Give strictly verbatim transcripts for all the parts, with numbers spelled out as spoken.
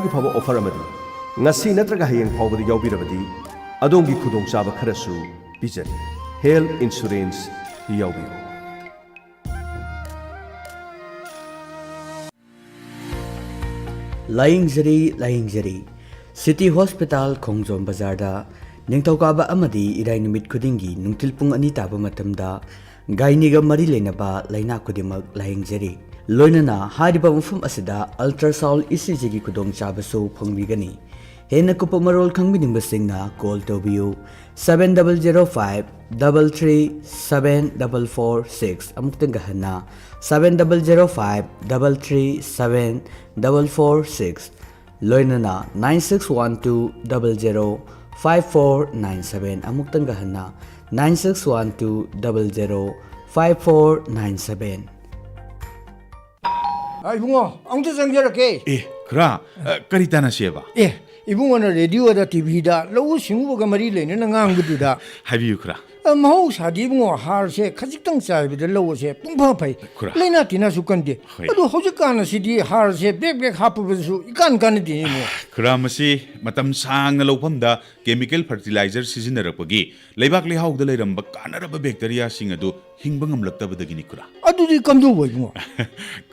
ꯐꯕ ꯑꯣꯐꯔ ꯑꯃꯗꯤ ꯉꯁꯤ ꯅꯠꯇ꯭ꯔꯒ ꯍꯌꯦꯡ ꯐꯥꯎꯕꯗ ꯌꯥꯎꯕꯤꯔꯕꯗꯤ ꯑꯗꯣꯝꯒꯤ ꯈꯨꯗꯣꯡꯆꯥꯕ ꯈꯔꯁꯨ ꯄꯤꯖꯔꯤ꯫ ꯍꯦꯜꯊ ꯏꯟꯁꯨꯔꯦꯟꯁ ꯌꯥꯎꯕꯤꯌꯨ꯫ ꯂꯥꯌꯦꯡꯖꯔꯤ, ꯂꯥꯌꯦꯡꯖꯔꯤ꯫ ꯁꯤꯇꯤ ꯍꯣꯁꯄꯤꯇꯥꯜ ꯈꯣꯡꯖꯣꯝ ꯕꯖꯥꯔꯗ ꯅꯤꯡꯊꯧꯀꯥꯕ ꯑꯃꯗꯤ ꯏꯔꯥꯏ ꯅꯨꯃꯤꯠ ꯈꯨꯗꯤꯡꯒꯤ ꯅꯨꯡꯊꯤꯜ ꯄꯨꯡ ꯑꯅꯤ ꯇꯥꯕ ꯃꯇꯝꯗ ꯒꯥꯏꯅꯤꯒ ꯃꯔꯤ ꯂꯩꯅꯕ ꯂꯥꯏꯅꯥ ꯈꯨꯗꯤꯡꯃꯛ ꯂꯥꯌꯦꯡꯖꯔꯤ꯫ ꯂꯣꯏꯅꯅ ꯍꯥꯏꯔꯤꯕ ꯃꯐꯝ ꯑꯁꯤꯗ ꯑꯜꯇ꯭ꯔꯥꯁꯥꯎꯟ ꯏ ꯁꯤ ꯖꯤꯒꯤ ꯈꯨꯗꯣꯡꯆꯥꯕꯁꯨ ꯐꯪꯕꯤꯒꯅꯤ꯫ ꯍꯦꯟꯅ ꯀꯨꯞꯄ ꯃꯔꯣꯜ ꯈꯪꯕꯤꯅꯤꯡꯕꯁꯤꯡꯅ ꯀꯣꯜ ꯇꯧꯕꯤꯌꯨ, seven double zero five double three seven double four six꯫ ꯑꯃꯨꯛꯇꯪꯒ ꯍꯟꯅ, seven double zero five double three seven double four six꯫ ꯂꯣꯏꯅꯅ nine six one two double zero five four nine seven꯫ ꯑꯃꯨꯛꯇꯪꯒ ꯍꯟꯅ, nine six one two double zero five four nine seven꯫ ꯑ, ꯏꯕꯨꯡꯉꯣ, ꯑꯃꯨꯛꯇ ꯆꯪꯖꯔꯛꯀꯦ꯫ ꯑꯦ, ꯈꯨꯔꯥ, ꯑ, ꯀꯔꯤ ꯇꯥꯟꯅꯁꯦꯕ? ꯑꯦ, ꯏꯕꯨꯡꯉꯣꯅ ꯔꯦꯗꯤꯑꯣꯗ, ꯇꯤꯚꯤꯗ ꯂꯧꯎ ꯁꯤꯡꯎꯕꯒ ꯃꯔꯤ ꯂꯩꯅꯅ ꯉꯥꯡꯕꯗꯨꯗ, ꯍꯥꯏꯕꯤꯌꯨ, ꯈꯨꯔꯥ꯫ ꯑ, ꯃꯍꯧꯁꯥꯗꯤ ꯏꯕꯨꯡꯉꯣ, ꯍꯥꯔꯁꯦ ꯈꯖꯤꯛꯇꯪ ꯆꯥꯏꯕꯗ ꯂꯧ ꯑꯁꯦ ꯄꯨꯡꯐ ꯐꯩ꯫ ꯈꯨꯔꯥ꯫ ꯂꯥꯏꯅꯥ ꯇꯤꯟꯅꯥꯁꯨ ꯀꯟꯗꯦ꯫ ꯍꯣꯏ꯫ ꯑꯗꯣ ꯍꯧꯖꯤꯛꯀꯥꯟ ꯑꯁꯤꯗꯤ ꯍꯥꯔꯁꯦ ꯕꯦꯛ ꯕꯦꯛ ꯍꯥꯞꯄꯕꯁꯨ ꯏꯀꯥꯟ ꯀꯥꯟꯅꯗꯦ, ꯏꯕꯨꯡꯉꯣ꯫ ꯈꯨꯔꯥ, ꯃꯁꯤ ꯃꯇꯝ ꯁꯥꯡꯅ ꯂꯧꯐꯝꯗ ꯀꯦꯃꯤꯀꯦꯜ ꯐꯔꯇꯤꯂꯥꯏꯖꯔ ꯁꯤꯖꯤꯟꯅꯔꯛꯄꯒꯤ ꯂꯩꯕꯥꯛ ꯂꯩꯍꯥꯎꯗ ꯂꯩꯔꯝꯕ ꯀꯥꯟꯅꯔꯕ ꯕꯦꯛꯇꯔꯤꯌꯥꯁꯤꯡ ꯑꯗꯨ ꯍꯤꯡꯕ ꯉꯝꯂꯛꯇꯕꯗꯒꯤꯅꯤ, ꯈꯨꯔꯥ꯫ ꯑꯗꯨꯗꯤ ꯀꯝꯗꯧꯕ, ꯏꯕꯨꯡꯉꯣ?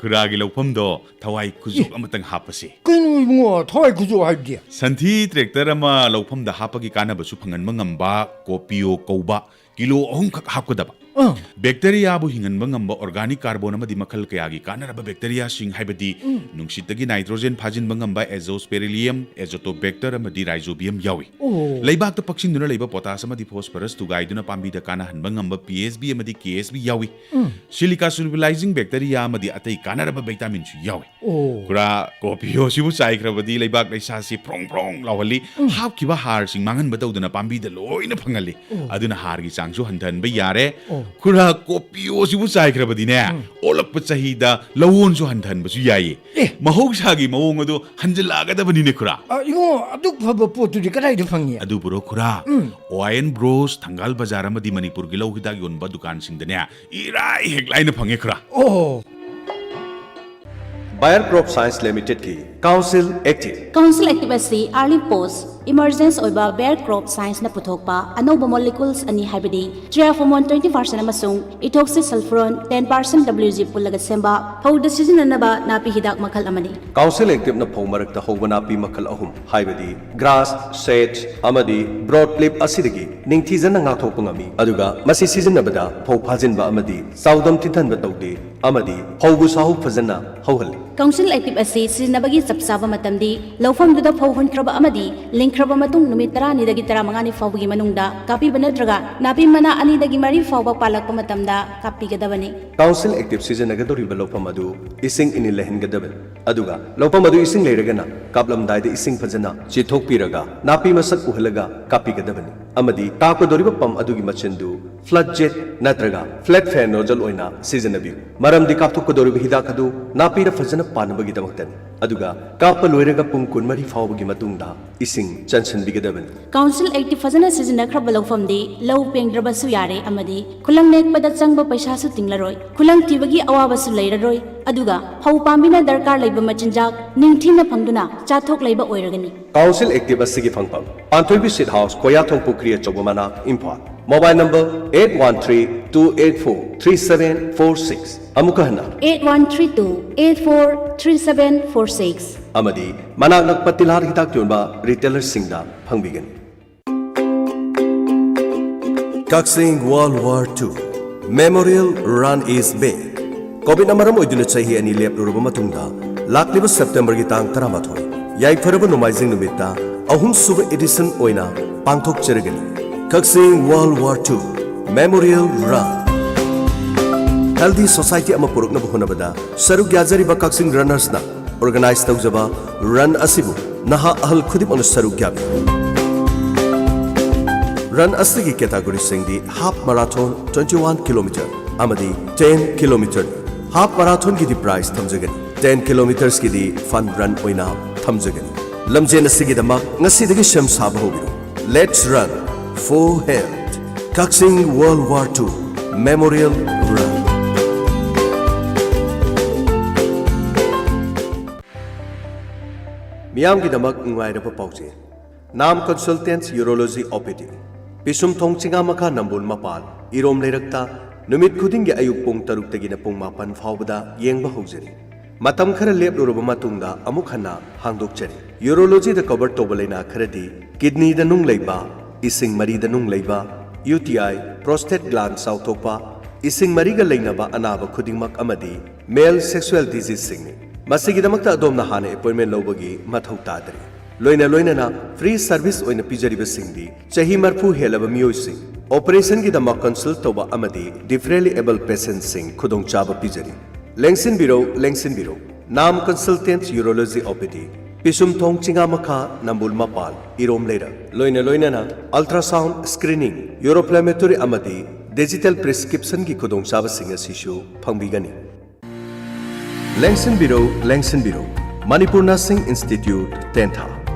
ꯈꯨꯔꯥꯒꯤ ꯂꯧꯐꯝꯗꯣ ꯊꯋꯥꯏ ꯈꯨꯖꯣꯞ ꯑꯃꯇꯪ ꯍꯥꯞꯄꯁꯤ꯫ ꯀꯩꯅꯣ, ꯏꯕꯨꯡꯉꯣ, ꯊꯋꯥꯏ ꯈꯨꯖꯣꯞ ꯍꯥꯏꯕꯗꯤ? ꯁꯟꯊꯤ ꯇ꯭ꯔꯦꯛꯇꯔ ꯑꯃ ꯂꯧꯐꯝꯗ ꯍꯥꯞꯄꯒꯤ ꯀꯥꯟꯅꯕꯁꯨ ꯐꯪꯍꯟꯕ ꯉꯝꯕ ꯀꯣꯄꯤꯌꯣ ꯀꯧꯕ ꯀꯤꯂꯣ ꯑꯍꯨꯝꯈꯛ ꯍꯥꯞꯀꯗꯕ꯫ ꯑꯥ꯫ ꯕꯦꯛꯇꯔꯤꯌꯥꯕꯨ ꯍꯤꯡꯍꯟꯕ ꯉꯝꯕ ꯑꯣꯔꯒꯥꯅꯤꯛ ꯀꯥꯔꯕꯣꯟ ꯑꯃꯗꯤ ꯃꯈꯜ ꯀꯌꯥꯒꯤ ꯀꯥꯟꯅꯔꯕ ꯕꯦꯛꯇꯔꯤꯌꯥꯁꯤꯡ, ꯍꯥꯏꯕꯗꯤ ꯅꯨꯡꯁꯤꯠꯇꯒꯤ ꯅꯥꯏꯇ꯭ꯔꯣꯖꯦꯟ ꯐꯥꯖꯤꯟꯕ ꯉꯝꯕ ꯑꯦꯖꯣꯁꯄꯦꯔꯤꯂꯤꯌꯝ, ꯑꯦꯖꯣꯇꯣꯕꯦꯛꯇꯔ ꯑꯃꯗꯤ ꯔꯥꯏꯖꯣꯕꯤꯌꯝ ꯌꯥꯎꯏ꯫ ꯑꯣ꯫ ꯂꯩꯕꯥꯛꯇ ꯄꯛꯁꯤꯟꯗꯨꯅ ꯂꯩꯕ ꯄꯣꯇꯥꯁ ꯑꯃꯗꯤ ꯐꯣꯁꯐꯔꯁ ꯊꯨꯒꯥꯏꯗꯨꯅ ꯄꯥꯝꯕꯤꯗ ꯀꯥꯟꯅꯍꯟꯕ ꯉꯝꯕ ꯄꯤ ꯑꯦꯁ ꯕꯤ ꯑꯃꯗꯤ ꯀꯦ ꯑꯦꯁ ꯕꯤ ꯌꯥꯎꯏ꯫ ꯁꯤꯂꯤꯀꯥ ꯁꯣꯂꯨꯕꯤꯂꯥꯏꯖꯤꯡ ꯕꯦꯛꯇꯔꯤꯌꯥ ꯑꯃꯗꯤ ꯑꯇꯩ ꯀꯥꯟꯅꯔꯕ ꯚꯤꯇꯥꯃꯤꯟꯁꯨ ꯌꯥꯎꯏ꯫ ꯑꯣ꯫ ꯈꯨꯔꯥ, ꯀꯣꯄꯤꯌꯣꯁꯤꯕꯨ ꯆꯥꯏꯈ꯭ꯔꯕꯗꯤ ꯂꯩꯕꯥꯛ ꯂꯩꯁꯥꯁꯤ ꯐ꯭ꯔꯣꯡ ꯐ꯭ꯔꯣꯡ ꯂꯥꯎꯍꯜꯂꯤ꯫ ꯍꯥꯞꯈꯤꯕ ꯍꯥꯔꯁꯤꯡ ꯃꯥꯡꯍꯟꯕ ꯇꯧꯗꯅ ꯄꯥꯝꯕꯤꯗ ꯂꯣꯏꯅ ꯐꯪꯍꯜꯂꯤ꯫ ꯑꯗꯨꯅ ꯍꯥꯔꯒꯤ ꯆꯥꯡꯁꯨ ꯍꯟꯊꯍꯟꯕ ꯌꯥꯔꯦ꯫ ꯑꯣ꯫ ꯈꯨꯔꯥ, ꯀꯣꯄꯤꯌꯣꯁꯤꯕꯨ ꯆꯥꯏꯈ꯭ꯔꯕꯗꯤꯅꯦ, ꯑꯣꯜꯂꯛꯄ ꯆꯍꯤꯗ ꯂꯧꯑꯣꯟꯁꯨ ꯍꯟꯊꯍꯟꯕꯁꯨ ꯌꯥꯏꯌꯦ꯫ ꯑꯦ꯫ ꯃꯍꯧꯁꯥꯒꯤ ꯃꯑꯣꯡ ꯑꯗꯨ ꯍꯟꯖꯤꯜꯂꯛꯑꯒꯗꯕꯅꯤꯅꯦ, ꯈꯨꯔꯥ꯫ ꯑ, ꯏꯕꯨꯡꯉꯣ, ꯑꯗꯨꯛ ꯐꯕ ꯄꯣꯠꯇꯨꯗꯤ ꯀꯗꯥꯏꯗ ꯐꯪꯉꯤ? ꯑꯗꯨꯕꯨꯔꯣ, ꯈꯨꯔꯥ, ꯑꯣ ꯑꯥꯏ ꯑꯦꯟ ꯕ꯭ꯔꯣꯁ, ꯊꯪꯒꯥꯜ ꯕꯖꯥꯔ ꯑꯃꯗꯤ ꯃꯅꯤꯄꯨꯔꯒꯤ ꯂꯧ ꯍꯤꯗꯥꯛ ꯌꯣꯟꯕ ꯗꯨꯀꯥꯟꯁꯤꯡꯗꯅꯦ ꯏꯔꯥꯏ ꯍꯦꯛ ꯂꯥꯏꯅ ꯐꯪꯉꯦ, ꯈꯨꯔꯥ꯫ ꯑꯣ꯫ Bayer Crop Science Limitedꯀꯤ Council Active꯫ Council Active ꯑꯁꯤ early post emergence ꯑꯣꯏꯕ Bayer Crop Scienceꯅ ꯄꯨꯊꯣꯛꯄ ꯑꯅꯧꯕ molecules ꯑꯅꯤ, ꯍꯥꯏꯕꯗꯤ triaphomone twenty percent ꯑꯃꯁꯨꯡ ethoxysulfuron ten percent W G ꯄꯨꯜꯂꯒ ꯁꯦꯝꯕ ꯐꯧꯗ ꯁꯤꯖꯤꯟꯅꯅꯕ ꯅꯥꯄꯤ ꯍꯤꯗꯥꯛ ꯃꯈꯜ ꯑꯃꯅꯤ꯫ Council Activeꯅ ꯐꯧ ꯃꯔꯛꯇ ꯍꯧꯕ ꯅꯥꯄꯤ ꯃꯈꯜ ꯑꯍꯨꯝ, ꯍꯥꯏꯕꯗꯤ grass, sedge ꯑꯃꯗꯤ broadleaf ꯑꯁꯤꯗꯒꯤ ꯅꯤꯡꯊꯤꯖꯅ ꯉꯥꯛꯊꯣꯛꯄ ꯉꯝꯃꯤ, ꯑꯗꯨꯒ ꯃꯁꯤ ꯁꯤꯖꯤꯟꯅꯕꯗ ꯐꯧ ꯐꯥꯖꯤꯟꯕ ꯑꯃꯗꯤ ꯆꯥꯎꯗꯝ ꯊꯤꯟꯊꯟꯕ ꯇꯧꯗꯦ꯫ ꯑꯃꯗꯤ ꯐꯧꯕꯨ ꯁꯥꯍꯧ ꯐꯖꯅ ꯍꯧꯍꯜꯂꯤ꯫ Council Active ꯑꯁꯤ ꯁꯤꯖꯤꯟꯅꯕꯒꯤ ꯆꯞ ꯆꯥꯕ ꯃꯇꯝꯗꯤ ꯂꯧꯐꯝꯗꯨꯗ ꯐꯧ ꯍꯨꯟꯈ꯭ꯔꯕ ꯑꯃꯗꯤ ꯂꯤꯡꯈ꯭ꯔꯕ ꯃꯇꯨꯡ ꯅꯨꯃꯤꯠ ꯇꯔꯥꯅꯤꯗꯒꯤ ꯇꯔꯥꯃꯉꯥꯅꯤ ꯐꯥꯎꯕꯒꯤ ꯃꯅꯨꯡꯗ ꯀꯥꯞꯄꯤꯕ ꯅꯠꯇ꯭ꯔꯒ ꯅꯥꯄꯤ ꯃꯅꯥ ꯑꯅꯤꯗꯒꯤ ꯃꯔꯤ ꯐꯥꯎꯕ ꯄꯥꯜꯂꯛꯄ ꯃꯇꯝꯗ ꯀꯥꯞꯄꯤꯒꯗꯕꯅꯤ꯫ Council Active ꯁꯤꯖꯤꯟꯅꯒꯗꯧꯔꯤꯕ ꯂꯧꯐꯝ ꯑꯗꯨ ꯏꯁꯤꯡ ꯏꯅꯤꯜ ꯂꯩꯍꯟꯒꯗꯕꯅꯤ, ꯑꯗꯨꯒ ꯂꯧꯐꯝ ꯑꯗꯨ ꯏꯁꯤꯡ ꯂꯩꯔꯒꯅ ꯀꯥꯞꯂꯝꯗꯥꯏꯗ ꯏꯁꯤꯡ ꯐꯖꯅ ꯆꯤꯊꯣꯛꯄꯤꯔꯒ ꯅꯥꯄꯤ ꯃꯁꯛ ꯎꯍꯜꯂꯒ ꯀꯥꯞꯄꯤꯒꯗꯕꯅꯤ꯫ ꯑꯃꯗꯤ ꯀꯥꯞꯀꯗꯧꯔꯤꯕ pump ꯑꯗꯨꯒꯤ ꯃꯆꯤꯟꯗꯨ flood jet ꯅꯠꯇ꯭ꯔꯒ flat fan nozzle ꯑꯣꯏꯅ ꯁꯤꯖꯤꯟꯅꯕꯤꯌꯨ, ꯃꯔꯝꯗꯤ ꯀꯥꯞꯊꯣꯛꯀꯗꯧꯔꯤꯕ ꯍꯤꯗꯥꯛ ꯑꯗꯨ ꯅꯥꯄꯤꯗ ꯐꯖꯅ ꯄꯥꯟꯅꯕꯒꯤꯗꯃꯛꯇꯅꯤ꯫ ꯑꯗꯨꯒ ꯀꯥꯞꯄ ꯂꯣꯏꯔꯒ ꯄꯨꯡ ꯀꯨꯟꯃꯔꯤ ꯐꯥꯎꯕꯒꯤ ꯃꯇꯨꯡꯗ ꯏꯁꯤꯡ ꯆꯟꯁꯤꯟꯕꯤꯒꯗꯕꯅꯤ꯫ Council Active ꯐꯖꯅ ꯁꯤꯖꯤꯟꯅꯈ꯭ꯔꯕ ꯂꯧꯐꯝꯗꯤ ꯂꯧ ꯄꯦꯡꯗ꯭ꯔꯕꯁꯨ ꯌꯥꯔꯦ ꯑꯃꯗꯤ ꯈꯨꯂꯪ ꯅꯦꯛꯄꯗ ꯆꯪꯕ ꯄꯩꯁꯥꯁꯨ ꯇꯤꯡꯂꯔꯣꯏ, ꯈꯨꯂꯪ ꯊꯤꯕꯒꯤ ꯑꯋꯥꯕꯁꯨ ꯂꯩꯔꯔꯣꯏ, ꯑꯗꯨꯒ ꯐꯧ ꯄꯥꯝꯕꯤꯅ ꯗꯔꯀꯥꯔ ꯂꯩꯕ ꯃꯆꯤꯟꯖꯥꯛ ꯅꯤꯡꯊꯤꯅ ꯐꯪꯗꯨꯅ ꯆꯥꯊꯣꯛ ꯂꯩꯕ ꯑꯣꯏꯔꯒꯅꯤ꯫ Council Active ꯑꯁꯤꯒꯤ ꯐꯪꯐꯝ: ꯄꯥꯟꯊꯣꯏꯕꯤ Seed House, ꯀꯣꯌꯥꯊꯣꯡ ꯄꯨꯈ꯭ꯔꯤ ꯑꯆꯧꯕ ꯃꯅꯥꯛ, Imphal. Mobile number eight one three two eight four three seven four six꯫ ꯑꯃꯨꯛꯀ ꯍꯟꯅ: eight one three two eight four three seven four six꯫ ꯑꯃꯗꯤ ꯃꯅꯥꯛ ꯅꯛꯄ ꯇꯤꯜꯍꯥꯠ ꯍꯤꯗꯥꯛ ꯌꯣꯟꯕ retailerꯁꯤꯡꯗ ꯐꯪꯕꯤꯒꯅꯤ꯫ Kakching World War two Memorial Run is back꯫ COVID ꯃꯔꯝ ꯑꯣꯏꯗꯨꯅ ꯆꯍꯤ ꯑꯅꯤ ꯂꯦꯞꯂꯨꯔꯕ ꯃꯇꯨꯡꯗ, ꯂꯥꯛꯂꯤꯕ Septemberꯒꯤ ꯇꯥꯡ ꯇꯔꯥꯃꯥꯊꯣꯏ, ꯌꯥꯏꯐꯔꯕ ꯅꯣꯡꯃꯥꯏꯖꯤꯡ ꯅꯨꯃꯤꯠꯇ ꯑꯍꯨꯝꯁꯨꯕ edition ꯑꯣꯏꯅ ꯄꯥꯡꯊꯣꯛꯆꯔꯒꯅꯤ꯫ Kakching World War two Memorial Run꯫ Healthy society ꯑꯃ ꯄꯨꯔꯛꯅꯕ ꯍꯣꯠꯅꯕꯗ ꯁꯔꯨꯛ ꯌꯥꯖꯔꯤꯕ Kakching runnersꯅ organize ꯇꯧꯖꯕ run ꯑꯁꯤꯕꯨ ꯅꯍꯥ ꯑꯍꯜ ꯈꯨꯗꯤꯡꯃꯛꯅ ꯁꯔꯨꯛ ꯌꯥꯕꯤꯌꯨ꯫ Run ꯑꯁꯤꯒꯤ categoryꯁꯤꯡꯗꯤ half marathon, twenty one kilometer ꯑꯃꯗꯤ ten kilometer꯫ Half marathonꯒꯤꯗꯤ prize ꯊꯝꯖꯒꯅꯤ, ten kilometersꯀꯤꯗꯤ fun run ꯑꯣꯏꯅ ꯊꯝꯖꯒꯅꯤ꯫ ꯂꯝꯖꯦꯟ ꯑꯁꯤꯒꯤꯗꯃꯛ ꯉꯁꯤꯗꯒꯤ ꯁꯦꯝ ꯁꯥꯕ ꯍꯧꯕꯤꯔꯣ꯫ Let's run for health꯫ Kakching World War two Memorial Run꯫ ꯃꯤꯌꯥꯝꯒꯤꯗꯃꯛ ꯅꯨꯡꯉꯥꯏꯔꯕ ꯄꯥꯎꯖꯦꯜ꯫ ꯅꯥꯝ ꯀꯟꯁꯜꯇꯦꯟꯁ ꯌꯨꯔꯣꯂꯣꯖꯤ ꯑꯣ ꯄꯤ ꯗꯤ, ꯄꯤꯁꯨꯝꯊꯣꯡ ꯆꯤꯉꯥꯃꯈꯥ ꯅꯝꯕꯣꯜ ꯃꯄꯥꯜ, ꯏꯔꯣꯝ ꯂꯩꯔꯛꯇ, ꯅꯨꯃꯤꯠ ꯈꯨꯗꯤꯡꯒꯤ ꯑꯌꯨꯛ ꯄꯨꯡ ꯇꯔꯨꯛꯇꯒꯤꯅ ꯄꯨꯡ ꯃꯥꯄꯟ ꯐꯥꯎꯕꯗ ꯌꯦꯡꯕ ꯍꯧꯖꯔꯤ꯫ ꯃꯇꯝ ꯈꯔ ꯂꯦꯞꯂꯨꯔꯕ ꯃꯇꯨꯡꯗ ꯑꯃꯨꯛ ꯍꯟꯅ ꯍꯥꯡꯗꯣꯛꯆꯔꯤ꯫ ꯌꯨꯔꯣꯂꯣꯖꯤꯗ ꯀꯣꯚꯔ ꯇꯧꯕ ꯂꯥꯏꯅꯥ ꯈꯔꯗꯤ ꯀꯤꯗꯅꯤꯗ ꯅꯨꯡ ꯂꯩꯕ, ꯏꯁꯤꯡ ꯃꯔꯤꯗ ꯅꯨꯡ ꯂꯩꯕ, ꯌꯨ ꯇꯤ ꯑꯥꯏ, ꯄ꯭ꯔꯣꯁꯇꯦꯠ ꯒ꯭ꯂꯥꯟ ꯆꯥꯎꯊꯣꯛꯄ, ꯏꯁꯤꯡ ꯃꯔꯤꯒ ꯂꯩꯅꯕ ꯑꯅꯥꯕ ꯈꯨꯗꯤꯡꯃꯛ ꯑꯃꯗꯤ ꯃꯦꯜ ꯁꯦꯛꯁꯨꯑꯦꯜ ꯗꯤꯖꯤꯖꯁꯤꯡꯅꯤ꯫ ꯃꯁꯤꯒꯤꯗꯃꯛꯇ ꯑꯗꯣꯝꯅ ꯍꯥꯟꯅ ꯑꯦꯄꯣꯏꯟꯃꯦꯟ ꯂꯧꯕꯒꯤ ꯃꯊꯧ ꯇꯥꯗ꯭ꯔꯤ꯫ ꯂꯣꯏꯅ ꯂꯣꯏꯅꯅ ꯐ꯭ꯔꯤ ꯁꯔꯚꯤꯁ ꯑꯣꯏꯅ ꯄꯤꯖꯔꯤꯕꯁꯤꯡꯗꯤ ꯆꯍꯤ ꯃꯔꯤꯐꯨ ꯍꯦꯜꯂꯕ ꯃꯤꯑꯣꯏꯁꯤꯡ, ꯑꯣꯄꯔꯦꯁꯟꯒꯤꯗꯃꯛ ꯀꯟꯁꯜ ꯇꯧꯕ ꯑꯃꯗꯤ ꯗꯤꯐꯔꯦꯟꯂꯤ ꯑꯦꯕꯜ ꯄꯦꯁꯦꯟꯠꯁꯤꯡ ꯈꯨꯗꯣꯡꯆꯥꯕ ꯄꯤꯖꯔꯤ꯫ ꯂꯦꯡꯁꯤꯟꯕꯤꯔꯧ, ꯂꯦꯡꯁꯤꯟꯕꯤꯔꯧ꯫ ꯅꯥꯝ ꯀꯟꯁꯜꯇꯦꯟꯁ ꯌꯨꯔꯣꯂꯣꯖꯤ ꯑꯣ ꯄꯤ ꯗꯤ, ꯄꯤꯁꯨꯝꯊꯣꯡ ꯆꯤꯉꯥꯃꯈꯥ ꯅꯝꯕꯣꯜ ꯃꯄꯥꯜ, ꯏꯔꯣꯝ ꯂꯩꯔꯛ꯫ ꯂꯣꯏꯅ ꯂꯣꯏꯅꯅ ꯑꯜꯇ꯭ꯔꯥꯁꯥꯎꯟ ꯁ꯭ꯀ꯭ꯔꯤꯅꯤꯡ, ꯌꯨꯔꯣꯐ꯭ꯂꯦꯃꯦꯇꯣꯔꯤ ꯑꯃꯗꯤ ꯗꯤꯖꯤꯇꯦꯜ ꯄ꯭ꯔꯤꯁꯀ꯭ꯔꯤꯞꯁꯟꯒꯤ ꯈꯨꯗꯣꯡꯆꯥꯕꯁꯤꯡ ꯑꯁꯤꯁꯨ ꯐꯪꯕꯤꯒꯅꯤ꯫ ꯂꯦꯡꯁꯤꯟꯕꯤꯔꯧ, ꯂꯦꯡꯁꯤꯟꯕꯤꯔꯧ꯫ Manipur nursing institute, Tentha.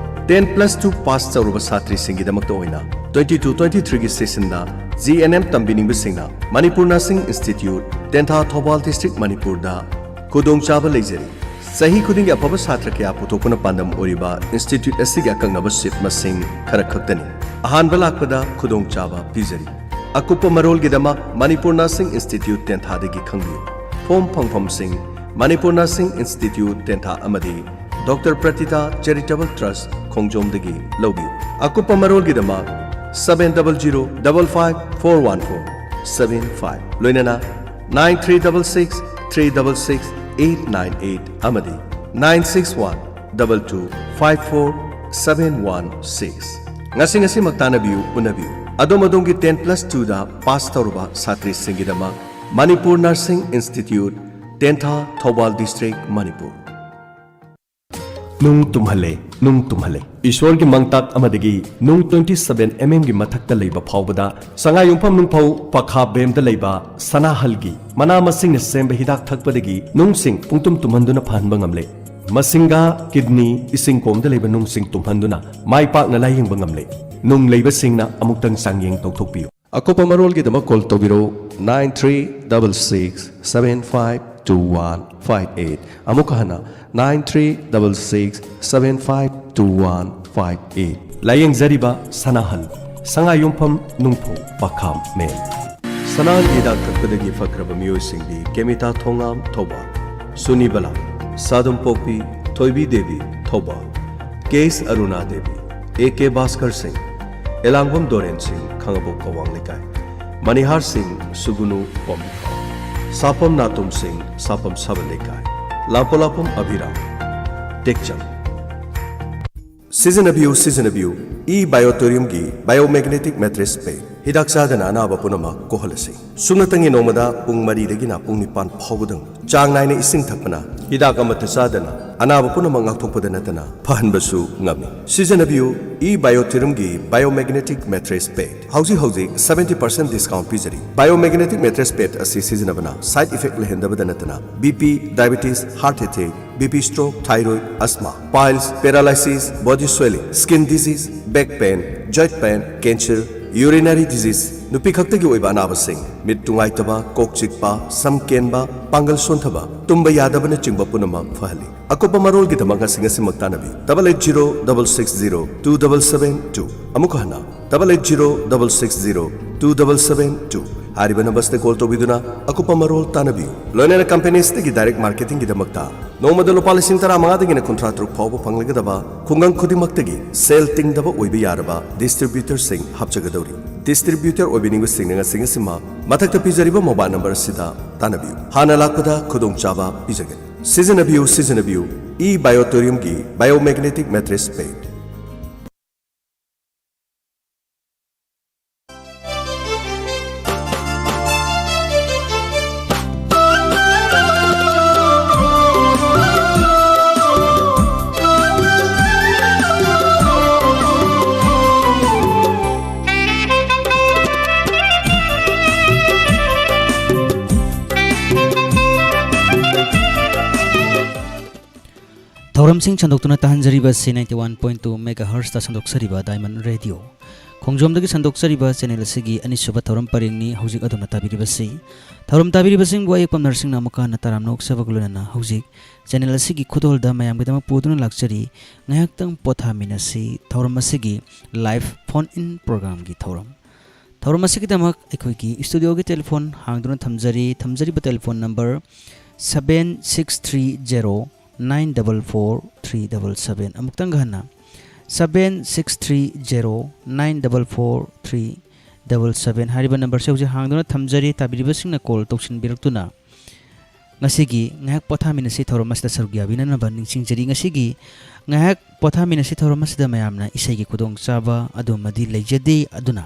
Ten plus two pass ꯇꯧꯔꯕ ꯁꯥꯇ꯭ꯔꯤꯁꯤꯡꯒꯤꯗꯃꯛꯇ ꯑꯣꯏꯅ ꯇ꯭ꯋꯦꯟꯇꯤ ꯇꯨ ꯇ꯭ꯋꯦꯟꯇꯤ ꯊ꯭ꯔꯤꯒꯤ ꯁꯦꯁꯟꯗ ꯖꯤ ꯑꯦꯟ ꯑꯦꯝ ꯇꯝꯕꯤꯅꯤꯡꯕꯁꯤꯡꯅ Manipur nursing institute, Tentha, Thoubal district, ꯃꯅꯤꯄꯨꯔꯗ ꯈꯨꯗꯣꯡꯆꯥꯕ ꯂꯩꯖꯔꯤ꯫ ꯆꯍꯤ ꯈꯨꯗꯤꯡꯒꯤ ꯑꯐꯕ ꯁꯥꯇ꯭ꯔ ꯀꯌꯥ ꯄꯨꯊꯣꯛꯄꯅ ꯄꯥꯟꯗꯝ ꯑꯣꯏꯔꯤꯕ ꯏꯟꯁꯇꯤꯇ꯭ꯌꯨꯠ ꯑꯁꯤꯒꯤ ꯑꯀꯛꯅꯕ ꯁꯤꯠ ꯃꯁꯤꯡ ꯈꯔ ꯈꯛꯇꯅꯤ꯫ ꯑꯍꯥꯟꯕ ꯂꯥꯛꯄꯗ ꯈꯨꯗꯣꯡꯆꯥꯕ ꯄꯤꯖꯔꯤ꯫ ꯑꯀꯨꯞꯄ ꯃꯔꯣꯜꯒꯤꯗꯃꯛ Manipur nursing institute, ꯇꯦꯟꯊꯥꯗꯒꯤ ꯈꯪꯕꯤꯌꯨ꯫ Form ꯐꯪꯐꯝꯁꯤꯡ: Manipur nursing institute, ꯇꯦꯟꯊꯥ ꯑꯃꯗꯤ ꯗꯣꯛꯇꯔ ꯄ꯭ꯔꯇꯤꯇꯥ ꯆꯦꯔꯤꯇꯦꯕꯜ ꯇ꯭ꯔꯁ, ꯈꯣꯡꯖꯣꯝꯗꯒꯤ ꯂꯧꯕꯤꯌꯨ꯫ ꯑꯀꯨꯞꯄ ꯃꯔꯣꯜꯒꯤꯗꯃꯛ seven double zero double five four one four seven five, ꯂꯣꯏꯅꯅ nine three double six three double six eight nine eight ꯑꯃꯗꯤ nine six one double two five four seven one six꯫ ꯉꯁꯤ ꯉꯁꯤꯃꯛ ꯇꯥꯟꯅꯕꯤꯌꯨ, ꯎꯅꯕꯤꯌꯨ꯫ ꯑꯗꯣꯝ ꯑꯗꯣꯝꯒꯤ ten plus ꯇꯨꯗ pass ꯇꯧꯔꯕ ꯁꯥꯇ꯭ꯔꯤꯁꯤꯡꯒꯤꯗꯃꯛ Manipur nursing institute, Tentha, Thoubal district, Manipur. ꯅꯨꯡ ꯇꯨꯝꯍꯜꯂꯦ, ꯅꯨꯡ ꯇꯨꯝꯍꯜꯂꯦ꯫ ꯏꯁꯣꯔꯒꯤ ꯃꯪꯇꯥꯛ ꯑꯃꯗꯒꯤ ꯅꯨꯡ twenty seven mm ꯒꯤ ꯃꯊꯛꯇ ꯂꯩꯕ ꯐꯥꯎꯕꯗ ꯁꯉꯥꯏꯌꯨꯝꯐꯝ ꯅꯨꯡꯐꯧ ꯄꯈꯥ ꯕꯦꯝꯗ ꯂꯩꯕ ꯁꯅꯥꯍꯜꯒꯤ ꯃꯅꯥ ꯃꯁꯤꯡꯅ ꯁꯦꯝꯕ ꯍꯤꯗꯥꯛ ꯊꯛꯄꯗꯒꯤ ꯅꯨꯡꯁꯤꯡ ꯄꯨꯡꯇꯨꯝ ꯇꯨꯝꯍꯟꯗꯨꯅ ꯐꯍꯟꯕ ꯉꯝꯂꯦ꯫ ꯃꯁꯤꯡꯒꯥ, ꯀꯤꯗꯅꯤ, ꯏꯁꯤꯡ ꯀꯣꯝꯗ ꯂꯩꯕ ꯅꯨꯡꯁꯤꯡ ꯇꯨꯝꯍꯟꯗꯨꯅ ꯃꯥꯏ ꯄꯥꯛꯅ ꯂꯥꯌꯦꯡꯕ ꯉꯝꯂꯦ꯫ ꯅꯨꯡ ꯂꯩꯕꯁꯤꯡꯅ ꯑꯃꯨꯛꯇꯪ ꯆꯥꯡꯌꯦꯡ ꯇꯧꯊꯣꯛꯄꯤꯌꯨ꯫ ꯑꯀꯨꯞꯄ ꯃꯔꯣꯜꯒꯤꯗꯃꯛ ꯀꯣꯜ ꯇꯧꯕꯤꯔꯛꯎ, nine three double six seven five two one five eight꯫ ꯑꯃꯨꯛꯀ ꯍꯟꯅ, nine three double six seven five two one five eight꯫ ꯂꯥꯌꯦꯡꯖꯔꯤꯕ ꯁꯅꯥꯍꯟ, ꯁꯉꯥꯏꯌꯨꯝꯐꯝ ꯅꯨꯡꯐꯧ ꯄꯥꯈꯥꯝ ꯃꯦꯟ꯫ ꯁꯅꯥꯍꯟꯒꯤ ꯍꯤꯗꯥꯛ ꯊꯛꯄꯗꯒꯤ ꯐꯈ꯭ꯔꯕ ꯃꯤꯑꯣꯏꯁꯤꯡꯗꯤ ꯀꯦꯃꯤꯇꯥ ꯊꯣꯉꯥꯝ ꯊꯧꯕꯥꯜ, ꯁꯨꯅꯤꯕꯂꯥ, ꯁꯥꯗꯨꯝꯄꯣꯛꯄꯤ ꯊꯣꯏꯕꯤ ꯗꯦꯕꯤ ꯊꯧꯕꯥꯜ, ꯀꯦ ꯑꯦꯁ ꯑꯔꯨꯅꯥ ꯗꯦꯕꯤ, ꯑꯦ ꯀꯦ ꯚꯥꯁꯀꯔ ꯁꯤꯡ, ꯑꯦꯂꯥꯡꯕꯝ ꯗꯣꯔꯦꯟ ꯁꯤꯡ ꯈꯥꯉꯕꯣꯛ ꯀꯋꯥꯡ ꯂꯩꯀꯥꯏ, ꯃꯅꯤꯍꯥꯔ ꯁꯤꯡ ꯁꯨꯒꯨꯅꯨ ꯄꯣꯝꯕꯤꯐꯥ, ꯁꯥꯐꯝ ꯅꯥꯇꯣꯝ ꯁꯤꯡ ꯁꯥꯐꯝ ꯁꯥꯕ ꯂꯩꯀꯥꯏ, ꯂꯥꯡꯄꯣꯂꯥꯛꯄꯝ ꯑꯚꯤꯔꯥꯝ ꯇꯦꯛꯆꯝ꯫ ꯁꯤꯖꯤꯟꯅꯕꯤꯌꯨ, ꯁꯤꯖꯤꯟꯅꯕꯤꯌꯨ, ꯏ ꯕꯥꯏꯑꯣꯇꯣꯔꯤꯌꯝꯒꯤ ꯕꯥꯏꯑꯣꯃꯦꯒꯅꯦꯇꯤꯛ ꯃꯦꯇ꯭ꯔꯦꯁ ꯄꯦꯛ꯫ ꯍꯤꯗꯥꯛ ꯆꯥꯗꯅ ꯑꯅꯥꯕ ꯄꯨꯝꯅꯃꯛ ꯀꯣꯛꯍꯜꯂꯁꯤ꯫ ꯁꯨꯞꯅꯇꯪꯒꯤ ꯅꯣꯡꯃꯗ ꯄꯨꯡ ꯃꯔꯤꯗꯒꯤꯅ ꯄꯨꯡ ꯅꯤꯄꯥꯟ ꯐꯥꯎꯕꯗꯪ ꯆꯥꯡ ꯅꯥꯏꯅ ꯏꯁꯤꯡ ꯊꯛꯄꯅ ꯍꯤꯗꯥꯛ ꯑꯃꯠꯇ ꯆꯥꯗꯅ ꯑꯅꯥꯕ ꯄꯨꯝꯅꯃꯛ ꯉꯥꯛꯊꯣꯛꯄꯗ ꯅꯠꯇꯅ ꯐꯍꯟꯕꯁꯨ ꯉꯝꯃꯤ꯫ ꯁꯤꯖꯤꯟꯅꯕꯤꯌꯨ ꯏ ꯕꯥꯏꯑꯣꯇꯣꯔꯤꯌꯝꯒꯤ ꯕꯥꯏꯑꯣꯃꯦꯒꯅꯦꯇꯤꯛ ꯃꯦꯇ꯭ꯔꯦꯁ ꯄꯦꯛ꯫ ꯍꯧꯖꯤꯛ ꯍꯧꯖꯤꯛ seventy percent discount ꯄꯤꯖꯔꯤ꯫ ꯕꯥꯏꯑꯣꯃꯦꯒꯅꯦꯇꯤꯛ ꯃꯦꯇ꯭ꯔꯦꯁ ꯄꯦꯛ ꯑꯁꯤ ꯁꯤꯖꯤꯟꯅꯕꯅ side effect ꯂꯩꯍꯟꯗꯕꯗ ꯅꯠꯇꯅ B P, diabetes, heart attack, B P stroke, thyroid, asthma, piles, paralysis, body swelling, skin disease, back pain, joint pain, cancer, urinary disease, ꯅꯨꯄꯤ ꯈꯛꯇꯒꯤ ꯑꯣꯏꯕ ꯑꯅꯥꯕꯁꯤꯡ, ꯃꯤꯠ ꯅꯨꯡꯉꯥꯏꯇꯕ, ꯀꯣꯛ ꯆꯤꯛꯄ, ꯁꯝ ꯀꯦꯟꯕ, ꯄꯥꯡꯒꯜ ꯁꯣꯟꯊꯕ, ꯇꯨꯝꯕ ꯌꯥꯗꯕꯅꯆꯤꯡꯕ ꯄꯨꯝꯅꯃꯛ ꯐꯍꯜꯂꯤ꯫ ꯑꯀꯨꯞꯄ ꯃꯔꯣꯜꯒꯤꯗꯃꯛ ꯉꯁꯤ ꯉꯁꯤꯃꯛ ꯇꯥꯟꯅꯕꯤꯌꯨ, double eight zero double six zero two double seven two꯫ ꯑꯃꯨꯛ ꯍꯟꯅ, double eight zero double six zero two double seven two꯫ ꯍꯥꯏꯔꯤꯕ ꯅꯝꯕꯔꯁꯤꯗ ꯀꯣꯜ ꯇꯧꯕꯤꯗꯨꯅ ꯑꯀꯨꯞꯄ ꯃꯔꯣꯜ ꯇꯥꯟꯅꯕꯤꯌꯨ꯫ ꯂꯣꯏꯅꯅ ꯀꯝꯄꯦꯅꯤꯁꯤꯗꯒꯤ ꯗꯥꯏꯔꯦꯛ ꯃꯥꯔꯀꯦꯇꯤꯡꯒꯤꯗꯃꯛꯇ ꯅꯣꯡꯃꯗ ꯂꯨꯄꯥ ꯂꯤꯁꯤꯡ ꯇꯔꯥꯃꯉꯥꯗꯒꯤꯅ ꯀꯨꯟꯊ꯭ꯔꯥ ꯇꯔꯨꯛ ꯐꯥꯎꯕ ꯐꯪꯂꯒꯗꯕ ꯈꯨꯡꯒꯪ ꯈꯨꯗꯤꯡꯃꯛꯇꯒꯤ ꯁꯦꯜ ꯇꯤꯡꯗꯕ ꯑꯣꯏꯕ ꯌꯥꯔꯕ ꯗꯤꯁꯇ꯭ꯔꯤꯕ꯭ꯌꯨꯇꯔꯁꯤꯡ ꯍꯥꯞꯆꯒꯗꯧꯔꯤ꯫ ꯗꯤꯁꯇ꯭ꯔꯤꯕ꯭ꯌꯨꯇꯔ ꯑꯣꯏꯕꯤꯅꯤꯡꯕꯁꯤꯡꯅ ꯉꯁꯤ ꯉꯁꯤꯃꯛ ꯃꯊꯛꯇ ꯄꯤꯖꯔꯤꯕ ꯃꯣꯕꯥꯏꯜ ꯅꯝꯕꯔ ꯑꯁꯤꯗ ꯇꯥꯟꯅꯕꯤꯌꯨ꯫ ꯍꯥꯟꯅ ꯂꯥꯛꯄꯗ ꯈꯨꯗꯣꯡꯆꯥꯕ ꯄꯤꯖꯒꯅꯤ꯫ ꯁꯤꯖꯤꯟꯅꯕꯤꯌꯨ, ꯁꯤꯖꯤꯟꯅꯕꯤꯌꯨ, ꯏ ꯕꯥꯏꯑꯣꯇꯣꯔꯤꯌꯝꯒꯤ ꯕꯥꯏꯑꯣꯃꯦꯒꯅꯦꯇꯤꯛ ꯃꯦꯇ꯭ꯔꯦꯁ ꯄꯦꯛ꯫ ꯊꯧꯔꯝꯁꯤꯡ ꯁꯟꯗꯣꯛꯇꯨꯅ ꯇꯥꯍꯟꯖꯔꯤꯕ ꯑꯁꯤ ninety one point two megahertz ꯇ ꯁꯟꯗꯣꯛꯆꯔꯤꯕ Diamond Radio꯫ ꯈꯣꯡꯖꯣꯝꯗꯒꯤ ꯁꯟꯗꯣꯛꯆꯔꯤꯕ ꯆꯦꯅꯦꯜ ꯑꯁꯤꯒꯤ ꯑꯅꯤꯁꯨꯕ ꯊꯧꯔꯝ ꯄꯔꯤꯡꯅꯤ ꯍꯧꯖꯤꯛ ꯑꯗꯣꯝꯅ ꯇꯥꯕꯤꯔꯤꯕꯁꯤ꯫ ꯊꯧꯔꯝ ꯇꯥꯕꯤꯔꯤꯕꯁꯤꯡꯕꯨ ꯑꯌꯦꯛꯄꯝ ꯅꯔꯁꯤꯡꯅ ꯑꯃꯨꯛꯀ ꯍꯟꯅ ꯇꯔꯥꯝꯅ ꯑꯣꯛꯆꯕꯒ ꯂꯣꯏꯅꯅ ꯍꯧꯖꯤꯛ ꯆꯦꯅꯦꯜ ꯑꯁꯤꯒꯤ ꯈꯨꯗꯣꯜꯗ ꯃꯌꯥꯝꯒꯤꯗꯃꯛ ꯄꯨꯗꯨꯅ ꯂꯥꯛꯆꯔꯤ꯫ ꯉꯥꯏꯍꯥꯛꯇꯪ ꯄꯣꯊꯥꯃꯤꯟꯅꯁꯤ ꯊꯧꯔꯝ ꯑꯁꯤꯒꯤ live phone in programꯒꯤ ꯊꯧꯔꯝ꯫ ꯊꯧꯔꯝ ꯑꯁꯤꯒꯤꯗꯃꯛ ꯑꯩꯈꯣꯏꯒꯤ studioꯒꯤ telephone ꯍꯥꯡꯗꯨꯅ ꯊꯝꯖꯔꯤ꯫ ꯊꯝꯖꯔꯤꯕ telephone number seven six three zero nine double four three double seven꯫ ꯑꯃꯨꯛꯇꯪꯒ ꯍꯟꯅ, seven six three zero nine double four three double seven꯫ ꯍꯥꯏꯔꯤꯕ numberꯁꯦ ꯍꯧꯖꯤꯛ ꯍꯥꯡꯗꯨꯅ ꯊꯝꯖꯔꯤ꯫ ꯇꯥꯕꯤꯔꯤꯕꯁꯤꯡꯅ call ꯇꯧꯁꯤꯟꯕꯤꯔꯛꯇꯨꯅ ꯉꯁꯤꯒꯤ ꯉꯥꯏꯍꯥꯛ ꯄꯣꯊꯥꯃꯤꯟꯅꯁꯤ ꯊꯧꯔꯝ ꯑꯁꯤꯗ ꯁꯔꯨꯛ ꯌꯥꯕꯤꯅꯅꯕ ꯅꯤꯡꯁꯤꯡꯖꯔꯤ꯫ ꯉꯁꯤꯒꯤ ꯉꯥꯏꯍꯥꯛ ꯄꯣꯊꯥꯃꯤꯟꯅꯁꯤ ꯊꯧꯔꯝ ꯑꯁꯤꯗ ꯃꯌꯥꯝꯅ ꯏꯁꯩꯒꯤ ꯈꯨꯗꯣꯡꯆꯥꯕ ꯑꯗꯨꯃꯗꯤ ꯂꯩꯖꯗꯦ꯫ ꯑꯗꯨꯅ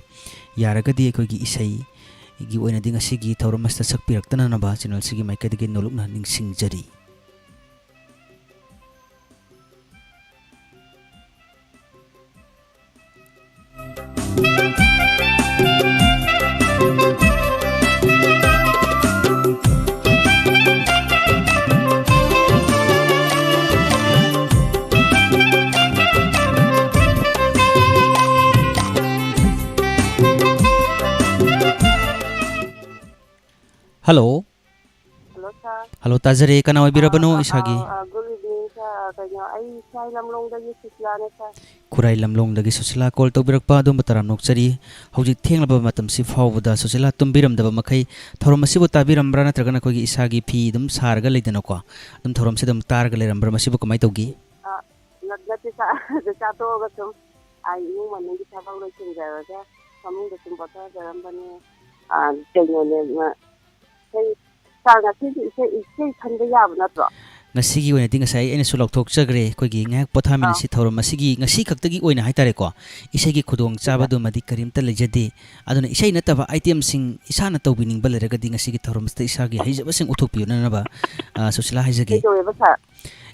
ꯌꯥꯔꯒꯗꯤ ꯑꯩꯈꯣꯏꯒꯤ ꯏꯁꯩꯒꯤ ꯑꯣꯏꯅꯗꯤ ꯉꯁꯤꯒꯤ ꯊꯧꯔꯝ ꯑꯁꯤꯗ ꯁꯛꯄꯤꯔꯛꯇꯅꯅꯕ ꯆꯦꯅꯦꯜꯁꯤꯒꯤ ꯃꯥꯏꯀꯩꯗꯒꯤ ꯅꯣꯂꯨꯛꯅ ꯅꯤꯡꯁꯤꯡꯖꯔꯤ꯫ Hello꯫ Hello, sir꯫ Hello, ꯇꯥꯖꯔꯦ꯫ ꯀꯅꯥ ꯑꯣꯏꯕꯤꯔꯕꯅꯣ? ꯑꯥ, ꯏꯁꯥꯒꯤ ꯑꯥ, ꯑꯥ, good evening, sir꯫ ꯑꯥ, ꯀꯩꯅꯣ, ꯑꯩ ꯁ꯭ꯋꯥꯏ ꯂꯝꯂꯣꯡꯗꯒꯤ ꯁꯨꯁꯤꯂꯥꯅꯦ, sir꯫ ꯈꯨꯔꯥꯏ ꯂꯝꯂꯣꯡꯗꯒꯤ ꯁꯨꯁꯤꯂꯥ call ꯇꯧꯕꯤꯔꯛꯄ ꯑꯗꯣꯝꯕꯨ ꯇꯔꯥꯝꯅ ꯑꯣꯛꯆꯔꯤ꯫ ꯍꯧꯖꯤꯛ ꯊꯦꯡꯂꯕ ꯃꯇꯝꯁꯤ ꯐꯥꯎꯕꯗ ꯁꯨꯁꯤꯂꯥ ꯇꯨꯝꯕꯤꯔꯝꯗꯕ ꯃꯈꯩ ꯊꯧꯔꯝ ꯑꯁꯤꯕꯨ ꯇꯥꯕꯤꯔꯝꯕ꯭ꯔꯥ, ꯅꯠꯇ꯭ꯔꯒꯅ ꯑꯩꯈꯣꯏꯒꯤ ꯏꯁꯥꯒꯤ ꯐꯤ ꯑꯗꯨꯝ ꯁꯥꯔꯒ ꯂꯩꯗꯅꯀꯣ, ꯑꯗꯨꯝ ꯊꯧꯔꯝꯁꯤ ꯑꯗꯨꯝ ꯇꯥꯔꯒ ꯂꯩꯔꯝꯕ꯭ꯔꯥ, ꯃꯁꯤꯕꯨ ꯀꯃꯥꯏꯅ ꯇꯧꯒꯦ? ꯑꯥ, ꯅꯠ-, ꯅꯠꯇꯦ, sir꯫ ꯆꯥꯛ ꯆꯥ ꯇꯣꯛꯑꯒ ꯁꯨꯝ, ꯑꯥ, ꯏꯃꯨꯡ ꯃꯅꯨꯡꯒꯤ ꯊꯕꯛ ꯂꯣꯏꯁꯤꯟꯖꯔꯒ ꯐꯃꯨꯡꯗ ꯁꯨꯝ ꯄꯣꯊꯥꯖꯔꯝꯕꯅꯦ꯫ ꯑꯥ, ꯀꯩꯅꯣꯅꯦ, ꯃ-, ꯏꯁꯩ, sir, ꯉꯁꯤꯒꯤ ꯏꯁꯩ, ꯏꯁꯩ ꯈꯟꯕ ꯌꯥꯕ ꯅꯠꯇ꯭ꯔꯣ? ꯉꯁꯤꯒꯤ ꯑꯣꯏꯅꯗꯤ ꯉꯁꯥꯏ ꯑꯩꯅꯁꯨ ꯂꯥꯎꯊꯣꯛꯆꯈ꯭ꯔꯦ, ꯑꯩꯈꯣꯏꯒꯤ ꯉꯥꯏꯍꯥꯛ ꯑꯥ꯫ ꯄꯣꯊꯥꯃꯤꯟꯅꯁꯤ ꯊꯧꯔꯝ ꯑꯁꯤꯒꯤ ꯉꯁꯤ ꯈꯛꯇꯒꯤ ꯑꯣꯏꯅ ꯍꯥꯏꯇꯥꯔꯦꯀꯣ, ꯏꯁꯩꯒꯤ ꯈꯨꯗꯣꯡꯆꯥꯕ ꯍꯣꯏ, sir꯫ ꯑꯗꯨꯃꯗꯤ ꯀꯔꯤꯝꯇ ꯂꯩꯖꯗꯦ꯫ ꯑꯗꯨꯅ ꯏꯁꯩ ꯅꯠꯇꯕ itemꯁꯤꯡ ꯏꯁꯥꯅ ꯇꯧꯕꯤꯅꯤꯡꯕ ꯂꯩꯔꯒꯗꯤ ꯉꯁꯤꯒꯤ ꯊꯧꯔꯝ ꯑꯁꯤꯗ ꯏꯁꯥꯒꯤ ꯍꯩꯖꯕꯁꯤꯡ ꯎꯠꯊꯣꯛꯄꯤꯌꯨꯅꯅꯕ, ꯑ, ꯁꯨꯁꯤꯂꯥ ꯍꯥꯏꯖꯒꯦ꯫ ꯀꯩꯗꯧꯋꯦꯕ, sir?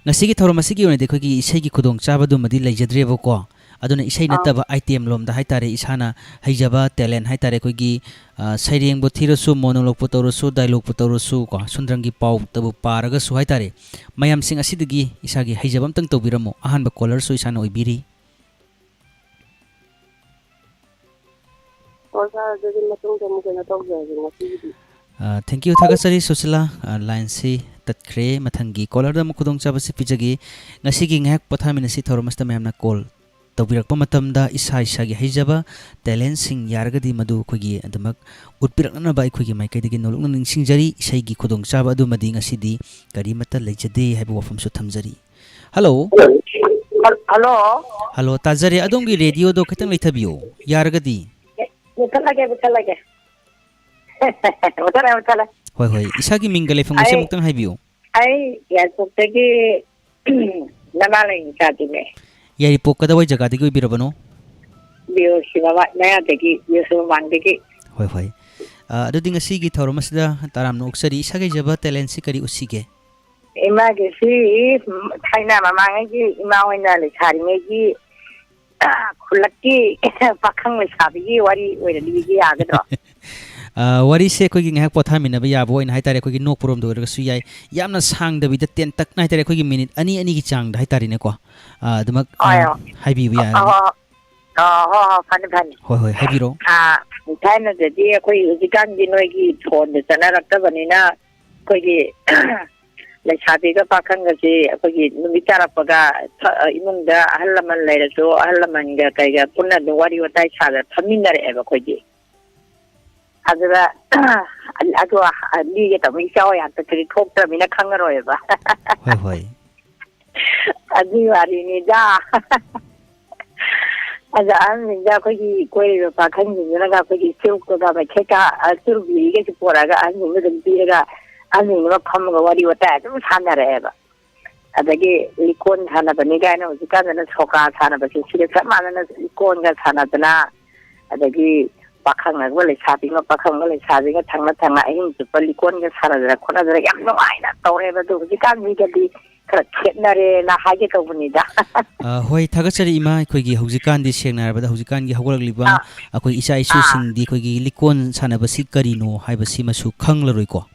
ꯉꯁꯤꯒꯤ ꯊꯧꯔꯝ ꯑꯁꯤꯒꯤ ꯑꯣꯏꯅꯗꯤ ꯑꯩꯈꯣꯏꯒꯤ ꯏꯁꯩꯒꯤ ꯈꯨꯗꯣꯡꯆꯥꯕꯗꯨꯃꯗꯤ ꯂꯩꯖꯗ꯭ꯔꯦꯕꯀꯣ꯫ ꯑꯗꯨꯅ ꯏꯁꯩ ꯑꯥ꯫ ꯅꯠꯇꯕ item ꯂꯣꯝꯗ ꯍꯥꯏꯇꯥꯔꯦ, ꯏꯁꯥꯅ ꯍꯩꯖꯕ talent ꯍꯥꯏꯇꯥꯔꯦ, ꯑꯩꯈꯣꯏꯒꯤ, ꯑ, ꯁꯩꯔꯦꯡꯕꯨ ꯊꯤꯔꯁꯨ, monologueꯄꯨ ꯇꯧꯔꯁꯨ, dialogueꯄꯨ ꯇꯧꯔꯁꯨ ꯀꯣ, ꯁꯨꯟꯗ꯭ꯔꯪꯒꯤ ꯄꯥꯎꯇꯕꯨ ꯄꯥꯔꯒꯁꯨ ꯍꯥꯏꯇꯥꯔꯦ, ꯃꯌꯥꯝꯁꯤꯡ ꯑꯁꯤꯗꯒꯤ ꯏꯁꯥꯒꯤ ꯍꯩꯖꯕ ꯑꯝꯇꯪ ꯇꯧꯕꯤꯔꯝꯃꯨ꯫ ꯑꯍꯥꯟꯕ callerꯁꯨ ꯏꯁꯥꯅ ꯑꯣꯏꯕꯤꯔꯤ꯫ ꯑꯣ, ꯁꯥꯔ, ꯑꯗꯨꯗꯤ ꯃꯇꯨꯡꯗ ꯑꯃꯨꯛ ꯀꯩꯅꯣ ꯇꯧꯖꯔꯒꯦ ꯉꯁꯤꯒꯤꯗꯤ꯫ ꯑ, thank you, ꯊꯥꯒꯠꯆꯔꯤ ꯁꯨꯁꯤꯂꯥ꯫ ꯑ, line ꯁꯤ ꯇꯠꯈ꯭ꯔꯦ꯫ ꯃꯊꯪꯒꯤ caller ꯗ ꯑꯃꯨꯛ ꯈꯨꯗꯣꯡꯆꯥꯕꯁꯤ ꯄꯤꯖꯒꯦ꯫ ꯉꯁꯤꯒꯤ ꯉꯥꯏꯍꯥꯛ ꯄꯣꯊꯥꯃꯤꯟꯅꯁꯤ ꯊꯧꯔꯝ ꯑꯁꯤꯗ ꯃꯌꯥꯝꯅ call ꯇꯧꯕꯤꯔꯛꯄ ꯃꯇꯝꯗ ꯏꯁꯥ ꯏꯁꯥꯒꯤ ꯍꯩꯖꯕ talent ꯁꯤꯡ ꯌꯥꯔꯒꯗꯤ ꯃꯗꯨ ꯑꯩꯈꯣꯏꯒꯤ ꯑꯗꯨꯃꯛ ꯎꯠꯄꯤꯔꯛꯅꯅꯕ ꯑꯩꯈꯣꯏꯒꯤ ꯃꯥꯏꯀꯩꯗꯒꯤ ꯅꯣꯂꯨꯛꯅ ꯅꯤꯡꯁꯤꯡꯖꯔꯤ꯫ ꯏꯁꯩꯒꯤ ꯈꯨꯗꯣꯡꯆꯥꯕ ꯑꯗꯨꯃꯗꯤ ꯉꯁꯤꯗꯤ ꯀꯔꯤꯃꯠꯇ ꯂꯩꯖꯗꯦ ꯍꯥꯏꯕ ꯋꯥꯐꯝꯁꯨ ꯊꯝꯖꯔꯤ꯫ Hello꯫ ꯍꯜ-, hello꯫ Hello, ꯇꯥꯖꯔꯦ꯫ ꯑꯗꯣꯝꯒꯤ radio ꯗꯣ ꯈꯤꯇꯪ ꯂꯩꯊꯕꯤꯌꯨ, ꯌꯥꯔꯒꯗꯤ꯫ ꯃꯨꯊꯠꯂꯒꯦ, ꯃꯨꯊꯠꯂꯒꯦ꯫ ꯃꯨꯊꯠꯂꯦ, ꯃꯨꯊꯠꯂꯦ꯫ ꯍꯣꯏ, ꯍꯣꯏ꯫ ꯏꯁꯥꯒꯤ ꯃꯤꯡꯒ ꯂꯩꯐꯝꯒꯁꯦ ꯑꯩ, ꯑꯃꯨꯛꯇꯪ ꯍꯥꯏꯕꯤꯌꯨ꯫ ꯑꯩ ꯌꯥꯏꯔꯤꯄꯣꯛꯇꯒꯤ ꯅꯃꯥ ꯂꯩꯅꯤꯇꯥꯗꯤꯅꯦ꯫ ꯌꯥꯏꯔꯤꯄꯣꯛ ꯀꯗꯥꯏꯋꯥꯏ ꯖꯒꯥꯗꯒꯤ ꯑꯣꯏꯕꯤꯔꯕꯅꯣ? B O C ꯃꯃꯥ-, ꯃꯌꯥꯗꯒꯤ, B O C ꯃꯃꯥꯡꯗꯒꯤ꯫ ꯍꯣꯏ, ꯍꯣꯏ꯫ ꯑ, ꯑꯗꯨꯗꯤ ꯉꯁꯤꯒꯤ ꯊꯧꯔꯝ ꯑꯁꯤꯗ ꯇꯔꯥꯝꯅ ꯑꯣꯛꯆꯔꯤ꯫ ꯏꯁꯥꯒꯤ ꯍꯩꯖꯕ talent ꯁꯤ ꯀꯔꯤ ꯎꯠꯁꯤꯒꯦ? ꯏꯃꯥꯒꯤꯁꯤ, ꯎꯝ, ꯊꯥꯏꯅ ꯃꯃꯥꯡꯉꯩꯒꯤ ꯏꯃꯥ ꯍꯣꯏꯅ ꯂꯩꯁꯥꯔꯤꯉꯩꯒꯤ, ꯑ, ꯈꯨꯜꯂꯛꯀꯤ ꯄꯥꯈꯪ ꯂꯩꯁꯥꯕꯤꯒꯤ ꯋꯥꯔꯤ ꯑꯣꯏꯅ ꯂꯤꯒꯦ ꯌꯥꯒꯗ꯭ꯔꯣ? ꯑ, ꯋꯥꯔꯤꯁꯦ ꯑꯩꯈꯣꯏꯒꯤ ꯉꯥꯏꯍꯥꯛ ꯄꯣꯊꯥꯃꯤꯟꯅꯕ ꯌꯥꯕ ꯑꯣꯏꯅ ꯍꯥꯏꯇꯥꯔꯦ, ꯑꯩꯈꯣꯏꯒꯤ ꯅꯣꯛꯄꯔꯣꯝꯗ ꯑꯣꯏꯔꯒꯁꯨ ꯌꯥꯏ, ꯌꯥꯝꯅ ꯁꯥꯡꯗꯕꯤꯗ ꯇꯦꯟꯇꯛꯅ ꯍꯥꯏꯇꯥꯔꯦ, ꯑꯩꯈꯣꯏꯒꯤ minute ꯑꯅꯤ, ꯑꯅꯤꯒꯤ ꯆꯥꯡꯗ ꯍꯥꯏꯇꯥꯔꯦꯅꯦꯀꯣ꯫ ꯑ, ꯑꯗꯨꯃꯛ, ꯑ, ꯍꯣꯏ, ꯍꯣꯏ꯫ ꯍꯥꯏꯕꯤꯕ ꯑ, ꯌꯥꯔꯅꯤ꯫ ꯑ, ꯑ, ꯍꯣꯏ, ꯍꯣꯏ, ꯐꯅꯤ, ꯐꯅꯤ꯫ ꯍꯣꯏ, ꯍꯣꯏ, ꯍꯥꯏꯕꯤꯔꯣ꯫ ꯑ, ꯊꯥꯏꯅꯗꯗꯤ ꯑꯩꯈꯣꯏ ꯍꯧꯖꯤꯛꯀꯥꯟꯗꯤ ꯅꯣꯏꯒꯤ phone ꯗ ꯆꯠꯅꯔꯛꯇꯕꯅꯤꯅ ꯑꯩꯈꯣꯏꯒꯤ ꯂꯩꯁꯥꯕꯤꯒ ꯄꯥꯈꯪꯒꯁꯤ ꯑꯩꯈꯣꯏꯒꯤ ꯅꯨꯃꯤꯠ ꯇꯥꯔꯛꯄꯒ ꯐ-, ꯏꯃꯨꯡꯗ ꯑꯍꯜ ꯂꯃꯟ ꯂꯩꯔꯁꯨ ꯑꯍꯜ ꯂꯃꯟꯒ ꯀꯩꯒ ꯄꯨꯟꯅ ꯑꯗꯨꯝ ꯋꯥꯔꯤ ꯋꯥꯇꯥꯏ ꯁꯥꯗꯅ ꯐꯝꯃꯤꯟꯅꯔꯛꯑꯦꯕ ꯑꯩꯈꯣꯏꯗꯤ꯫ ꯑꯗꯨꯗ ꯑꯗꯨ ꯂꯤꯒꯦ ꯇꯧꯕ, ꯏꯆꯥ ꯍꯣꯏ ꯍꯥꯛꯇꯛꯇꯗꯤ ꯊꯣꯛꯇ꯭ꯔꯃꯤꯅ ꯈꯪꯉꯔꯣꯏꯕ꯫ ꯍꯣꯏ, ꯍꯣꯏ꯫ ꯑꯗꯨꯒꯤ ꯋꯥꯔꯤꯅꯤꯗ꯫ ꯑꯗ ꯑꯍꯟꯁꯤꯡꯗ ꯑꯩꯈꯣꯏꯒꯤ ꯀꯣꯏꯔꯤꯕ ꯄꯥꯈꯪꯁꯤꯡꯗꯨꯅꯒ ꯑꯩꯈꯣꯏꯒꯤ ꯆꯨꯔꯨꯞꯀ ꯃꯩꯈꯦꯠꯀ, ꯑ, ꯆꯨꯔꯨꯞ ꯕꯤꯔꯤꯒꯁꯨ ꯄꯣꯔꯛꯑꯒ ꯑꯍꯟꯁꯤꯡꯗ ꯑꯗꯨꯝ ꯄꯤꯔꯒ ꯑꯍꯟꯁꯤꯡꯗꯨꯒ ꯐꯝꯃꯒ ꯋꯥꯔꯤ ꯋꯥꯇꯥꯏ ꯑꯗꯨꯝ ꯁꯥꯟꯅꯔꯛꯑꯦꯕ꯫ ꯑꯗꯒꯤ ꯂꯤꯀꯣꯟ ꯁꯥꯟꯅꯕꯅꯤ ꯀꯥꯏꯅ ꯍꯧꯖꯤꯛꯀꯥꯟꯗꯅ ꯁꯣꯀꯥ ꯁꯥꯟꯅꯕꯁꯦ ꯁꯤꯒ ꯆꯞ ꯃꯥꯟꯅꯅ ꯂꯤꯀꯣꯟꯒ ꯁꯥꯟꯅꯗꯅ, ꯑꯗꯒꯤ ꯄꯥꯈꯪ ꯑꯃꯒ ꯂꯩꯁꯥꯕꯤ ꯑꯃ, ꯄꯥꯈꯪ ꯑꯃꯒ ꯂꯩꯁꯥꯕꯤꯒ ꯊꯪꯅ ꯊꯪꯅ ꯑꯍꯤꯡ ꯆꯨꯞꯄ ꯂꯤꯀꯣꯟꯒ ꯁꯥꯟꯅꯗꯅ ꯈꯣꯠꯅꯗꯅ ꯌꯥꯝ ꯅꯨꯡꯉꯥꯏꯅ ꯇꯧꯔꯦꯕ꯫ ꯑꯗꯨ ꯍꯧꯖꯤꯛꯀꯥꯟꯁꯤꯒꯗꯤ ꯈꯔ ꯈꯦꯠꯅꯔꯦꯅ ꯍꯥꯏꯒꯦ ꯇꯧꯕꯅꯤꯗ꯫ ꯑ, ꯍꯣꯏ, ꯊꯥꯒꯠꯆꯔꯤ ꯏꯃꯥ꯫ ꯑꯩꯈꯣꯏꯒꯤ ꯍꯧꯖꯤꯛꯀꯥꯟꯗꯤ ꯁꯦꯡꯅ ꯍꯥꯏꯔꯕꯗ ꯍꯧꯖꯤꯛꯀꯥꯟꯒꯤ ꯍꯧꯒꯠꯂꯛꯂꯤꯕ ꯑꯥ꯫ ꯑꯩꯈꯣꯏ ꯏꯆꯥ ꯑꯥ꯫ ꯏꯁꯨꯁꯤꯡꯗꯤ ꯑꯩꯈꯣꯏꯒꯤ ꯂꯤꯀꯣꯟ ꯁꯥꯟꯅꯕꯁꯤ ꯀꯔꯤꯅꯣ ꯍꯥꯏꯕꯁꯤꯃꯁꯨ ꯈꯪꯂꯔꯣꯏꯀꯣ꯫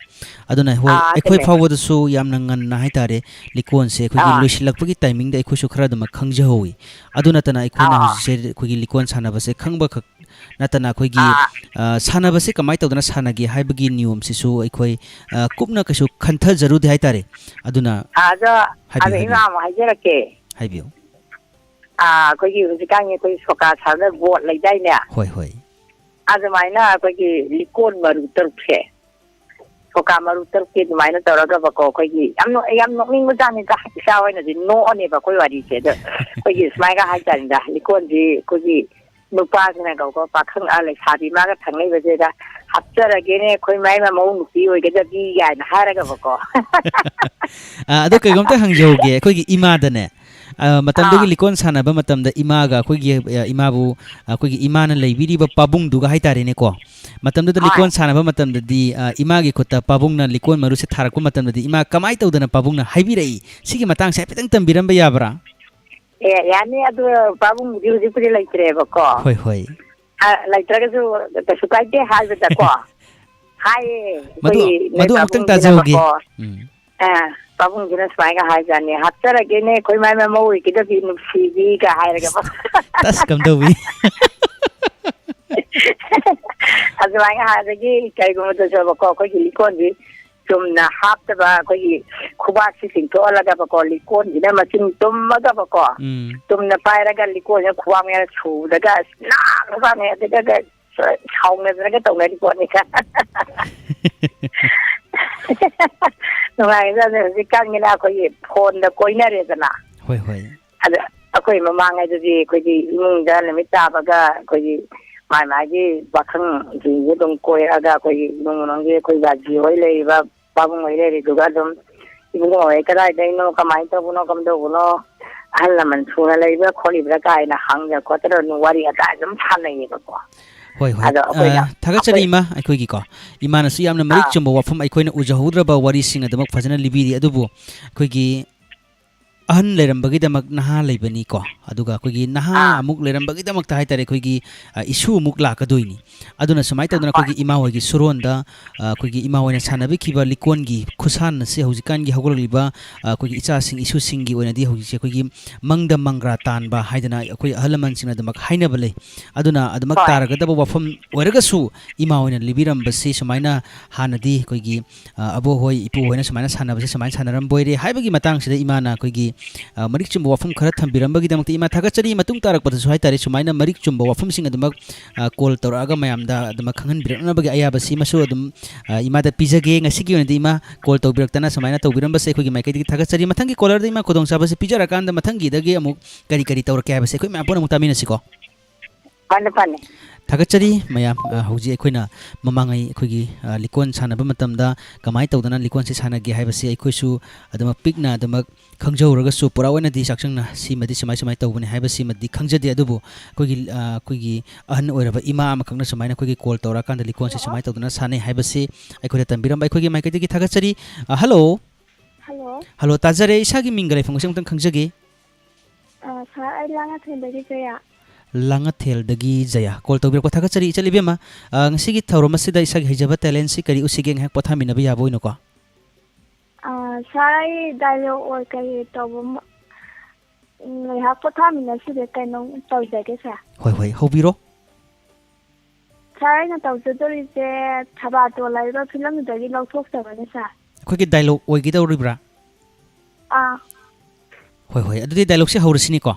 ꯑꯗꯨꯅ ꯍꯣꯏ, ꯑꯥ, ꯑꯩꯈꯣꯏ ꯆꯨꯝꯃꯦ꯫ ꯐꯥꯎꯕꯗꯁꯨ ꯌꯥꯝꯅ ꯉꯟꯅ ꯍꯥꯏꯇꯥꯔꯦ, ꯂꯤꯀꯣꯟꯁꯦ ꯑꯩꯈꯣꯏꯒꯤ ꯑꯥ꯫ ꯂꯣꯏꯁꯤꯜꯂꯛꯄꯒꯤ timingꯗ ꯑꯩꯈꯣꯏꯁꯨ ꯈꯔ ꯑꯗꯨꯃꯛ ꯈꯪꯖꯍꯧꯋꯤ꯫ ꯑꯗꯨ ꯅꯠꯇꯅ ꯑꯩꯈꯣꯏꯅ ꯑꯥ꯫ ꯍꯧꯖꯤꯛꯁꯦ ꯑꯩꯈꯣꯏꯒꯤ ꯂꯤꯀꯣꯟ ꯁꯥꯟꯅꯕꯁꯦ ꯈꯪꯕ ꯈꯛ ꯅꯠꯇꯅ ꯑꯩꯈꯣꯏꯒꯤ, ꯑꯥ꯫ ꯑ, ꯁꯥꯟꯅꯕꯁꯦ ꯀꯃꯥꯏꯅ ꯇꯧꯗꯅ ꯁꯥꯟꯅꯒꯦ ꯍꯥꯏꯕꯒꯤ ꯅꯤꯌꯣꯝꯁꯤꯁꯨ ꯑꯩꯈꯣꯏ, ꯑ, ꯀꯨꯞꯅ ꯀꯩꯁꯨ ꯈꯟꯊꯖꯔꯨꯗꯦ ꯍꯥꯏꯇꯥꯔꯦ꯫ ꯑꯗꯨꯅ ꯑꯥ, ꯑꯗꯣ, ꯍꯥꯏꯕꯤꯌꯨ, ꯑꯗꯣ ꯏꯃꯥ ꯍꯥꯏꯕꯤꯌꯨ꯫ ꯑꯃꯨꯛ ꯍꯥꯏꯖꯔꯛꯀꯦ꯫ ꯍꯥꯏꯕꯤꯌꯨ꯫ ꯑꯥ, ꯑꯩꯈꯣꯏꯒꯤ ꯍꯧꯖꯤꯛꯀꯥꯟꯒꯤ ꯑꯩꯈꯣꯏ ꯁꯣꯀꯥ ꯁꯥꯟꯅꯕ board ꯂꯩꯗꯥꯏꯅꯦ? ꯍꯣꯏ, ꯍꯣꯏ꯫ ꯑꯗꯨꯃꯥꯏꯅ ꯑꯩꯈꯣꯏꯒꯤ ꯂꯤꯀꯣꯟ ꯃꯔꯨ ꯇꯔꯨꯛꯁꯦ, ꯁꯣꯀꯥ ꯃꯔꯨ ꯇꯔꯨꯛꯀꯤ ꯑꯗꯨꯃꯥꯏꯅ ꯇꯧꯔꯒꯕꯀꯣ, ꯑꯩꯈꯣꯏꯒꯤ ꯌꯥꯝ ꯅꯣ-, ꯌꯥꯝ ꯅꯣꯛꯅꯤꯡꯕꯖꯥꯠꯅꯤꯗ, ꯏꯆꯥ ꯍꯣꯏꯅꯗꯤ ꯅꯣꯛꯑꯅꯦꯕ ꯑꯩꯈꯣꯏ ꯋꯥꯔꯤꯁꯦ꯫ ꯑꯗꯣ ꯑꯩꯈꯣꯏꯒꯤ ꯁꯨꯃꯥꯏꯅ ꯍꯥꯏꯇꯥꯔꯦꯗ, ꯂꯤꯀꯣꯟꯁꯤ ꯑꯩꯈꯣꯏꯒꯤ ꯅꯨꯄꯥꯁꯤꯅ ꯀꯧꯀꯣ, ꯄꯥꯈꯪ, ꯑ, ꯂꯩꯁꯥꯕꯤ ꯃꯥꯒ ꯊꯪꯅꯩꯕꯁꯤꯗ, "ꯍꯥꯞꯆꯔꯒꯦꯅꯦ, ꯑꯩꯈꯣꯏ ꯃꯥꯏ ꯃꯃꯧ ꯅꯨꯄꯤ ꯑꯣꯏꯒꯗꯕꯤ" ꯀꯥꯏꯅ ꯍꯥꯏꯔꯒꯕꯀꯣ꯫ ꯑ, ꯑꯗꯣ ꯀꯩꯒꯨꯝꯇ ꯍꯪꯖꯍꯧꯒꯦ, ꯑꯩꯈꯣꯏꯒꯤ ꯏꯃꯥꯗꯅꯦ, ꯑ, ꯃꯇꯝꯗꯨꯒꯤ ꯑꯥ꯫ ꯂꯤꯀꯣꯟ ꯁꯥꯟꯅꯕ ꯃꯇꯝꯗ ꯏꯃꯥꯒ ꯑꯩꯈꯣꯏꯒꯤ, ꯑ, ꯏꯃꯥꯕꯨ, ꯑꯩꯈꯣꯏꯒꯤ ꯏꯃꯥꯅ ꯂꯩꯕꯤꯔꯤꯕ ꯄꯥꯕꯨꯡꯗꯨꯒ ꯍꯥꯏꯇꯥꯔꯦꯅꯦꯀꯣ, ꯃꯇꯝꯗꯨꯗ ꯍꯣꯏ꯫ ꯂꯤꯀꯣꯟ ꯁꯥꯟꯅꯕ ꯃꯇꯝꯗꯗꯤ, ꯑ, ꯏꯃꯥꯒꯤ ꯈꯨꯠꯇ ꯄꯥꯕꯨꯡꯅ ꯂꯤꯀꯣꯟ ꯃꯔꯨꯁꯦ ꯊꯥꯔꯛꯄ ꯃꯇꯝꯗꯗꯤ ꯏꯃꯥ ꯀꯃꯥꯏꯅ ꯇꯧꯗꯅ ꯄꯥꯕꯨꯡꯅ ꯍꯥꯏꯕꯤꯔꯛꯏ? ꯁꯤꯒꯤ ꯃꯇꯥꯡꯁꯦ ꯍꯥꯏꯐꯦꯠꯇꯪ ꯇꯝꯕꯤꯔꯝꯕ ꯌꯥꯕ꯭ꯔꯥ? ꯑꯦ, ꯌꯥꯅꯤ꯫ ꯑꯗꯨ ꯄꯥꯕꯨꯡꯕꯨꯗꯤ ꯍꯧꯖꯤꯛꯄꯨꯗꯤ ꯂꯩꯇ꯭ꯔꯦꯕꯀꯣ꯫ ꯍꯣꯏ, ꯍꯣꯏ꯫ ꯑ, ꯂꯩꯇ꯭ꯔꯒꯁꯨ ꯀꯩꯁꯨ ꯀꯥꯏꯗꯦ ꯍꯥꯏꯕꯗꯀꯣ꯫ ꯍꯥꯏꯌꯦ, ꯃꯗꯨ, ꯑꯩꯈꯣꯏꯒꯤ ꯅꯣꯏ ꯃꯗꯨ ꯑꯃꯨꯛꯇꯪ ꯇꯥꯖꯍꯧꯒꯦ꯫ ꯄꯥꯕꯨꯡꯁꯤꯅꯕꯀꯣ꯫ ꯎꯝ꯫ ꯑ, ꯄꯥꯕꯨꯡꯁꯤꯅ ꯁꯨꯃꯥꯏꯅ ꯍꯥꯏꯖꯥꯠꯅꯤ, "ꯍꯥꯞꯆꯔꯒꯦꯅꯦ, ꯑꯩꯈꯣꯏ ꯃꯥꯏ ꯃꯃꯧ ꯑꯣꯏꯒꯗꯕꯤ ꯅꯨꯡꯁꯤꯕꯤ"ꯒ ꯍꯥꯏꯔꯒ꯫ ꯇꯁ ꯀꯝꯗꯧꯋꯤ? ꯑꯗꯨꯃꯥꯏꯅ ꯍꯥꯏꯕꯒꯤ ꯀꯩꯒꯨꯝꯕꯗꯁꯨꯕꯀꯣ, ꯑꯩꯈꯣꯏꯒꯤ ꯂꯤꯀꯣꯟꯁꯤ ꯆꯨꯝꯅ ꯍꯥꯞꯇꯕ, ꯑꯩꯈꯣꯏꯒꯤ ꯈꯨꯕꯥꯛꯁꯤ ꯆꯤꯡꯊꯣꯛꯍꯜꯂꯒꯕꯀꯣ, ꯂꯤꯀꯣꯟꯁꯤꯅ ꯃꯆꯤꯟ ꯇꯨꯝꯃꯒꯕꯀꯣ, ꯎꯝ꯫ ꯇꯨꯝꯅ ꯄꯥꯏꯔꯒ ꯂꯤꯀꯣꯟꯁꯤꯅ ꯈꯨꯕꯥꯛ ꯃꯌꯥꯗ ꯁꯨꯕꯗꯒ ꯑꯁ ꯅꯥꯈ꯭ꯔꯖꯥꯠꯅꯤ꯫ ꯑꯗꯨꯒ ꯁꯥꯎꯅꯗꯅꯒ ꯇꯧꯅꯔꯤ ꯄꯣꯠꯅꯤ꯫ ꯅꯨꯡꯉꯥꯏꯖꯥꯠꯅꯤ꯫ ꯍꯧꯖꯤꯛꯀꯥꯟꯒꯤꯅ ꯑꯩꯈꯣꯏꯒꯤ phoneꯗ ꯀꯣꯏꯅꯔꯦꯗꯅ꯫ ꯍꯣꯏ, ꯍꯣꯏ꯫ ꯑꯗ ꯑꯩꯈꯣꯏ ꯃꯃꯥꯡꯉꯩꯗꯗꯤ ꯑꯩꯈꯣꯏꯒꯤ ꯏꯃꯨꯡꯗ ꯅꯨꯃꯤꯠ ꯇꯥꯕꯒ ꯑꯩꯈꯣꯏꯒꯤ ꯃꯥꯏ ꯃꯥꯒꯤ ꯄꯥꯈꯪꯁꯤꯡꯁꯦ ꯑꯗꯨꯝ ꯀꯣꯏꯔꯛꯑꯒ ꯑꯩꯈꯣꯏꯒꯤ ꯏꯃꯨꯡ ꯃꯅꯨꯡꯒꯤ ꯑꯩꯈꯣꯏ ꯕꯥꯖꯤ ꯍꯣꯏ ꯂꯩꯔꯤꯕ, ꯄꯥꯕꯨꯡ ꯍꯣꯏ ꯂꯩꯔꯤꯗꯨꯒ ꯑꯗꯨꯝ, "ꯏꯕꯨꯡꯉꯣ ꯍꯣꯏ ꯀꯗꯥꯏꯗꯩꯅꯣ, ꯀꯃꯥꯏꯅ ꯇꯧꯕꯅꯣ, ꯀꯝꯗꯧꯕꯅꯣ, ꯑꯍꯜ ꯂꯃꯟ ꯁꯨꯅ ꯂꯩꯕ꯭ꯔꯥ ꯈꯣꯠꯂꯤꯕ꯭ꯔꯥ?" ꯀꯥꯏꯅ ꯍꯪꯗꯅ ꯈꯣꯠꯇꯅ ꯑꯗꯨꯝ ꯋꯥꯔꯤ ꯋꯥꯇꯥꯏ ꯑꯗꯨꯝ ꯁꯥꯟꯅꯩꯌꯦꯕꯀꯣ꯫ ꯍꯣꯏ, ꯍꯣꯏ꯫ ꯑꯗꯣ ꯑꯩꯈꯣꯏꯅ, ꯑ, ꯊꯥꯒꯠꯆꯔꯤ ꯑꯩꯈꯣꯏ ꯏꯃꯥ, ꯑꯩꯈꯣꯏꯒꯤꯀꯣ꯫ ꯏꯃꯥꯅꯁꯨ ꯌꯥꯝꯅ ꯃꯔꯤꯛ ꯑꯥ꯫ ꯆꯨꯝꯕ ꯋꯥꯐꯝ, ꯑꯩꯈꯣꯏꯅ ꯎꯖꯍꯧꯗ꯭ꯔꯕ ꯋꯥꯔꯤꯁꯤꯡ ꯑꯗꯨꯃꯛ ꯐꯖꯅ ꯂꯤꯕꯤꯔꯤ꯫ ꯑꯗꯨꯕꯨ ꯑꯩꯈꯣꯏꯒꯤ ꯑꯍꯟ ꯂꯩꯔꯝꯕꯒꯤꯗꯃꯛ ꯅꯍꯥ ꯂꯩꯕꯅꯤꯀꯣ, ꯑꯗꯨꯒ ꯑꯩꯈꯣꯏꯒꯤ ꯅꯍꯥ ꯑꯥ꯫ ꯑꯃꯨꯛ ꯂꯩꯔꯝꯕꯒꯤꯗꯃꯛꯇ ꯍꯥꯏꯇꯥꯔꯦ, ꯑꯩꯈꯣꯏꯒꯤ, ꯑ, ꯏꯁꯨ ꯑꯃꯨꯛ ꯂꯥꯛꯀꯗꯣꯏꯅꯤ꯫ ꯑꯗꯨꯅ ꯁꯨꯃꯥꯏꯅ ꯇꯧꯗꯅ ꯍꯣꯏ꯫ ꯑꯩꯈꯣꯏꯒꯤ ꯏꯃꯥ ꯍꯣꯏꯒꯤ ꯁꯨꯔꯣꯟꯗ, ꯑ, ꯑꯩꯈꯣꯏꯒꯤ ꯏꯃꯥ ꯍꯣꯏꯅ ꯁꯥꯟꯅꯕꯤꯈꯤꯕ ꯂꯤꯀꯣꯟꯒꯤ ꯈꯨꯁꯥꯟ ꯑꯁꯤ ꯍꯧꯖꯤꯛꯀꯥꯟꯒꯤ ꯍꯧꯒꯠꯂꯛꯂꯤꯕ, ꯑ, ꯑꯩꯈꯣꯏꯒꯤ ꯏꯆꯥꯁꯤꯡ ꯏꯁꯨꯁꯤꯡꯒꯤ ꯑꯣꯏꯅꯗꯤ ꯍꯧꯖꯤꯛꯁꯦ ꯑꯩꯈꯣꯏꯒꯤ ꯃꯪꯗ ꯃꯪꯒ꯭ꯔꯥ ꯇꯥꯟꯕ ꯍꯥꯏꯗꯅ ꯑꯩꯈꯣꯏ ꯑꯍꯜ ꯂꯃꯟꯁꯤꯡꯅ ꯑꯗꯨꯃꯛ ꯍꯥꯏꯅꯕ ꯂꯩ꯫ ꯑꯗꯨꯅ ꯑꯗꯨꯃꯛ ꯍꯣꯏ꯫ ꯇꯥꯔꯒꯗꯕ ꯋꯥꯐꯝ ꯑꯣꯏꯔꯒꯁꯨ ꯏꯃꯥ ꯍꯣꯏꯅ ꯂꯤꯕꯤꯔꯝꯕꯁꯤ ꯁꯨꯃꯥꯏꯅ ꯍꯥꯟꯅꯗꯤ ꯑꯩꯈꯣꯏꯒꯤ ꯑ, ꯑꯕꯣꯛꯍꯣꯏ, ꯏꯄꯨꯍꯣꯏꯅ ꯁꯨꯃꯥꯏꯅ ꯁꯥꯟꯅꯕꯁꯦ ꯁꯨꯃꯥꯏꯅ ꯁꯥꯟꯅꯔꯝꯕꯣꯏꯔꯦ ꯍꯥꯏꯕꯒꯤ ꯃꯇꯥꯡꯁꯤꯗ ꯏꯃꯥꯅ ꯑꯩꯈꯣꯏꯒꯤ, ꯑ, ꯃꯔꯤꯛ ꯆꯨꯝꯕ ꯋꯥꯐꯝ ꯈꯔ ꯊꯝꯕꯤꯔꯝꯕꯒꯤꯗꯃꯛꯇ ꯏꯃꯥ ꯊꯥꯒꯠꯆꯔꯤ꯫ ꯃꯇꯨꯡ ꯇꯥꯔꯛꯄꯗꯁꯨ ꯍꯥꯏꯇꯥꯔꯦ, ꯁꯨꯃꯥꯏꯅ ꯃꯔꯤꯛ ꯆꯨꯝꯕ ꯋꯥꯐꯝꯁꯤꯡ ꯑꯗꯨꯃꯛ, ꯑ, call ꯇꯧꯔꯛꯑꯒ ꯃꯌꯥꯝꯗ ꯑꯗꯨꯃꯛ ꯈꯪꯍꯟꯕꯤꯔꯛꯅꯕꯒꯤ ꯑꯌꯥꯕꯁꯤꯃꯁꯨ ꯑꯗꯨꯝ, ꯑ, ꯏꯃꯥꯗ ꯄꯤꯖꯒꯦ꯫ ꯉꯁꯤꯒꯤ ꯑꯣꯏꯅꯗꯤ ꯏꯃꯥ call ꯇꯧꯕꯤꯔꯛꯇꯅ ꯁꯨꯃꯥꯏꯅ ꯇꯧꯕꯤꯔꯝꯕꯁꯦ ꯑꯩꯈꯣꯏꯒꯤ ꯃꯥꯏꯀꯩꯗꯒꯤ ꯊꯥꯒꯠꯆꯔꯤ꯫ ꯃꯊꯪꯒꯤ callerꯗ ꯏꯃꯥ ꯈꯨꯗꯣꯡꯆꯥꯕꯁꯦ ꯄꯤꯖꯔꯀꯥꯟꯗ ꯃꯊꯪꯒꯤꯗꯒꯤ ꯑꯃꯨꯛ ꯀꯔꯤ ꯀꯔꯤ ꯇꯧꯔꯛꯀꯦ ꯍꯥꯏꯕꯁꯦ ꯑꯩꯈꯣꯏ ꯃꯌꯥꯝ ꯄꯨꯟꯅ ꯑꯃꯨꯛ ꯇꯥꯃꯤꯟꯅꯁꯤꯀꯣ꯫ ꯐꯅꯤ, ꯐꯅꯤ꯫ ꯊꯥꯒꯠꯆꯔꯤ ꯃꯌꯥꯝ꯫ ꯑ, ꯍꯧꯖꯤꯛ ꯑꯩꯈꯣꯏꯅ ꯃꯃꯥꯡꯉꯩ ꯑꯩꯈꯣꯏꯒꯤ, ꯑ, ꯂꯤꯀꯣꯟ ꯁꯥꯟꯅꯕ ꯃꯇꯝꯗ ꯀꯃꯥꯏꯅ ꯇꯧꯗꯅ ꯂꯤꯀꯣꯟꯁꯦ ꯁꯥꯟꯅꯒꯦ ꯍꯥꯏꯕꯁꯤ ꯑꯩꯈꯣꯏꯁꯨ ꯑꯗꯨꯃꯛ ꯄꯤꯛꯅ ꯑꯗꯨꯃꯛ ꯈꯪꯖꯍꯧꯔꯒꯁꯨ ꯄꯨꯔꯥ ꯑꯣꯏꯅꯗꯤ ꯆꯥꯛꯁꯪꯅ ꯁꯤꯃꯗꯤ ꯁꯨꯃꯥꯏ ꯁꯨꯃꯥꯏ ꯇꯧꯕꯅꯤ ꯍꯥꯏꯕꯁꯤꯃꯗꯤ ꯈꯪꯖꯗꯦ꯫ ꯑꯗꯨꯕꯨ ꯑꯩꯈꯣꯏꯒꯤ, ꯑ, ꯑꯩꯈꯣꯏꯒꯤ ꯑꯍꯟ ꯑꯣꯏꯔꯕ ꯏꯃꯥ ꯑꯃꯈꯛꯅ ꯁꯨꯃꯥꯏꯅ ꯑꯩꯈꯣꯏꯒꯤ call ꯇꯧꯔꯛꯑꯀꯥꯟꯗ ꯂꯤꯀꯣꯟꯁꯦ ꯁꯨꯃꯥꯏꯅ ꯇꯧꯗꯅ ꯁꯥꯟꯅꯩ ꯍꯥꯏꯕꯁꯤ ꯑꯩꯈꯣꯏꯗ ꯇꯝꯕꯤꯔꯝꯕ ꯑꯩꯈꯣꯏꯒꯤ ꯃꯥꯏꯀꯩꯗꯒꯤ ꯊꯥꯒꯠꯆꯔꯤ꯫ ꯑ, hello꯫ Hello꯫ Hello, ꯇꯥꯖꯔꯦ꯫ ꯏꯁꯥꯒꯤ ꯃꯤꯡꯒ ꯂꯩꯐꯝꯒꯁꯦ ꯑꯃꯨꯛꯇꯪ ꯈꯪꯖꯒꯦ꯫ ꯑ, sir, ꯑꯩ ꯂꯥꯡꯉꯊꯦꯜꯗꯒꯤ ꯖꯌꯥ꯫ ꯂꯥꯡꯉꯊꯦꯜꯗꯒꯤ ꯖꯌꯥ꯫ Call ꯇꯧꯕꯤꯔꯛꯄ ꯊꯥꯒꯠꯆꯔꯤ꯫ ꯏꯆꯜ ꯏꯕꯦꯝꯃ, ꯑ, ꯉꯁꯤꯒꯤ ꯊꯧꯔꯝ ꯑꯁꯤꯗ ꯏꯁꯥꯒꯤ ꯍꯩꯖꯕ talentꯁꯤ ꯀꯔꯤ ꯎꯠꯁꯤꯒꯦ? ꯉꯥꯏꯍꯥꯛ ꯄꯣꯊꯥꯃꯤꯟꯅꯕ ꯌꯥꯕ ꯑꯣꯏꯅꯀꯣ꯫ ꯑ, sir, ꯑꯩ dialogue ꯑꯣꯏ ꯀꯔꯤ ꯇꯧꯕ ꯃ-, ꯎꯝ, ꯉꯥꯏꯍꯥꯛ ꯄꯣꯊꯥꯃꯤꯟꯅꯁꯤꯗ ꯀꯩꯅꯣꯝ ꯇꯧꯖꯒꯦ, sir꯫ ꯍꯣꯏ, ꯍꯣꯏ, ꯍꯧꯕꯤꯔꯣ꯫ Sir, ꯑꯩꯅ ꯇꯧꯖꯗꯣꯔꯤꯁꯦ ꯊꯕꯥꯇꯣꯟ ꯍꯥꯏꯕ filmꯗꯨꯗꯒꯤ ꯂꯧꯊꯣꯛꯆꯕꯅꯦ, sir꯫ ꯑꯩꯈꯣꯏꯒꯤ dialogue ꯑꯣꯏꯒꯗꯧꯔꯤꯕ꯭ꯔꯥ? ꯑꯥ꯫ ꯍꯣꯏ, ꯍꯣꯏ, ꯑꯗꯨꯗꯤ dialogueꯁꯦ ꯍꯧꯔꯁꯤꯅꯦꯀꯣ꯫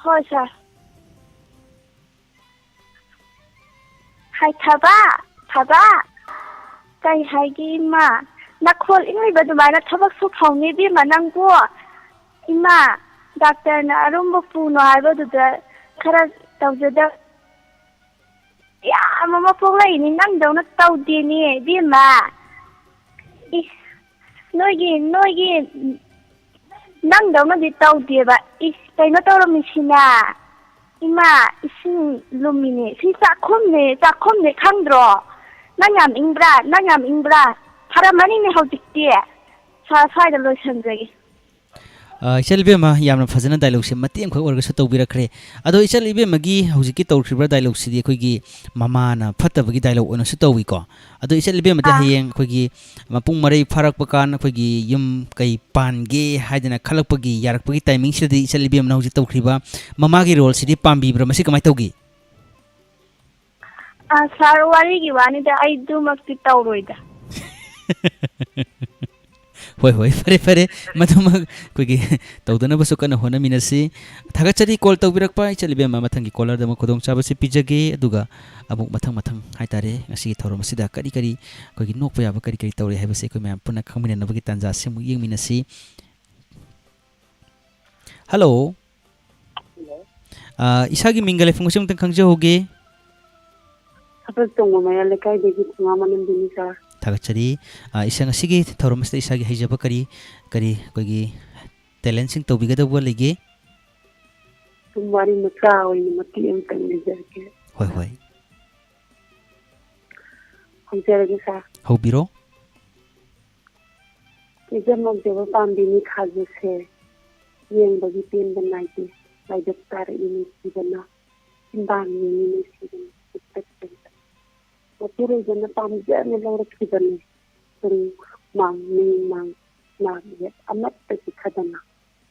ꯍꯣꯏ, sir꯫ ꯍꯥꯏ, ꯊꯕꯥ, ꯊꯕꯥ꯫ ꯀꯩ ꯍꯥꯏꯒꯦ, ꯏꯃꯥ? ꯅꯈꯣꯜ ꯏꯪꯂꯤꯕ ꯑꯗꯨꯃꯥꯏꯅ ꯊꯕꯛ ꯁꯨ ꯐꯥꯎꯅꯤ, ꯏꯕꯦꯝꯃ, ꯅꯪꯕꯨ? ꯏꯃꯥ, doctorꯅ ꯑꯔꯨꯝꯕ ꯄꯨꯅꯣ ꯍꯥꯏꯕꯗꯨꯗ ꯈꯔ ꯇꯧꯖꯗ-, ꯌꯥꯝ ꯑꯃ ꯄꯣꯛꯂꯛꯏꯅꯤ, ꯅꯪꯗꯧꯅ ꯇꯧꯗꯦꯅꯦ, ꯏꯕꯦꯝꯃ꯫ ꯏꯁ, ꯅꯣꯏꯒꯤ, ꯅꯣꯏꯒꯤ, ꯅꯪꯗꯧꯅꯗꯤ ꯇꯧꯗꯦꯕ꯫ ꯏꯁ, ꯀꯩꯅꯣ ꯇꯧꯔꯝꯃꯤꯁꯤꯅ? ꯏꯃꯥ, ꯏꯁꯤꯡ ꯂꯨꯝꯃꯤꯅꯦ꯫ ꯁꯤ ꯆꯥꯛꯈꯨꯝꯅꯦ, ꯆꯥꯛꯈꯨꯝꯅꯦ, ꯈꯪꯗ꯭ꯔꯣ? ꯅꯪ ꯌꯥꯝ ꯏꯪꯕ꯭ꯔꯥ? ꯅꯪ ꯌꯥꯝ ꯏꯪꯕ꯭ꯔꯥ? ꯐꯔꯝꯃꯅꯤꯅꯦ ꯍꯧꯖꯤꯛꯇꯤ꯫ ꯁ꯭ꯋꯥ-, ꯁ꯭ꯋꯥꯏꯗ ꯂꯣꯏꯁꯟꯖꯒꯦ꯫ ꯑ, ꯏꯆꯜ ꯏꯕꯦꯝꯃ, ꯌꯥꯝꯅ ꯐꯖꯅ ꯗꯥꯏꯂꯣꯛꯁꯦ ꯃꯇꯦꯛ ꯑꯃꯈꯛ ꯑꯣꯏꯔꯒꯁꯨ ꯇꯧꯕꯤꯔꯛꯈ꯭ꯔꯦ꯫ ꯑꯗꯣ ꯏꯆꯜ ꯏꯕꯦꯝꯃꯒꯤ ꯍꯧꯖꯤꯛꯀꯤ ꯇꯧꯈ꯭ꯔꯤꯕ ꯗꯥꯏꯂꯣꯛꯁꯤꯗꯤ ꯑꯩꯈꯣꯏꯒꯤ ꯃꯃꯥꯅ ꯐꯠꯇꯕꯒꯤ ꯗꯥꯏꯂꯣꯛ ꯑꯣꯏꯅꯁꯨ ꯇꯧꯏꯀꯣ꯫ ꯑꯗꯣ ꯏꯆꯜ ꯏꯕꯦꯝꯃꯗꯤ ꯑꯥ꯫ ꯍꯌꯦꯡ ꯑꯩꯈꯣꯏꯒꯤ ꯃꯄꯨꯡ ꯃꯔꯩ ꯐꯥꯔꯛꯄ ꯀꯥꯟ, ꯑꯩꯈꯣꯏꯒꯤ ꯌꯨꯝ ꯀꯩ ꯄꯥꯟꯒꯦ ꯍꯥꯏꯗꯅ ꯈꯜꯂꯛꯄꯒꯤ, ꯌꯥꯔꯛꯄꯒꯤ ꯇꯥꯏꯃꯤꯡꯁꯤꯗꯗꯤ ꯏꯆꯜ ꯏꯕꯦꯝꯃꯅ ꯍꯧꯖꯤꯛ ꯇꯧꯈ꯭ꯔꯤꯕ ꯃꯃꯥꯒꯤ ꯔꯣꯜꯁꯤꯗꯤ ꯄꯥꯝꯕꯤꯕ꯭ꯔꯥ? ꯃꯁꯤ ꯀꯃꯥꯏꯅ ꯇꯧꯒꯦ? ꯑ, ꯁꯥꯔ, ꯋꯥꯔꯤꯒꯤ ꯋꯥꯅꯤꯗ, ꯑꯩ ꯑꯗꯨꯃꯛꯇꯤ ꯇꯧꯔꯣꯏꯗ꯫ ꯍꯣꯏ, ꯍꯣꯏ, ꯐꯔꯦ, ꯐꯔꯦ꯫ ꯃꯗꯨꯃꯛ ꯑꯩꯈꯣꯏꯒꯤ ꯇꯧꯗꯅꯕꯁꯨ ꯀꯟꯅ ꯍꯣꯠꯅꯃꯤꯟꯅꯁꯤ꯫ ꯊꯥꯒꯠꯆꯔꯤ ꯀꯣꯜ ꯇꯧꯕꯤꯔꯛꯄ ꯏꯆꯜ ꯏꯕꯦꯝꯃ꯫ ꯃꯊꯪꯒꯤ ꯀꯣꯂꯔꯗ ꯑꯃꯨꯛ ꯈꯨꯗꯣꯡꯆꯥꯕꯁꯤ ꯄꯤꯖꯒꯦ꯫ ꯑꯗꯨꯒ ꯑꯃꯨꯛ ꯃꯊꯪ ꯃꯊꯪ ꯍꯥꯏꯇꯥꯔꯦ, ꯉꯁꯤꯒꯤ ꯊꯧꯔꯝ ꯑꯁꯤꯗ ꯀꯔꯤ ꯀꯔꯤ ꯑꯩꯈꯣꯏꯒꯤ ꯅꯣꯛꯄ ꯌꯥꯕ ꯀꯔꯤ ꯀꯔꯤ ꯇꯧꯔꯤ ꯍꯥꯏꯕꯁꯤ ꯑꯩꯈꯣꯏ ꯃꯌꯥꯝ ꯄꯨꯟꯅ ꯈꯪꯃꯤꯟꯅꯅꯕꯒꯤ ꯇꯥꯟꯖꯥꯁꯤ ꯑꯃꯨꯛ ꯌꯦꯡꯃꯤꯟꯅꯁꯤ꯫ ꯍꯜꯂꯣ꯫ ꯍꯜꯂꯣ꯫ ꯑ, ꯏꯁꯥꯒꯤ ꯃꯤꯡꯒ ꯂꯩꯐꯝꯒꯁꯨ ꯑꯃꯨꯛꯇꯪ ꯈꯪꯖꯍꯧꯒꯦ꯫ ꯁꯄꯣꯁꯇꯣꯡꯕ ꯃꯌꯥ ꯂꯩꯀꯥꯏꯗꯒꯤ ꯊꯣꯉꯥ ꯃꯅꯝꯗꯤꯅꯤ, ꯁꯥꯔ꯫ ꯊꯥꯒꯠꯆꯔꯤ꯫ ꯑ, ꯏꯁꯥ ꯉꯁꯤꯒꯤ ꯊꯧꯔꯝ ꯑꯁꯤꯗ ꯏꯁꯥꯒꯤ ꯍꯩꯖꯕ ꯀꯔꯤ, ꯀꯔꯤ ꯑꯩꯈꯣꯏꯒꯤ ꯇꯦꯂꯦꯟꯁꯤꯡ ꯇꯧꯕꯤꯒꯗꯧꯕ ꯂꯩꯒꯦ? ꯁꯨꯝ ꯋꯥꯔꯤ ꯃꯆꯥ ꯑꯣꯏꯅ ꯃꯇꯦꯛ ꯑꯃꯇꯪ ꯂꯤꯖꯔꯛꯀꯦ꯫ ꯍꯣꯏ, ꯍꯣꯏ꯫ ꯍꯧꯖꯔꯒꯦ, ꯁꯥꯔ꯫ ꯍꯧꯕꯤꯔꯣ꯫ ꯀꯦꯖ ꯃꯧꯖꯕ ꯄꯥꯝꯕꯤ ꯃꯤꯈꯥꯖꯁꯦ ꯌꯦꯡꯕꯒꯤ ꯄꯦꯟꯕ ꯅꯥꯏꯗꯦ꯫ ꯂꯥꯏꯕꯛ ꯇꯥꯔꯛꯏ ꯅꯨꯡꯁꯤꯕꯅ, ꯆꯤꯟꯕꯥꯡ ꯌꯦꯡꯉꯤ ꯅꯨꯡꯁꯤꯕꯅ, ꯄꯤꯛꯇꯛ ꯆꯦꯟꯇꯛ꯫ ꯃꯄꯨꯔꯣꯏꯕꯅ ꯄꯥꯝꯖꯅ ꯂꯧꯔꯛꯈꯤꯕꯅꯤ꯫ ꯄꯨꯡ ꯃꯥꯡ, ꯅꯨꯃꯤꯠ ꯃꯥꯡ, ꯅꯥꯕ ꯌꯦꯠ ꯑꯃꯠꯇ ꯆꯤꯠꯊꯗꯅ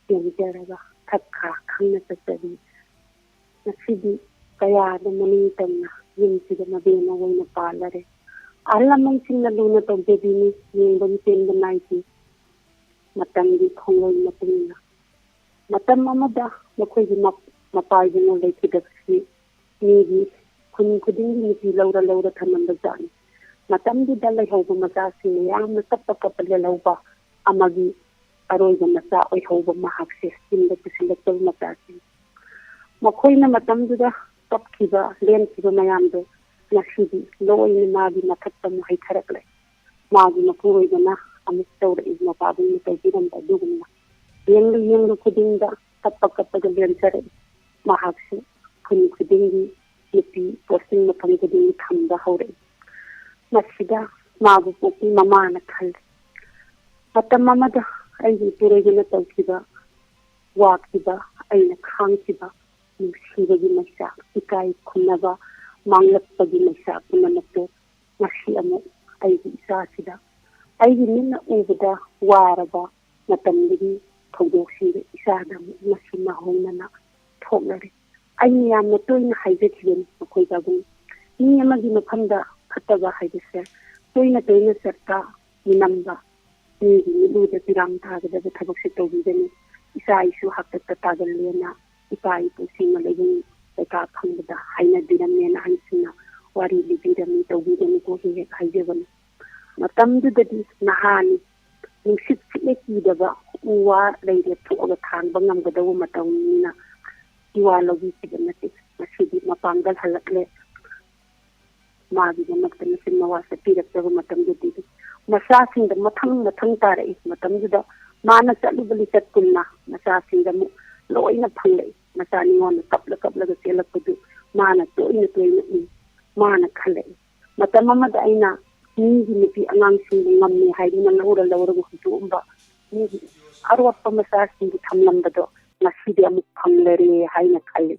ꯌꯦꯡꯖꯔꯒ ꯊꯛ ꯈꯥ ꯈꯪꯅ ꯆꯠꯆꯔꯤ꯫ ꯉꯁꯤꯗꯤ ꯀꯌꯥꯗ ꯃꯅꯤꯡ ꯇꯝꯅ ꯌꯨꯝꯁꯤꯗ ꯃꯕꯦꯝꯃ ꯑꯣꯏꯅ ꯄꯥꯜꯂꯔꯦ꯫ ꯑꯍꯜ ꯂꯃꯟꯁꯤꯡꯅ ꯂꯨꯅ ꯇꯧꯖꯕꯤꯅꯤ, ꯌꯦꯡꯕꯒꯤ ꯄꯦꯟꯕ ꯅꯥꯏꯗꯦ꯫ ꯃꯇꯝꯒꯤ ꯈꯣꯡꯂꯣꯏ ꯃꯇꯨꯡ ꯏꯟꯅ ꯃꯇꯝ ꯑꯃꯗ ꯃꯈꯣꯏꯒꯤ ꯃꯞ-, ꯃꯄꯥ ꯏꯕꯨꯡꯉꯣ ꯂꯩꯈꯤꯗꯕꯁꯤ ꯃꯤꯒꯤ ꯈꯨꯟ ꯈꯨꯗꯤꯡꯒꯤ ꯅꯨꯄꯤ ꯂꯧꯔ ꯂꯧꯔ ꯊꯝꯂꯝꯕ ꯖꯥꯠꯅꯤ꯫ ꯃꯇꯝꯗꯨꯗ ꯂꯩꯍꯧꯕ ꯃꯆꯥꯁꯤꯡꯅ ꯌꯥꯝꯅ ꯀꯞꯄ ꯀꯞꯄ ꯂꯦꯜꯍꯧꯕ ꯑꯃꯒꯤ ꯑꯔꯣꯏꯕ ꯃꯆꯥ ꯑꯣꯏꯍꯧꯕ ꯃꯍꯥꯛꯁꯦ ꯌꯨꯝꯗ ꯄꯨꯁꯤꯜꯂꯛꯇꯕ ꯃꯆꯥꯁꯤꯡ꯫ ꯃꯈꯣꯏꯅ ꯃꯇꯝꯗꯨꯗ ꯀꯞꯈꯤꯕ, ꯂꯦꯟꯈꯤꯕ ꯃꯌꯥꯝꯗꯣ ꯉꯁꯤꯗꯤ ꯂꯣꯏꯅ ꯃꯥꯒꯤ ꯃꯊꯛꯇ ꯑꯃꯨꯛ ꯍꯩꯊꯔꯛꯂꯦ꯫ ꯃꯥꯒꯤ ꯃꯄꯨꯔꯣꯏꯕꯅ ꯑꯃꯨꯛ ꯇꯧꯔꯛꯏ, ꯃꯄꯥꯕꯨꯡꯅ ꯇꯧꯕꯤꯔꯝꯕ ꯑꯗꯨꯒꯨꯝꯅ꯫ ꯌꯦꯡꯂꯨ ꯌꯦꯡꯂꯨ ꯈꯨꯗꯤꯡꯗ ꯀꯞꯄ ꯀꯞꯄꯒ ꯂꯦꯟꯖꯔꯛꯏ꯫ ꯃꯍꯥꯛꯁꯨ ꯈꯨꯟ ꯈꯨꯗꯤꯡꯒꯤ ꯅꯨꯄꯤ posting ꯃꯐꯝ ꯈꯨꯗꯤꯡꯒꯤ ꯊꯝꯕ ꯍꯧꯔꯛꯏ꯫ ꯃꯁꯤꯗ ꯃꯥꯕꯨ ꯄꯣꯛꯄꯤ ꯃꯃꯥꯅ ꯈꯜꯂꯤ, ꯃꯇꯝ ꯑꯃꯗ ꯑꯩꯒꯤ ꯏꯄꯨꯔꯣꯏꯕꯅ ꯇꯧꯈꯤꯕ ꯋꯥꯈꯤꯕ, ꯑꯩꯅ ꯈꯥꯡꯈꯤꯕ ꯅꯨꯡꯁꯤꯕꯒꯤ ꯃꯩꯁꯥ, ꯏꯀꯥꯏ ꯈꯨꯝꯅꯕ, ꯃꯥꯡꯂꯛꯄꯒꯤ ꯃꯩꯁꯥ ꯄꯨꯝꯅꯃꯛꯇꯨ ꯉꯁꯤ ꯑꯃꯨꯛ ꯑꯩꯒꯤ ꯏꯆꯥꯁꯤꯗ, ꯑꯩꯒꯤ ꯃꯤꯠꯅ ꯎꯕꯗ ꯋꯥꯔꯕ ꯃꯇꯝꯗꯨꯒꯤ ꯊꯧꯗꯣꯛꯁꯤꯡꯗꯨ ꯏꯆꯥꯗ ꯑꯃꯨꯛ ꯉꯁꯤ ꯅꯧꯍꯧꯅꯅ ꯊꯣꯛꯂꯔꯦ꯫ ꯑꯩꯅ ꯌꯥꯝꯅ ꯇꯣꯏꯅ ꯍꯥꯏꯖꯈꯤꯕꯅꯤ ꯃꯈꯣꯏꯗ ꯑꯗꯨꯝ, ꯃꯤ ꯑꯃꯒꯤ ꯃꯐꯝꯗ ꯐꯠꯇꯕ ꯍꯥꯏꯕꯁꯦ ꯇꯣꯏꯅ ꯇꯣꯏꯅ ꯆꯠꯄ, ꯃꯤꯅꯝꯕ, ꯃꯤꯒꯤ ꯃꯤꯠꯂꯨꯗ ꯄꯤꯔꯥꯡ ꯇꯥꯒꯗꯕ ꯊꯕꯛꯁꯦ ꯇꯧꯕꯤꯒꯅꯨ꯫ ꯏꯆꯥ ꯏꯁꯨ ꯍꯥꯛꯇꯛꯇ ꯇꯥꯒꯜꯂꯦꯅ ꯏꯄꯥ ꯏꯄꯨꯁꯤꯡꯅ ꯂꯩꯕꯨꯡ ꯂꯩꯀꯥ ꯈꯪꯕꯗ ꯍꯥꯏꯅꯕꯤꯔꯝꯃꯦꯅ ꯑꯍꯟꯁꯤꯡꯅ ꯋꯥꯔꯤ ꯂꯤꯕꯤꯔꯝꯃꯤ, ꯇꯧꯕꯤꯒꯅꯨꯀꯣ ꯍꯦꯛ ꯍꯦꯛ ꯍꯥꯏꯖꯕꯅꯤ꯫ ꯃꯇꯝꯗꯨꯗꯗꯤ ꯅꯍꯥꯅꯤ, ꯅꯨꯡꯁꯤꯠ ꯁꯤꯠꯂꯦ ꯀꯤꯗꯕ, ꯎ ꯋꯥ ꯂꯩꯔꯦ ꯊꯣꯛꯑꯒ ꯊꯥꯡꯕ ꯉꯝꯒꯗꯧꯕ ꯃꯇꯝꯅꯤꯅ ꯏꯋꯥ ꯂꯧꯕꯤꯈꯤꯕ ꯅꯠꯇꯦ꯫ ꯉꯁꯤꯗꯤ ꯃꯄꯥꯡꯒꯜ ꯍꯜꯂꯛꯂꯦ꯫ ꯃꯥꯒꯤꯗꯃꯛꯇ ꯃꯆꯤꯟ ꯃꯋꯥ ꯆꯠꯄꯤꯔꯛꯇꯕ ꯃꯇꯝꯗꯨꯗꯤ ꯃꯆꯥꯁꯤꯡꯗ ꯃꯊꯪ ꯃꯊꯪ ꯇꯥꯔꯛꯏ꯫ ꯃꯇꯝꯗꯨꯗ ꯃꯥꯅ ꯆꯠꯂꯤꯕ ꯂꯤꯆꯠꯀꯨꯝꯅ ꯃꯆꯥꯁꯤꯡꯗ ꯑꯃꯨꯛ ꯂꯣꯏꯅ ꯐꯪꯂꯛꯏ꯫ ꯃꯆꯥ ꯅꯤꯉꯣꯜꯅ ꯀꯞꯂ ꯀꯞꯂꯒ ꯆꯦꯜꯂꯛꯄꯗꯨ ꯃꯥꯅ ꯇꯣꯏꯅ ꯇꯣꯏꯅ ꯎꯏ꯫ ꯃꯥꯅ ꯈꯜꯂꯛꯏ꯫ ꯃꯇꯝ ꯑꯃꯗ ꯑꯩꯅ ꯃꯤꯒꯤ ꯅꯨꯄꯤ ꯑꯉꯥꯡꯁꯤꯡꯕꯨ ꯉꯝꯃꯤ ꯍꯥꯏꯗꯨꯅ ꯂꯧꯔ ꯂꯧꯔꯒ ꯍꯨꯟꯗꯣꯛꯑꯝꯕ, ꯃꯤꯒꯤ ꯑꯔꯣꯠꯄ ꯃꯆꯥꯁꯤꯡꯕꯨ ꯊꯝꯂꯝꯕꯗꯣ ꯉꯁꯤꯗꯤ ꯑꯃꯨꯛ ꯐꯪꯂꯔꯦ ꯍꯥꯏꯅ ꯈꯜꯂꯤ꯫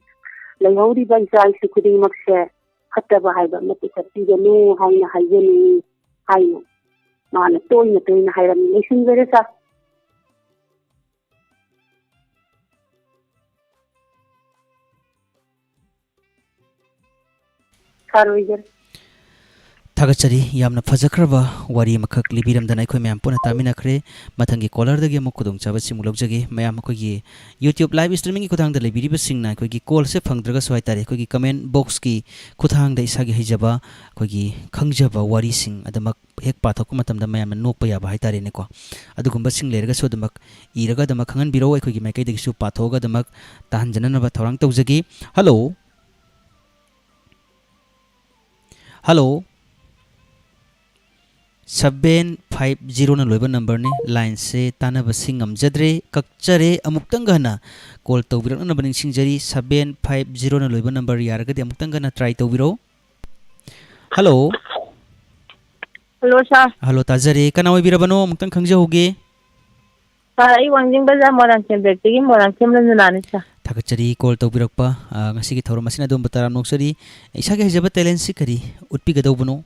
ꯂꯩꯍꯧꯔꯤꯕ ꯏꯆꯥ ꯏꯁꯨ ꯈꯨꯗꯤꯡꯃꯛꯁꯦ ꯐꯠꯇꯕ ꯍꯥꯏꯕ ꯑꯃꯠꯇ ꯆꯠꯄꯤꯒꯅꯨ ꯍꯥꯏꯅ ꯍꯥꯏꯖꯅꯤꯡꯏ ꯍꯥꯏꯅ ꯃꯥꯅ ꯇꯣꯏꯅ ꯇꯣꯏꯅ ꯍꯥꯏꯔꯝꯃꯤ꯫ ꯂꯣꯏꯁꯤꯟꯖꯔꯦ ꯁꯥꯔ꯫ ꯁꯥꯔ ꯑꯣꯏꯖꯔꯦ꯫ ꯊꯥꯒꯠꯆꯔꯤ꯫ ꯌꯥꯝꯅ ꯐꯖꯈ꯭ꯔꯕ ꯋꯥꯔꯤ ꯑꯃꯈꯛ ꯂꯤꯕꯤꯔꯝꯗꯅ ꯑꯩꯈꯣꯏ ꯃꯌꯥꯝ ꯄꯨꯟꯅ ꯇꯥꯃꯤꯟꯅꯈ꯭ꯔꯦ꯫ ꯃꯊꯪꯒꯤ ꯀꯣꯂꯔꯗꯒꯤ ꯑꯃꯨꯛ ꯈꯨꯗꯣꯡꯆꯥꯕꯁꯤꯃꯨꯛ ꯂꯧꯖꯒꯦ꯫ ꯃꯌꯥꯝ ꯑꯩꯈꯣꯏꯒꯤ YouTube live streamingꯒꯤ ꯈꯨꯊꯥꯡꯗ ꯂꯩꯕꯤꯔꯤꯕꯁꯤꯡꯅ ꯑꯩꯈꯣꯏꯒꯤ ꯀꯣꯜꯁꯦ ꯐꯪꯗ꯭ꯔꯒꯁꯨ ꯍꯥꯏꯇꯥꯔꯦ, ꯑꯩꯈꯣꯏꯒꯤ comment boxꯀꯤ ꯈꯨꯊꯥꯡꯗ ꯏꯁꯥꯒꯤ ꯍꯩꯖꯕ, ꯑꯩꯈꯣꯏꯒꯤ ꯈꯪꯖꯕ ꯋꯥꯔꯤꯁꯤꯡ ꯑꯗꯨꯃꯛ ꯍꯦꯛ ꯄꯥꯊꯣꯛꯄ ꯃꯇꯝꯗ ꯃꯌꯥꯝꯅ ꯅꯣꯛꯄ ꯌꯥꯕ ꯍꯥꯏꯇꯥꯔꯦꯅꯦꯀꯣ꯫ ꯑꯗꯨꯒꯨꯝꯕꯁꯤꯡ ꯂꯩꯔꯒꯁꯨ ꯑꯗꯨꯃꯛ ꯏꯔꯒ ꯑꯗꯨꯃꯛ ꯈꯪꯍꯟꯕꯤꯔꯛꯑꯣ꯫ ꯑꯩꯈꯣꯏꯒꯤ ꯃꯥꯏꯀꯩꯗꯒꯤꯁꯨ ꯄꯥꯊꯣꯛꯑꯒ ꯑꯗꯨꯃꯛ ꯇꯥꯍꯟꯖꯅꯅꯕ ꯊꯧꯔꯥꯡ ꯇꯧꯖꯒꯦ꯫ ꯍꯜꯂꯣ꯫ ꯍꯜꯂꯣ꯫ seven five zeroꯅ ꯂꯣꯏꯕ numberꯅꯤ꯫ Lineꯁꯦ ꯇꯥꯟꯅꯕꯁꯤ ꯉꯝꯖꯗ꯭ꯔꯦ꯫ ꯀꯛꯆꯔꯦ꯫ ꯑꯃꯨꯛꯇꯪꯒ ꯍꯟꯅ call ꯇꯧꯕꯤꯔꯛꯅꯅꯕ ꯅꯤꯡꯁꯤꯡꯖꯔꯤ꯫ Seven five zeroꯅ ꯂꯣꯏꯕ number ꯌꯥꯔꯒꯗꯤ ꯑꯃꯨꯛꯇꯪꯒ ꯍꯟꯅ try ꯇꯧꯕꯤꯔꯛꯎ꯫ ꯍꯜꯂꯣ꯫ ꯍꯜꯂꯣ ꯁꯥꯔ꯫ ꯍꯜꯂꯣ, ꯇꯥꯖꯔꯦ꯫ ꯀꯅꯥ ꯑꯣꯏꯕꯤꯔꯕꯅꯣ? ꯑꯃꯨꯛꯇꯪ ꯈꯪꯖꯍꯧꯒꯦ꯫ ꯁꯥꯔ, ꯑꯩ ꯋꯥꯡꯖꯤꯡ ꯕꯖꯥꯔ ꯃꯣꯏꯔꯥꯡꯊꯦꯝ ꯕꯦꯀꯔꯤꯒꯤ ꯃꯣꯏꯔꯥꯡꯊꯦꯝ ꯔꯟꯖꯅꯥꯅꯤ, ꯁꯥꯔ꯫ ꯊꯥꯒꯠꯆꯔꯤ call ꯇꯧꯕꯤꯔꯛꯄ꯫ ꯑ, ꯉꯁꯤꯒꯤ ꯊꯧꯔꯝ ꯑꯁꯤꯅ ꯑꯗꯣꯝꯕꯨ ꯇꯔꯥꯝꯅ ꯑꯣꯛꯆꯔꯤ꯫ ꯏꯁꯥꯒꯤ ꯍꯩꯖꯕ talent ꯁꯤ ꯀꯔꯤ ꯎꯠꯄꯤꯒꯗꯧꯕꯅꯣ?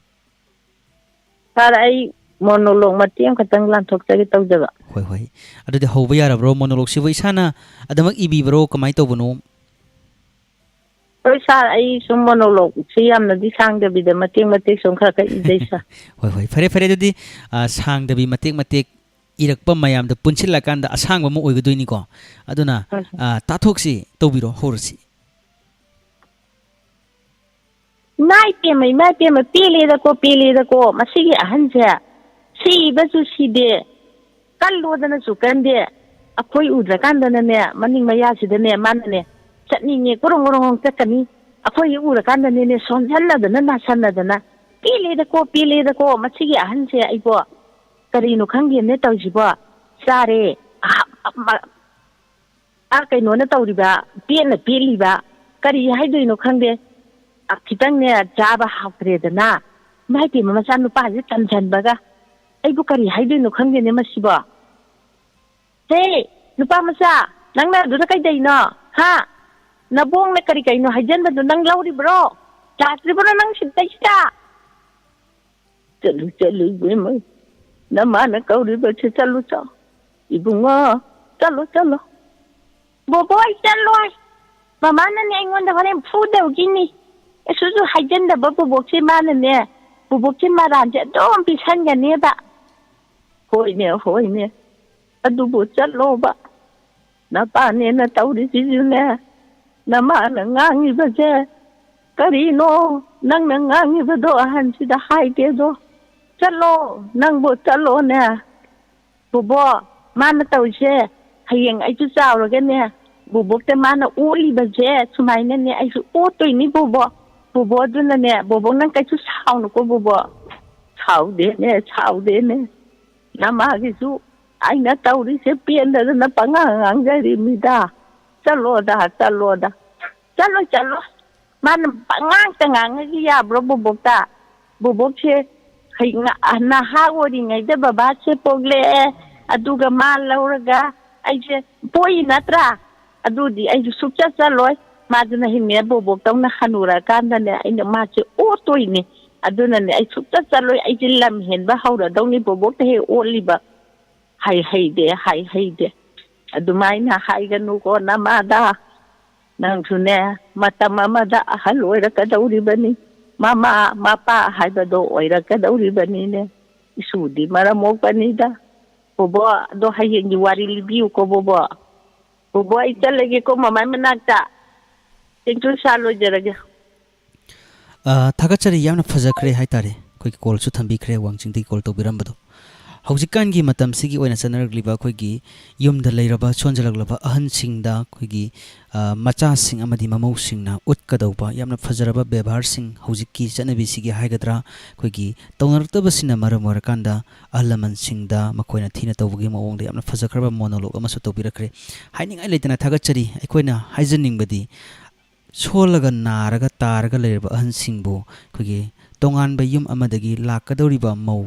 ꯁꯥꯔ, ꯑꯩ monologue ꯃꯇꯦꯛ ꯑꯃꯈꯛꯇꯪ ꯂꯥꯟꯊꯣꯛꯆꯒꯦ ꯇꯧꯖꯕ꯫ ꯍꯣꯏ, ꯍꯣꯏ꯫ ꯑꯗꯨꯗꯤ ꯍꯧꯕ ꯌꯥꯔꯕ꯭ꯔꯣ? Monologue ꯁꯤꯕꯨ ꯏꯁꯥꯅ ꯑꯗꯨꯃꯛ ꯏꯕꯤꯕ꯭ꯔꯣ? ꯀꯃꯥꯏꯅ ꯇꯧꯕꯅꯣ? ꯍꯣꯏ, ꯁꯥꯔ, ꯑꯩ ꯁꯨꯝ monologue ꯁꯤ ꯌꯥꯝꯅꯗꯤ ꯁꯥꯡꯗꯕꯤꯗ ꯃꯇꯦꯛ ꯃꯇꯦꯛ ꯁꯨꯝ ꯈꯔ ꯈꯔ ꯏꯖꯩ, ꯁꯥꯔ꯫ ꯍꯣꯏ, ꯍꯣꯏ꯫ ꯐꯔꯦ, ꯐꯔꯦ꯫ ꯑꯗꯨꯗꯤ, ꯑ, ꯁꯥꯡꯗꯕꯤ ꯃꯇꯦꯛ ꯃꯇꯦꯛ ꯏꯔꯛꯄ ꯃꯌꯥꯝꯗꯣ ꯄꯨꯟꯁꯤꯜꯂꯀꯥꯟꯗ ꯑꯁꯥꯡꯕ ꯑꯃ ꯑꯣꯏꯒꯗꯣꯏꯅꯤꯀꯣ꯫ ꯑꯗꯨꯅ, ꯍꯣꯏ, ꯁꯥꯔ꯫ ꯑ, ꯇꯥꯊꯣꯛꯁꯤ, ꯇꯧꯕꯤꯔꯣ, ꯍꯧꯔꯁꯤ꯫ ꯏꯃꯥꯏ ꯄꯦꯝꯃ, ꯏꯃꯥꯏ ꯄꯦꯝꯃ, ꯄꯦꯜꯂꯦꯗꯀꯣ, ꯄꯦꯜꯂꯦꯗꯀꯣ, ꯃꯁꯤꯒꯤ ꯑꯍꯟꯁꯦ ꯁꯤꯕꯁꯨ ꯁꯤꯗꯦ, ꯀꯜꯂꯣꯗꯅꯁꯨ ꯀꯟꯗꯦ꯫ ꯑꯩꯈꯣꯏ ꯎꯗ꯭ꯔꯀꯥꯟꯗꯅꯅꯦ, ꯃꯅꯤꯡ ꯃꯌꯥꯁꯤꯗꯅꯦ, ꯃꯥꯅꯅꯦ, ꯆꯠꯅꯤꯡꯉꯦ, ꯒꯣꯔꯣꯡ ꯒꯣꯔꯣꯡ ꯆꯠꯀꯅꯤ꯫ ꯑꯩꯈꯣꯏ ꯎꯔꯀꯥꯟꯗꯅꯦꯅꯦ, ꯁꯣꯟꯖꯟꯅꯗꯅ, ꯅꯥꯁꯟꯅꯗꯅ, ꯄꯦꯜꯂꯦꯗꯀꯣ, ꯄꯦꯜꯂꯦꯗꯀꯣ, ꯃꯁꯤꯒꯤ ꯑꯍꯟꯁꯦ ꯑꯩꯕꯣ ꯀꯔꯤꯅꯣ ꯈꯪꯗꯦꯅꯦ ꯇꯧꯔꯤꯁꯤꯕꯣ꯫ ꯆꯥꯔꯦ, ꯑ, ꯑ, ꯃ-, ꯑ, ꯀꯩꯅꯣꯅ ꯇꯧꯔꯤꯕ, ꯄꯦꯠꯅ ꯄꯦꯠꯂꯤꯕ, ꯀꯔꯤ ꯍꯥꯏꯗꯣꯏꯅꯣ ꯈꯪꯗꯦ꯫ ꯑ, ꯈꯤꯇꯪꯅꯦ ꯆꯥꯕ ꯍꯥꯎꯇ꯭ꯔꯦꯗꯅ, ꯏꯃꯥꯏ ꯄꯦꯝꯃ, ꯃꯆꯥꯅꯨꯄꯥꯁꯦ ꯇꯝꯁꯟꯕꯒ꯫ ꯑꯩꯕꯨ ꯀꯔꯤ ꯍꯥꯏꯗꯣꯏꯅꯣ ꯈꯪꯗꯦꯅꯦ ꯃꯁꯤꯕꯣ꯫ ꯍꯦ, ꯅꯨꯄꯥ ꯃꯆꯥ, ꯅꯪꯅ ꯑꯗꯨꯗ ꯀꯩꯗꯧꯅꯣ? ꯍꯥ? ꯅꯕꯣꯡꯅ ꯀꯔꯤ ꯀꯩꯅꯣ ꯍꯩꯖꯟꯕꯗꯣ ꯅꯪ ꯂꯧꯔꯤꯕ꯭ꯔꯣ? ꯂꯥꯛꯇ꯭ꯔꯤꯕ꯭ꯔꯣ ꯅꯪ ꯁꯤꯗꯩꯁꯤꯗ? ꯆꯠꯂꯨ, ꯆꯠꯂꯨ, ꯏꯕꯦꯝꯃ꯫ ꯅꯃꯥꯅ ꯀꯧꯔꯤꯕꯁꯦ ꯆꯠꯂꯨ ꯆꯣ꯫ ꯏꯕꯨꯡꯉꯣ, ꯆꯠꯂꯣ, ꯆꯠꯂꯣ꯫ ꯕꯣꯕꯣ, ꯑꯩ ꯆꯠꯂꯣꯏ꯫ ꯃꯃꯥꯅꯅꯦ ꯑꯩꯉꯣꯟꯗ ꯍꯣꯔꯦꯟ ꯐꯨꯗꯧꯒꯤꯅꯤ꯫ ꯀꯩꯁꯨꯁꯨ ꯍꯥꯏꯖꯟꯗꯕ ꯕꯣꯕꯣꯛꯁꯦ ꯃꯥꯅꯅꯦ, ꯕꯣꯕꯣꯛꯁꯦ ꯃꯔꯥꯟꯁꯦ ꯑꯗꯨꯝ ꯄꯤꯁꯟꯒꯅꯦꯕ꯫ ꯍꯣꯏꯅꯦ, ꯍꯣꯏꯅꯦ꯫ ꯑꯗꯨꯕꯨ ꯆꯠꯂꯣꯕ꯫ ꯅꯄꯥꯅꯦꯅ ꯇꯧꯔꯤꯁꯤꯁꯨꯅꯦ, ꯅꯃꯥꯅ ꯉꯥꯡꯉꯤꯕꯁꯦ ꯀꯔꯤꯅꯣ? ꯅꯪꯅ ꯉꯥꯡꯉꯤꯕꯗꯣ ꯑꯍꯟꯁꯤꯗ ꯍꯥꯏꯗꯦꯗꯣ꯫ ꯆꯠꯂꯣ, ꯅꯪꯕꯨ ꯆꯠꯂꯣꯅꯦ꯫ ꯕꯣꯕꯣ, ꯃꯥꯅ ꯇꯧꯔꯤꯁꯦ, ꯍꯌꯦꯡ ꯑꯩꯁꯨ ꯆꯥꯎꯔꯒꯅꯦ, ꯕꯣꯕꯣꯛꯇ ꯃꯥꯅ ꯑꯣꯠꯂꯤꯕꯁꯦ ꯁꯨꯃꯥꯏꯅꯅꯦ ꯑꯩꯁꯨ ꯑꯣꯠꯇꯣꯏꯅꯤ ꯕꯣꯕꯣ꯫ ꯕꯣꯕꯣ, ꯑꯗꯨꯅꯅꯦ, ꯕꯣꯕꯣ, ꯅꯪ ꯀꯩꯁꯨ ꯁꯥꯎꯅꯨꯀꯣ ꯕꯣꯕꯣ꯫ ꯁꯥꯎꯗꯦꯅꯦ, ꯁꯥꯎꯗꯦꯅꯦ꯫ ꯅꯃꯥꯒꯤꯁꯨ ꯑꯩꯅ ꯇꯧꯔꯤꯁꯦ ꯄꯦꯟꯗꯗꯅ ꯄꯉꯥꯡ ꯉꯥꯡꯖꯔꯤꯃꯤꯗ꯫ ꯆꯠꯂꯣꯗ, ꯆꯠꯂꯣꯗ꯫ ꯆꯠꯂꯣ, ꯆꯠꯂꯣ꯫ ꯃꯥꯅ ꯄꯉꯥꯡꯇ ꯉꯥꯡꯉꯒ ꯌꯥꯕ꯭ꯔꯣ ꯕꯣꯕꯣꯛꯇ? ꯕꯣꯕꯣꯛꯁꯦ ꯍꯩ-, ꯉ-, ꯅꯍꯥ ꯑꯣꯏꯔꯤꯉꯩꯗ ꯕꯕꯥꯁꯦ ꯄꯣꯛꯂꯛꯑꯦ, ꯑꯗꯨꯒ ꯃꯥ ꯂꯧꯔꯒ ꯑꯩꯁꯦ ꯄꯣꯛꯏ ꯅꯠꯇ꯭ꯔꯥ? ꯑꯗꯨꯗꯤ ꯑꯩꯁꯨ ꯁꯨꯛꯆꯠ ꯆꯠꯂꯣꯏ꯫ ꯃꯥꯗꯨꯅ ꯍꯤꯡꯉꯦ ꯕꯣꯕꯣꯛꯇꯧꯅ ꯍꯅꯨꯔꯀꯥꯟꯗꯅꯦ, ꯑꯩꯅ ꯃꯥꯁꯦ ꯑꯣꯠꯇꯣꯏꯅꯦ꯫ ꯑꯗꯨꯅꯅꯦ ꯑꯩ ꯁꯨꯛꯆꯠ ꯆꯠꯂꯣꯏ꯫ ꯑꯩꯁꯦ ꯂꯝ ꯍꯦꯟꯕ ꯍꯧꯔꯗꯧꯅꯤ ꯕꯣꯕꯣꯛꯇ ꯍꯦꯛ ꯑꯣꯠꯂꯤꯕ꯫ ꯍꯥꯏ ꯍꯩꯗꯦ, ꯍꯥꯏ ꯍꯩꯗꯦ꯫ ꯑꯗꯨꯃꯥꯏꯅ ꯍꯥꯏꯒꯅꯨꯀꯣ ꯅꯃꯥꯗ꯫ ꯅꯪꯁꯨꯅꯦ, ꯃꯇꯝ ꯑꯃꯗ ꯑꯍꯜ ꯑꯣꯏꯔꯛꯀꯗꯧꯔꯤꯕꯅꯤ꯫ ꯃꯃꯥ, ꯃꯄꯥ ꯍꯥꯏꯕꯗꯣ ꯑꯣꯏꯔꯛꯀꯗꯧꯔꯤꯕꯅꯤꯅꯦ꯫ ꯏꯁꯨꯗꯤ ꯃꯔꯝ ꯃꯣꯛꯄꯅꯤꯗ꯫ ꯕꯣꯕꯣ, ꯑꯗꯣ ꯍꯌꯦꯡꯒꯤ ꯋꯥꯔꯤ ꯂꯤꯕꯤꯌꯨꯀꯣ ꯕꯣꯕꯣ꯫ ꯕꯣꯕꯣ, ꯑꯩ ꯆꯠꯂꯒꯦꯀꯣ ꯃꯃꯥꯏ ꯃꯅꯥꯛꯇ꯫ ꯆꯦꯡꯆꯨ ꯁꯥ ꯂꯣꯏꯖꯔꯒꯦ꯫ ꯑ, ꯊꯥꯒꯠꯆꯔꯤ, ꯌꯥꯝꯅ ꯐꯖꯈ꯭ꯔꯦ ꯍꯥꯏꯇꯥꯔꯦ꯫ ꯑꯩꯈꯣꯏꯒꯤ ꯀꯣꯜꯁꯨ ꯊꯝꯕꯤꯈ꯭ꯔꯦ, ꯋꯥꯡꯖꯤꯡꯗꯒꯤ ꯀꯣꯜ ꯇꯧꯕꯤꯔꯝꯕꯗꯣ꯫ ꯍꯧꯖꯤꯛꯀꯥꯟꯒꯤ ꯃꯇꯝꯁꯤꯒꯤ ꯑꯣꯏꯅ ꯆꯠꯅꯔꯛꯂꯤꯕ ꯑꯩꯈꯣꯏꯒꯤ ꯌꯨꯝꯗ ꯂꯩꯔꯕ ꯁꯣꯟꯖꯜꯂꯛꯂꯕ ꯑꯍꯟꯁꯤꯡꯗ ꯑꯩꯈꯣꯏꯒꯤ, ꯑ, ꯃꯆꯥꯁꯤꯡ ꯑꯃꯗꯤ ꯃꯃꯧꯁꯤꯡꯅ ꯎꯠꯀꯗꯧꯕ ꯌꯥꯝꯅ ꯐꯖꯔꯕ ꯕꯦꯕꯥꯔꯁꯤꯡ, ꯍꯧꯖꯤꯛꯀꯤ ꯆꯠꯅꯕꯤꯁꯤꯒꯤ ꯍꯥꯏꯒꯗ꯭ꯔꯥ, ꯑꯩꯈꯣꯏꯒꯤ ꯇꯧꯅꯔꯛꯇꯕꯁꯤꯅ ꯃꯔꯝ ꯑꯣꯏꯔꯀꯥꯟꯗ ꯑꯍꯜ ꯂꯃꯟꯁꯤꯡꯗ ꯃꯈꯣꯏꯅ ꯊꯤꯅ ꯇꯧꯕꯒꯤ ꯃꯑꯣꯡꯗ ꯌꯥꯝꯅ ꯐꯖꯈ꯭ꯔꯕ ꯃꯣꯅꯣꯂꯣꯛ ꯑꯃꯁꯨ ꯇꯧꯕꯤꯔꯛꯈ꯭ꯔꯦ꯫ ꯍꯥꯏꯅꯤꯡꯉꯥꯏ ꯂꯩꯇꯅ ꯊꯥꯒꯠꯆꯔꯤ꯫ ꯑꯩꯈꯣꯏꯅ ꯍꯥꯏꯖꯅꯤꯡꯕꯗꯤ, ꯁꯣꯜꯂꯒ ꯅꯥꯔꯒ ꯇꯥꯔꯒ ꯂꯩꯔꯕ ꯑꯍꯟꯁꯤꯡꯕꯨ ꯑꯩꯈꯣꯏꯒꯤ ꯇꯣꯉꯥꯟꯕ ꯌꯨꯝ ꯑꯃꯗꯒꯤ ꯂꯥꯛꯀꯗꯧꯔꯤꯕ ꯃꯧ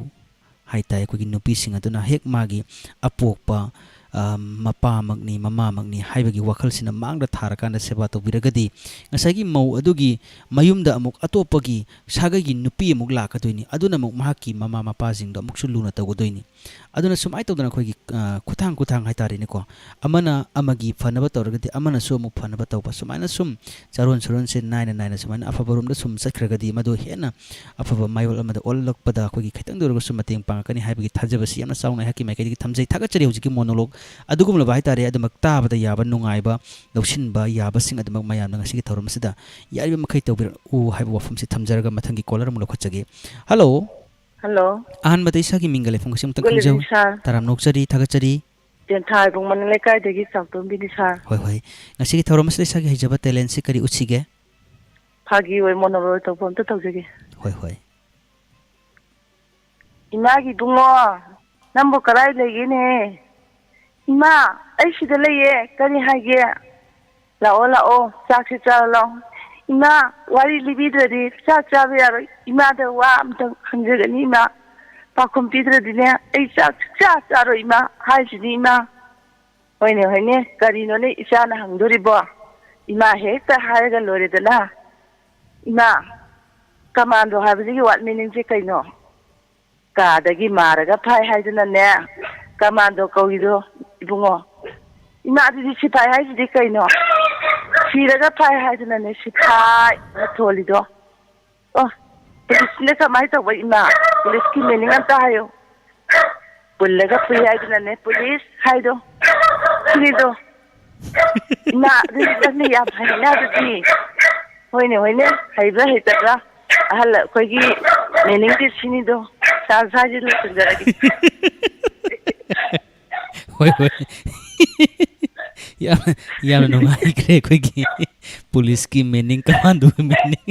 ꯍꯥꯏ ꯇꯥꯏ, ꯑꯩꯈꯣꯏꯒꯤ ꯅꯨꯄꯤꯁꯤꯡ ꯑꯗꯨꯅ ꯍꯦꯛ ꯃꯥꯒꯤ ꯑꯄꯣꯛꯄ, ꯑ, ꯃꯄꯥꯃꯛꯅꯤ, ꯃꯃꯥꯃꯛꯅꯤ ꯍꯥꯏꯕꯒꯤ ꯋꯥꯈꯜꯁꯤꯅ ꯃꯥꯡꯗ ꯊꯥꯔꯀꯥꯟꯗ ꯁꯦꯕꯥ ꯇꯧꯕꯤꯔꯒꯗꯤ, ꯉꯁꯥꯏꯒꯤ ꯃꯧ ꯑꯗꯨꯒꯤ ꯃꯌꯨꯝꯗ ꯑꯃꯨꯛ ꯑꯇꯣꯞꯄꯒꯤ ꯁꯥꯒꯩꯒꯤ ꯅꯨꯄꯤ ꯑꯃꯨꯛ ꯂꯥꯛꯀꯗꯣꯏꯅꯤ꯫ ꯑꯗꯨꯅ ꯑꯃꯨꯛ ꯃꯍꯥꯛꯀꯤ ꯃꯃꯥ ꯃꯄꯥꯁꯤꯡꯗꯣ ꯑꯃꯨꯛꯁꯨ ꯂꯨꯅ ꯇꯧꯒꯗꯣꯏꯅꯤ꯫ ꯑꯗꯨꯅ ꯁꯨꯃꯥꯏꯅ ꯇꯧꯗꯅ ꯑꯩꯈꯣꯏꯒꯤ, ꯑ, ꯈꯨꯠꯊꯥꯡ ꯈꯨꯠꯊꯥꯡ ꯍꯥꯏꯇꯥꯔꯦꯅꯦꯀꯣ, ꯑꯃꯅ ꯑꯃꯒꯤ ꯐꯅꯕ ꯇꯧꯔꯒꯗꯤ ꯑꯃꯅꯁꯨ ꯑꯃꯨꯛ ꯐꯅꯕ ꯇꯧꯕ, ꯁꯨꯃꯥꯏꯅ ꯁꯨꯝ ꯆꯥꯔꯣꯟ ꯁꯨꯔꯣꯟꯁꯦ ꯅꯥꯏꯅ ꯅꯥꯏꯅ ꯁꯨꯃꯥꯏꯅ ꯑꯐꯕꯔꯣꯝꯗ ꯁꯨꯝ ꯆꯠꯈ꯭ꯔꯒꯗꯤ ꯃꯗꯨ ꯍꯦꯟꯅ ꯑꯐꯕ ꯃꯥꯏꯌꯣꯜ ꯑꯃꯗ ꯑꯣꯜꯂꯛꯄꯗ ꯑꯩꯈꯣꯏꯒꯤ ꯈꯤꯇꯪꯗ ꯑꯣꯏꯔꯒꯁꯨ ꯃꯇꯦꯡ ꯄꯥꯡꯉꯛꯀꯅꯤ ꯍꯥꯏꯕꯒꯤ ꯊꯥꯖꯕꯁꯤ ꯌꯥꯝꯅ ꯆꯥꯎꯅ ꯑꯩꯍꯥꯛꯀꯤ ꯃꯥꯏꯀꯩꯗꯒꯤ ꯊꯝꯖꯩ꯫ ꯊꯥꯒꯠꯆꯔꯤ꯫ ꯍꯧꯖꯤꯛꯀꯤ ꯃꯣꯅꯣꯂꯣꯛ ꯑꯗꯨꯒꯨꯝꯂꯕ ꯍꯥꯏꯇꯥꯔꯦ, ꯑꯗꯨꯃꯛ ꯇꯥꯕꯗ ꯌꯥꯕ, ꯅꯨꯡꯉꯥꯏꯕ, ꯂꯧꯁꯤꯟꯕ ꯌꯥꯕꯁꯤꯡ ꯑꯗꯨꯃꯛ ꯃꯌꯥꯝꯅ ꯉꯁꯤꯒꯤ ꯊꯧꯔꯝ ꯑꯁꯤꯗ ꯌꯥꯔꯤꯕ ꯃꯈꯩ ꯇꯧꯕꯤꯔꯛꯎ ꯍꯥꯏꯕ ꯋꯥꯐꯝꯁꯤ ꯊꯝꯖꯔꯒ ꯃꯊꯪꯒꯤ ꯀꯣꯂꯔ ꯑꯃꯨꯛ ꯂꯧꯈꯠꯆꯒꯦ꯫ ꯍꯜꯂꯣ꯫ ꯍꯜꯂꯣ꯫ ꯑꯍꯥꯟꯕꯗ ꯏꯁꯥꯒꯤ ꯃꯤꯡꯒ ꯂꯩꯐꯝꯒꯁꯨ ꯑꯃꯨꯛꯇꯪ ꯈꯪꯖꯧ꯫ ꯁꯥꯔ꯫ ꯇꯔꯥꯝꯅ ꯑꯣꯛꯆꯔꯤ, ꯊꯥꯒꯠꯆꯔꯤ꯫ ꯇꯦꯟꯊꯥ ꯏꯕꯨꯡꯉꯣ ꯂꯩꯀꯥꯏꯗꯒꯤ ꯆꯥꯎꯇꯣꯝꯕꯤꯅꯤ ꯁꯥꯔ꯫ ꯍꯣꯏ, ꯍꯣꯏ꯫ ꯉꯁꯤꯒꯤ ꯊꯧꯔꯝ ꯑꯁꯤꯗ ꯏꯁꯥꯒꯤ ꯍꯩꯖꯕ talent ꯁꯤ ꯀꯔꯤ ꯎꯠꯁꯤꯒꯦ? ꯐꯥꯒꯤ ꯑꯣꯏ ꯃꯣꯅꯣꯂꯣꯏ ꯇꯧꯕ ꯑꯝꯇ ꯇꯧꯖꯒꯦ꯫ ꯍꯣꯏ, ꯍꯣꯏ꯫ ꯏꯃꯥꯒꯤ ꯏꯕꯨꯡꯉꯣ, ꯅꯪꯕꯨ ꯀꯗꯥꯏ ꯂꯩꯒꯦꯅꯦ? ꯏꯃꯥ, ꯑꯩ ꯁꯤꯗ ꯂꯩꯌꯦ, ꯀꯔꯤ ꯍꯥꯏꯒꯦ? ꯂꯥꯛꯑꯣ, ꯂꯥꯛꯑꯣ, ꯆꯥꯛꯁꯤ ꯆꯥꯔꯣ ꯂꯥꯛꯑꯣ꯫ ꯏꯃꯥ, ꯋꯥꯔꯤ ꯂꯤꯕꯤꯗ꯭ꯔꯗꯤ ꯆꯥꯛ ꯆꯥꯕ ꯌꯥꯔꯣꯏ꯫ ꯏꯃꯥꯗ ꯋꯥ ꯑꯝꯇꯪ ꯍꯪꯖꯒꯅꯤ ꯏꯃꯥ꯫ ꯄꯥꯎꯈꯨꯝ ꯄꯤꯗ꯭ꯔꯗꯤꯅꯦ, ꯑꯩ ꯆꯥꯛ ꯁꯨꯛꯆꯥ ꯆꯥꯔꯣꯏ ꯏꯃꯥ ꯍꯥꯏꯁꯤꯅꯤ ꯏꯃꯥ꯫ ꯍꯣꯏꯅꯦ, ꯍꯣꯏꯅꯦ, ꯀꯔꯤꯅꯣꯅꯦ ꯏꯆꯥꯅ ꯍꯪꯗꯣꯔꯤꯕꯣ? ꯏꯃꯥ ꯍꯦꯛꯇ ꯍꯥꯏꯔꯒ ꯂꯣꯏꯔꯦꯗꯅ꯫ ꯏꯃꯥ, ꯀꯃꯥꯟꯗꯣ ꯍꯥꯏꯕꯁꯤꯒꯤ ꯋꯥꯔꯗ ꯃꯤꯅꯤꯡꯁꯦ ꯀꯩꯅꯣ? ꯀꯥꯗꯒꯤ ꯃꯥꯔꯒ ꯐꯥꯏ ꯍꯥꯏꯗꯨꯅꯅꯦ, ꯀꯃꯥꯟꯗꯣ ꯀꯧꯏꯗꯣ, ꯏꯕꯨꯡꯉꯣ꯫ ꯏꯃꯥ, ꯑꯗꯨꯗꯤ ꯁꯤꯐꯥꯏ ꯍꯥꯏꯁꯤꯗꯤ ꯀꯩꯅꯣ? ꯁꯤꯔꯒ ꯐꯥꯏ ꯍꯥꯏꯗꯨꯅꯅꯦ ꯁꯤꯐꯥꯏꯅ ꯊꯣꯜꯂꯤꯗꯣ꯫ ꯑꯣ, ꯄꯨꯂꯤꯁꯅ ꯀꯃꯥꯏꯅ ꯇꯧꯕ ꯏꯃꯥ? ꯄꯨꯂꯤꯁꯀꯤ ꯃꯤꯅꯤꯡ ꯑꯝꯇ ꯍꯥꯏꯌꯨ꯫ ꯄꯨꯜꯂꯒ ꯄꯨꯏ ꯍꯥꯏꯗꯨꯅꯅꯦ ꯄꯨꯂꯤꯁ ꯍꯥꯏꯗꯣ꯫ ꯁꯤꯅꯤꯗꯣ꯫ ꯏꯃꯥ, ꯑꯗꯨꯗꯤ ꯅꯪꯅ ꯌꯥꯝ ꯍꯩꯅ ꯑꯗꯨꯗꯤ꯫ ꯍꯣꯏꯅꯦ, ꯍꯣꯏꯅꯦ, ꯍꯩꯕ꯭ꯔꯥ ꯍꯩꯇꯕ꯭ꯔꯥ? ꯑꯍꯜ ꯑꯩꯈꯣꯏꯒꯤ ꯃꯤꯅꯤꯡꯗꯤ ꯁꯤꯅꯤꯗꯣ꯫ ꯁꯥꯔ ꯁ꯭ꯋꯥꯏꯁꯤ ꯂꯣꯏꯁꯤꯟꯖꯔꯒꯦ꯫ ꯍꯣꯏ, ꯍꯣꯏ꯫ ꯌꯥꯝ, ꯌꯥꯝꯅ ꯅꯨꯡꯉꯥꯏꯈ꯭ꯔꯦ ꯑꯩꯈꯣꯏꯒꯤ ꯄꯨꯂꯤꯁꯀꯤ ꯃꯤꯅꯤꯡ, ꯀꯃꯥꯟꯗꯣꯒꯤ ꯃꯤꯅꯤꯡ꯫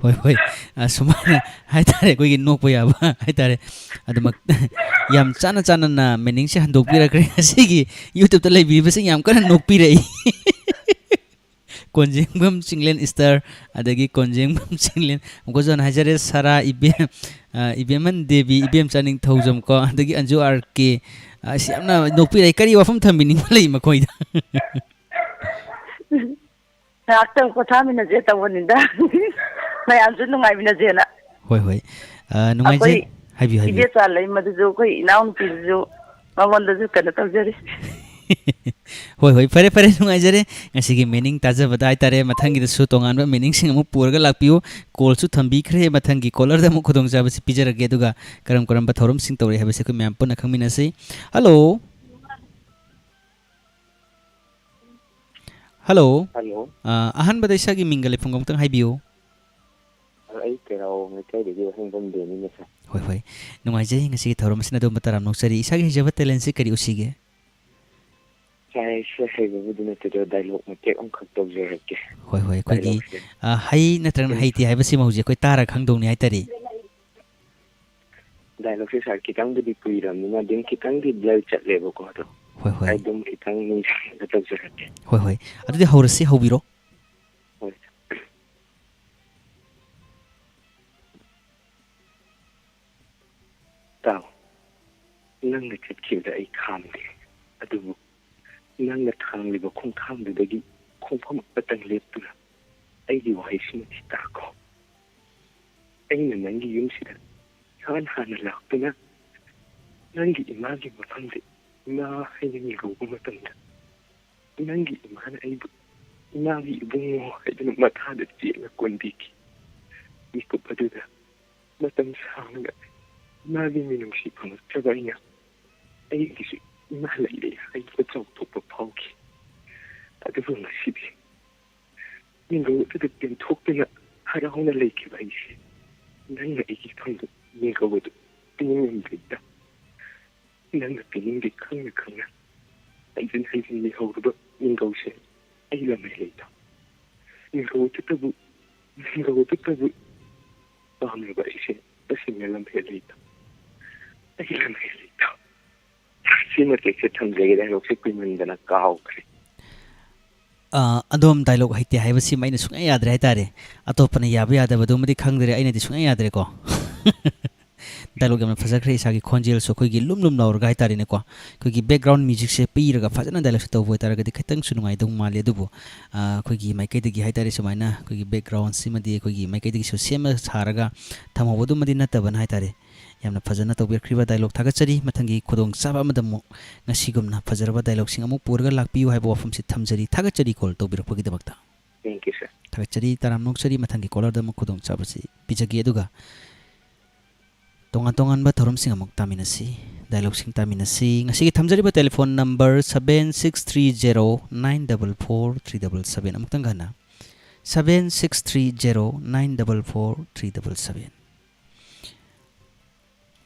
ꯍꯣꯏ, ꯍꯣꯏ꯫ ꯑ, ꯁꯨꯃꯥꯏꯅ ꯍꯥꯏꯇꯥꯔꯦ, ꯑꯩꯈꯣꯏꯒꯤ ꯅꯣꯛꯄ ꯌꯥꯕ ꯍꯥꯏꯇꯥꯔꯦ꯫ ꯑꯗꯨꯃꯛ ꯌꯥꯝ ꯆꯥꯟꯅ ꯆꯥꯟꯅꯅ ꯃꯤꯅꯤꯡꯁꯦ ꯍꯟꯗꯣꯛꯄꯤꯔꯛꯈ꯭ꯔꯦ꯫ ꯉꯁꯤꯒꯤ YouTube-ꯇ ꯂꯩꯕꯤꯔꯤꯕꯁꯤꯡ ꯌꯥꯝ ꯀꯟꯅ ꯅꯣꯛꯄꯤꯔꯛꯏ꯫ ꯀꯣꯟꯖꯦꯡꯕꯝ ꯆꯤꯡꯂꯦꯟ ꯏꯁꯇꯔ, ꯑꯗꯒꯤ ꯀꯣꯟꯖꯦꯡꯕꯝ ꯆꯤꯡꯂꯦꯟ, ꯑꯃꯨꯛꯀꯁꯨ ꯍꯟꯅ ꯍꯥꯏꯖꯔꯦ, ꯁꯔꯥ ꯏꯕꯦꯝ, ꯑ, ꯏꯕꯦꯝꯍꯟ ꯗꯦꯕꯤ, ꯏꯕꯦꯝꯆꯥ ꯅꯤꯡꯊꯧꯖꯝ ꯀꯣ, ꯑꯗꯒꯤ ꯑꯟꯖꯨ ꯑꯥꯔ ꯀꯦ, ꯑꯁ, ꯌꯥꯝꯅ ꯅꯣꯛꯄꯤꯔꯛꯏ꯫ ꯀꯔꯤ ꯋꯥꯐꯝ ꯊꯝꯕꯤꯅꯤꯡꯕ ꯂꯩ ꯃꯈꯣꯏꯗ? ꯉꯥꯏꯍꯥꯛꯇꯪ ꯄꯣꯊꯥꯃꯤꯟꯅꯁꯦ ꯇꯧꯕꯅꯤꯗ꯫ ꯃꯌꯥꯝꯁꯨ ꯅꯨꯡꯉꯥꯏꯃꯤꯟꯅꯁꯦꯅ꯫ ꯍꯣꯏ, ꯍꯣꯏ꯫ ꯑ, ꯅꯨꯡꯉꯥꯏꯖꯩ꯫ ꯑꯩꯈꯣꯏ ꯍꯥꯏꯕꯤꯌꯨ, ꯍꯥꯏꯕꯤꯌꯨ꯫ ꯏꯕꯦꯆꯥ ꯂꯩꯃꯗꯨꯁꯨ, ꯑꯩꯈꯣꯏ ꯏꯅꯥꯎꯅꯨꯄꯤꯗꯨꯁꯨ ꯃꯉꯣꯟꯗꯁꯨ ꯀꯩꯅꯣ ꯇꯧꯖꯔꯤ꯫ ꯍꯣꯏ, ꯍꯣꯏ, ꯐꯔꯦ, ꯐꯔꯦ, ꯅꯨꯡꯉꯥꯏꯖꯔꯦ꯫ ꯉꯁꯤꯒꯤ ꯃꯤꯅꯤꯡ ꯇꯥꯖꯕꯗ ꯍꯥꯏꯇꯥꯔꯦ, ꯃꯊꯪꯒꯤꯗꯁꯨ ꯇꯣꯉꯥꯟꯕ ꯃꯤꯅꯤꯡꯁꯤꯡ ꯑꯃꯨꯛ ꯄꯨꯔꯒ ꯂꯥꯛꯄꯤꯌꯨ꯫ ꯀꯣꯜꯁꯨ ꯊꯝꯕꯤꯈ꯭ꯔꯦ, ꯃꯊꯪꯒꯤ ꯀꯣꯂꯔꯗ ꯑꯃꯨꯛ ꯈꯨꯗꯣꯡꯆꯥꯕꯁꯤ ꯄꯤꯖꯔꯛꯀꯦ, ꯑꯗꯨꯒ ꯀꯔꯝ ꯀꯔꯝꯕ ꯊꯧꯔꯝꯁꯤꯡ ꯇꯧꯔꯛꯑꯦ ꯍꯥꯏꯕꯁꯤ ꯑꯩꯈꯣꯏ ꯃꯌꯥꯝ ꯄꯨꯟꯅ ꯈꯪꯃꯤꯟꯅꯁꯤ꯫ ꯍꯜꯂꯣ꯫ ꯍꯜꯂꯣ꯫ ꯍꯜꯂꯣ꯫ ꯑ, ꯑꯍꯥꯟꯕꯗ ꯏꯁꯥꯒꯤ ꯃꯤꯡꯒ ꯂꯩꯐꯝꯒ ꯑꯃꯨꯛꯇꯪ ꯍꯥꯏꯕꯤꯌꯨ꯫ ꯑꯩ ꯀꯩꯔꯥꯎ ꯂꯩꯀꯥꯏꯗꯒꯤ ꯋꯥꯍꯦꯡꯕꯝ ꯗꯦꯅꯤꯅꯦ, ꯁꯥꯔ꯫ ꯍꯣꯏ, ꯍꯣꯏ꯫ ꯅꯨꯡꯉꯥꯏꯖꯩ, ꯉꯁꯤꯒꯤ ꯊꯧꯔꯝ ꯑꯁꯤꯅ ꯑꯗꯣꯝꯕꯨ ꯇꯔꯥꯝꯅ ꯑꯣꯛꯆꯔꯤ꯫ ꯏꯁꯥꯒꯤ ꯍꯩꯖꯕ talent-ꯁꯤ ꯀꯔꯤ ꯎꯁꯤꯒꯦ? ꯁꯥꯔ, ꯑꯩꯁꯦ ꯍꯩꯕꯕꯨꯗꯤ ꯅꯠꯇꯦ, ꯑꯗꯣ dialogue ꯃꯇꯦꯛ ꯑꯃꯈꯛ ꯇꯧꯖꯔꯛꯀꯦ꯫ ꯍꯣꯏ, ꯍꯣꯏ, ꯑꯩꯈꯣꯏꯗꯤ, dialogue-ꯁꯦ꯫ ꯑ, ꯍꯩ ꯅꯠꯇ꯭ꯔꯒꯅ ꯎꯝ꯫ ꯍꯩꯇꯦ ꯍꯥꯏꯕꯁꯤꯃ ꯍꯧꯖꯤꯛ ꯑꯩꯈꯣꯏ ꯇꯥꯔ ꯈꯪꯗꯧꯅꯤ ꯍꯥꯏꯇꯥꯔꯦ꯫ Dialogue-ꯁꯦ, ꯁꯥꯔ, ꯈꯤꯇꯪꯕꯨꯗꯤ ꯀꯨꯏꯔꯕꯅꯤꯅ ꯑꯗꯨꯝ ꯈꯤꯇꯪꯗꯤ blur ꯆꯠꯂꯦꯕꯀꯣ, ꯑꯗꯣ ꯍꯣꯏ, ꯍꯣꯏ꯫ ꯑꯩ ꯑꯗꯨꯝ ꯈꯤꯇꯪ ꯅꯤꯡꯁꯤꯡꯉꯒ ꯇꯧꯖꯔꯛꯀꯦ꯫ ꯍꯣꯏ, ꯍꯣꯏ꯫ ꯑꯗꯨꯗꯤ ꯍꯧꯔꯁꯤ, ꯍꯧꯕꯤꯔꯣ꯫ ꯍꯣꯏ꯫ ꯃꯇꯥꯡꯗꯨꯗꯒꯤ ꯈꯣꯡꯐꯝ ꯑꯃꯇꯪ ꯂꯦꯞꯇꯨꯅ ꯑꯩꯒꯤ ꯋꯥꯍꯩꯁꯤꯃꯗꯤ ꯇꯥꯈꯣ꯫ ꯑꯩꯅ ꯅꯪꯒꯤ ꯌꯨꯝꯁꯤꯗ ꯏꯍꯥꯟ ꯍꯥꯟꯅ ꯂꯥꯛꯇꯨꯅ ꯅꯪꯒꯤ ꯏꯃꯥꯒꯤ ꯃꯐꯝꯗ ꯏꯃꯥ ꯍꯥꯏꯅ ꯃꯤꯡꯒꯧꯕ ꯃꯇꯝꯗ, ꯅꯪꯒꯤ ꯏꯃꯥꯅ ꯑꯩꯕꯨ ꯏꯃꯥꯒꯤ ꯏꯕꯨꯡꯉꯣ ꯍꯥꯏꯗꯨꯅ ꯃꯊꯥꯗ ꯆꯦꯠꯅ ꯀꯣꯟꯕꯤꯈꯤ꯫ ꯃꯤꯀꯨꯞ ꯑꯗꯨꯗ ꯃꯇꯝ ꯁꯥꯡꯅ ꯏꯃꯥꯒꯤ ꯃꯤꯅꯨꯡꯁꯤ ꯐꯪꯂꯛꯇ꯭ꯔꯕ ꯑꯩꯅ ꯑꯩꯒꯤꯁꯨ ꯏꯃꯥ ꯂꯩꯔꯦ ꯍꯥꯏꯕ ꯆꯥꯎꯊꯣꯛꯄ ꯐꯥꯎꯈꯤ꯫ ꯑꯗꯨꯕꯨ ꯉꯁꯤꯗꯤ ꯃꯤꯡꯒꯧ ꯑꯗꯨꯗ ꯄꯦꯟꯊꯣꯛꯇꯨꯅ ꯍꯔꯥꯎꯅ ꯂꯩꯈꯤꯕ ꯑꯩꯁꯦ ꯅꯪꯅ ꯑꯩꯒꯤ ꯐꯪꯕ ꯃꯤꯡꯒꯧ ꯑꯗꯨ ꯄꯤꯅꯤꯡꯉꯝꯗ꯭ꯔꯤꯗ꯫ ꯅꯪꯅ ꯄꯤꯅꯤꯡꯗꯦ ꯈꯪꯅ ꯈꯪꯅ ꯍꯟꯖꯤꯟ ꯍꯟꯖꯤꯟ ꯅꯤꯍꯧꯔꯕ ꯃꯤꯡꯒꯧꯁꯦ ꯑꯩ ꯂꯝꯍꯩ ꯂꯩꯇ꯫ ꯃꯤꯡꯒꯧ ꯑꯗꯨꯇꯕꯨ, ꯃꯤꯡꯒꯧ ꯑꯗꯨꯇꯕꯨ ꯄꯥꯝꯂꯕ ꯑꯩꯁꯦ ꯇꯁꯦꯡꯅ ꯂꯝꯍꯩ ꯂꯩꯇ꯫ ꯑꯩ ꯂꯝꯍꯩ ꯂꯩꯇ꯫ ꯁꯤ ꯃꯇꯦꯛꯁꯦ ꯊꯝꯖꯒꯦ, ꯗꯥꯏꯂꯣꯛꯁꯦ ꯀꯨꯏꯃꯟꯗꯅ ꯀꯥꯎꯈ꯭ꯔꯦ꯫ ꯑ, ꯑꯗꯣꯝ ꯗꯥꯏꯂꯣꯛ ꯍꯩꯇꯦ ꯍꯥꯏꯕꯁꯤꯃ ꯑꯩꯅ ꯁꯨꯡꯌꯥ ꯌꯥꯗ꯭ꯔꯦ ꯍꯥꯏꯇꯥꯔꯦ꯫ ꯑꯇꯣꯞꯄꯅ ꯌꯥꯕ ꯌꯥꯗꯕꯗꯨꯃꯗꯤ ꯈꯪꯗ꯭ꯔꯦ, ꯑꯩꯅꯗꯤ ꯁꯨꯡꯌꯥ ꯌꯥꯗ꯭ꯔꯦꯀꯣ꯫ ꯗꯥꯏꯂꯣꯛ ꯌꯥꯝꯅ ꯐꯖꯈ꯭ꯔꯦ, ꯏꯁꯥꯒꯤ ꯈꯣꯟꯖꯦꯜꯁꯨ ꯑꯩꯈꯣꯏꯒꯤ ꯂꯨꯝ ꯂꯨꯝ ꯂꯥꯎꯔꯒ ꯍꯥꯏꯇꯥꯔꯦꯅꯦꯀꯣ, ꯑꯩꯈꯣꯏꯒꯤ background musicꯁꯦ ꯄꯤꯔꯒ ꯐꯖꯅ ꯗꯥꯏꯂꯣꯛꯁꯦ ꯇꯧꯕ ꯑꯣꯏꯇꯥꯔꯒꯗꯤ ꯈꯤꯇꯪꯁꯨ ꯅꯨꯡꯉꯥꯏꯗꯧ ꯃꯥꯜꯂꯤ꯫ ꯑꯗꯨꯕꯨ, ꯑ, ꯑꯩꯈꯣꯏꯒꯤ ꯃꯥꯏꯀꯩꯗꯒꯤ ꯍꯥꯏꯇꯥꯔꯦ, ꯁꯨꯃꯥꯏꯅ ꯑꯩꯈꯣꯏꯒꯤ backgroundꯁꯤꯃꯗꯤ ꯑꯩꯈꯣꯏꯒꯤ ꯃꯥꯏꯀꯩꯗꯒꯤꯁꯨ ꯁꯦꯝꯃ ꯁꯥꯔꯒ ꯊꯝꯍꯧꯕꯗꯨꯃꯗꯤ ꯅꯠꯇꯕꯅ ꯍꯥꯏꯇꯥꯔꯦ꯫ ꯌꯥꯝꯅ ꯐꯖꯅ ꯇꯧꯕꯤꯔꯛꯈ꯭ꯔꯤꯕ ꯗꯥꯏꯂꯣꯛ ꯊꯥꯒꯠꯆꯔꯤ꯫ ꯃꯊꯪꯒꯤ ꯈꯨꯗꯣꯡꯆꯥꯕ ꯑꯃꯗ ꯑꯃꯨꯛ ꯉꯁꯤꯒꯨꯝꯅ ꯐꯖꯔꯕ ꯗꯥꯏꯂꯣꯛꯁꯤꯡ ꯑꯃꯨꯛ ꯄꯨꯔꯒ ꯂꯥꯛꯄꯤꯌꯨ ꯍꯥꯏꯕ ꯋꯥꯐꯝꯁꯤ ꯊꯝꯖꯔꯤ꯫ ꯊꯥꯒꯠꯆꯔꯤ ꯀꯣꯜ ꯇꯧꯕꯤꯔꯛꯄꯒꯤꯗꯃꯛꯇ꯫ Thank you, sir. ꯊꯥꯒꯠꯆꯔꯤ꯫ ꯇꯔꯥꯝꯅ ꯑꯣꯛꯆꯔꯤ꯫ ꯃꯊꯪꯒꯤ ꯀꯣꯂꯔꯗ ꯑꯃꯨꯛ ꯈꯨꯗꯣꯡꯆꯥꯕꯁꯤ ꯄꯤꯖꯒꯦ꯫ ꯑꯗꯨꯒ ꯇꯣꯉꯥꯟ ꯇꯣꯉꯥꯟꯕ ꯊꯧꯔꯝꯁꯤꯡ ꯑꯃꯨꯛ ꯇꯥꯃꯤꯟꯅꯁꯤ, ꯗꯥꯏꯂꯣꯛꯁꯤꯡ ꯇꯥꯃꯤꯟꯅꯁꯤ꯫ ꯉꯁꯤꯒꯤ ꯊꯝꯖꯔꯤꯕ telephone number seven six three zero nine double four three double seven꯫ ꯑꯃꯨꯛꯇꯪ ꯍꯟꯅ, seven six three zero nine double four three double seven꯫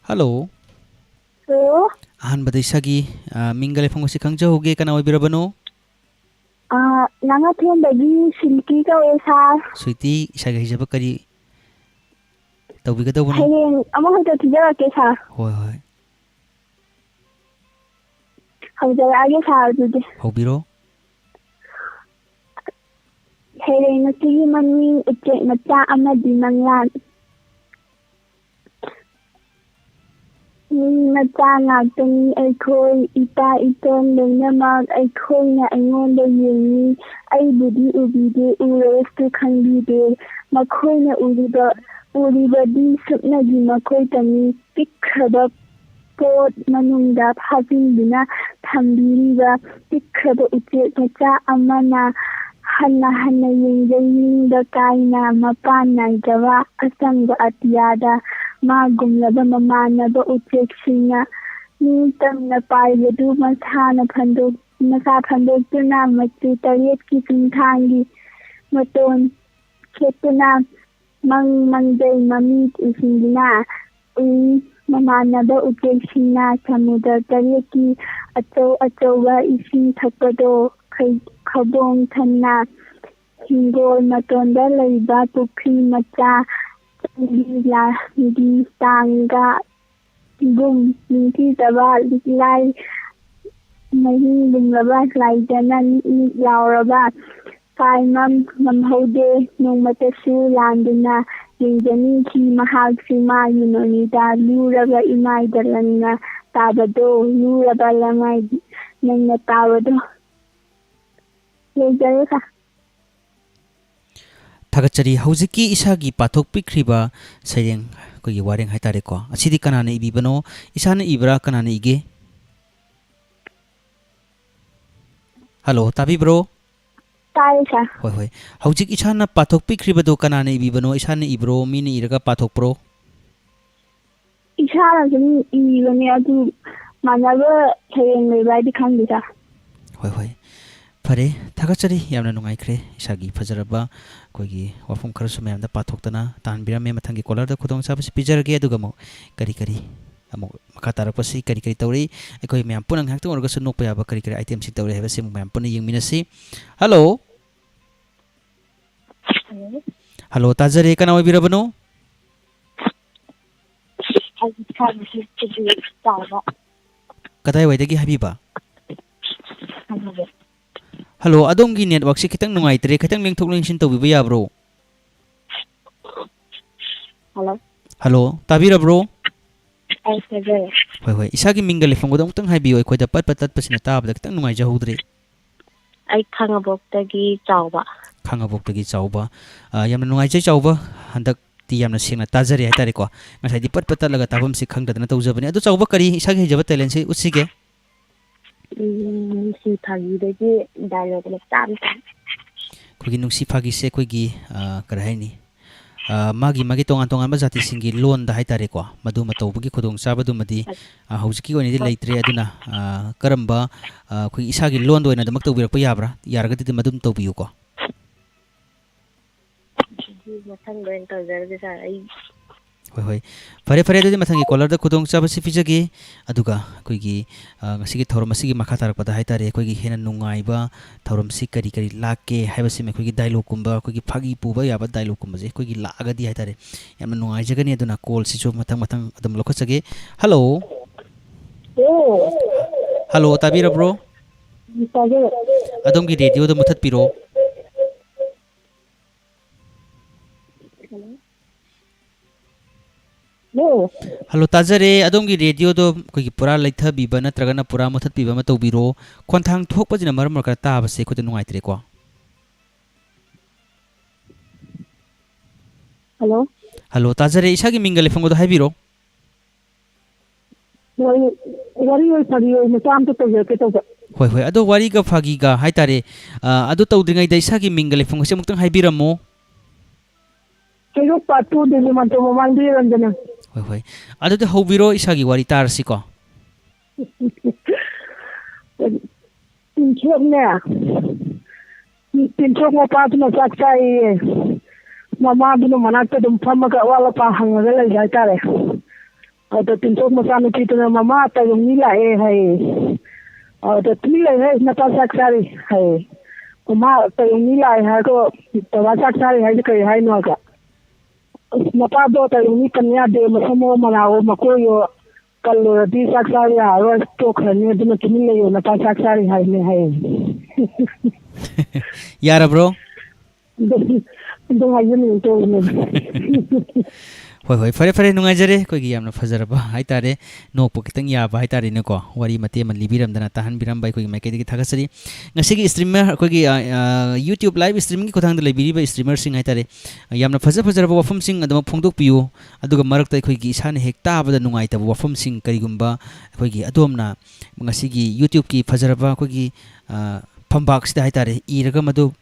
Hello. Hello. ꯑꯍꯥꯟꯕꯗ ꯏꯁꯥꯒꯤ, ꯑ, ꯃꯤꯡꯒ ꯂꯩꯐꯝꯒꯁꯤ ꯈꯪꯖꯍꯧꯒꯦ꯫ ꯀꯅꯥ ꯑꯣꯏꯕꯤꯔꯕꯅꯣ? ꯑ, ꯂꯥꯡꯉꯊꯦꯜꯗꯒꯤ ꯁ꯭ꯋꯤꯇꯤ ꯀꯧꯋꯦ, ꯁꯥꯔ꯫ ꯁ꯭ꯋꯤꯇꯤ, ꯏꯁꯥꯒꯤ ꯍꯩꯖꯕ ꯀꯔꯤ ꯇꯧꯕꯤꯒꯗꯧꯕꯅꯣ? ꯍꯌꯦꯡ ꯑꯃꯈꯛꯇ ꯊꯤꯖꯔꯛꯀꯦ, ꯁꯥꯔ꯫ ꯍꯣꯏ, ꯍꯣꯏ꯫ ꯍꯧꯖꯔꯛꯑꯒꯦ, ꯁꯥꯔ, ꯑꯗꯨꯗꯤ꯫ ꯍꯧꯕꯤꯔꯣ꯫ ꯁꯩꯔꯦꯡ ꯑꯁꯤꯒꯤ ꯃꯃꯤꯡ ꯎꯆꯦꯛ ꯃꯆꯥ ꯑꯃꯗꯤ ꯃꯪꯂꯥꯟ꯫ ꯃꯤ ꯃꯆꯥ ꯉꯥꯛꯇꯅꯤ ꯑꯩꯈꯣꯏ, ꯏꯄꯥ ꯏꯇꯣꯟ ꯂꯣꯏꯅꯃꯛ ꯑꯩꯈꯣꯏꯅ ꯑꯩꯉꯣꯟꯗ ꯌꯦꯡꯉꯤ꯫ ꯑꯩꯕꯨꯗꯤ ꯎꯕꯤꯗꯦ, ꯎꯔꯁꯨ ꯈꯪꯕꯤꯗꯦ꯫ ꯃꯈꯣꯏꯅ ꯎꯔꯤꯕ, ꯎꯔꯤꯕꯗꯤ ꯁꯨꯞꯅꯒꯤ ꯃꯈꯣꯏꯇꯅꯤ꯫ ꯄꯤꯛꯈ꯭ꯔꯕ ꯄꯣꯠ ꯃꯅꯨꯡꯗ ꯐꯥꯖꯤꯟꯗꯨꯅ ꯊꯝꯕꯤꯔꯤꯕ ꯄꯤꯛꯈ꯭ꯔꯕ ꯎꯆꯦꯛ ꯃꯆꯥ ꯑꯃꯅ ꯍꯟꯅ ꯍꯟꯅ ꯌꯦꯡꯖꯩ꯫ ꯅꯤꯡꯕ ꯀꯥꯏꯅ ꯃꯄꯥꯟ ꯅꯥꯏꯗꯕ ꯑꯁꯪꯕ ꯑꯇꯤꯌꯥꯗ ꯃꯥꯒꯨꯝꯂꯕ ꯃꯃꯥꯟꯅꯕ ꯎꯆꯦꯛꯁꯤꯡꯅ ꯅꯤꯡꯇꯝꯅ ꯄꯥꯏꯕꯗꯨ ꯃꯁꯥꯅ ꯐꯟꯗꯣꯛ-, ꯃꯁꯥ ꯐꯟꯗꯣꯛꯇꯨꯅ ꯃꯆꯨ ꯇꯔꯦꯠꯀꯤ ꯆꯨꯝꯊꯥꯡꯒꯤ ꯃꯇꯣꯟ ꯈꯦꯠꯇꯨꯅ ꯃꯪ ꯃꯪꯖꯩ꯫ ꯃꯃꯤꯠ ꯎꯏꯁꯤꯟꯗꯨꯅ ꯎꯏ꯫ ꯃꯃꯥꯟꯅꯕ ꯎꯆꯦꯛꯁꯤꯡꯅ ꯁꯃꯨꯗ꯭ꯔ ꯇꯔꯦꯠꯀꯤ ꯑꯆꯧ ꯑꯆꯧꯕ ꯏꯁꯤꯡ ꯊꯛꯄꯗꯣ ꯈꯩ-, ꯈꯧꯗꯣꯡ ꯊꯟꯅ ꯍꯤꯡꯒꯣꯜ ꯃꯇꯣꯟꯗ ꯂꯩꯕ ꯄꯨꯈ꯭ꯔꯤ ꯃꯆꯥ ꯆꯪꯒꯤ ꯂꯥꯒꯤ ꯇꯥꯡꯒ ꯒꯨꯝ ꯅꯤꯡꯊꯤꯖꯕ ꯂꯤꯛꯂꯥꯏ ꯃꯍꯤꯡ ꯂꯨꯝꯂꯕ ꯂꯥꯏꯖꯅ ꯅꯤꯛ ꯅꯤꯛ ꯂꯥꯎꯔꯕ ꯀꯥꯏꯃꯝ ꯉꯝꯍꯧꯗꯦ꯫ ꯅꯣꯡꯃꯇꯁꯨ ꯂꯥꯟꯗꯨꯅ ꯌꯦꯡꯖꯅꯤꯡꯈꯤ ꯃꯍꯥꯛꯁꯨ ꯃꯥꯒꯤ ꯃꯃꯤꯗ ꯂꯨꯔꯕ ꯏꯃꯥꯏꯗ ꯂꯪꯅ ꯇꯥꯕꯗꯣ, ꯂꯨꯔꯕ ꯂꯃꯥꯏ ꯂꯪꯅ ꯇꯥꯕꯗꯣ꯫ ꯂꯣꯏꯖꯔꯦ, ꯁꯥꯔ꯫ ꯊꯥꯒꯠꯆꯔꯤ꯫ ꯍꯧꯖꯤꯛꯀꯤ ꯏꯁꯥꯒꯤ ꯄꯥꯊꯣꯛꯄꯤꯈ꯭ꯔꯤꯕ ꯁꯩꯔꯦꯡ, ꯑꯩꯈꯣꯏꯒꯤ ꯋꯥꯔꯦꯡ ꯍꯥꯏꯇꯥꯔꯦꯀꯣ, ꯑꯁꯤꯗꯤ ꯀꯅꯥꯅ ꯏꯕꯤꯕꯅꯣ? ꯏꯁꯥꯅ ꯏꯕ꯭ꯔꯥ, ꯀꯅꯥꯅ ꯏꯒꯦ? ꯍꯜꯂꯣ, ꯇꯥꯕꯤꯕ꯭ꯔꯣ? ꯇꯥꯏꯌꯦ, ꯁꯥꯔ꯫ ꯍꯣꯏ, ꯍꯣꯏ꯫ ꯍꯧꯖꯤꯛ ꯏꯁꯥꯅ ꯄꯥꯊꯣꯛꯄꯤꯈ꯭ꯔꯤꯕꯗꯨ ꯀꯅꯥꯅ ꯏꯕꯤꯕꯅꯣ? ꯏꯁꯥꯅ ꯏꯕ꯭ꯔꯣ? ꯃꯤꯅ ꯏꯔꯒ ꯄꯥꯊꯣꯛꯄ꯭ꯔꯣ? ꯏꯁꯥꯅ ꯁꯨꯝ ꯏꯕꯅꯦ, ꯑꯗꯨ ꯃꯥꯟꯅꯕ ꯁꯩꯔꯦꯡ ꯂꯩꯕ꯭ꯔꯥ ꯍꯥꯏꯗꯤ ꯈꯪꯗꯦ, ꯁꯥꯔ꯫ ꯍꯣꯏ, ꯍꯣꯏ꯫ ꯐꯔꯦ, ꯊꯥꯒꯠꯆꯔꯤ꯫ ꯌꯥꯝꯅ ꯅꯨꯡꯉꯥꯏꯈ꯭ꯔꯦ꯫ ꯏꯁꯥꯒꯤ ꯐꯖꯔꯕ ꯑꯩꯈꯣꯏꯒꯤ ꯋꯥꯐꯝ ꯈꯔꯁꯨ ꯃꯌꯥꯝꯗ ꯄꯥꯊꯣꯛꯇꯅ ꯇꯥꯍꯟꯕꯤꯔꯝꯃꯦ꯫ ꯃꯊꯪꯒꯤ ꯀꯣꯂꯔꯗ ꯈꯨꯗꯣꯡꯆꯥꯕꯁꯤ ꯄꯤꯖꯔꯒꯦ꯫ ꯑꯗꯨꯒ ꯑꯃꯨꯛ ꯀꯔꯤ ꯀꯔꯤ ꯑꯃꯨꯛ ꯃꯈꯥ ꯇꯥꯔꯛꯄꯁꯤ ꯀꯔꯤ ꯀꯔꯤ ꯇꯧꯔꯤ? ꯑꯩꯈꯣꯏ ꯃꯌꯥꯝ ꯄꯨꯟꯅ ꯉꯥꯏꯍꯥꯛꯇꯪ ꯑꯣꯏꯔꯒꯁꯨ ꯅꯣꯛꯄ ꯌꯥꯕ ꯀꯔꯤ ꯀꯔꯤ ꯑꯥꯏꯇꯦꯝꯁꯤꯡ ꯇꯧꯔꯤ ꯍꯥꯏꯕꯁꯤ ꯑꯃꯨꯛ ꯃꯌꯥꯝ ꯄꯨꯟꯅ ꯌꯦꯡꯃꯤꯟꯅꯁꯤ꯫ ꯍꯜꯂꯣ꯫ ꯍꯜꯂꯣ, ꯇꯥꯖꯔꯦ꯫ ꯀꯅꯥ ꯑꯣꯏꯕꯤꯔꯕꯅꯣ? ꯍꯧꯖꯤꯛ ꯁꯥꯟꯅꯈꯤꯕꯗꯨꯗꯤ ꯆꯥꯎꯕ ꯀꯗꯥꯏꯋꯥꯏꯗꯒꯤ ꯍꯥꯏꯕꯤꯕ? ꯁꯥꯟꯅꯕ꯫ ꯍꯜꯂꯣ, ꯑꯗꯣꯝꯒꯤ ꯅꯦꯠꯋꯥꯛꯁꯦ ꯈꯤꯇꯪ ꯅꯨꯡꯉꯥꯏꯇ꯭ꯔꯦ, ꯈꯤꯇꯪ ꯂꯦꯡꯊꯣꯛ ꯂꯦꯡꯁꯤꯟ ꯇꯧꯕꯤꯕ ꯌꯥꯕ꯭ꯔꯣ? ꯍꯜꯂꯣ꯫ ꯍꯜꯂꯣ, ꯇꯥꯕꯤꯔꯕ꯭ꯔꯣ? ꯑꯩ ꯊꯥꯖꯔꯦ꯫ ꯍꯣꯏ, ꯍꯣꯏ꯫ ꯏꯁꯥꯒꯤ ꯃꯤꯡꯒ ꯂꯩꯐꯝꯒꯗꯣ ꯑꯃꯨꯛꯇꯪ ꯍꯥꯏꯕꯤꯌꯨ꯫ ꯑꯩꯈꯣꯏꯗ ꯄꯠ ꯄꯠ ꯇꯠꯄꯁꯤꯅ ꯇꯥꯕꯗ ꯈꯤꯇꯪ ꯅꯨꯡꯉꯥꯏꯖꯍꯧꯗ꯭ꯔꯦ꯫ ꯑꯩ ꯈꯥꯉꯕꯣꯛꯇꯒꯤ ꯆꯥꯎꯕ꯫ ꯈꯥꯉꯕꯣꯛꯇꯒꯤ ꯆꯥꯎꯕ꯫ ꯑ, ꯌꯥꯝꯅ ꯅꯨꯡꯉꯥꯏꯖꯩ ꯆꯥꯎꯕ꯫ ꯍꯟꯗꯛꯇꯤ ꯌꯥꯝꯅ ꯁꯦꯡꯅ ꯇꯥꯖꯔꯦ ꯍꯥꯏꯇꯥꯔꯦꯀꯣ꯫ ꯉꯁꯥꯏꯗꯤ ꯄꯠ ꯄꯠ ꯇꯠꯂꯒ ꯇꯥꯐꯝꯁꯤ ꯈꯪꯗꯗꯅ ꯇꯧꯖꯕꯅꯤ꯫ ꯑꯗꯨ ꯆꯥꯎꯕ, ꯀꯔꯤ ꯏꯁꯥꯒꯤ ꯍꯩꯖꯕ talentꯁꯤ ꯎꯠꯁꯤꯒꯦ? ꯎꯝ, ꯅꯨꯡꯁꯤ ꯐꯥꯒꯤꯗꯒꯤ dialogue ꯃꯆꯥ ꯑꯃꯇꯪ꯫ ꯑꯩꯈꯣꯏꯒꯤ ꯅꯨꯡꯁꯤ ꯐꯥꯒꯤꯁꯦ ꯑꯩꯈꯣꯏꯒꯤ, ꯑ, ꯀꯔꯤ ꯍꯥꯏꯅꯤ? ꯑ, ꯃꯥꯒꯤ, ꯃꯥꯒꯤ ꯇꯣꯉꯥꯟ ꯇꯣꯉꯥꯟꯕ ꯖꯥꯇꯤꯁꯤꯡꯒꯤ ꯂꯣꯟꯗ ꯍꯥꯏꯇꯥꯔꯦꯀꯣ, ꯃꯗꯨꯃ ꯇꯧꯕꯒꯤ ꯈꯨꯗꯣꯡꯆꯥꯕꯗꯨꯃꯗꯤ, ꯑ, ꯍꯧꯖꯤꯛꯀꯤ ꯑꯣꯏꯅꯗꯤ ꯂꯩꯇ꯭ꯔꯦ꯫ ꯑꯗꯨꯅ, ꯑ, ꯀꯔꯝꯕ, ꯑ, ꯑꯩꯈꯣꯏꯒꯤ ꯏꯁꯥꯒꯤ ꯂꯣꯟꯗ ꯑꯣꯏꯅ ꯑꯗꯨꯃꯛ ꯇꯧꯕꯤꯔꯛꯄ ꯌꯥꯕ꯭ꯔꯥ? ꯌꯥꯔꯒꯗꯤ ꯑꯗꯨꯝ, ꯑꯗꯨꯝ ꯇꯧꯕꯤꯌꯨꯀꯣ꯫ ꯑꯗꯨꯗꯤ ꯃꯊꯪꯗ ꯑꯣꯏꯅ ꯇꯧꯖꯔꯒꯦ, sir꯫ ꯑꯩ ꯍꯣꯏ, ꯍꯣꯏ꯫ ꯐꯔꯦ, ꯐꯔꯦ꯫ ꯑꯗꯨꯗꯤ ꯃꯊꯪꯒꯤ callerꯗ ꯈꯨꯗꯣꯡꯆꯥꯕꯁꯤ ꯄꯤꯖꯒꯦ꯫ ꯑꯗꯨꯒ ꯑꯩꯈꯣꯏꯒꯤ, ꯑ, ꯉꯁꯤꯒꯤ ꯊꯧꯔꯝ ꯑꯁꯤꯒꯤ ꯃꯈꯥ ꯇꯥꯔꯛꯄꯗ ꯍꯥꯏꯇꯥꯔꯦ, ꯑꯩꯈꯣꯏꯒꯤ ꯍꯦꯟꯅ ꯅꯨꯡꯉꯥꯏꯕ ꯊꯧꯔꯝꯁꯤ ꯀꯔꯤ ꯀꯔꯤ ꯂꯥꯛꯀꯦ ꯍꯥꯏꯕꯁꯤꯃ ꯑꯩꯈꯣꯏꯒꯤ dialogueꯀꯨꯝꯕ, ꯑꯩꯈꯣꯏꯒꯤ ꯐꯥꯒꯤ ꯄꯨꯕ ꯌꯥꯕ dialogueꯀꯨꯝꯕꯁꯦ ꯑꯩꯈꯣꯏꯒꯤ ꯂꯥꯛꯑꯒꯗꯤ ꯍꯥꯏꯇꯥꯔꯦ, ꯌꯥꯝꯅ ꯅꯨꯡꯉꯥꯏꯖꯒꯅꯤ꯫ ꯑꯗꯨꯅ callꯁꯤꯁꯨ ꯃꯊꯪ ꯃꯊꯪ ꯑꯗꯨꯝ ꯂꯧꯈꯠꯆꯒꯦ꯫ Hello꯫ ꯑꯣ꯫ Hello, ꯇꯥꯕꯤꯔꯕ꯭ꯔꯣ? ꯇꯥꯖꯩ꯫ ꯑꯗꯣꯝꯒꯤ radioꯗꯣ ꯃꯨꯊꯠꯄꯤꯔꯣ꯫ Hello꯫ Hello, ꯇꯥꯖꯔꯦ꯫ ꯑꯗꯣꯝꯒꯤ radioꯗꯣ ꯑꯩꯈꯣꯏꯒꯤ ꯄꯨꯔꯥ ꯂꯩꯊꯕꯤꯕ ꯅꯠꯇ꯭ꯔꯒꯅ ꯄꯨꯔꯥ ꯃꯨꯊꯠꯄꯤꯕ ꯑꯃ ꯇꯧꯕꯤꯔꯣ꯫ ꯈꯣꯟꯊꯥꯡ ꯊꯣꯛꯄꯁꯤꯅ ꯃꯔꯝ ꯑꯣꯏꯔꯒ ꯇꯥꯕꯁꯦ ꯑꯩꯈꯣꯏꯗ ꯅꯨꯡꯉꯥꯏꯇ꯭ꯔꯦꯀꯣ꯫ Hello꯫ Hello, ꯇꯥꯖꯔꯦ꯫ ꯏꯁꯥꯒꯤ ꯃꯤꯡꯒ ꯂꯩꯐꯝꯒꯗꯣ ꯍꯥꯏꯕꯤꯔꯣ꯫ ꯋꯥꯔꯤ, ꯋꯥꯔꯤ ꯑꯣꯏ ꯐꯥꯒꯤ ꯑꯣꯏ ꯃꯆꯥ ꯑꯝꯇ ꯇꯧꯖꯔꯛꯀꯦ ꯇꯧꯕ꯫ ꯍꯣꯏ, ꯍꯣꯏ꯫ ꯑꯗꯣ ꯋꯥꯔꯤꯒ ꯐꯥꯒꯤꯒ ꯍꯥꯏꯇꯥꯔꯦ, ꯑ, ꯑꯗꯨ ꯇꯧꯗ꯭ꯔꯤꯉꯩꯗ ꯏꯁꯥꯒꯤ ꯃꯤꯡꯒ ꯂꯩꯐꯝꯒꯁꯦ ꯑꯃꯨꯛꯇꯪ ꯍꯥꯏꯕꯤꯔꯝꯃꯣ꯫ ꯀꯩꯔꯣꯛ part two ꯗꯒꯤ ꯃꯟꯇ꯭ꯔꯣ ꯃꯃꯥꯡꯗꯒꯤ ꯔꯟꯖꯅꯥ꯫ ꯍꯣꯏ, ꯍꯣꯏ꯫ ꯑꯗꯨꯗꯤ ꯍꯧꯕꯤꯔꯣ, ꯏꯁꯥꯒꯤ ꯋꯥꯔꯤ ꯇꯥꯔꯁꯤꯀꯣ꯫ ꯇꯤꯟꯊ꯭ꯔꯣꯛꯅꯦ, ꯇꯤꯟꯊ꯭ꯔꯣꯛ ꯃꯄꯥꯗꯨꯅ ꯆꯥꯛ ꯆꯥꯏꯌꯦ꯫ ꯃꯃꯥꯗꯨꯅ ꯃꯅꯥꯛꯇ ꯑꯗꯨꯝ ꯐꯝꯃꯒ ꯑꯋꯥꯠ ꯑꯄꯥ ꯍꯪꯉꯒ ꯂꯩꯕ ꯍꯥꯏꯇꯥꯔꯦ꯫ ꯑꯗ ꯇꯤꯟꯊ꯭ꯔꯣꯛ ꯃꯆꯥꯅꯨꯄꯤꯗꯨꯅ, "ꯃꯃꯥ, ꯇꯥꯌꯣꯡꯃꯤ ꯂꯥꯛꯑꯦ," ꯍꯥꯏꯌꯦ꯫ ꯑꯗ, "ꯇꯨꯃꯤꯟ ꯂꯩꯌꯨꯍꯦ, ꯅꯄꯥ ꯆꯥꯛ ꯆꯥꯔꯤ," ꯍꯥꯏꯌꯦ꯫ "ꯃꯃꯥ, ꯇꯥꯌꯣꯡꯃꯤ ꯂꯥꯛꯑꯦ ꯍꯥꯏꯔꯒ ꯕꯕꯥ ꯆꯥꯛ ꯆꯥꯔꯤ ꯍꯥꯏꯁꯦ ꯀꯔꯤ ꯍꯥꯏꯅꯣ?" ꯍꯥꯏꯒ, "ꯑꯁ, ꯅꯄꯥꯗꯣ ꯇꯥꯌꯣꯡꯃꯤ ꯄꯟ ꯌꯥꯗꯦ, ꯃꯁꯝꯑꯣ ꯃꯅꯥꯑꯣ ꯃꯀꯣꯏꯑꯣ ꯀꯜꯂꯨꯔꯗꯤ ꯆꯥꯛ ꯆꯥꯕ ꯌꯥꯔꯔꯣꯏ, ꯇꯣꯛꯈ꯭ꯔꯅꯤ, ꯑꯗꯨꯅ ꯇꯨꯃꯤꯟ ꯂꯩꯌꯣ, ꯅꯄꯥ ꯆꯥꯛ ꯆꯥꯔꯤ ꯍꯥꯏꯕꯅꯦ," ꯍꯥꯏꯌꯦ꯫ ꯌꯥꯔꯕ꯭ꯔꯣ? ꯑꯗꯨ, ꯑꯗꯨ ꯍꯥꯏꯖꯅꯤꯡꯉꯤ ꯇꯧꯕꯅꯦ꯫ ꯍꯣꯏ, ꯍꯣꯏ, ꯐꯔꯦ, ꯐꯔꯦ, ꯅꯨꯡꯉꯥꯏꯖꯔꯦ꯫ ꯑꯩꯈꯣꯏꯒꯤ ꯌꯥꯝꯅ ꯐꯖꯔꯕ ꯍꯥꯏꯇꯥꯔꯦ, ꯅꯣꯛꯄ ꯈꯤꯇꯪ ꯌꯥꯕ ꯍꯥꯏꯇꯥꯔꯦꯅꯦꯀꯣ, ꯋꯥꯔꯤ ꯃꯇꯦꯛ ꯑꯃ ꯂꯤꯕꯤꯔꯝꯗꯅ ꯇꯥꯍꯟꯕꯤꯔꯝꯕ ꯑꯩꯈꯣꯏꯒꯤ ꯃꯥꯏꯀꯩꯗꯒꯤ ꯊꯥꯒꯠꯆꯔꯤ꯫ ꯉꯁꯤꯒꯤ streamer ꯑꯩꯈꯣꯏꯒꯤ, ꯑ, ꯑ, YouTube live streamingꯒꯤ ꯈꯨꯠꯊꯥꯡꯗ ꯂꯩꯕꯤꯔꯤꯕ streamerꯁꯤꯡ ꯍꯥꯏꯇꯥꯔꯦ, ꯌꯥꯝꯅ ꯐꯖ ꯐꯖꯔꯕ ꯋꯥꯐꯝꯁꯤꯡ ꯑꯗꯨꯃꯛ ꯐꯣꯡꯗꯣꯛꯄꯤꯌꯨ꯫ ꯑꯗꯨꯒ ꯃꯔꯛꯇ ꯑꯩꯈꯣꯏꯒꯤ ꯏꯁꯥꯅ ꯍꯦꯛ ꯇꯥꯕꯗ ꯅꯨꯡꯉꯥꯏꯇꯕ ꯋꯥꯐꯝꯁꯤꯡ ꯀꯔꯤꯒꯨꯝꯕ ꯑꯩꯈꯣꯏꯒꯤ ꯑꯗꯣꯝꯅ ꯉꯁꯤꯒꯤ YouTubeꯀꯤ ꯐꯖꯔꯕ ꯑꯩꯈꯣꯏꯒꯤ, ꯑ, ꯐꯝꯕꯥꯛꯁꯤꯗ ꯍꯥꯏꯇꯥꯔꯦ, ꯏꯔꯒ ꯃꯗꯨ,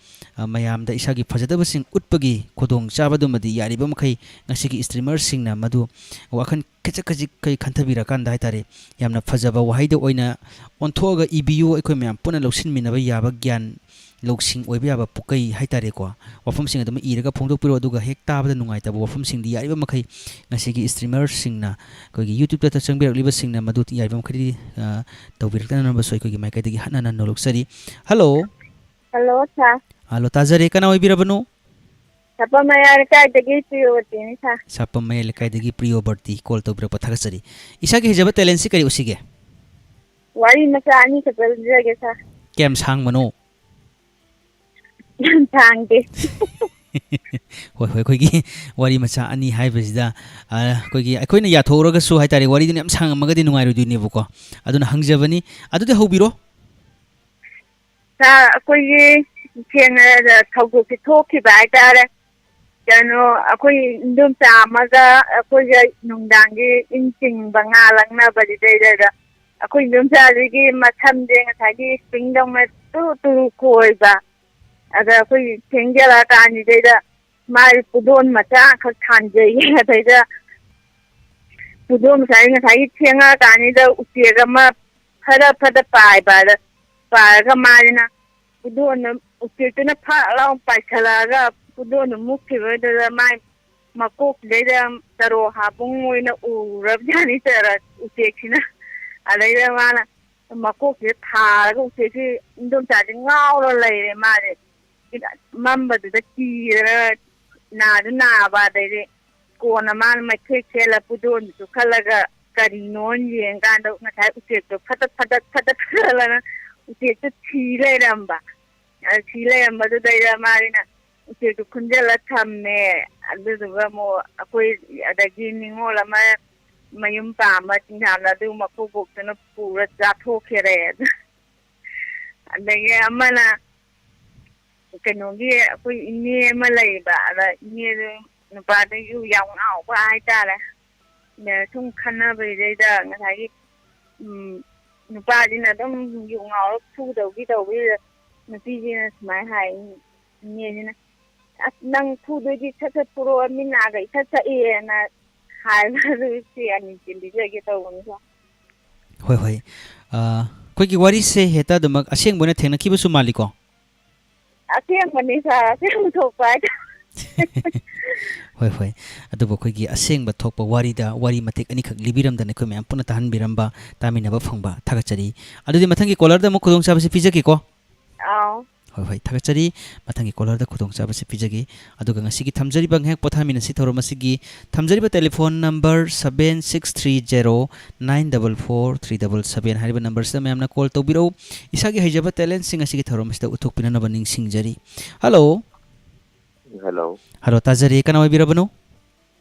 ꯑ, ꯃꯌꯥꯝꯗ ꯏꯁꯥꯒꯤ ꯐꯖꯗꯕꯁꯤꯡ ꯎꯠꯄꯒꯤ ꯈꯨꯗꯣꯡꯆꯥꯕꯗꯨꯃꯗꯤ ꯌꯥꯔꯤꯕ ꯃꯈꯩ ꯉꯁꯤꯒꯤ streamerꯁꯤꯡꯅ ꯃꯗꯨ ꯋꯥꯈꯜ ꯈꯖꯤꯛ ꯈꯖꯤꯛ ꯈꯩ ꯈꯟꯊꯕꯤꯔꯀꯥꯟꯗ ꯍꯥꯏꯇꯥꯔꯦ, ꯌꯥꯝꯅ ꯐꯖꯕ ꯋꯥꯍꯩꯗ ꯑꯣꯏꯅ ꯑꯣꯟꯊꯣꯛꯑꯒ ꯏꯕꯤꯌꯨ꯫ ꯑꯩꯈꯣꯏ ꯃꯌꯥꯝ ꯄꯨꯟꯅ ꯂꯧꯁꯤꯟꯃꯤꯟꯅꯕ ꯌꯥꯕ ꯒ꯭ꯌꯥꯟ ꯂꯧꯁꯤꯡ ꯑꯣꯏꯕ ꯌꯥꯕ ꯄꯨꯀꯩ ꯍꯥꯏꯇꯥꯔꯦꯀꯣ, ꯋꯥꯐꯝꯁꯤꯡ ꯑꯗꯨꯃꯛ ꯏꯔꯒ ꯐꯣꯡꯗꯣꯛꯄꯤꯔꯛꯑꯣ꯫ ꯑꯗꯨꯒ ꯍꯦꯛ ꯇꯥꯕꯗ ꯅꯨꯡꯉꯥꯏꯇꯕ ꯋꯥꯐꯝꯁꯤꯡꯗꯤ ꯌꯥꯔꯤꯕ ꯃꯈꯩ ꯉꯁꯤꯒꯤ streamerꯁꯤꯡꯅ, ꯑꯩꯈꯣꯏꯒꯤ YouTubeꯇ ꯆꯪꯕꯤꯔꯛꯂꯤꯕꯁꯤꯡꯅ ꯃꯗꯨ ꯌꯥꯔꯤꯕ ꯃꯈꯩꯗꯤ, ꯑ, ꯇꯧꯕꯤꯔꯛꯇꯅꯕꯁꯨ ꯑꯩꯈꯣꯏꯒꯤ ꯃꯥꯏꯀꯩꯗꯒꯤ ꯍꯟꯅ ꯍꯟꯅ ꯅꯣꯂꯨꯛꯆꯔꯤ꯫ Hello꯫ Hello, sir꯫ Hello, ꯇꯥꯖꯔꯦ꯫ ꯀꯅꯥ ꯑꯣꯏꯕꯤꯔꯕꯅꯣ? ꯁꯥꯄꯝ ꯃꯌꯥꯏ ꯂꯩꯀꯥꯏꯗꯒꯤ ꯄ꯭ꯔꯤꯌꯣꯕꯇꯤꯅꯤ, sir꯫ ꯁꯥꯄꯝ ꯃꯌꯥꯏ ꯂꯩꯀꯥꯏꯗꯒꯤ ꯄ꯭ꯔꯤꯌꯣꯕꯔꯇꯤ call ꯇꯧꯕꯤꯔꯛꯄ ꯊꯥꯒꯠꯆꯔꯤ꯫ ꯏꯁꯥꯒꯤ ꯍꯩꯖꯕ talentꯁꯤ ꯀꯔꯤ ꯎꯠꯁꯤꯒꯦ? ꯋꯥꯔꯤ ꯃꯆꯥ ꯑꯅꯤꯈꯛꯇ ꯂꯤꯖꯒꯦ, sir꯫ ꯀꯌꯥꯝ ꯁꯥꯡꯕꯅꯣ? ꯌꯥꯝ ꯁꯥꯡꯗꯦ꯫ ꯍꯣꯏ, ꯍꯣꯏ, ꯑꯩꯈꯣꯏꯒꯤ ꯋꯥꯔꯤ ꯃꯆꯥ ꯑꯅꯤ ꯍꯥꯏꯕꯁꯤꯗ, ꯑ, ꯑꯩꯈꯣꯏꯒꯤ, ꯑꯩꯈꯣꯏꯅ ꯌꯥꯊꯣꯛꯎꯔꯒꯁꯨ ꯍꯥꯏꯇꯥꯔꯦ, ꯋꯥꯔꯤꯗꯨꯅ ꯌꯥꯝ ꯁꯥꯡꯉꯝꯃꯒꯗꯤ ꯅꯨꯡꯉꯥꯏꯔꯣꯏꯗꯣꯏꯅꯦꯕꯀꯣ꯫ ꯑꯗꯨꯅ ꯍꯪꯖꯕꯅꯤ꯫ ꯑꯗꯨꯗꯤ ꯍꯧꯕꯤꯔꯣ꯫ Sir, ꯑꯩꯈꯣꯏꯒꯤ ꯊꯦꯡꯅ ꯊꯧꯗꯣꯛꯁꯦ ꯊꯣꯛꯈꯤꯕ ꯍꯥꯏꯇꯥꯔꯦ꯫ ꯀꯩꯅꯣ, ꯑꯩꯈꯣꯏ ꯏꯟꯗꯣꯝꯆꯥ ꯑꯃꯒ ꯑꯩꯈꯣꯏꯒ ꯅꯨꯡꯗꯥꯡꯒꯤ ꯏꯟ ꯆꯤꯡꯕ, ꯉꯥ ꯂꯛꯅꯕꯁꯤꯗꯩꯗ ꯑꯩꯈꯣꯏ ꯏꯟꯗꯣꯝꯆꯥꯁꯤꯒꯤ ꯃꯁꯝꯁꯦ ꯉꯁꯥꯏꯒꯤ springꯗꯧꯅ ꯇꯨꯔꯨ ꯇꯨꯔꯨ ꯀꯣꯏꯕ꯫ ꯑꯗ ꯑꯩꯈꯣꯏ ꯊꯦꯡꯖꯤꯜꯂꯛꯑꯀꯥꯟꯁꯤꯗꯩꯗ ꯃꯥꯒꯤ ꯄꯨꯗꯣꯟ ꯃꯆꯥ ꯑꯃꯈꯛ ꯊꯥꯟꯖꯩꯌꯦ꯫ ꯑꯗꯩꯗ ꯄꯨꯗꯣꯟ ꯉꯁꯥꯏ, ꯉꯁꯥꯏꯒꯤ ꯊꯦꯡꯉꯛꯑꯀꯥꯟꯁꯤꯗ ꯎꯆꯦꯛ ꯑꯃ ꯐꯗ ꯐꯗ ꯄꯥꯏꯕ꯫ ꯑꯗ ꯄꯥꯏꯔꯒ ꯃꯥꯁꯤꯅ ꯄꯨꯗꯣꯟꯗꯣ, ꯎꯆꯦꯛꯇꯨꯅ ꯐꯛ ꯂꯥꯎ ꯄꯥꯏꯁꯜꯂꯛꯑꯒ ꯄꯨꯗꯣꯟꯗꯣ ꯃꯨꯛꯈꯤꯕꯗꯨꯗ ꯃꯥꯏ ꯃꯀꯣꯛꯁꯤꯗꯩꯗ ꯆꯔꯣ ꯍꯥꯞꯄꯨꯡ ꯑꯣꯏꯅ ꯎꯔꯕꯖꯥꯠꯅꯤ ꯆꯔ-, ꯎꯆꯦꯛꯁꯤꯅ꯫ ꯑꯗꯩꯗ ꯃꯥꯅ ꯃꯀꯣꯛꯁꯤꯗ ꯊꯥꯔꯒ ꯎꯆꯦꯛꯁꯤ, ꯏꯟꯗꯣꯝꯆꯥꯁꯤ ꯉꯥꯎꯔ ꯂꯩꯔꯦ ꯃꯥꯁꯦ꯫ ꯃꯝꯕꯗꯨꯗ ꯀꯤꯔꯒ ꯅꯥꯁꯨ ꯅꯥꯕ, ꯑꯗꯩꯗꯤ ꯀꯣꯟꯅ ꯃꯥꯅ ꯃꯩꯈꯦꯠ ꯈꯦꯠꯂ ꯄꯨꯗꯣꯟꯗꯨꯁꯨ ꯈꯜꯂꯒ ꯀꯔꯤꯅꯣꯅ ꯌꯦꯡꯀꯥꯟꯗ ꯉꯁꯥꯏ ꯎꯆꯦꯛꯇꯣ ꯐꯗꯠ ꯐꯗꯠ ꯐꯗꯠ ꯐꯗꯠꯂꯅ ꯎꯆꯦꯛꯇꯣ ꯊꯤ ꯂꯩꯔꯝꯕ꯫ ꯑꯗ ꯊꯤ ꯂꯩꯔꯝꯕꯗꯨꯗꯩꯗ ꯃꯥꯒꯤꯅ ꯎꯆꯦꯛꯇꯣ ꯈꯨꯟꯖꯤꯜꯂ ꯊꯝꯃꯦ꯫ ꯑꯗꯨꯗꯨꯒ ꯑꯃꯨꯛ ꯑꯩꯈꯣꯏ ꯑꯗꯒꯤ ꯅꯤꯉꯣꯜ ꯑꯃ ꯃꯌꯨꯝ ꯄꯥꯝꯕ ꯆꯤꯡꯊꯥꯝꯗ ꯑꯗꯨ ꯃꯀꯨꯕꯣꯛꯇꯨꯅ ꯄꯨꯔ ꯆꯥꯊꯣꯛꯈ꯭ꯔꯦ꯫ ꯑꯗꯨ ꯑꯗꯒꯤ ꯑꯃꯅ ꯀꯩꯅꯣꯒꯤ ꯑꯩꯈꯣꯏ ꯏꯅꯦ ꯑꯃ ꯂꯩꯕ, ꯑꯗ ꯏꯅꯦꯗꯨ ꯅꯨꯄꯥꯗꯨ ꯌꯨ ꯌꯥꯝ ꯉꯥꯎꯕ ꯍꯥꯏꯇꯥꯔꯦ꯫ ꯑꯗ ꯁꯨꯝ ꯈꯟꯅꯕꯩꯗꯩꯗ ꯉꯁꯥꯏꯒꯤ, ꯎꯝ, ꯅꯨꯄꯥꯁꯤꯅ ꯑꯗꯨꯝ ꯌꯨ ꯉꯥꯎꯔ ꯐꯨꯗꯧꯒꯤ ꯇꯧꯕꯁꯤꯗ ꯅꯨꯄꯤꯁꯤꯅ ꯁꯨꯃꯥꯏꯅ ꯍꯥꯏ, ꯏꯅꯦꯁꯤꯅ, "ꯑꯁ, ꯅꯪ ꯐꯨꯗꯣꯏꯗꯤ ꯁꯠ ꯁꯠ ꯐꯨꯔꯛꯑꯣ, ꯃꯤꯠ ꯅꯥꯒ ꯏꯊꯛ ꯊꯛꯏꯅ" ꯍꯥꯏꯕ꯫ ꯑꯗꯨ ꯁꯤ ꯑꯅꯤ ꯆꯦꯟꯕꯤꯖꯒꯦ ꯇꯧꯕꯅꯤꯀꯣ꯫ ꯍꯣꯏ, ꯍꯣꯏ꯫ ꯑ, ꯑꯩꯈꯣꯏꯒꯤ ꯋꯥꯔꯤꯁꯦ ꯍꯦꯛꯇ ꯑꯗꯨꯃꯛ ꯑꯁꯦꯡꯕ ꯑꯣꯏꯅ ꯊꯦꯡꯅꯈꯤꯕꯁꯨ ꯃꯥꯜꯂꯤꯀꯣ? ꯑꯁꯦꯡꯕꯅꯤ ꯁꯥꯔ, ꯑꯁꯦꯡꯕ ꯊꯣꯛꯄ ꯍꯥꯏꯗꯣ꯫ ꯍꯣꯏ, ꯍꯣꯏ꯫ ꯑꯗꯨꯕꯨ ꯑꯩꯈꯣꯏꯒꯤ ꯑꯁꯦꯡꯕ ꯊꯣꯛꯄ ꯋꯥꯔꯤꯗ ꯋꯥꯔꯤ ꯃꯇꯦꯛ ꯑꯅꯤꯈꯛ ꯂꯤꯕꯤꯔꯝꯗꯅ ꯑꯩꯈꯣꯏ ꯃꯌꯥꯝ ꯄꯨꯟꯅ ꯇꯥꯍꯟꯕꯤꯔꯝꯕ, ꯇꯥꯃꯤꯟꯅꯕ ꯐꯪꯕ ꯊꯥꯒꯠꯆꯔꯤ꯫ ꯑꯗꯨꯗꯤ ꯃꯊꯪꯒꯤ ꯀꯣꯂꯔꯗ ꯑꯃꯨꯛ ꯈꯨꯗꯣꯡꯆꯥꯕꯁꯤ ꯄꯤꯖꯒꯦꯀꯣ꯫ ꯑꯥꯎ꯫ ꯍꯣꯏ, ꯍꯣꯏ, ꯊꯥꯒꯠꯆꯔꯤ꯫ ꯃꯊꯪꯒꯤ ꯀꯣꯂꯔꯗ ꯈꯨꯗꯣꯡꯆꯥꯕꯁꯤ ꯄꯤꯖꯒꯦ꯫ ꯑꯗꯨꯒ ꯉꯁꯤꯒꯤ ꯊꯝꯖꯔꯤꯕ ꯉꯥꯏꯍꯥꯛ ꯄꯣꯊꯥꯃꯤꯟꯅꯁꯤ ꯊꯧꯔꯝ ꯑꯁꯤꯒꯤ ꯊꯝꯖꯔꯤꯕ telephone number seven six three zero nine double four three double seven ꯍꯥꯏꯔꯤꯕ ꯅꯝꯕꯔꯁꯤꯗ ꯃꯌꯥꯝꯅ ꯀꯣꯜ ꯇꯧꯕꯤꯔꯛꯎ꯫ ꯏꯁꯥꯒꯤ ꯍꯩꯖꯕ ꯇꯦꯂꯦꯟꯁꯤꯡ ꯑꯁꯤꯒꯤ ꯊꯧꯔꯝ ꯑꯁꯤꯗ ꯎꯠꯊꯣꯛꯄꯤꯅꯅꯕ ꯅꯤꯡꯁꯤꯡꯖꯔꯤ꯫ ꯍꯜꯂꯣ꯫ ꯍꯜꯂꯣ꯫ ꯍꯜꯂꯣ, ꯇꯥꯖꯔꯤ꯫ ꯀꯅꯥ ꯑꯣꯏꯕꯤꯔꯕꯅꯣ?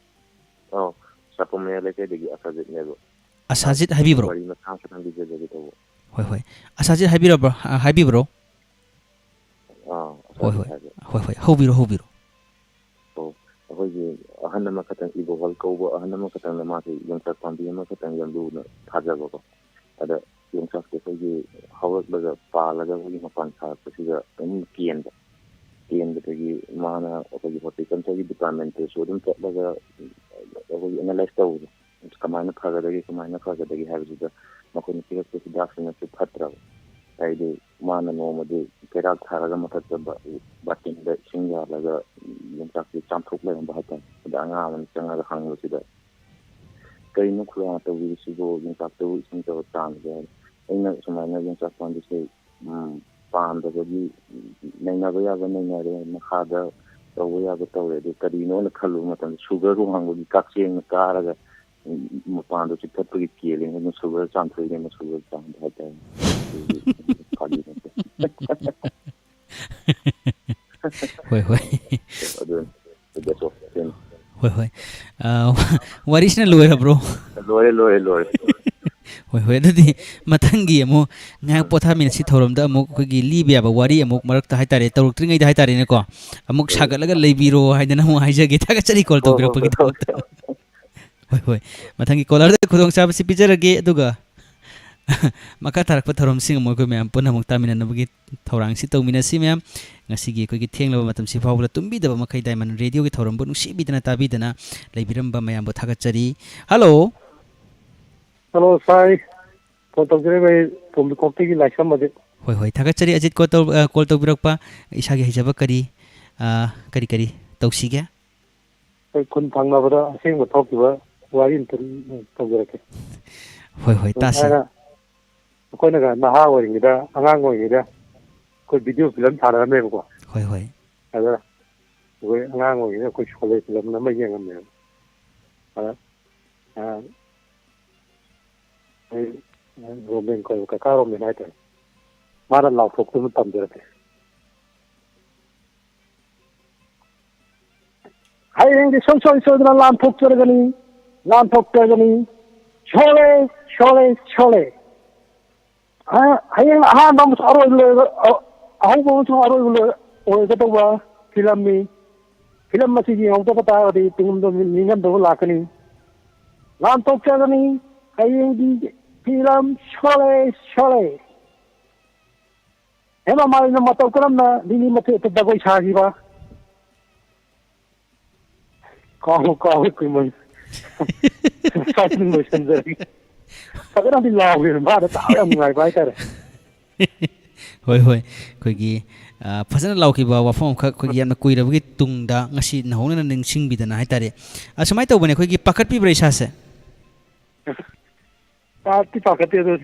ꯑꯣ, ꯁꯥꯄꯝ ꯃꯌꯥꯏ ꯂꯩꯀꯥꯏꯗꯒꯤ ꯑꯁꯥꯖꯤꯠꯅꯦꯕ꯫ ꯑꯁꯥꯖꯤꯠ ꯍꯥꯏꯕꯤꯕ꯭ꯔꯣ? ꯋꯥꯔꯤ ꯃꯆꯥ ꯑꯃꯈꯛꯇꯪ ꯂꯤꯖꯖꯒꯦ ꯇꯧꯕ꯫ ꯍꯣꯏ, ꯍꯣꯏ꯫ ꯑꯁꯥꯖꯤꯠ ꯍꯥꯏꯕꯤꯔꯕ꯭ꯔꯣ? ꯑ, ꯍꯥꯏꯕꯤꯕ꯭ꯔꯣ? ꯑꯥ, ꯍꯣꯏ, ꯑꯁꯥꯖꯤꯠ ꯍꯣꯏ꯫ ꯍꯥꯏꯕ꯫ ꯍꯣꯏ, ꯍꯣꯏ꯫ ꯍꯧꯕꯤꯔꯣ, ꯍꯧꯕꯤꯔꯣ꯫ ꯑꯣ, ꯑꯩꯈꯣꯏꯒꯤ ꯑꯍꯟ ꯑꯃꯈꯛꯇꯪ, ꯏꯕꯣꯍꯜ ꯀꯧꯕ ꯑꯍꯟ ꯑꯃꯈꯛꯇꯪꯅ ꯃꯥꯁꯦ ꯌꯣꯡꯆꯥꯛ ꯄꯥꯝꯕꯤ ꯑꯃꯈꯛꯇꯪ ꯌꯥꯝ ꯂꯨꯅ ꯊꯥꯖꯕꯀꯣ꯫ ꯑꯗ ꯌꯣꯡꯆꯥꯛꯁꯦ ꯑꯩꯈꯣꯏꯒꯤ ꯍꯧꯔꯛꯂꯒ ꯄꯥꯜꯂꯒ ꯑꯩꯈꯣꯏꯒꯤ ꯃꯄꯥꯟ ꯁꯥꯔꯛꯄꯁꯤꯗ ꯑꯗꯨꯝ ꯀꯦꯟꯕ꯫ ꯀꯦꯟꯕꯗꯒꯤ ꯃꯥꯅ ꯑꯩꯈꯣꯏꯒꯤ horticultureꯒꯤ departmentꯇꯁꯨ ꯑꯗꯨꯝ ꯆꯠꯂꯒ ꯑꯩꯈꯣꯏꯒꯤ analyse ꯇꯧꯕꯗꯣ꯫ ꯀꯃꯥꯏꯅ ꯐꯒꯗꯒꯦ, ꯀꯃꯥꯏꯅ ꯐꯒꯗꯒꯦ ꯍꯥꯏꯕꯁꯤꯗ ꯃꯈꯣꯏꯅ ꯄꯤꯔꯛꯄ ꯍꯤꯗꯥꯛꯁꯤꯅꯁꯨ ꯐꯠꯇ꯭ꯔꯕ꯫ ꯍꯥꯏꯗꯤ ꯃꯥꯅ ꯅꯣꯡꯃꯗꯤ ꯀꯩꯔꯥꯛ ꯊꯥꯔꯒ ꯃꯊꯛꯇ ꯕ-, ꯕꯥꯇꯤꯟꯗ ꯏꯁꯤꯡ ꯌꯥꯜꯂꯒ ꯌꯣꯡꯆꯥꯛꯁꯤ ꯆꯥꯝꯊꯣꯛ ꯂꯩꯔꯝꯕ ꯍꯥꯏꯇꯥꯔꯦ꯫ ꯑꯗ ꯑꯉꯥꯡ ꯑꯃꯅ ꯆꯪꯉꯒ ꯍꯪꯕꯁꯤꯗ, "ꯀꯩꯅꯣ ꯈꯨꯔꯥ ꯇꯧꯕꯤꯔꯤꯁꯤꯕꯣ? ꯌꯣꯡꯆꯥꯛꯇꯕꯨ ꯏꯁꯤꯡ ꯇꯧꯔ ꯆꯥꯝꯃꯤꯁꯦ?" ꯍꯥꯏ꯫ ꯑꯩꯅ ꯁꯨꯃꯥꯏꯅ ꯌꯣꯡꯆꯥꯛ ꯄꯥꯝꯕꯤꯁꯦ, ꯎꯝ, ꯄꯥꯝꯗꯕꯒꯤ ꯅꯩꯅꯕ ꯌꯥꯕ ꯅꯩꯅꯔꯦ, ꯃꯈꯥꯗ ꯇꯧꯕ ꯌꯥꯕ ꯇꯧꯔꯦ, ꯑꯗꯨ ꯀꯔꯤꯅꯣꯅ ꯈꯜꯂꯨꯕ ꯃꯇꯝꯗ sugar ꯋꯥꯡꯕꯒꯤ ꯀꯛꯆꯦꯡꯅ ꯀꯥꯔꯒ, ꯎꯝ, ꯃꯄꯥꯟꯗꯣ ꯆꯤꯛꯊꯠꯄꯒꯤ ꯀꯦꯜꯂꯦꯅ ꯑꯗꯨꯝ sugar ꯆꯥꯝꯊꯣꯛꯏꯅꯦꯅ sugar ꯆꯥꯝꯕ ꯍꯥꯏꯇꯥꯔꯦ꯫ ꯑꯗꯨꯒꯤ ꯐꯥꯒꯤ ꯅꯠꯇꯦ꯫ ꯍꯣꯏ, ꯍꯣꯏ꯫ ꯑꯗꯨ, that's all꯫ ꯍꯣꯏ, ꯍꯣꯏ꯫ ꯑ, ꯋꯥꯔꯤꯁꯤꯅ ꯂꯣꯏꯔꯕ꯭ꯔꯣ? ꯂꯣꯏꯔꯦ, ꯂꯣꯏꯔꯦ, ꯂꯣꯏꯔꯦ꯫ ꯍꯣꯏ, ꯍꯣꯏ꯫ ꯑꯗꯨꯗꯤ ꯃꯊꯪꯒꯤ ꯑꯃꯨꯛ ꯉꯥꯏꯍꯥꯛ ꯄꯣꯊꯥꯃꯤꯟꯅꯁꯤ ꯊꯧꯔꯝꯗ ꯑꯃꯨꯛ ꯑꯩꯈꯣꯏꯒꯤ ꯂꯤꯕ ꯌꯥꯕ ꯋꯥꯔꯤ ꯑꯃꯨꯛ ꯃꯔꯛꯇ ꯍꯥꯏꯇꯥꯔꯦ, ꯇꯧꯔꯛꯇ꯭ꯔꯤꯉꯩꯗ ꯍꯥꯏꯇꯥꯔꯦꯅꯦꯀꯣ, ꯑꯃꯨꯛ ꯎꯝ꯫ ꯁꯥꯒꯠꯂꯒ ꯂꯩꯕꯤꯔꯣ ꯍꯥꯏꯗꯅ ꯑꯃꯨꯛ ꯍꯥꯏꯖꯒꯦ꯫ ꯊꯥꯒꯠꯆꯔꯤ call ꯍꯣꯏ, ꯍꯣꯏ, ꯍꯣꯏ, ꯍꯣꯏ꯫ ꯇꯧꯕꯤꯔꯛꯄꯒꯤꯗꯃꯛꯇ꯫ ꯍꯣꯏ, ꯍꯣꯏ꯫ ꯃꯊꯪꯒꯤ callerꯗ ꯈꯨꯗꯣꯡꯆꯥꯕꯁꯤ ꯄꯤꯖꯔꯒꯦ, ꯑꯗꯨꯒ ꯃꯈꯥ ꯇꯥꯔꯛꯄ ꯊꯧꯔꯝꯁꯤꯡ ꯑꯃꯨꯛ ꯑꯩꯈꯣꯏ ꯃꯌꯥꯝ ꯄꯨꯟꯅ ꯑꯃꯨꯛ ꯇꯥꯃꯤꯟꯅꯅꯕꯒꯤ ꯊꯧꯔꯥꯡꯁꯤ ꯇꯧꯃꯤꯟꯅꯁꯤ ꯃꯌꯥꯝ꯫ ꯉꯁꯤꯒꯤ ꯑꯩꯈꯣꯏꯒꯤ ꯊꯦꯡꯂꯕ ꯃꯇꯝꯁꯤ ꯐꯥꯎꯕꯗ ꯇꯨꯝꯕꯤꯗꯕ ꯃꯈꯩ Diamond Radioꯒꯤ ꯊꯧꯔꯝꯕꯨ ꯅꯨꯡꯁꯤꯕꯤꯗꯅ ꯇꯥꯕꯤꯗꯅ ꯂꯩꯕꯤꯔꯝꯕ ꯃꯌꯥꯝꯕꯨ ꯊꯥꯒꯠꯆꯔꯤ꯫ Hello꯫ Hello, ꯁꯥꯏ꯫ Phone ꯇꯧꯖꯔꯛꯏꯕ ꯑꯩ ꯄꯣꯝꯕꯤꯈꯣꯛꯇꯒꯤ ꯂꯥꯏꯁ꯭ꯔꯝ ꯑꯖꯤꯠ꯫ ꯍꯣꯏ, ꯍꯣꯏ, ꯊꯥꯒꯠꯆꯔꯤ ꯑꯖꯤꯠ call ꯇꯧ-, ꯑ, call ꯇꯧꯕꯤꯔꯛꯄ꯫ ꯏꯁꯥꯒꯤ ꯍꯩꯖꯕ ꯀꯔꯤ, ꯑ, ꯀꯔꯤ ꯀꯔꯤ ꯇꯧꯁꯤꯒꯦ? ꯑꯩꯈꯣꯏ ꯈꯨꯟ ꯊꯪꯅꯕꯗ ꯑꯁꯦꯡꯕ ꯊꯣꯛꯈꯤꯕ ꯋꯥꯔꯤ ꯑꯝꯇ ꯇꯧꯖꯔꯛꯀꯦ꯫ ꯍꯣꯏ, ꯍꯣꯏ, ꯇꯥꯁꯤ꯫ ꯊꯥꯏꯅ ꯑꯩꯈꯣꯏꯅꯒ ꯅꯍꯥ ꯑꯣꯏꯔꯤꯉꯩꯗ, ꯑꯉꯥꯡ ꯑꯣꯏꯔꯤꯉꯩꯗ ꯑꯩꯈꯣꯏ video film ꯁꯥꯟꯅꯔꯝꯃꯦꯕꯀꯣ꯫ ꯍꯣꯏ, ꯍꯣꯏ꯫ ꯑꯗ ꯑꯩꯈꯣꯏ ꯑꯉꯥꯡ ꯑꯣꯏꯔꯤꯉꯩꯗ ꯑꯩꯈꯣꯏ ꯁꯣꯂꯦ film ꯑꯃ ꯌꯦꯡꯉꯝꯃꯦꯕ꯫ ꯑꯗ, ꯑ, ꯑꯩ, ꯑ, ꯔꯣꯃꯦꯟ ꯀꯧꯋꯦꯕ, ꯀꯀꯥ ꯔꯣꯃꯦꯟ ꯍꯥꯏꯇꯥꯔꯦ꯫ ꯃꯥꯅ ꯂꯥꯎꯊꯣꯛꯇꯨꯅ ꯇꯝꯖꯔꯛꯀꯦ꯫ ꯍꯌꯦꯡꯗꯤ ꯁꯨꯡꯁꯣꯏ ꯁꯣꯏꯗꯅ ꯂꯥꯟꯊꯣꯛꯆꯔꯒꯅꯤ, ꯂꯥꯟꯊꯣꯛꯆꯔꯒꯅꯤ꯫ ꯁꯣꯂꯦ, ꯁꯣꯂꯦ, ꯁꯣꯂꯦ꯫ ꯑ, ꯍꯌꯦꯡ ꯑꯍꯥꯟꯕ ꯑꯃꯁꯨꯡ ꯑꯔꯣꯏꯕ ꯂꯣꯏꯔꯒ, ꯑ, ꯑꯍꯧꯕ ꯑꯃꯁꯨꯡ ꯑꯔꯣꯏꯕ ꯂꯣꯏ-, ꯑꯣꯏꯒꯗꯧꯕ filmꯅꯤ꯫ Film ꯑꯁꯤ ꯌꯦꯡꯍꯧꯗꯕ ꯇꯥꯔꯒꯗꯤ ꯇꯨꯡꯂꯣꯝꯗ ꯅꯤꯡꯍꯟꯅꯗꯕ ꯂꯥꯛꯀꯅꯤ꯫ ꯂꯥꯟꯊꯣꯛꯆꯒꯅꯤ ꯍꯌꯦꯡꯒꯤ film ꯁꯣꯂꯦ, ꯁꯣꯂꯦ꯫ ꯍꯦꯃꯥ ꯃꯥꯂꯤꯅ ꯃꯇꯧ ꯀꯔꯝꯅ ꯂꯤꯂꯤ ꯃꯊꯦꯛꯇ ꯖꯒꯣꯏ ꯁꯥꯈꯤꯕ? ꯀꯥꯎꯕꯨ ꯀꯥꯎꯋꯦ, ꯀꯨꯏꯃꯟ-, ꯁ꯭ꯋꯥꯏꯗ ꯑꯗꯨꯝ ꯂꯣꯏꯁꯤꯟꯖꯔꯒꯦ꯫ ꯐꯖꯅꯗꯤ ꯂꯥꯎꯈꯤꯕꯅꯤ, ꯃꯥꯅ ꯇꯥꯕ ꯌꯥꯝ ꯅꯨꯡꯉꯥꯏꯕ ꯍꯥꯏꯇꯥꯔꯦ꯫ ꯍꯣꯏ, ꯍꯣꯏ꯫ ꯑꯩꯈꯣꯏꯒꯤ, ꯑ, ꯐꯖꯅ ꯂꯥꯎꯈꯤꯕ ꯋꯥꯐꯝ ꯑꯃꯈꯛ, ꯑꯩꯈꯣꯏꯒꯤ ꯌꯥꯝꯅ ꯀꯨꯏꯔꯕꯒꯤ ꯇꯨꯡꯗ ꯉꯁꯤ ꯅꯧꯍꯧꯅꯅ ꯅꯤꯡꯁꯤꯡꯕꯤꯗꯅ ꯍꯥꯏꯇꯥꯔꯦ꯫ ꯑꯁꯨꯃꯥꯏꯅ ꯇꯧꯕꯅꯦ, ꯑꯩꯈꯣꯏꯒꯤ ꯄꯥꯈꯠꯄꯤꯕ꯭ꯔꯥ ꯏꯁꯥꯁꯦ? ꯄꯥꯈꯠꯇꯤ ꯄꯥꯈꯠꯇꯦ, ꯑꯗꯨ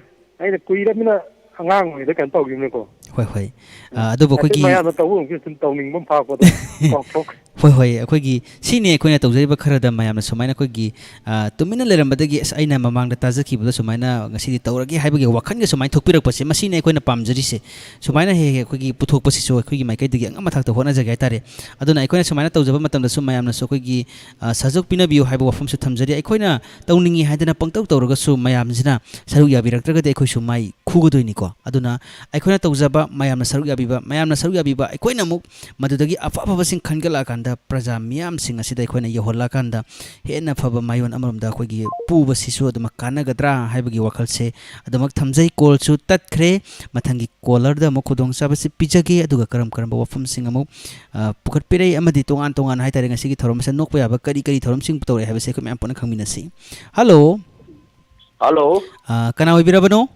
ꯑꯩꯅ ꯀꯨꯏꯔꯕꯅꯤꯅ ꯑꯉꯥꯡ ꯑꯣꯏꯔꯤꯉꯩꯗ ꯀꯩꯅꯣ ꯇꯧꯈꯤꯕꯅꯤꯀꯣ꯫ ꯍꯣꯏ, ꯍꯣꯏ꯫ ꯑ, ꯑꯗꯨꯕꯨ ꯍꯥꯏꯐꯦꯠ ꯑꯩꯈꯣꯏꯒꯤ ꯃꯌꯥꯝꯅ ꯇꯧꯕ ꯑꯃꯨꯛꯁꯨ ꯁꯨꯝ ꯇꯧꯅꯤꯡꯕ ꯑꯃ ꯐꯥꯎꯔꯛꯄꯗꯣ ꯀꯥꯎꯊꯣꯛꯈ꯭ꯔꯦ꯫ ꯍꯣꯏ, ꯍꯣꯏ, ꯑꯩꯈꯣꯏꯒꯤ ꯁꯤꯅꯤ ꯑꯩꯈꯣꯏꯅ ꯇꯧꯖꯔꯤꯕ ꯈꯔꯗ ꯃꯌꯥꯝꯅ ꯁꯨꯃꯥꯏꯅ ꯑꯩꯈꯣꯏꯒꯤ, ꯑ, ꯇꯨꯃꯤꯟꯅ ꯂꯩꯔꯝꯕꯗꯒꯤ, "ꯑꯁ, ꯑꯩꯅ ꯃꯃꯥꯡꯗ ꯇꯥꯖꯈꯤꯕꯗꯣ ꯁꯨꯃꯥꯏꯅ ꯉꯁꯤꯗꯤ ꯇꯧꯔꯒꯦ" ꯍꯥꯏꯕꯒꯤ ꯋꯥꯈꯜꯒ ꯁꯨꯃꯥꯏꯅ ꯊꯣꯛꯄꯤꯔꯛꯄꯁꯦ, ꯃꯁꯤꯅꯤ ꯑꯩꯈꯣꯏꯅ ꯄꯥꯝꯖꯔꯤꯁꯦ꯫ ꯁꯨꯃꯥꯏꯅ ꯍꯦꯛ ꯍꯦꯛ ꯑꯩꯈꯣꯏꯒꯤ ꯄꯨꯊꯣꯛꯄꯁꯤꯁꯨ ꯑꯩꯈꯣꯏꯒꯤ ꯃꯥꯏꯀꯩꯗꯒꯤ ꯑꯉꯝ ꯑꯊꯥꯛꯇ ꯍꯣꯠꯅꯖꯒꯦ ꯍꯥꯏꯇꯥꯔꯦ꯫ ꯑꯗꯨꯅ ꯑꯩꯈꯣꯏꯅ ꯁꯨꯃꯥꯏꯅ ꯇꯧꯖꯕ ꯃꯇꯝꯗꯁꯨ ꯃꯌꯥꯝꯅꯁꯨ ꯑꯩꯈꯣꯏꯒꯤ, ꯑ, ꯁꯖꯧ ꯄꯤꯅꯕꯤꯌꯨ ꯍꯥꯏꯕ ꯋꯥꯐꯝꯁꯨ ꯊꯝꯖꯔꯤ꯫ ꯑꯩꯈꯣꯏꯅ ꯇꯧꯅꯤꯡꯉꯤ ꯍꯥꯏꯗꯅ ꯄꯪꯇꯧ ꯇꯧꯔꯒꯁꯨ ꯃꯌꯥꯝꯁꯤꯅ ꯁꯔꯨꯛ ꯌꯥꯕꯤꯔꯛꯇ꯭ꯔꯒꯗꯤ ꯑꯩꯈꯣꯏꯁꯨ ꯃꯥꯏ ꯈꯨꯒꯗꯣꯏꯅꯤꯀꯣ꯫ ꯑꯗꯨꯅ ꯑꯩꯈꯣꯏꯅ ꯇꯧꯖꯕ, ꯃꯌꯥꯝꯅ ꯁꯔꯨꯛ ꯌꯥꯕꯤꯕ, ꯃꯌꯥꯝꯅ ꯁꯔꯨꯛ ꯌꯥꯕꯤꯕ, ꯑꯩꯈꯣꯏꯅ ꯑꯃꯨꯛ ꯃꯗꯨꯗꯒꯤ ꯑꯐ ꯑꯐꯕꯁꯤꯡ ꯈꯟꯒꯠꯂꯛꯑꯀꯥꯟꯗ ꯄ꯭ꯔꯖꯥ ꯃꯤꯌꯥꯝꯁꯤꯡ ꯑꯁꯤꯗ ꯑꯩꯈꯣꯏꯅ ꯌꯧꯍꯜꯂꯛꯑꯀꯥꯟꯗ ꯍꯦꯟꯅ ꯐꯕ ꯃꯥꯏꯑꯣꯟ ꯑꯃꯔꯣꯝꯗ ꯑꯩꯈꯣꯏꯒꯤ ꯄꯨꯕꯁꯤꯁꯨ ꯑꯗꯨꯃꯛ ꯀꯥꯟꯅꯒꯗ꯭ꯔꯥ ꯍꯥꯏꯕꯒꯤ ꯋꯥꯈꯜꯁꯦ ꯑꯗꯨꯃꯛ ꯊꯝꯖꯩ꯫ ꯀꯣꯜꯁꯨ ꯇꯠꯈ꯭ꯔꯦ꯫ ꯃꯊꯪꯒꯤ ꯀꯣꯂꯔꯗ ꯑꯃꯨꯛ ꯈꯨꯗꯣꯡꯆꯥꯕꯁꯤ ꯄꯤꯖꯒꯦ, ꯑꯗꯨꯒ ꯀꯔꯝ ꯀꯔꯝꯕ ꯋꯥꯐꯝꯁꯤꯡ ꯑꯃꯨꯛ, ꯑ, ꯄꯨꯈꯠꯄꯤꯔꯛꯏ ꯑꯃꯗꯤ ꯇꯣꯉꯥꯟ ꯇꯣꯉꯥꯟꯅ ꯍꯥꯏꯇꯥꯔꯦ ꯉꯁꯤꯒꯤ ꯊꯧꯔꯝ ꯑꯁꯤꯗ ꯅꯣꯛꯄ ꯌꯥꯕ ꯀꯔꯤ ꯀꯔꯤ ꯊꯧꯔꯝꯁꯤꯡ ꯇꯧꯔꯛꯑꯦ ꯍꯥꯏꯕꯁꯦ ꯑꯩꯈꯣꯏ ꯃꯌꯥꯝ ꯄꯨꯟꯅ ꯈꯪꯃꯤꯟꯅꯁꯤ꯫ ꯍꯜꯂꯣ꯫ ꯍꯜꯂꯣ꯫ ꯑ, ꯀꯅꯥ ꯑꯣꯏꯕꯤꯔꯕꯅꯣ?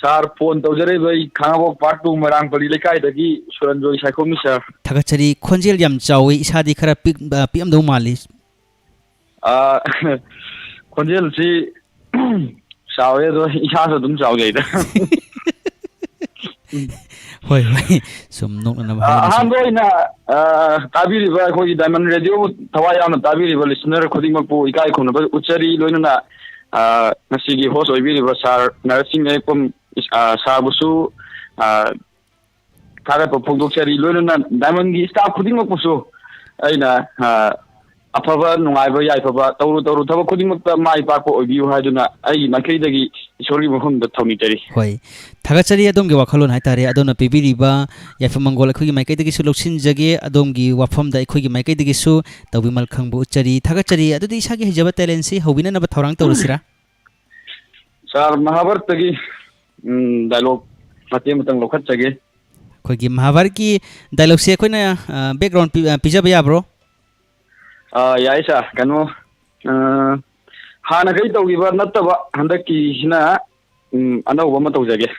ꯁꯥꯔ, ꯐꯣꯟ ꯇꯧꯖꯔꯛꯏꯕ ꯑꯩ ꯈꯥꯉꯕꯣꯛ ꯄꯥꯔꯠ ꯇꯨ ꯃꯣꯏꯔꯥꯡꯄꯜꯂꯤ ꯂꯩꯀꯥꯏꯗꯒꯤ ꯁꯨꯔꯟꯖꯣꯏ ꯁꯥꯏꯈꯣꯝꯅꯤ, ꯁꯥꯔ꯫ ꯊꯥꯒꯠꯆꯔꯤ꯫ ꯈꯣꯟꯖꯦꯜ ꯌꯥꯝ ꯆꯥꯎꯋꯤ, ꯏꯁꯥꯗꯤ ꯈꯔ ꯄꯤꯛ-, ꯑ, ꯄꯤꯛꯑꯝꯗꯧ ꯃꯥꯜꯂꯤ꯫ ꯑ, ꯈꯣꯟꯖꯦꯜꯁꯤ ꯆꯥꯎꯋꯦ, ꯑꯗꯣ ꯏꯁꯥꯁꯨ ꯑꯗꯨꯝ ꯆꯥꯎꯖꯩꯗ꯫ ꯍꯣꯏ, ꯍꯣꯏ꯫ ꯁꯨꯝ ꯅꯣꯛꯅꯅꯕ ꯑ, ꯍꯥꯏꯅ ꯁꯨꯝ ꯑꯍꯥꯟꯕ ꯑꯣꯏꯅ, ꯑ, ꯇꯥꯕꯤꯔꯤꯕ ꯑꯩꯈꯣꯏꯒꯤ ꯗꯥꯏꯃꯟ ꯔꯦꯗꯤꯑꯣꯕꯨ ꯊꯋꯥꯏ ꯌꯥꯎꯅ ꯇꯥꯕꯤꯔꯤꯕ ꯂꯤꯁꯅꯔ ꯈꯨꯗꯤꯡꯃꯛꯄꯨ ꯏꯀꯥꯏ ꯈꯨꯝꯅꯕ ꯎꯠꯆꯔꯤ꯫ ꯂꯣꯏꯅꯅ, ꯑ, ꯉꯁꯤꯒꯤ ꯍꯣꯁ ꯑꯣꯏꯕꯤꯔꯤꯕ ꯁꯥꯔ ꯅꯔꯁꯤꯡ ꯂꯩꯔꯛꯄꯝ, ꯑ, ꯁꯥꯔꯕꯨꯁꯨ, ꯑ, ꯊꯥꯒꯠꯄ ꯐꯣꯡꯗꯣꯛꯆꯔꯤ꯫ ꯂꯣꯏꯅꯅ ꯗꯥꯏꯃꯟꯒꯤ ꯁ꯭ꯇꯥꯐ ꯈꯨꯗꯤꯡꯃꯛꯄꯨꯁꯨ ꯑꯩꯅ, ꯑ, ꯑꯐꯕ, ꯅꯨꯡꯉꯥꯏꯕ, ꯌꯥꯏꯐꯕ, ꯇꯧꯔꯨ ꯇꯧꯔꯨ ꯊꯕꯛ ꯈꯨꯗꯤꯡꯃꯛꯇ ꯃꯥꯏ ꯄꯥꯛꯄ ꯑꯣꯏꯕꯤꯌꯨ ꯍꯥꯏꯗꯨꯅ ꯑꯩꯒꯤ ꯃꯥꯏꯀꯩꯗꯒꯤ ꯏꯁꯣꯔꯒꯤ ꯃꯐꯝꯗ ꯊꯧꯅꯤꯖꯔꯤ꯫ ꯍꯣꯏ, ꯊꯥꯒꯠꯆꯔꯤ ꯑꯗꯣꯝꯒꯤ ꯋꯥꯈꯜꯂꯣꯟ ꯍꯥꯏꯇꯥꯔꯦ, ꯑꯗꯣꯝꯅ ꯄꯤꯕꯤꯔꯤꯕ ꯌꯥꯏꯐ ꯃꯪꯒꯣꯜ ꯑꯩꯈꯣꯏꯒꯤ ꯃꯥꯏꯀꯩꯗꯒꯤꯁꯨ ꯂꯧꯁꯤꯟꯖꯒꯦ, ꯑꯗꯣꯝꯒꯤ ꯋꯥꯐꯝꯗ ꯑꯩꯈꯣꯏꯒꯤ ꯃꯥꯏꯀꯩꯗꯒꯤꯁꯨ ꯇꯧꯕꯤꯃꯜ ꯈꯪꯕ ꯎꯠꯆꯔꯤ꯫ ꯊꯥꯒꯠꯆꯔꯤ꯫ ꯑꯗꯨꯗꯤ ꯏꯁꯥꯒꯤ ꯍꯩꯖꯕ ꯇꯦꯂꯦꯟꯁꯤ ꯍꯧꯕꯤꯅꯅꯕ ꯊꯧꯔꯥꯡ ꯇꯧꯔꯁꯤꯔꯥ? ꯁꯥꯔ, ꯃꯍꯥꯚꯥꯔꯠꯇꯒꯤ, ꯎꯝ, ꯗꯥꯏꯂꯣꯛ ꯃꯇꯦꯛ ꯑꯃꯇꯪ ꯂꯧꯈꯠꯆꯒꯦ꯫ ꯑꯩꯈꯣꯏꯒꯤ ꯃꯍꯥꯚꯥꯔꯠꯀꯤ ꯗꯥꯏꯂꯣꯛꯁꯦ ꯑꯩꯈꯣꯏꯅ, ꯑ, ꯕꯦꯛꯒ꯭ꯔꯥꯎꯟ ꯄꯤ-, ꯑ, ꯄꯤꯖꯕ ꯌꯥꯕ꯭ꯔꯣ? ꯑ, ꯌꯥꯏ ꯁꯥꯔ꯫ ꯀꯩꯅꯣ, ꯑ, ꯍꯥꯟꯅꯈꯩ ꯇꯧꯈꯤꯕ ꯅꯠꯇꯕ ꯍꯟꯗꯛꯀꯤꯁꯤꯅ, ꯎꯝ, ꯑꯅꯧꯕ ꯑꯃ ꯇꯧꯖꯒꯦ꯫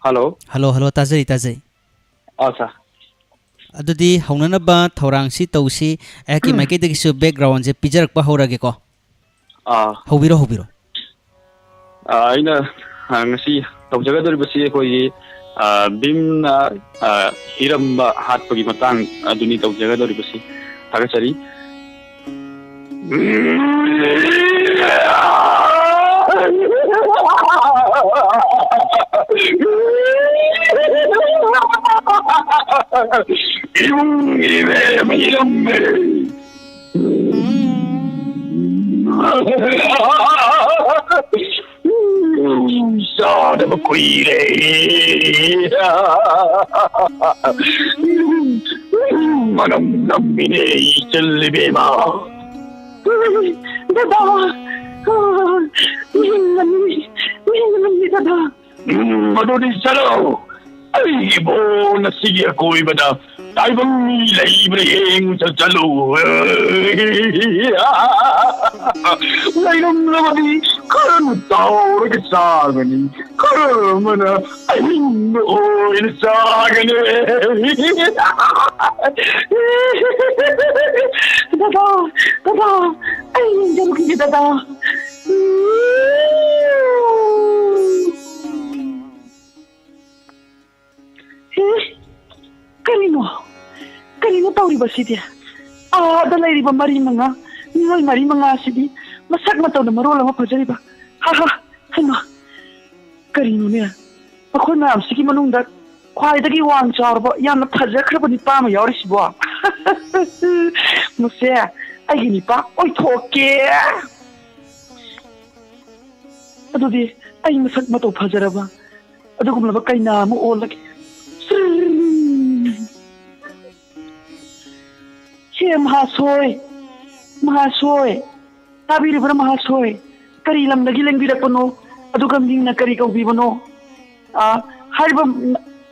ꯍꯜꯂꯣ꯫ ꯍꯜꯂꯣ, ꯍꯜꯂꯣ, ꯇꯥꯖꯩ, ꯇꯥꯖꯩ꯫ ꯑꯥ, ꯁꯥꯔ꯫ ꯑꯗꯨꯗꯤ ꯍꯧꯅꯅꯕ ꯊꯧꯔꯥꯡꯁꯤ ꯇꯧꯁꯤ꯫ ꯑꯩꯍꯥꯛꯀꯤ ꯃꯥꯏꯀꯩꯗꯒꯤꯁꯨ ꯕꯦꯛꯒ꯭ꯔꯥꯎꯟꯁꯦ ꯄꯤꯖꯔꯛꯄ ꯍꯧꯔꯒꯦꯀꯣ꯫ ꯑꯥ꯫ ꯍꯧꯕꯤꯔꯣ, ꯍꯧꯕꯤꯔꯣ꯫ ꯑꯥ, ꯑꯩꯅ, ꯑꯥ, ꯉꯁꯤ ꯇꯧꯖꯒꯗꯧꯔꯤꯕꯁꯤ ꯑꯩꯈꯣꯏꯒꯤ ꯑ, ꯚꯤꯝꯅ, ꯑ, ꯍꯤꯔꯝꯕ ꯍꯥꯠꯄꯒꯤ ꯃꯇꯥꯡ ꯑꯗꯨꯅꯤ ꯇꯧꯖꯒꯗꯧꯔꯤꯕꯁꯤ꯫ ꯊꯥꯒꯠꯆꯔꯤ꯫ ꯏꯕꯨꯡ ꯏꯕꯦꯝ ꯏꯔꯝꯃꯦ꯫ ꯆꯥꯗꯕ ꯀꯨꯏꯔꯦ꯫ ꯃꯅꯝ ꯅꯝꯃꯤꯅꯦ, ꯏꯆꯜ ꯏꯕꯦꯝꯃ꯫ ꯗꯗꯥ, ꯃꯤ ꯍꯤꯡꯂꯝꯃꯤ, ꯃꯤ ꯍꯤꯡꯂꯝꯃꯤ, ꯗꯗꯥ꯫ ꯎꯝ, ꯃꯗꯨꯗꯤ ꯆꯠꯂꯣ꯫ ꯑꯩꯒꯤ ꯕꯣꯟ ꯑꯁꯤꯒꯤ ꯑꯀꯣꯏꯕꯗ ꯇꯥꯏꯕꯪ ꯃꯤ ꯂꯩꯕ꯭ꯔꯥ ꯌꯦꯡꯉꯨ ꯆꯠ-, ꯆꯠꯂꯨ꯫ ꯂꯩꯔꯝꯂꯕꯗꯤ ꯈꯔꯅ ꯇꯥꯎꯔꯒ ꯆꯥꯒꯅꯤ, ꯈꯔ ꯑꯃꯅ ꯑꯍꯤꯡꯕ ꯑꯣꯏꯅ ꯆꯥꯒꯅꯤ꯫ ꯗꯗꯥ, ꯗꯗꯥ, ꯑꯩ ꯌꯦꯡꯖꯔꯨꯈꯤꯒꯦ, ꯗꯗꯥ꯫ ꯍꯦ, ꯀꯔꯤꯅꯣ? ꯀꯔꯤꯅꯣ ꯇꯧꯔꯤꯕꯁꯤꯗꯤ? ꯑꯥꯗ ꯂꯩꯔꯤꯕ ꯃꯔꯤ ꯃꯉꯥ, ꯃꯤꯑꯣꯏ ꯃꯔꯤ ꯃꯉꯥꯁꯤꯗꯤ ꯃꯁꯛ ꯃꯇꯧꯅ ꯃꯔꯣꯜ ꯑꯃ ꯐꯖꯔꯤꯕ꯫ ꯍꯥ ꯍꯥ, ꯍꯩꯃꯥ, ꯀꯔꯤꯅꯣꯅꯦ? ꯑꯩꯈꯣꯏ ꯃꯌꯥꯝꯁꯤꯒꯤ ꯃꯅꯨꯡꯗ ꯈ꯭ꯋꯥꯏꯗꯒꯤ ꯋꯥꯡ ꯆꯥꯎꯔꯕ, ꯌꯥꯝꯅ ꯐꯖꯈ꯭ꯔꯕ ꯅꯤꯄꯥ ꯑꯃ ꯌꯥꯎꯔꯤꯁꯤꯕꯣ? ꯃꯁꯦ ꯑꯩꯒꯤ ꯅꯤꯄꯥ ꯑꯣꯏꯊꯣꯛꯀꯦ꯫ ꯑꯗꯨꯗꯤ ꯑꯩ ꯃꯁꯛ ꯃꯇꯧ ꯐꯖꯔꯕ ꯑꯗꯨꯒꯨꯝꯂꯕ ꯀꯩꯅꯥ ꯑꯃ ꯑꯣꯜꯂꯒꯦ꯫ ꯍꯦ ꯃꯍꯥꯁꯣꯏ, ꯃꯍꯥꯁꯣꯏ, ꯇꯥꯕꯤꯔꯤꯕ꯭ꯔꯥ ꯃꯍꯥꯁꯣꯏ? ꯀꯔꯤ ꯂꯝꯗꯒꯤ ꯂꯦꯡꯕꯤꯔꯛꯄꯅꯣ? ꯑꯗꯨꯒ ꯃꯤꯡꯅ ꯀꯔꯤ ꯀꯧꯕꯤꯕꯅꯣ? ꯑꯥ, ꯍꯥꯏꯔꯤꯕ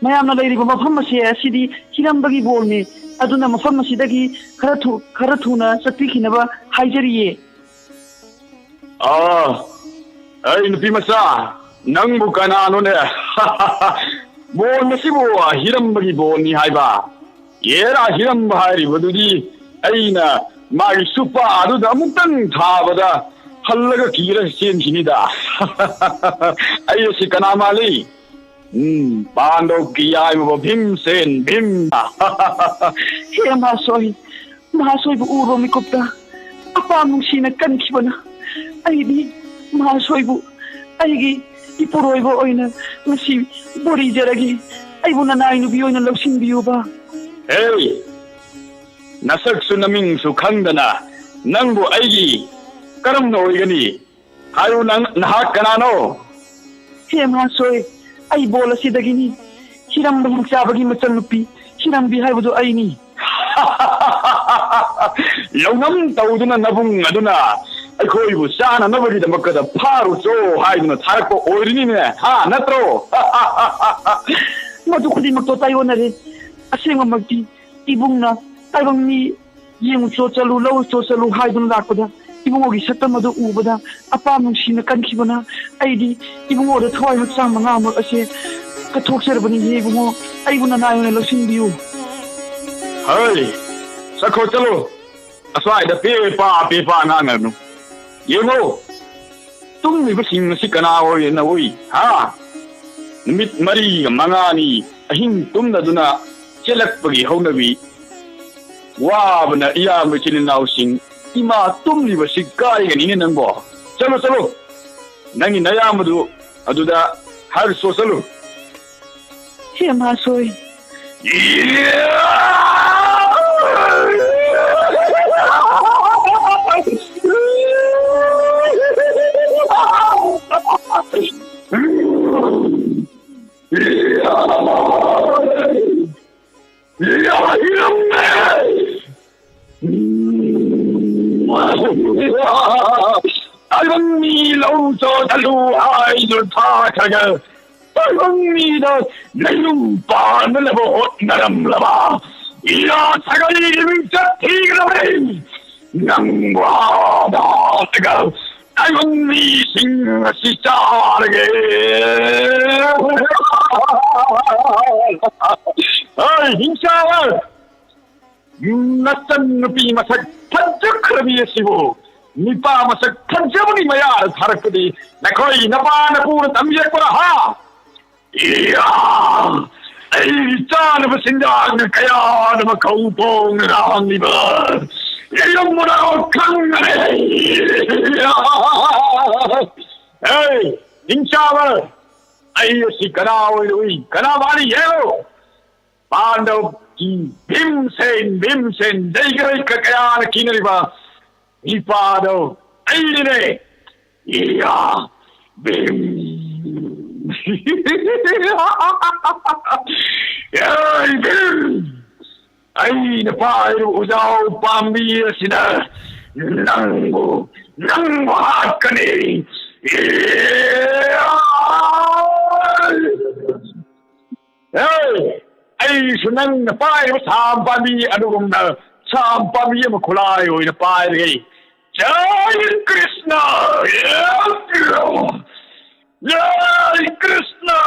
ꯃꯌꯥꯝꯅ ꯂꯩꯔꯤꯕ ꯃꯐꯝ ꯑꯁꯦ, ꯑꯁꯤꯗꯤ ꯍꯤꯔꯝꯕꯒꯤ ꯕꯣꯔꯅꯤ꯫ ꯑꯗꯨꯅ ꯃꯐꯝ ꯑꯁꯤꯗꯒꯤ ꯈꯔ ꯊꯨ-, ꯈꯔ ꯊꯨꯅ ꯆꯠꯄꯤꯈꯤꯅꯕ ꯍꯥꯏꯖꯔꯤꯌꯦ꯫ ꯑꯥ, ꯑꯩ ꯅꯨꯄꯤ ꯃꯆꯥ, ꯅꯪꯕꯨ ꯀꯅꯥꯅꯣꯅꯦ? ꯕꯣꯟ ꯑꯁꯤꯕꯨ ꯍꯤꯔꯝꯕꯒꯤ ꯕꯣꯟꯅꯤ ꯍꯥꯏꯕ? ꯑꯦꯔꯥ, ꯍꯤꯔꯝꯕ ꯍꯥꯏꯔꯤꯕꯗꯨꯗꯤ ꯑꯩꯅ ꯃꯥꯒꯤ ꯁꯨꯄꯥ ꯑꯗꯨꯗ ꯑꯃꯨꯛꯇꯪ ꯊꯥꯕꯗ ꯍꯜꯂꯒ ꯀꯤꯔ ꯆꯦꯟꯈꯤꯅꯤꯗ꯫ ꯑꯩ ꯑꯁꯤ ꯀꯅꯥ ꯃꯥꯜꯂꯤ? ꯎꯝ, ꯄꯥꯟꯗꯧꯀꯤ ꯌꯥꯏꯃꯕ ꯚꯤꯝꯁꯦꯟ, ꯚꯤꯝ꯫ ꯍꯦ ꯃꯍꯥꯁꯣꯏ, ꯃꯍꯥꯁꯣꯏꯕꯨ ꯎꯔꯣ ꯃꯤꯀꯨꯞꯇ ꯑꯄꯥꯝ ꯅꯨꯡꯁꯤꯅ ꯀꯟꯈꯤꯕꯅ ꯑꯩꯗꯤ ꯃꯍꯥꯁꯣꯏꯕꯨ ꯑꯩꯒꯤ ꯏꯄꯨꯔꯣꯏꯕ ꯑꯣꯏꯅ ꯉꯁꯤ ꯕꯣꯔꯤꯖꯔꯒꯦ꯫ ꯑꯩꯕꯨ ꯅꯅꯥꯏ ꯅꯨꯄꯤ ꯑꯣꯏꯅ ꯂꯧꯁꯤꯟꯕꯤꯌꯨꯕ꯫ ꯍꯦ, ꯅꯁꯛꯁꯨ ꯅꯃꯤꯡꯁꯨ ꯈꯪꯗꯅ ꯅꯪꯕꯨ ꯑꯩꯒꯤ ꯀꯔꯝꯅ ꯑꯣꯏꯒꯅꯤ? ꯍꯥꯏꯌꯨ, ꯅꯪ ꯅꯍꯥꯛ ꯀꯅꯥꯅꯣ? ꯍꯦ ꯃꯍꯥꯁꯣꯏ, ꯑꯩ ꯕꯣꯜ ꯑꯁꯤꯗꯒꯤꯅꯤ꯫ ꯍꯤꯔꯝꯕ ꯍꯤꯡꯆꯥꯕꯒꯤ ꯃꯆꯟꯅꯨꯄꯤ ꯍꯤꯔꯝꯕꯤ ꯍꯥꯏꯕꯗꯨ ꯑꯩꯅꯤ꯫ ꯂꯧꯅꯝ ꯇꯧꯗꯨꯅ ꯅꯕꯨꯡ ꯑꯗꯨꯅ ꯑꯩꯈꯣꯏꯕꯨ ꯆꯥꯅꯅꯕꯒꯤꯗꯃꯛꯇ ꯐꯥꯔꯨꯆꯣ ꯍꯥꯏꯗꯨꯅ ꯊꯥꯔꯛꯄ ꯑꯣꯏꯔꯤꯅꯤꯅꯦ, ꯍꯥ, ꯅꯠꯇ꯭ꯔꯣ? ꯃꯗꯨ ꯈꯨꯗꯤꯡꯃꯛꯇꯣ ꯇꯥꯏꯑꯣꯟꯅꯔꯦ꯫ ꯑꯁꯦꯡꯕꯃꯛꯇꯤ ꯏꯕꯨꯡꯅ ꯇꯥꯏꯕꯪ ꯃꯤ ꯌꯦꯡꯉꯨ ꯆꯣ ꯆꯠꯂꯨ, ꯂꯧꯔꯨ ꯆꯣ ꯆꯠꯂꯨ ꯍꯥꯏꯗꯨꯅ ꯂꯥꯛꯄꯗ ꯏꯕꯨꯡꯉꯣꯒꯤ ꯁꯛꯇꯝ ꯑꯗꯨ ꯎꯕꯗ ꯑꯄꯥꯝ ꯅꯨꯡꯁꯤꯅ ꯀꯟꯈꯤꯕꯅ ꯑꯩꯗꯤ ꯏꯕꯨꯡꯉꯣꯗ ꯊꯋꯥꯏ ꯍꯛꯆꯥꯡ ꯃꯉꯥꯃꯛ ꯑꯁꯦ ꯀꯠꯊꯣꯛꯆꯔꯕꯅꯤ꯫ ꯍꯦ ꯏꯕꯨꯡꯉꯣ, ꯑꯩꯕꯨ ꯅꯅꯥꯏ ꯑꯣꯏꯅ ꯂꯧꯁꯤꯟꯕꯤꯌꯨ꯫ ꯍꯩ, ꯆꯠꯈ꯭ꯔꯣ ꯆꯠꯂꯣ, ꯑꯁ꯭ꯋꯥꯏꯗ ꯄꯦ ꯄꯥ ꯄꯦ ꯄꯥ ꯉꯥꯡꯉꯅꯨ꯫ ꯌꯦꯡꯉꯣ, ꯇꯨꯝꯂꯤꯕꯁꯤꯡ ꯑꯁꯤ ꯀꯅꯥ ꯑꯣꯏꯅ ꯎꯏ? ꯍꯥ? ꯅꯨꯃꯤꯠ ꯃꯔꯤꯒ ꯃꯉꯥꯅꯤ ꯑꯍꯤꯡ ꯇꯨꯝꯗꯗꯨꯅ ꯆꯦꯜꯂꯛꯄꯒꯤ ꯍꯧꯅꯕꯤ꯫ ꯋꯥꯕꯅ ꯏꯌꯥꯝꯕ ꯏꯆꯤꯜ ꯏꯅꯥꯎꯁꯤꯡ, ꯏꯃꯥ ꯇꯨꯝꯂꯤꯕꯁꯤ ꯀꯥꯏꯒꯅꯤꯅꯦ ꯅꯪꯕꯣ? ꯆꯠꯂꯣ, ꯆꯠꯂꯣ, ꯅꯪꯒꯤ ꯅꯌꯥꯝꯕꯗꯨ ꯑꯗꯨꯗ ꯍꯥꯏꯔꯨꯆꯣ, ꯆꯠꯂꯨ꯫ ꯍꯦ ꯃꯍꯥꯁꯣꯏ, ꯇꯥꯏꯕꯪ ꯃꯤ ꯂꯧ ꯆꯣ ꯆꯠꯂꯨ ꯍꯥꯏꯗꯨ ꯊꯥꯈ꯭ꯔꯒ, ꯇꯥꯏꯕꯪ ꯃꯤꯗ ꯅꯌꯨꯝ ꯄꯥꯟꯅꯅꯕ ꯍꯣꯠꯅꯔꯝꯂꯕ ꯏꯔꯥ ꯁꯥꯒꯩꯒꯤ ꯃꯤꯡꯆꯠ ꯊꯤꯒꯗꯕꯅꯤ꯫ ꯅꯪꯕꯨ ꯍꯥꯠꯂꯒ ꯇꯥꯏꯕꯪ ꯃꯤꯁꯤꯡ ꯑꯁꯤ ꯆꯥꯔꯒꯦ꯫ ꯍꯩ, ꯍꯤꯡꯆꯥꯕ! ꯅꯆꯟ ꯅꯨꯄꯤ ꯃꯁꯛ ꯐꯖꯈ꯭ꯔꯕꯤ ꯑꯁꯤꯕꯨ ꯅꯤꯄꯥ ꯃꯁꯛ ꯐꯖꯕꯒꯤ ꯃꯌꯥꯗ ꯊꯥꯔꯛꯄꯗꯤ ꯅꯈꯣꯏ ꯅꯄꯥ ꯅꯄꯨꯅ ꯇꯝꯕꯤꯔꯛꯄꯔꯥ, ꯍꯥ? ꯏꯌꯥ! ꯑꯩ ꯆꯥꯅꯕ ꯆꯤꯟꯖꯥꯛꯅ ꯀꯌꯥꯅ ꯃꯈꯧ ꯄꯣꯡꯅ ꯂꯥꯡꯂꯤꯕ ꯌꯦꯔꯨꯝ ꯃꯅꯥ ꯈꯪꯉꯔꯦ꯫ ꯏꯌꯥ! ꯍꯦ, ꯅꯤꯡꯆꯥꯕ! ꯑꯩ ꯑꯁꯤ ꯀꯅꯥ ꯑꯣꯏꯔꯨꯏ? ꯀꯅꯥ ꯃꯥꯅ ꯌꯦꯡꯉꯨ? ꯄꯥꯟꯗꯕ ꯚꯤꯝꯁꯦꯟ, ꯚꯤꯝꯁꯦꯟ, ꯖꯩꯒ ꯂꯩꯀ ꯀꯌꯥꯅ ꯀꯤꯅꯔꯤꯕ ꯏꯄꯥꯗꯣ ꯑꯩꯅꯤꯅꯦ꯫ ꯏꯌꯥ! ꯚꯤꯝ! ꯌꯥꯏ, ꯚꯤꯝ! ꯑꯩꯅ ꯄꯥꯏꯔꯤꯕ ꯎꯖꯥꯎ ꯄꯥꯝꯕꯤ ꯑꯁꯤꯅ ꯅꯪꯕꯨ, ꯅꯪꯕꯨ ꯍꯥꯠꯀꯅꯤ! ꯏꯌꯥ! ꯍꯦ! ꯑꯩꯁꯨ ꯅꯪꯅ ꯄꯥꯏꯔꯤꯕ ꯁꯥꯝ ꯄꯥꯝꯕꯤ ꯑꯗꯨꯒꯨꯝꯅ ꯁꯥꯝ ꯄꯥꯝꯕꯤ ꯑꯃ ꯈꯨꯠꯂꯥꯏ ꯑꯣꯏꯅ ꯄꯥꯏꯔꯒ, ꯖꯥꯏ ꯀ꯭ꯔꯤꯁꯅ! ꯖꯥꯏ ꯀ꯭ꯔꯤꯁꯅ!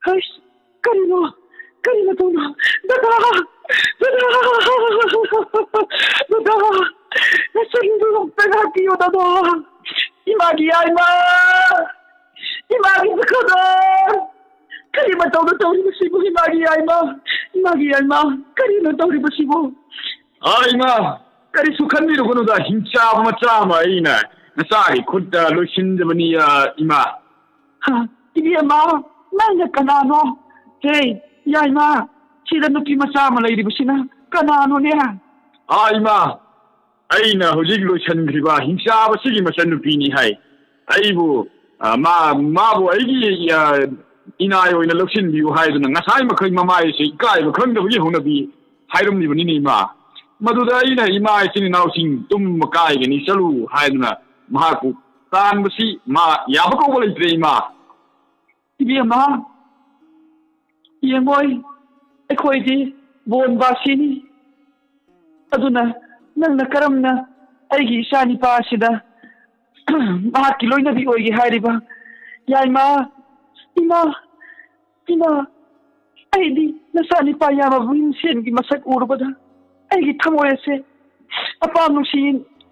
ꯍꯩꯁ, ꯀꯔꯤꯅꯣ? ꯀꯔꯤꯅꯣ ꯇꯧꯅꯣ? ꯗꯗꯥ! ꯗꯗꯥ! ꯗꯗꯥ! ꯅꯆꯟꯗꯨ ꯑꯝꯇ ꯉꯥꯛꯄꯤꯌꯨ, ꯗꯗꯥ! ꯏꯃꯥꯒꯤ ꯌꯥꯏꯃ! ꯏꯃꯥꯒꯤ ꯁꯈꯣꯗꯣ! ꯀꯔꯤ ꯃꯇꯧꯅꯣ ꯇꯧꯔꯤꯕꯁꯤꯕꯨ, ꯏꯃꯥꯒꯤ ꯌꯥꯏꯃ? ꯏꯃꯥꯒꯤ ꯌꯥꯏꯃ! ꯀꯔꯤꯅꯣ ꯇꯧꯔꯤꯕꯁꯤꯕꯨ? ꯑꯥ, ꯏꯃꯥ! ꯀꯔꯤꯁꯨ ꯈꯟꯕꯤꯔꯨꯒꯅꯨꯗ, ꯍꯤꯡꯆꯥꯕ ꯃꯆꯥ ꯑꯃ ꯑꯩꯅ ꯅꯆꯥꯒꯤ ꯈꯨꯠꯇ ꯂꯣꯏꯁꯤꯟꯖꯕꯅꯤ, ꯑꯥ, ꯏꯃꯥ꯫ ꯍꯥ, ꯏꯕꯦꯝꯃ, ꯅꯪꯅ ꯀꯅꯥꯅꯣ? ꯍꯦ, ꯌꯥꯏꯃ, ꯁꯤꯗ ꯅꯨꯄꯤ ꯃꯆꯥ ꯑꯃ ꯂꯩꯔꯤꯕꯁꯤꯅ ꯀꯅꯥꯅꯣꯅꯦ? ꯑꯥ, ꯏꯃꯥ, ꯑꯩꯅ ꯍꯧꯖꯤꯛ ꯂꯣꯏꯁꯤꯟꯈ꯭ꯔꯤꯕ ꯍꯤꯡꯆꯥꯕꯁꯤꯒꯤ ꯃꯆꯟꯅꯨꯄꯤꯅꯤ ꯍꯥꯏ꯫ ꯑꯩꯕꯨ, ꯑ, ꯃꯥ-, ꯃꯥꯕꯨ ꯑꯩꯒꯤ, ꯑ, ꯏꯅꯥꯏ ꯑꯣꯏꯅ ꯂꯧꯁꯤꯟꯕꯤꯌꯨ ꯍꯥꯏꯗꯨꯅ ꯉꯁꯥꯏ ꯃꯈꯩ ꯃꯃꯥꯏꯁꯦ ꯏꯀꯥꯏꯕ ꯈꯪꯗꯕꯒꯤ ꯍꯧꯅꯕꯤ ꯍꯥꯏꯔꯝꯂꯤꯕꯅꯤꯅꯦ, ꯏꯃꯥ꯫ ꯃꯗꯨꯗ ꯑꯩꯅ ꯏꯃꯥ ꯏꯆꯤꯟ ꯏꯅꯥꯎꯁꯤꯡ ꯇꯨꯝꯕ ꯀꯥꯏꯒꯅꯤ, ꯆꯠꯂꯨ ꯍꯥꯏꯗꯨꯅ ꯃꯍꯥꯛꯄꯨ ꯇꯥꯟꯕꯁꯤ ꯃꯥ ꯌꯥꯕ ꯀꯧꯕ ꯂꯩꯇ꯭ꯔꯦ, ꯏꯃꯥ꯫ ꯏꯕꯦꯝꯃ, ꯌꯦꯡꯉꯣꯏ, ꯑꯩꯈꯣꯏꯗꯤ ꯕꯣꯟꯕꯥꯁꯤꯅꯤ꯫ ꯑꯗꯨꯅ ꯅꯪꯅ ꯀꯔꯝꯅ ꯑꯩꯒꯤ ꯏꯆꯥ ꯅꯤꯄꯥ ꯑꯁꯤꯗ ꯃꯍꯥꯛꯀꯤ ꯂꯣꯏꯅꯕꯤ ꯑꯣꯏꯒꯦ ꯍꯥꯏꯔꯤꯕ? ꯌꯥꯏꯃ, ꯏꯃꯥ, ꯏꯃꯥ, ꯑꯩꯗꯤ ꯅꯆꯥꯅꯤꯄꯥ ꯌꯥꯝꯃꯕ ꯚꯤꯝꯁꯦꯟꯒꯤ ꯃꯁꯛ ꯎꯔꯨꯕꯗ ꯑꯩꯒꯤ ꯊꯃꯣꯏ ꯑꯁꯦ ꯑꯄꯥꯝ ꯅꯨꯡꯁꯤ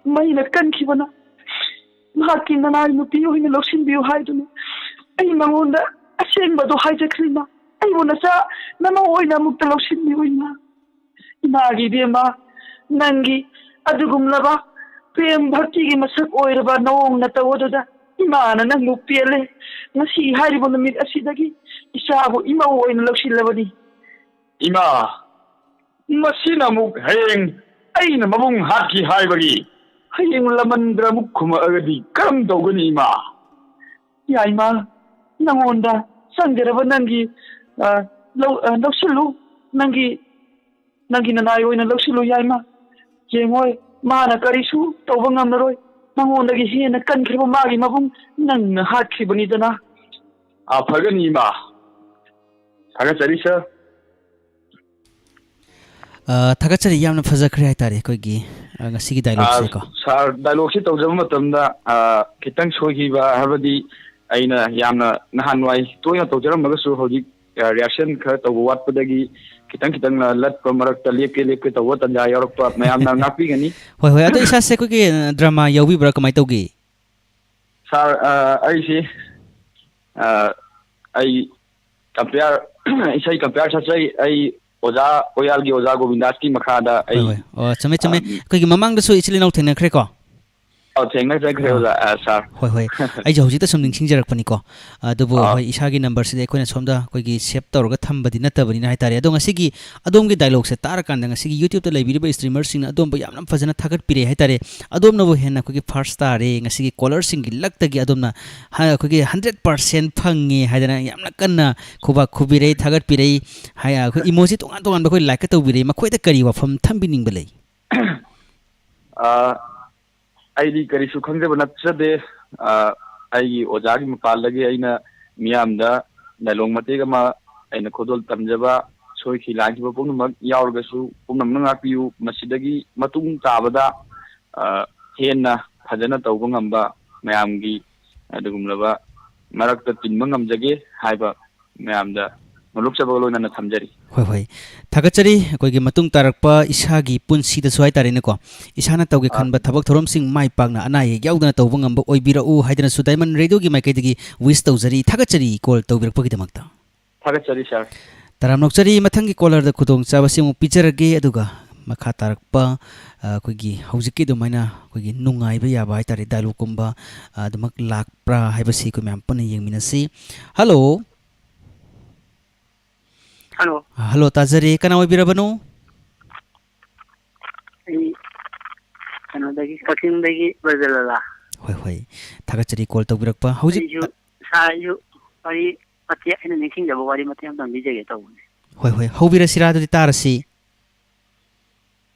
ꯃꯩꯅ ꯀꯟꯈꯤꯕꯅ, ꯃꯍꯥꯛꯀꯤ ꯅꯅꯥꯏ ꯅꯨꯄꯤ ꯑꯣꯏꯅ ꯂꯧꯁꯤꯟꯕꯤꯌꯨ ꯍꯥꯏꯗꯨꯅ ꯑꯩ ꯃꯉꯣꯟꯗ ꯑꯁꯦꯡꯕꯗꯣ ꯍꯥꯏꯖꯈ꯭ꯔꯦ ꯏꯃꯥ꯫ ꯑꯩꯕꯨ ꯅꯆꯥ ꯅꯃꯧ ꯑꯣꯏꯅ ꯑꯃꯨꯛꯇ ꯂꯧꯁꯤꯟꯕꯤꯌꯨ ꯏꯃꯥ꯫ ꯏꯃꯥꯒꯤ ꯏꯕꯦꯝꯃ, ꯅꯪꯒꯤ ꯑꯗꯨꯒꯨꯝꯂꯕ ꯄ꯭ꯔꯦꯝ ꯚꯛꯇꯤꯒꯤ ꯃꯁꯛ ꯑꯣꯏꯔꯕ ꯅꯑꯣꯡ ꯅꯇꯧ ꯑꯗꯨꯗ ꯏꯃꯥꯅ ꯅꯪꯕꯨ ꯄꯦꯜꯂꯦ꯫ ꯉꯁꯤ ꯍꯥꯏꯔꯤꯕ ꯅꯨꯃꯤꯠ ꯑꯁꯤꯗꯒꯤ ꯏꯆꯥꯕꯨ ꯏꯃꯧ ꯑꯣꯏꯅ ꯂꯧꯁꯤꯜꯂꯕꯅꯤ꯫ ꯏꯃꯥ, ꯃꯁꯤꯅ ꯑꯃꯨꯛ ꯍꯌꯦꯡ ꯑꯩꯅ ꯃꯕꯨꯡ ꯍꯥꯠꯈꯤ ꯍꯥꯏꯕꯒꯤ ꯍꯌꯦꯡ ꯂꯃꯟꯗ꯭ꯔ ꯑꯃꯨꯛ ꯈꯨꯝꯃꯛꯑꯒꯗꯤ ꯀꯔꯝ ꯇꯧꯒꯅꯤ ꯏꯃꯥ? ꯌꯥꯏꯃ, ꯅꯉꯣꯟꯗ ꯆꯪꯖꯔꯕ ꯅꯪꯒꯤ, ꯑ, ꯂꯧ-, ꯑ, ꯂꯧꯁꯤꯜꯂꯨ, ꯅꯪꯒꯤ, ꯅꯪꯒꯤ ꯅꯅꯥꯏ ꯑꯣꯏꯅ ꯂꯧꯁꯤꯜꯂꯨ ꯌꯥꯏꯃ꯫ ꯌꯦꯡꯉꯣꯏ, ꯃꯥꯅ ꯀꯔꯤꯁꯨ ꯇꯧꯕ ꯉꯝꯂꯔꯣꯏ꯫ ꯃꯉꯣꯟꯗꯒꯤ ꯍꯦꯟꯅ ꯀꯟꯈ꯭ꯔꯤꯕ ꯃꯥꯒꯤ ꯃꯕꯨꯡ ꯅꯪꯅ ꯍꯥꯠꯈ꯭ꯔꯤꯕꯅꯤꯗꯅ꯫ ꯑ, ꯐꯒꯅꯤ ꯏꯃꯥ꯫ ꯊꯥꯒꯠꯆꯔꯤ ꯁꯥꯔ꯫ ꯑ, ꯊꯥꯒꯠꯆꯔꯤ, ꯌꯥꯝꯅ ꯐꯖꯈ꯭ꯔꯦ ꯍꯥꯏꯇꯥꯔꯦ ꯑꯩꯈꯣꯏꯒꯤ, ꯑ, ꯉꯁꯤꯒꯤ ꯑ, ꯗꯥꯏꯂꯣꯛꯁꯦꯀꯣ꯫ ꯁꯥꯔ, ꯗꯥꯏꯂꯣꯛꯁꯤ ꯇꯧꯖꯕ ꯃꯇꯝꯗ, ꯑ, ꯈꯤꯇꯪ ꯁꯣꯏꯈꯤꯕ ꯍꯥꯏꯕꯗꯤ ꯑꯩꯅ ꯌꯥꯝꯅ ꯅꯍꯥꯟꯋꯥꯏ ꯇꯣꯏꯅ ꯇꯧꯖꯔꯝꯃꯒꯁꯨ ꯍꯧꯖꯤꯛ, ꯑ, ꯔꯤꯍꯔꯁꯦꯜ ꯈꯔ ꯇꯧꯕ ꯋꯥꯠꯄꯗꯒꯤ ꯈꯤꯇꯪ ꯈꯤꯇꯪ ꯂꯠꯄ, ꯃꯔꯛꯇ ꯂꯦꯞꯀꯦ ꯂꯦꯞꯀꯦ ꯇꯧꯕ ꯇꯥꯟꯖꯥ ꯌꯥꯎꯔꯛꯄ ꯃꯌꯥꯝꯅ ꯉꯥꯛꯄꯤꯒꯅꯤ꯫ ꯍꯣꯏ, ꯍꯣꯏ꯫ ꯑꯗꯣ ꯏꯁꯥꯁꯦ ꯑꯩꯈꯣꯏꯒꯤ, ꯑ, ꯗ꯭ꯔꯃꯥ ꯌꯥꯎꯕꯤꯕ꯭ꯔꯥ? ꯀꯃꯥꯏꯅ ꯇꯧꯒꯦ? ꯁꯥꯔ, ꯑ, ꯑꯩꯁꯤ, ꯑ, ꯑꯩ ꯀꯝꯄꯤꯌꯥꯔ, ꯏꯁꯩ ꯀꯝꯄꯤꯌꯥꯔ ꯁꯛꯆꯩ꯫ ꯑꯩ ꯑꯣꯖꯥ, ꯑꯣꯌꯥꯜꯒꯤ ꯑꯣꯖꯥ ꯒꯣꯕꯤꯟꯗꯥꯁꯀꯤ ꯃꯈꯥꯗ ꯍꯣꯏ, ꯑꯩ, ꯍꯣꯏ꯫ ꯑꯣ, ꯆꯨꯝꯃꯦ, ꯆꯨꯝꯃꯦ꯫ ꯑ, ꯑꯩꯈꯣꯏꯒꯤ ꯃꯃꯥꯡꯗꯁꯨ ꯏꯆꯤꯜ ꯏꯅꯥꯎ ꯊꯦꯡꯅꯈ꯭ꯔꯦꯀꯣ? ꯑꯧ, ꯊꯦꯡꯅꯈ꯭ꯔꯦ, ꯑꯥ, ꯑꯣꯖꯥ, ꯑ, ꯁꯥꯔ꯫ ꯍꯣꯏ, ꯍꯣꯏ꯫ ꯑꯩꯁꯨ ꯍꯧꯖꯤꯛꯇ ꯁꯨꯝ ꯅꯤꯡꯁꯤꯡꯖꯔꯛꯄꯅꯤꯀꯣ꯫ ꯑꯗꯨꯕꯨ, ꯑꯥ꯫ ꯍꯣꯏ, ꯏꯁꯥꯒꯤ ꯅꯝꯕꯔꯁꯤꯗꯤ ꯑꯩꯈꯣꯏꯅ ꯁꯣꯝꯗ ꯑꯩꯈꯣꯏꯒꯤ ꯁꯦꯚ ꯇꯧꯔꯒ ꯊꯝꯕꯗꯤ ꯅꯠꯇꯕꯅꯤꯅ ꯍꯥꯏꯇꯥꯔꯦ꯫ ꯑꯗꯣ ꯉꯁꯤꯒꯤ ꯑꯗꯣꯝꯒꯤ ꯗꯥꯏꯂꯣꯛꯁꯦ ꯇꯥꯔꯀꯥꯟꯗ ꯉꯁꯤꯒꯤ YouTube-ꯇ ꯂꯩꯕꯤꯔꯤꯕ ꯏꯁꯇ꯭ꯔꯤꯃꯔꯁꯤꯡꯅ ꯑꯗꯣꯝꯕꯨ ꯌꯥꯝꯅ ꯐꯖꯅ ꯊꯥꯒꯠꯄꯤꯔꯦ ꯍꯥꯏꯇꯥꯔꯦ꯫ ꯑꯗꯣꯝꯅꯕꯨ ꯍꯦꯟꯅ ꯑꯩꯈꯣꯏꯒꯤ ꯐꯥꯔꯁ ꯇꯥꯔꯦ, ꯉꯁꯤꯒꯤ ꯀꯣꯂꯔꯁꯤꯡꯒꯤ ꯂꯛꯇꯒꯤ ꯑꯗꯣꯝꯅ ꯍ-, ꯑꯩꯈꯣꯏꯒꯤ ꯍꯟꯗ꯭ꯔꯦꯠ ꯄꯥꯔꯁꯦꯟ ꯐꯪꯉꯦ ꯍꯥꯏꯗꯅ ꯌꯥꯝꯅ ꯀꯟꯅ ꯈꯨꯕꯥꯛ ꯈꯨꯕꯤꯔꯩ, ꯊꯥꯒꯠꯄꯤꯔꯩ, ꯍꯥꯏ, ꯑꯩꯈꯣꯏ ꯏꯃꯣꯖꯤ ꯇꯣꯉꯥꯟ ꯇꯣꯉꯥꯟꯕ ꯑꯩꯈꯣꯏ ꯂꯥꯏꯛꯀ ꯇꯧꯕꯤꯔꯩ꯫ ꯃꯈꯣꯏꯗ ꯀꯔꯤ ꯋꯥꯐꯝ ꯊꯝꯕꯤꯅꯤꯡꯕ ꯂꯩ? ꯑ, ꯑꯩꯗꯤ ꯀꯔꯤꯁꯨ ꯈꯪꯖꯕ ꯅꯠꯆꯗꯦ꯫ ꯑ, ꯑꯩꯒꯤ ꯑꯣꯖꯥꯒꯤ ꯃꯄꯥꯜꯗꯒꯤ ꯑꯩꯅ ꯃꯤꯌꯥꯝꯗ ꯗꯥꯏꯂꯣꯡ ꯃꯇꯦꯛ ꯑꯃ ꯑꯩꯅ ꯈꯨꯗꯣꯜ ꯇꯝꯖꯕ, ꯁꯣꯏꯈꯤ ꯂꯥꯟꯈꯤꯕ ꯄꯨꯝꯅꯃꯛ ꯌꯥꯎꯔꯒꯁꯨ ꯄꯨꯝꯅꯃꯛꯅ ꯉꯥꯛꯄꯤꯌꯨ꯫ ꯃꯁꯤꯗꯒꯤ ꯃꯇꯨꯡ ꯇꯥꯕꯗ, ꯑ, ꯍꯦꯟꯅ ꯐꯖꯅ ꯇꯧꯕ ꯉꯝꯕ, ꯃꯌꯥꯝꯒꯤ ꯑꯗꯨꯒꯨꯝꯂꯕ ꯃꯔꯛꯇ ꯇꯤꯟꯕ ꯉꯝꯖꯒꯦ ꯍꯥꯏꯕ ꯃꯌꯥꯝꯗ ꯅꯣꯂꯨꯛꯆꯕꯒ ꯂꯣꯏꯅꯅ ꯊꯝꯖꯔꯤ꯫ ꯍꯣꯏ, ꯍꯣꯏ꯫ ꯊꯥꯒꯠꯆꯔꯤ꯫ ꯑꯩꯈꯣꯏꯒꯤ ꯃꯇꯨꯡ ꯇꯥꯔꯛꯄ ꯏꯁꯥꯒꯤ ꯄꯨꯟꯁꯤꯗꯁꯨ ꯍꯥꯏꯇꯥꯔꯦꯅꯦꯀꯣ, ꯏꯁꯥꯅ ꯇꯧꯒꯦ ꯑꯥ꯫ ꯈꯟꯕ ꯊꯕꯛ ꯊꯧꯔꯝꯁꯤꯡ ꯃꯥꯏ ꯄꯥꯛꯅ, ꯑꯅꯥ ꯑꯌꯦꯛ ꯌꯥꯎꯗꯅ ꯇꯧꯕ ꯉꯝꯕ ꯑꯣꯏꯕꯤꯔꯛꯎ ꯍꯥꯏꯗꯅꯁꯨ Diamond Radio ꯒꯤ ꯃꯥꯏꯀꯩꯗꯒꯤ wish ꯇꯧꯖꯔꯤ꯫ ꯊꯥꯒꯠꯆꯔꯤ call ꯇꯧꯕꯤꯔꯛꯄꯒꯤꯗꯃꯛꯇ꯫ ꯊꯥꯒꯠꯆꯔꯤ, sir꯫ ꯇꯔꯥꯝꯅ ꯑꯣꯛꯆꯔꯤ꯫ ꯃꯊꯪꯒꯤ caller ꯗ ꯈꯨꯗꯣꯡꯆꯥꯕꯁꯤ ꯑꯃꯨꯛ ꯄꯤꯖꯔꯒꯦ, ꯑꯗꯨꯒ ꯃꯈꯥ ꯇꯥꯔꯛꯄ, ꯑ, ꯑꯩꯈꯣꯏꯒꯤ ꯍꯧꯖꯤꯛꯀꯤ ꯑꯗꯨꯃꯥꯏꯅ ꯑꯩꯈꯣꯏꯒꯤ ꯅꯨꯡꯉꯥꯏꯕ ꯌꯥꯕ ꯍꯥꯏꯇꯥꯔꯦ, dialogue ꯀꯨꯝꯕ, ꯑ, ꯑꯗꯨꯃꯛ ꯂꯥꯛꯄ꯭ꯔꯥ ꯍꯥꯏꯕꯁꯤ ꯑꯩꯈꯣꯏ ꯃꯌꯥꯝ ꯄꯨꯟꯅ ꯌꯦꯡꯃꯤꯟꯅꯁꯤ꯫ Hello꯫ Hello꯫ ꯑ, hello, ꯇꯥꯖꯔꯤ꯫ ꯀꯅꯥ ꯑꯣꯏꯕꯤꯔꯕꯅꯣ? ꯑꯩ ꯀꯩꯅꯣꯗꯒꯤ, ꯀꯛꯆꯤꯡꯗꯒꯤ ꯕ꯭ꯔꯖꯂꯥꯂꯥ꯫ ꯍꯣꯏ, ꯍꯣꯏ꯫ ꯊꯥꯒꯠꯆꯔꯤ call ꯇꯧꯕꯤꯔꯛꯄ꯫ ꯍꯧꯖꯤꯛ ꯑꯩꯁꯨ, sir, ꯑꯩꯁꯨ ꯋꯥꯔꯤ ꯃꯇꯦꯛ, ꯑꯩꯅ ꯅꯤꯡꯁꯤꯡꯖꯕ ꯋꯥꯔꯤ ꯃꯇꯦꯛ ꯑꯃꯇꯪ ꯂꯤꯖꯒꯦ ꯇꯧꯕꯅꯦ꯫ ꯍꯣꯏ, ꯍꯣꯏ꯫ ꯍꯧꯕꯤꯔꯁꯤꯔꯥ? ꯑꯗꯨꯗꯤ ꯇꯥꯔꯁꯤ꯫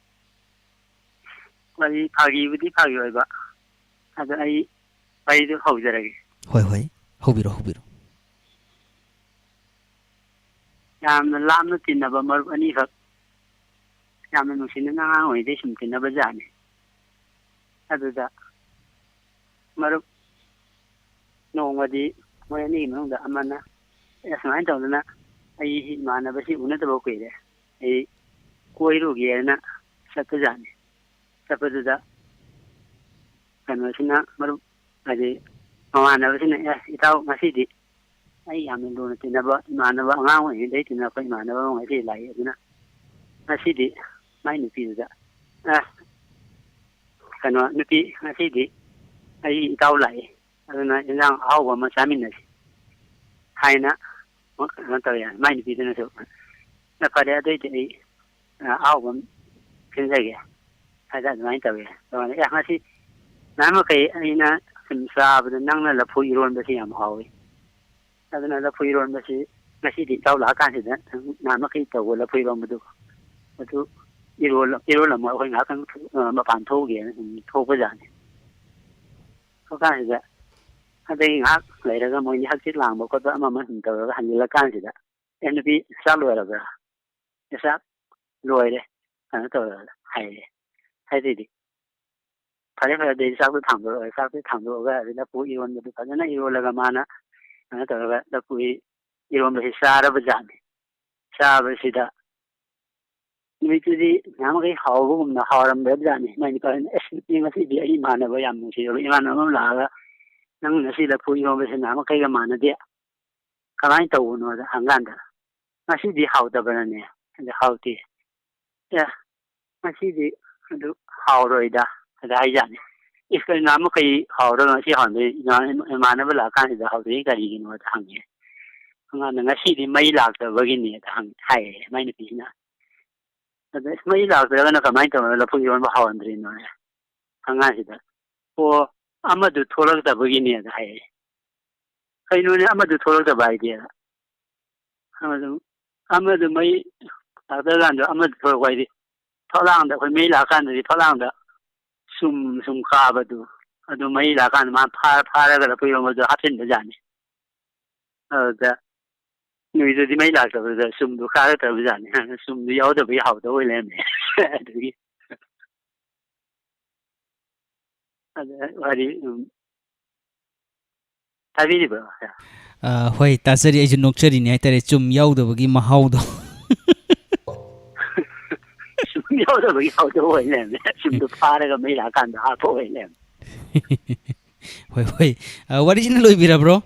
ꯋꯥꯔꯤ ꯐꯥꯒꯤꯕꯨꯗꯤ ꯐꯥꯒꯤ ꯑꯣꯏꯕ, ꯑꯗꯣ ꯑꯩ ꯋꯥꯔꯤꯗꯨ ꯍꯧꯖꯔꯒꯦ꯫ ꯍꯣꯏ, ꯍꯣꯏ꯫ ꯍꯧꯕꯤꯔꯣ, ꯍꯧꯕꯤꯔꯣ꯫ ꯌꯥꯝꯅ ꯂꯥꯞꯅ ꯇꯤꯟꯅꯕ ꯃꯔꯨꯞ ꯑꯅꯤꯈꯛ ꯌꯥꯝꯅ ꯅꯨꯡꯁꯤꯅꯅ ꯑꯉꯥꯡ ꯑꯣꯏꯔꯤꯉꯩꯗꯩ ꯁꯨꯝ ꯇꯤꯟꯅꯕ ꯖꯥꯠꯅꯤ꯫ ꯑꯗꯨꯗ ꯃꯔꯨꯞ ꯅꯣꯡꯃꯗꯤ ꯃꯣꯏ ꯑꯅꯤꯒꯤ ꯃꯅꯨꯡꯗ ꯑꯃꯅ, "ꯑꯦ, ꯁꯨꯃꯥꯏꯅ ꯇꯧꯗꯅ ꯑꯩ ꯏꯃꯥꯟꯅꯕꯁꯤ ꯎꯅꯗꯕ ꯀꯨꯏꯔꯦ, ꯑꯩ ꯀꯣꯏꯔꯨꯒꯦꯅ" ꯆꯠꯄꯖꯥꯠꯅꯤ꯫ ꯆꯠꯄꯗꯨꯗ ꯀꯩꯅꯣꯁꯤꯅ, ꯃꯔꯨꯞ ꯍꯥꯏꯗꯤ ꯃꯃꯥꯟꯅꯕꯁꯤꯅ, "ꯑꯦ, ꯏꯇꯥꯎ, ꯉꯁꯤꯗꯤ ꯑꯩ ꯌꯥꯝꯅ ꯂꯨꯅ ꯇꯤꯟꯅꯕ ꯏꯃꯥꯟꯅꯕ, ꯑꯉꯥꯡ ꯑꯣꯏꯔꯤꯉꯩꯗꯩ ꯇꯤꯟꯅꯔꯛꯄ ꯏꯃꯥꯟꯅꯕ ꯑꯃ ꯉꯁꯤ ꯂꯥꯛꯏ, ꯑꯗꯨꯅ ꯉꯁꯤꯗꯤ ꯃꯥꯏ ꯅꯨꯄꯤꯗꯨꯗ, ꯑ, ꯀꯩꯅꯣ, ꯅꯨꯄꯤ, ꯉꯁꯤꯗꯤ ꯑꯩ ꯏꯇꯥꯎ ꯂꯥꯛꯏ, ꯑꯗꯨꯅ ꯏꯟꯖꯥꯡ ꯑꯍꯥꯎꯕ ꯑꯃ ꯆꯥꯃꯤꯟꯅꯁꯤ" ꯍꯥꯏꯅ ꯀꯩꯅꯣ ꯇꯧꯋꯦ꯫ ꯃꯥꯏ ꯅꯨꯄꯤꯗꯨꯅꯁꯨ, "ꯑ, ꯐꯔꯦ, ꯑꯗꯨꯏꯗꯤ ꯑꯩ, ꯑ, ꯑꯍꯥꯎꯕ ꯑꯃ ꯁꯤꯟꯖꯒꯦ" ꯍꯥꯏꯗ ꯑꯗꯨꯃꯥꯏꯅ ꯇꯧꯋꯦ꯫ ꯑꯗꯨꯃꯥꯏꯅ, "ꯑꯦ, ꯉꯁꯤ ꯅꯍꯥꯟꯃꯈꯩ ꯑꯩꯅ ꯁꯨꯝ ꯆꯥꯕꯗ ꯅꯪꯅ ꯂꯐꯨ ꯏꯔꯣꯟꯕꯁꯤ ꯌꯥꯝ ꯍꯥꯎꯏ, ꯑꯗꯨꯅ ꯂꯐꯨ ꯏꯔꯣꯟꯕꯁꯤ ꯉꯁꯤꯗꯤ ꯏꯇꯥꯎ ꯂꯥꯛꯑꯀꯥꯟꯁꯤꯗ ꯅꯪ ꯅꯍꯥꯟꯃꯈꯩ ꯇꯧꯕ ꯂꯐꯨ ꯏꯔꯣꯟꯕꯗꯨ ꯑꯗꯨ ꯏꯔꯣꯜ-, ꯏꯔꯣꯜꯂꯝꯃꯣ, ꯑꯩꯈꯣꯏ ꯉꯥꯏꯍꯥꯛꯇꯪ ꯊꯣꯛ-, ꯑ, ꯃꯄꯥꯟ ꯊꯣꯛꯎꯒꯦꯅ ꯁꯨꯝ ꯊꯣꯛꯄꯖꯥꯠꯅꯤ"꯫ ꯊꯣꯛꯀꯥꯟꯁꯤꯗ ꯑꯗꯩ ꯉꯥꯏꯍꯥꯛ ꯂꯩꯔꯒ ꯃꯣꯏꯗꯤ ꯍꯛꯆꯤꯠ ꯂꯥꯡꯕ ꯈꯣꯠꯄ ꯑꯃ ꯑꯃ ꯁꯨꯝ ꯇꯧꯔꯒ ꯍꯟꯖꯤꯜꯂꯀꯥꯟꯁꯤꯗ, "ꯑꯦ, ꯅꯨꯄꯤ, ꯆꯥꯛ ꯂꯣꯏꯔꯕ꯭ꯔꯥ?" "ꯑꯦ, ꯆꯥꯛ ꯂꯣꯏꯔꯦ", ꯀꯩꯅꯣ ꯇꯧꯔꯒ ꯍꯥꯏꯔꯦ꯫ ꯍꯥꯏꯗꯩꯗꯤ, "ꯐꯔꯦ, ꯐꯔꯦ, ꯑꯗꯨꯗꯤ ꯆꯥꯛꯇꯣ ꯊꯥꯡꯗꯣꯔꯛꯑꯣ"꯫ ꯆꯥꯛꯇꯣ ꯊꯥꯡꯗꯣꯛꯑꯒ ꯑꯗꯩ ꯂꯐꯨ ꯏꯔꯣꯟꯕꯗꯨ ꯐꯖꯅ ꯏꯔꯣꯜꯂꯒ ꯃꯥꯅ ꯀꯩꯅꯣ ꯇꯧꯔꯒ ꯂꯐꯨ ꯏ-, ꯏꯔꯣꯝꯕꯁꯤ ꯆꯥꯔꯕ ꯖꯥꯠꯅꯤ꯫ ꯆꯥꯕꯁꯤꯗ ꯅꯨꯃꯤꯠꯇꯨꯗꯤ ꯅꯍꯥꯟꯃꯈꯩ ꯍꯥꯎꯕꯒꯨꯝꯅ ꯍꯥꯎꯔꯝꯗꯕ ꯖꯥꯠꯅꯤ꯫ ꯃꯥꯏ ꯅꯨꯄꯥꯗꯨꯅ, "ꯑꯁ, ꯅꯨꯄꯤ, ꯉꯁꯤꯗꯤ ꯑꯩ ꯏꯃꯥꯟꯅꯕ ꯌꯥꯝ ꯅꯨꯡꯁꯤꯔꯕ ꯏꯃꯥꯟꯅꯕ ꯑꯃ ꯂꯥꯛꯑꯒ, ꯅꯪ ꯉꯁꯤ ꯂꯐꯨ ꯏꯔꯣꯝꯕꯁꯤ ꯅꯍꯥꯟꯃꯈꯩꯒ ꯃꯥꯟꯅꯗꯦ꯫ ꯀꯃꯥꯏꯅ ꯇꯧꯕꯅꯣꯗ?" ꯍꯪꯀꯥꯟꯗ, "ꯉꯁꯤꯗꯤ ꯍꯥꯎꯇꯕꯅꯅꯦ, ꯑꯗ ꯍꯥꯎꯇꯦ꯫ ꯑꯦ, ꯉꯁꯤꯗꯤ ꯑꯗꯨ ꯍꯥꯎꯔꯣꯏꯗ", ꯑꯗ ꯍꯥꯏꯖꯥꯠꯅꯤ꯫ "ꯏꯁ, ꯀꯩꯅꯣ, ꯅꯍꯥꯟꯃꯈꯩ ꯍꯥꯎꯔꯒ ꯉꯁꯤ ꯍꯥꯎꯔꯝꯗꯦ? ꯏꯃꯥꯟ-, ꯏꯃꯥꯟꯅꯕ ꯂꯥꯛꯑꯀꯥꯟꯁꯤꯗ ꯍꯥꯎꯗꯣꯏꯁꯤ ꯀꯔꯤꯒꯤꯅꯣꯗ?" ꯍꯪꯉꯦ꯫ ꯑꯉꯥꯡꯅ, "ꯉꯁꯤꯗꯤ ꯃꯩ ꯂꯥꯛꯇꯕꯒꯤꯅꯦꯗ" ꯍꯪ-, ꯍꯥꯏꯌꯦ ꯃꯥꯏ ꯅꯨꯄꯤꯁꯤꯅ꯫ ꯑꯗ, "ꯏꯁ, ꯃꯩ ꯂꯥꯛꯇ꯭ꯔꯒꯅ ꯀꯃꯥꯏꯅ ꯇꯧꯔꯒ ꯂꯐꯨ ꯏꯔꯣꯟꯕ ꯍꯥꯎꯍꯟꯗ꯭ꯔꯤꯅꯣ?" ꯑꯉꯥꯡꯁꯤꯗ, "ꯑꯣ, ꯑꯃꯗꯨ ꯊꯣꯛꯂꯛꯇꯕꯒꯤꯅꯦꯗ" ꯍꯥꯏꯌꯦ꯫ "ꯀꯩꯅꯣꯅꯦ, ꯑꯃꯗꯨ ꯊꯣꯛꯂꯛꯇꯕ ꯍꯥꯏꯗꯤ?" ꯑꯃꯗꯨ, ꯑꯃꯗꯨ ꯃꯩ ꯂꯥꯛꯇ꯭ꯔꯀꯥꯟꯗ ꯑꯃꯗꯨ ꯊꯣꯛꯂꯛꯄ ꯍꯥꯏꯗꯤ, ꯐꯛꯂꯥꯡꯗ, ꯑꯩꯈꯣꯏ ꯃꯩ ꯂꯥꯛꯑꯀꯥꯟꯗꯗꯤ ꯐꯛꯂꯥꯡꯗ ꯆꯨꯝ ꯁꯨꯝ ꯀꯥꯕꯗꯨ, ꯑꯗꯨ ꯃꯩ ꯂꯥꯛꯑꯀꯥꯟꯗ ꯃꯥ ꯐꯥꯔ-, ꯐꯥꯔꯒ ꯂꯐꯨ ꯏꯔꯣꯟꯕꯗꯣ ꯍꯥꯞꯆꯤꯟꯕ ꯖꯥꯠꯅꯤ꯫ ꯑꯗꯨꯗ ꯅꯨꯃꯤꯠꯇꯨꯗꯤ ꯃꯩ ꯂꯥꯛꯇꯕꯗꯨꯗ ꯆꯨꯝꯗꯨ ꯀꯥꯔꯛꯇꯕ ꯖꯥꯠꯅꯤ꯫ ꯆꯨꯝꯗꯨ ꯌꯥꯎꯗꯕꯒꯤ ꯍꯥꯎꯗꯕ ꯑꯣꯏ ꯂꯩꯔꯝꯃꯦ꯫ ꯑꯗꯨꯒꯤ ꯑꯗ ꯋꯥꯔꯤ, ꯎꯝ, ꯇꯥꯕꯤꯔꯤꯕ꯭ꯔꯣ? ꯑ, ꯍꯣꯏ, ꯇꯥꯖꯔꯤ꯫ ꯑꯩꯁꯨ ꯅꯣꯛꯆꯔꯤꯅꯤ ꯍꯥꯏꯇꯥꯔꯦ, ꯆꯨꯝ ꯌꯥꯎꯗꯕꯒꯤ ꯃꯍꯥꯎꯗꯣ꯫ ꯆꯨꯝ ꯌꯥꯎꯗꯕꯒꯤ ꯍꯥꯎꯗꯕ ꯑꯣꯏ ꯂꯩꯔꯝꯃꯦ꯫ ꯆꯨꯝꯗꯣ ꯐꯥꯔꯒ ꯃꯩ ꯂꯥꯛꯑꯀꯥꯟꯗ ꯍꯥꯞꯄ ꯑꯣꯏ ꯂꯩꯔꯝꯃꯦ꯫ ꯍꯣꯏ, ꯍꯣꯏ꯫ ꯑ, ꯋꯥꯔꯤꯁꯤꯅ ꯂꯣꯏꯕꯤꯔꯕ꯭ꯔꯣ?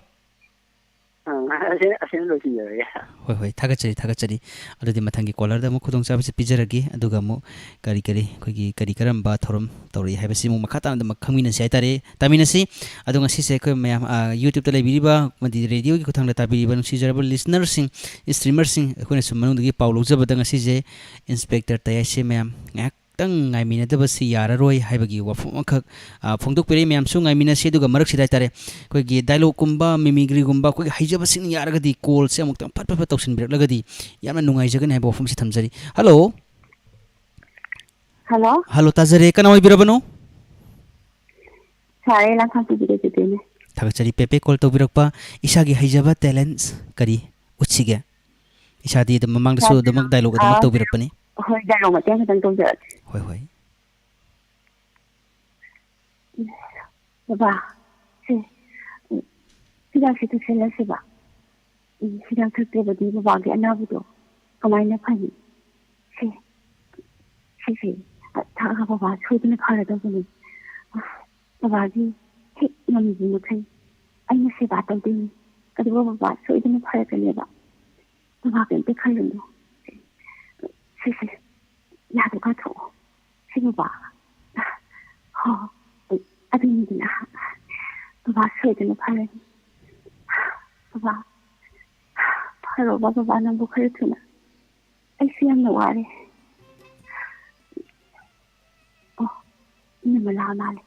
ꯑ, ꯑꯁꯤ-, ꯑꯁꯤꯅ ꯂꯣꯏꯁꯤꯟꯖꯔꯒꯦ꯫ ꯍꯣꯏ, ꯍꯣꯏ, ꯊꯥꯒꯠꯆꯔꯤ, ꯊꯥꯒꯠꯆꯔꯤ꯫ ꯑꯗꯨꯗꯤ ꯃꯊꯪꯒꯤ caller-ꯗ ꯑꯃꯨꯛ ꯈꯨꯗꯣꯡꯆꯥꯕꯁꯤ ꯄꯤꯖꯔꯒꯦ, ꯑꯗꯨꯒ ꯑꯃꯨꯛ ꯀꯔꯤ ꯀꯔꯤ ꯑꯩꯈꯣꯏꯒꯤ ꯀꯔꯤ ꯀꯔꯝꯕ ꯊꯧꯔꯝ ꯇꯧꯔꯛꯏ ꯍꯥꯏꯕꯁꯤ ꯑꯃꯨꯛ ꯃꯈꯥ ꯇꯥꯅ ꯑꯗꯨꯝ ꯈꯪꯃꯤꯟꯅꯁꯤ ꯍꯥꯏꯇꯥꯔꯦ, ꯇꯥꯃꯤꯟꯅꯁꯤ꯫ ꯑꯗꯣ ꯉꯁꯤꯁꯦ ꯑꯩꯈꯣꯏ ꯃꯌꯥꯝ, ꯑ, YouTube-ꯇ ꯂꯩꯕꯤꯔꯤꯕ ꯑꯃꯗꯤ radio-ꯒꯤ ꯈꯨꯠꯊꯥꯡꯗ ꯇꯥꯕꯤꯔꯤꯕ ꯅꯨꯡꯁꯤꯖꯔꯕ listener-ꯁꯤꯡ, streamer-ꯁꯤꯡ, ꯑꯩꯈꯣꯏꯅ ꯁꯨꯝ ꯃꯅꯨꯡꯗꯒꯤ ꯄꯥꯎ ꯂꯧꯖꯕꯗ ꯉꯁꯤꯁꯦ Inspector ꯇꯌꯥꯏꯁꯦ ꯃꯌꯥꯝ ꯉꯥꯏꯍꯥꯛ ꯈꯤꯇꯪ ꯉꯥꯏꯃꯤꯟꯅꯗꯕꯁꯤ ꯌꯥꯔꯔꯣꯏ ꯍꯥꯏꯕꯒꯤ ꯋꯥꯐꯝ ꯑꯃꯈꯛ, ꯑ, ꯐꯣꯡꯗꯣꯛꯄꯤꯔꯛꯏ꯫ ꯃꯌꯥꯝꯁꯨ ꯉꯥꯏꯃꯤꯟꯅꯁꯤ, ꯑꯗꯨꯒ ꯃꯔꯛꯁꯤꯗ ꯍꯥꯏꯇꯥꯔꯦ, ꯑꯩꯈꯣꯏꯒꯤ dialogue-ꯀꯨꯝꯕ, mimicry-ꯒꯨꯝꯕ ꯑꯩꯈꯣꯏꯒꯤ ꯍꯩꯖꯕꯁꯤꯡꯅ ꯌꯥꯔꯒꯗꯤ call-ꯁꯦ ꯑꯃꯨꯛꯇꯪ ꯐꯠ ꯐꯠ ꯐꯠ ꯇꯧꯁꯤꯟꯕꯤꯔꯛꯂꯒꯗꯤ ꯌꯥꯝꯅ ꯅꯨꯡꯉꯥꯏꯖꯒꯅꯤ ꯍꯥꯏꯕ ꯋꯥꯐꯝꯁꯤ ꯊꯝꯖꯔꯤ꯫ Hello꯫ Hello꯫ Hello, ꯇꯥꯖꯔꯦ꯫ ꯀꯅꯥ ꯑꯣꯏꯕꯤꯔꯕꯅꯣ? Sir, ꯑꯩ ꯂꯥꯡꯈꯥꯡ ꯄꯤꯕꯤꯔꯦ ꯑꯗꯨꯗꯤꯅꯦ꯫ ꯊꯥꯒꯠꯆꯔꯤ, ꯄꯦꯄꯦ꯫ Call ꯇꯧꯕꯤꯔꯛꯄ, ꯏꯁꯥꯒꯤ ꯍꯩꯖꯕ talents ꯀꯔꯤ ꯎꯠꯁꯤꯒꯦ? ꯏꯁꯥꯗꯤ ꯑꯗꯨꯝ ꯃꯃꯥꯡꯗꯁꯨ ꯏꯁꯥꯗ, ꯑꯗꯨꯃꯛ dialogue ꯑꯗꯨꯃꯛ ꯑꯥ, ꯇꯧꯕꯤꯔꯛꯄꯅꯤ꯫ ꯍꯣꯏ, dialogue ꯃꯇꯦꯛ ꯈꯤꯇꯪ ꯇꯧꯖꯔꯛꯀꯦ꯫ ꯍꯣꯏ, ꯍꯣꯏ꯫ ꯕꯕꯥ, ꯁꯦ, ꯍꯤꯗꯥꯛꯁꯦ ꯇꯩꯁꯜꯂꯁꯦꯕ꯫ ꯎꯝ, ꯍꯤꯗꯥꯛ ꯊꯛꯇ꯭ꯔꯕꯗꯤ ꯕꯕꯥꯒꯤ ꯑꯅꯥꯕꯗꯣ ꯀꯃꯥꯏꯅ ꯐꯅꯤ? ꯁꯦ, ꯁꯤꯁꯦ, ꯑ, ꯊꯛꯑꯒ ꯕꯕꯥ ꯁꯣꯏꯗꯅ ꯐꯔꯗꯧꯕꯅꯤ꯫ ꯑ, ꯕꯕꯥꯒꯤ ꯍꯦꯛ ꯉꯝꯃꯤꯕ ꯃꯈꯩ ꯑꯩꯅ ꯁꯦꯕꯥ ꯇꯧꯗꯣꯏꯅꯤ꯫ ꯑꯗꯨꯒ ꯕꯕꯥ ꯁꯣꯏꯗꯅ ꯐꯔꯛꯀꯅꯦꯕ꯫ ꯕꯕꯥ ꯀꯩꯝꯇ ꯈꯜꯂꯨꯅꯨ꯫ ꯁꯤꯁꯦ, ꯌꯥꯗꯣ ꯀꯥꯊꯣꯛꯑꯣ꯫ ꯁꯤ ꯕꯕꯥ꯫ ꯍꯣ, ꯑꯗꯨꯅꯤꯗꯅ꯫ ꯕꯕꯥ ꯁꯣꯏꯗꯅ ꯐꯔꯅꯤ꯫ ꯕꯕꯥ, ꯐꯔꯣꯕ ꯕꯕꯥ, ꯅꯪꯕꯨ ꯈꯔ ꯊꯨꯅ꯫ ꯑꯩꯁꯨ ꯌꯥꯝꯅ ꯋꯥꯔꯦ꯫ ꯑꯣ, ꯏꯅꯝꯃ ꯂꯥꯛꯑ ꯃꯥꯜꯂꯦ꯫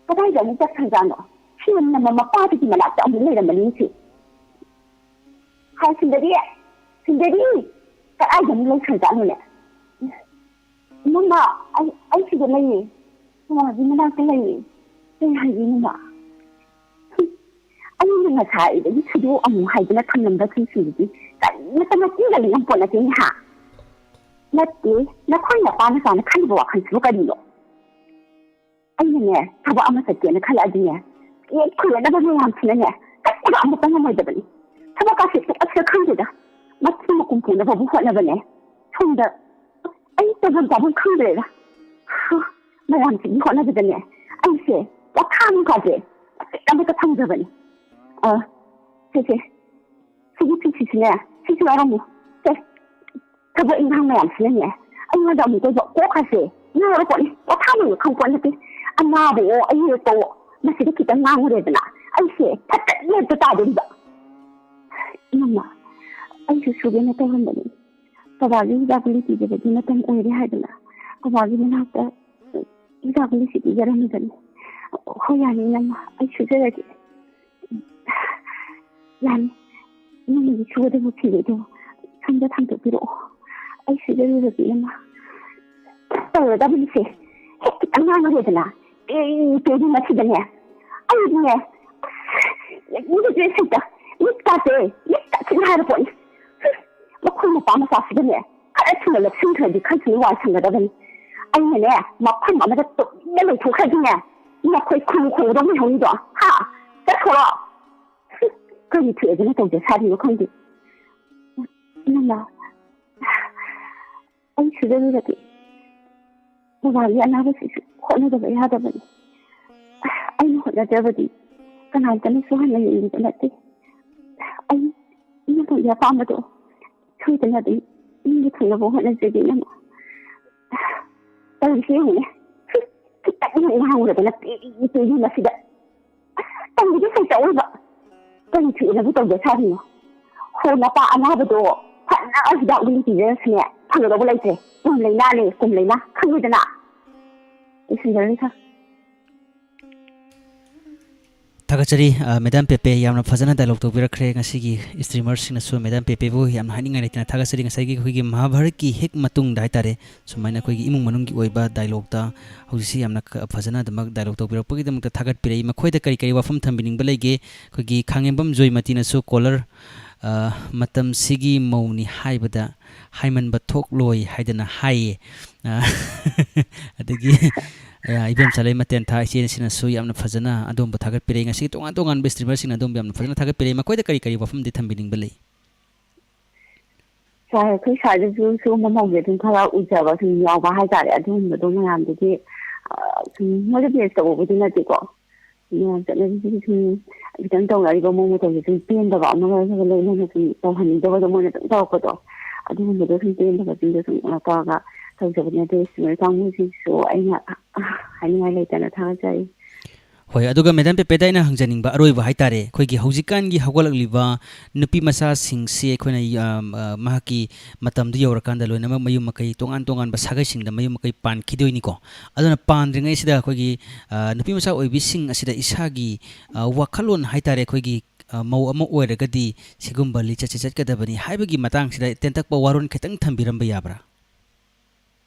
ꯀꯗꯥꯏꯗ ꯑꯃꯨꯛ ꯆꯠꯈ꯭ꯔꯖꯥꯠꯅꯣ? ꯁꯤ ꯏꯅꯝꯃ ꯃꯄꯥꯗꯨꯒꯤ ꯃꯅꯥꯛꯇ ꯑꯃꯨꯛ ꯂꯩꯔꯝꯃꯅꯤ ꯁꯤ꯫ ꯍꯥꯏ, ꯁꯨꯟꯗꯔꯤ! ꯁꯨꯟꯗꯔꯤ! ꯀꯗꯥꯏꯗ ꯑꯃꯨꯛ ꯂꯩꯈ꯭ꯔꯖꯥꯠꯅꯣꯅꯦ? ꯏꯅꯝꯃ, ꯑꯩ, ꯑꯩ ꯁꯤꯗ ꯂꯩꯌꯦ꯫ ꯃꯃꯥꯒꯤ ꯃꯅꯥꯛꯇ ꯂꯩꯌꯦ꯫ ꯀꯩ ꯍꯥꯏꯒꯦ ꯏꯅꯝꯃ? ꯍꯨꯝ, ꯑꯩꯅ ꯉꯁꯥꯏꯗꯒꯤ ꯁꯤꯗꯣꯛꯑꯝꯃꯨ ꯍꯥꯏꯗꯅ ꯊꯝꯂꯝꯕ ꯐꯤꯁꯤꯡꯗꯨꯗꯤ ꯀꯔꯤꯃꯠꯇ ꯃꯆꯤꯟꯗ ꯂꯩꯉꯝꯄꯣꯠ ꯅꯠꯇꯦꯅꯦ ꯍꯥ? ꯅꯠꯇꯦ, ꯅꯈꯣꯏ ꯅꯄꯥ ꯅꯆꯥꯅ ꯈꯜꯂꯤꯕ ꯋꯥꯈꯜꯁꯤꯕꯨ ꯀꯔꯤꯅꯣ? ꯑꯩꯅꯅꯦ, ꯊꯕꯛ ꯑꯃ ꯆꯠꯀꯦꯅ ꯈꯜꯂꯛꯑꯗꯤꯅꯦ, ꯆꯦꯛ ꯈꯨꯌꯦꯠꯅꯕ ꯃꯌꯥꯝꯁꯤꯅꯅꯦ, ꯀꯠꯄꯒ ꯑꯃꯠꯇ ꯉꯝꯃꯣꯏꯗꯕꯅꯤ꯫ ꯊꯕꯛꯀꯥꯁꯦ ꯇꯣꯛꯑꯁꯤꯔ ꯈꯪꯗꯦꯗ꯫ ꯃꯊꯤ ꯃꯀꯨꯝ ꯄꯨꯅꯕꯕꯨ ꯍꯣꯠꯅꯕꯅꯦ꯫ ꯁꯣꯝꯗ ꯑꯩ ꯇꯧꯐꯝ ꯆꯥꯐꯝ ꯈꯪꯗ꯭ꯔꯦꯗ꯫ ꯍ, ꯃꯌꯥꯝꯁꯤꯒꯤ ꯍꯣꯠꯅꯕꯗꯅꯦ, ꯑꯩꯁꯦ ꯄꯣꯊꯥꯐꯝ ꯀꯥꯁꯦ ꯃꯇꯦꯛ ꯑꯃꯠꯇ ꯐꯪꯗ꯭ꯔꯕꯅꯤ꯫ ꯑ, ꯁꯦ, ꯁꯦ, ꯁꯤꯒꯤ ꯐꯤꯁꯤꯁꯨꯅꯦ, ꯁꯤꯁꯨ ꯌꯥꯎꯔꯝꯃꯨ꯫ ꯁꯦ, ꯊꯕꯛ ꯏꯟꯈꯥꯡ ꯃꯌꯥꯝꯁꯤꯅꯅꯦ, ꯑꯩꯉꯣꯟꯗ ꯑꯃꯨꯛ ꯇꯧꯕ ꯀꯣꯛꯀꯥꯁꯦ ꯉꯥꯎꯔ ꯄꯣꯠꯅꯤ, ꯄꯣꯊꯥꯐꯝꯒ ꯈꯪꯄꯣꯠ ꯅꯠꯇꯦ꯫ ꯑꯅꯥꯕꯑꯣ, ꯑꯌꯦꯛꯄꯑꯣ, ꯃꯁꯤꯗ ꯈꯤꯇꯪ ꯉꯥꯡꯉꯨꯔꯦꯗꯅ, ꯑꯩꯁꯦ ꯐꯠꯇ ꯂꯦꯞꯇ ꯇꯥꯗꯣꯔꯤꯕ꯫ ꯏꯃꯥ, ꯑꯩꯁꯨ ꯁꯨꯒꯦꯅ ꯇꯧꯔꯝꯕꯅꯤ꯫ ꯕꯕꯥꯒꯤ ꯍꯤꯗꯥꯛ ꯒꯨꯂꯤ ꯄꯤꯖꯕꯒꯤ ꯃꯇꯝ ꯑꯣꯏꯔꯦ ꯍꯥꯏꯗꯅ ꯕꯕꯥꯒꯤ ꯃꯅꯥꯛꯇ ꯍꯤꯗꯥꯛ ꯒꯨꯂꯤꯁꯤ ꯄꯤꯖꯔꯝꯃꯤꯕꯅꯤ꯫ ꯍꯣꯏ, ꯌꯥꯅꯤ ꯏꯅꯝꯃ, ꯑꯩ ꯁꯨꯖꯔꯒꯦ꯫ ꯌꯥꯅꯤ, ꯏꯅꯝꯃꯒꯤ ꯁꯨꯒꯗꯕ ꯐꯤꯈꯩꯗꯣ ꯁꯣꯝꯗ ꯊꯥꯡꯗꯣꯛꯄꯤꯔꯛꯑꯣ, ꯑꯩ ꯁꯨꯖꯔꯨꯔꯒꯦ ꯏꯅꯝꯃ꯫ ꯇꯧꯔꯗꯕꯅꯤꯁꯦ, ꯍꯦꯛ ꯈꯤꯇꯪ ꯉꯥꯡꯉꯨꯔꯦꯗꯅ, ꯄꯦꯔꯤ ꯄꯦꯔꯤ ꯃꯁꯤꯗꯅꯦ꯫ ꯑꯩꯗꯤꯅꯦ, ꯑꯁ, ꯌꯦꯡꯅꯤꯡꯗ꯭ꯔꯦ ꯁꯤꯗ꯫ ꯃꯤꯠꯀꯥꯁꯦ, ꯃꯤꯠ ꯇꯥꯁꯤꯟ ꯍꯥꯏꯔ ꯄꯣꯠꯅꯤ꯫ ꯍꯨꯝ, ꯃꯈꯣꯏ ꯃꯄꯥ ꯃꯆꯥꯁꯤꯗꯅꯦ, ꯈꯔ ꯊꯨꯅ ꯂꯧꯁꯤꯟꯈ꯭ꯔꯗꯤ ꯈꯔ ꯊꯨꯅ ꯋꯥꯏ ꯁꯪꯒꯗꯕꯅꯤ꯫ ꯑꯩꯅꯅꯦ, ꯃꯐꯝ ꯑꯃꯗ ꯇꯨꯃꯤꯟꯅ ꯂꯩꯊꯣꯛꯈ꯭ꯔꯗꯤꯅꯦ, ꯅꯈꯣꯏ ꯈꯨꯔꯨ ꯈꯨꯔꯨꯗꯧ ꯂꯩꯍꯧꯅꯤꯗꯣ꯫ ꯍꯥ? ꯆꯠꯈ꯭ꯔꯣ꯫ ꯍꯨꯝ, ꯀꯔꯤ ꯊꯣꯛꯑꯦꯗꯅ ꯇꯧꯖ ꯁꯥꯔꯤꯅꯣ ꯈꯪꯗꯦ꯫ ꯏꯅꯝꯃ, ꯑꯩ ꯁꯤꯖꯔꯨꯔꯗꯤ ꯕꯕꯥꯒꯤ ꯑꯅꯥꯕꯁꯤꯁꯨ ꯍꯣꯠꯅꯗꯕ ꯌꯥꯗꯕꯅꯤ꯫ ꯑꯩꯅ ꯍꯣꯠꯅꯗ꯭ꯔꯕꯗꯤ ꯀꯅꯥꯝꯇꯅꯁꯨ ꯍꯟꯅ ꯌꯦꯡꯕꯤꯕ ꯅꯠꯇꯦ꯫ ꯑꯩ ꯏꯅꯝꯃꯒꯤ ꯑꯄꯥꯝꯕꯗꯣ ꯁꯣꯏꯗꯅ ꯑꯗꯨꯝ ꯅꯪꯒꯤ ꯐꯪꯅꯕ ꯍꯣꯠꯅꯖꯒꯦ, ꯏꯅꯝꯃ꯫ ꯇꯧꯔꯤꯁꯤ ꯌꯦꯡꯉꯨꯅꯦ꯫ ꯈꯤꯇꯪ ꯍꯦꯛ ꯉꯥꯡꯉꯨꯔꯕꯅ ꯄꯦꯔꯤ ꯄꯦꯔꯤ ꯃꯁꯤꯗ꯫ ꯑꯁ, ꯇꯧꯔꯤꯁꯤ ꯁꯩꯇ ꯑꯣꯏꯕ꯫ ꯀꯔꯤ ꯊꯤꯅꯕꯨ ꯇꯧꯖ ꯁꯥꯔꯤꯅꯣ? ꯍꯣ, ꯅꯄꯥ ꯑꯅꯥꯕꯗꯣ ꯐꯅ ꯍꯤꯗꯥꯛ ꯒꯨꯂꯤ ꯄꯤꯖꯔꯁꯨꯅꯦ, ꯐꯒꯗꯧꯕ ꯂꯩꯇ꯭ꯔꯦ꯫ ꯀꯨꯝ ꯂꯩꯅꯥꯅꯦ, ꯀꯨꯝ ꯂꯩꯅꯥ꯫ ꯈꯪꯉꯤꯗꯅ? ꯂꯣꯏꯁꯤꯟꯖꯔꯅꯤ ꯁꯥꯔ꯫ ꯊꯥꯒꯠꯆꯔꯤ, ꯑ, ꯃꯦꯗꯥꯝ ꯄꯦꯄꯦ, ꯌꯥꯝꯅ ꯐꯖꯅ ꯗꯥꯏꯂꯣꯒ ꯇꯧꯕꯤꯔꯛꯈ꯭ꯔꯦ꯫ ꯉꯁꯤꯒꯤ ꯁ꯭ꯇ꯭ꯔꯤꯃꯔꯁꯤꯡꯅꯁꯨ ꯃꯦꯗꯥꯝ ꯄꯦꯄꯦꯕꯨ ꯌꯥꯝꯅ ꯍꯥꯏꯅꯤꯡꯉꯥꯏ ꯂꯩꯇꯅ ꯊꯥꯒꯠꯆꯔꯤ꯫ ꯉꯁꯥꯏꯒꯤ ꯑꯩꯈꯣꯏꯒꯤ ꯃꯍꯥꯚꯥꯔꯠꯀꯤ ꯍꯦꯛ ꯃꯇꯨꯡꯗ ꯍꯥꯏꯇꯥꯔꯦ, ꯁꯨꯃꯥꯏꯅ ꯑꯩꯈꯣꯏꯒꯤ ꯏꯃꯨꯡ ꯃꯅꯨꯡꯒꯤ ꯑꯣꯏꯕ ꯗꯥꯏꯂꯣꯒꯇ ꯍꯧꯖꯤꯛꯁꯤ ꯌꯥꯝꯅ ꯀ-, ꯐꯖꯅ ꯑꯗꯨꯃꯛ ꯗꯥꯏꯂꯣꯒ ꯇꯧꯕꯤꯔꯛꯄꯒꯤꯗꯃꯛꯇ ꯊꯥꯒꯠꯄꯤꯔꯛꯏ꯫ ꯃꯈꯣꯏꯗ ꯀꯔꯤ ꯀꯔꯤ ꯋꯥꯐꯝ ꯊꯝꯕꯤꯅꯤꯡꯕ ꯂꯩꯒꯦ? ꯑꯩꯈꯣꯏꯒꯤ ꯈꯥꯡꯉꯦꯝꯕꯝ ꯖꯣꯏꯃꯇꯤꯅꯁꯨ ꯀꯣꯂꯔ, ꯑ, ꯃꯇꯝꯁꯤꯒꯤ ꯃꯧꯅꯤ ꯍꯥꯏꯕꯗ ꯍꯥꯏꯃꯟꯕ ꯊꯣꯛꯂꯣꯏ ꯍꯥꯏꯗꯅ ꯍꯥꯏꯌꯦ꯫ ꯑ, ꯑꯗꯒꯤ, ꯑ, ꯏꯕꯦꯝ ꯆꯥꯂꯩ ꯃꯇꯦꯟꯊꯥ ꯏꯆꯦꯁꯤꯅꯁꯨ ꯌꯥꯝꯅ ꯐꯖꯅ ꯑꯗꯣꯝꯕꯨ ꯊꯥꯒꯠꯄꯤꯔꯛꯏ꯫ ꯉꯁꯤꯒꯤ ꯇꯣꯉꯥꯟ ꯇꯣꯉꯥꯟꯕ ꯁ꯭ꯇ꯭ꯔꯤꯃꯔꯁꯤꯡꯅ ꯑꯗꯣꯝꯕꯨ ꯌꯥꯝꯅ ꯐꯖꯅ ꯊꯥꯒꯠꯄꯤꯔꯛꯏ꯫ ꯃꯈꯣꯏꯗ ꯀꯔꯤ ꯀꯔꯤ ꯋꯥꯐꯝꯗꯤ ꯊꯝꯕꯤꯅꯤꯡꯕ ꯂꯩ? ꯁꯥꯔ, ꯑꯩꯈꯣꯏ ꯁ꯭ꯋꯥꯏꯗꯁꯨ ꯁꯤꯒꯨꯝꯕ ꯃꯧꯁꯦ ꯑꯗꯨꯝ ꯈꯔ ꯎꯖꯕ ꯁꯨꯝ ꯌꯥꯎꯕ ꯍꯥꯏꯇꯥꯔꯦ꯫ ꯑꯗꯨꯒꯨꯝꯕꯗꯣ ꯃꯌꯥꯝꯗꯒꯤ, ꯑ, ꯁꯨꯝ ꯃꯣꯏꯗ ꯕꯦꯁ ꯇꯧꯕꯕꯨꯗꯤ ꯅꯠꯇꯦꯀꯣ꯫ ꯃꯌꯥꯝ ꯆꯠꯅꯕꯤꯁꯤꯗꯤ ꯁꯨꯝ ꯈꯤꯇꯪ ꯇꯧꯅꯔꯤꯕ ꯃꯑꯣꯡ ꯃꯇꯧꯁꯦ ꯁꯨꯝ ꯄꯦꯟꯗꯕ ꯑꯃꯒ ꯑꯃꯒ ꯂꯣꯏꯅꯅ ꯁꯨꯝ ꯇꯧꯍꯟꯅꯤꯡꯗꯕꯗꯣ ꯃꯣꯏꯅ ꯑꯗꯨꯝ ꯇꯧꯔꯛꯄꯗꯣ꯫ ꯑꯗꯨꯒꯨꯝꯕꯗꯣ ꯁꯨꯝ ꯄꯦꯟꯗꯕꯁꯤꯡꯗꯣ ꯁꯨꯝ, ꯑ, ꯇꯧꯔꯒ ꯇꯧꯖꯕꯅꯦ꯫ ꯑꯗꯨ ꯁꯤꯃꯔ ꯀꯥꯡꯕꯨꯁꯤꯁꯨ ꯑꯩꯅ, ꯑ, ꯍꯥꯏꯅꯤꯡꯉꯥꯏ ꯂꯩꯇꯅ ꯊꯥꯒꯠꯆꯔꯤ꯫ ꯍꯣꯏ, ꯑꯗꯨꯒ ꯃꯦꯗꯥꯝ ꯄꯦꯄꯦꯗ ꯑꯩꯅ ꯍꯪꯖꯅꯤꯡꯕ ꯑꯔꯣꯏꯕ ꯍꯥꯏꯇꯥꯔꯦ, ꯑꯩꯈꯣꯏꯒꯤ ꯍꯧꯖꯤꯛꯀꯥꯟꯒꯤ ꯍꯧꯒꯠꯂꯛꯂꯤꯕ ꯅꯨꯄꯤ ꯃꯆꯥꯁꯤꯡꯁꯤ ꯑꯩꯈꯣꯏꯅ, ꯑ, ꯑ, ꯃꯍꯥꯛꯀꯤ ꯃꯇꯝꯗꯨ ꯌꯧꯔꯀꯥꯟꯗ ꯂꯣꯏꯅꯃꯛ ꯃꯌꯨꯝ ꯃꯀꯩ ꯇꯣꯉꯥꯟ ꯇꯣꯉꯥꯟꯕ ꯁꯥꯒꯩꯁꯤꯡꯗ ꯃꯌꯨꯝ ꯃꯀꯩ ꯄꯥꯟꯈꯤꯗꯣꯏꯅꯤꯀꯣ꯫ ꯑꯗꯨꯅ ꯄꯥꯟꯗ꯭ꯔꯤꯉꯩꯁꯤꯗ ꯑꯩꯈꯣꯏꯒꯤ, ꯑ, ꯅꯨꯄꯤ ꯃꯆꯥ ꯑꯣꯏꯕꯤꯁꯤꯡ ꯑꯁꯤꯗ ꯏꯁꯥꯒꯤ, ꯑ, ꯋꯥꯈꯜꯂꯣꯟ ꯍꯥꯏꯇꯥꯔꯦ, ꯑꯩꯈꯣꯏꯒꯤ, ꯑ, ꯃꯧ ꯑꯃ ꯑꯣꯏꯔꯒꯗꯤ ꯁꯤꯒꯨꯝꯕ ꯂꯤꯆꯠꯁꯤ ꯆꯠꯀꯗꯕꯅꯤ ꯍꯥꯏꯕꯒꯤ ꯃꯇꯥꯡꯁꯤꯗ ꯇꯦꯟꯇꯛꯄ ꯋꯥꯔꯣꯜ ꯈꯤꯇꯪ ꯊꯝꯕꯤꯔꯝꯕ ꯌꯥꯕ꯭ꯔꯥ?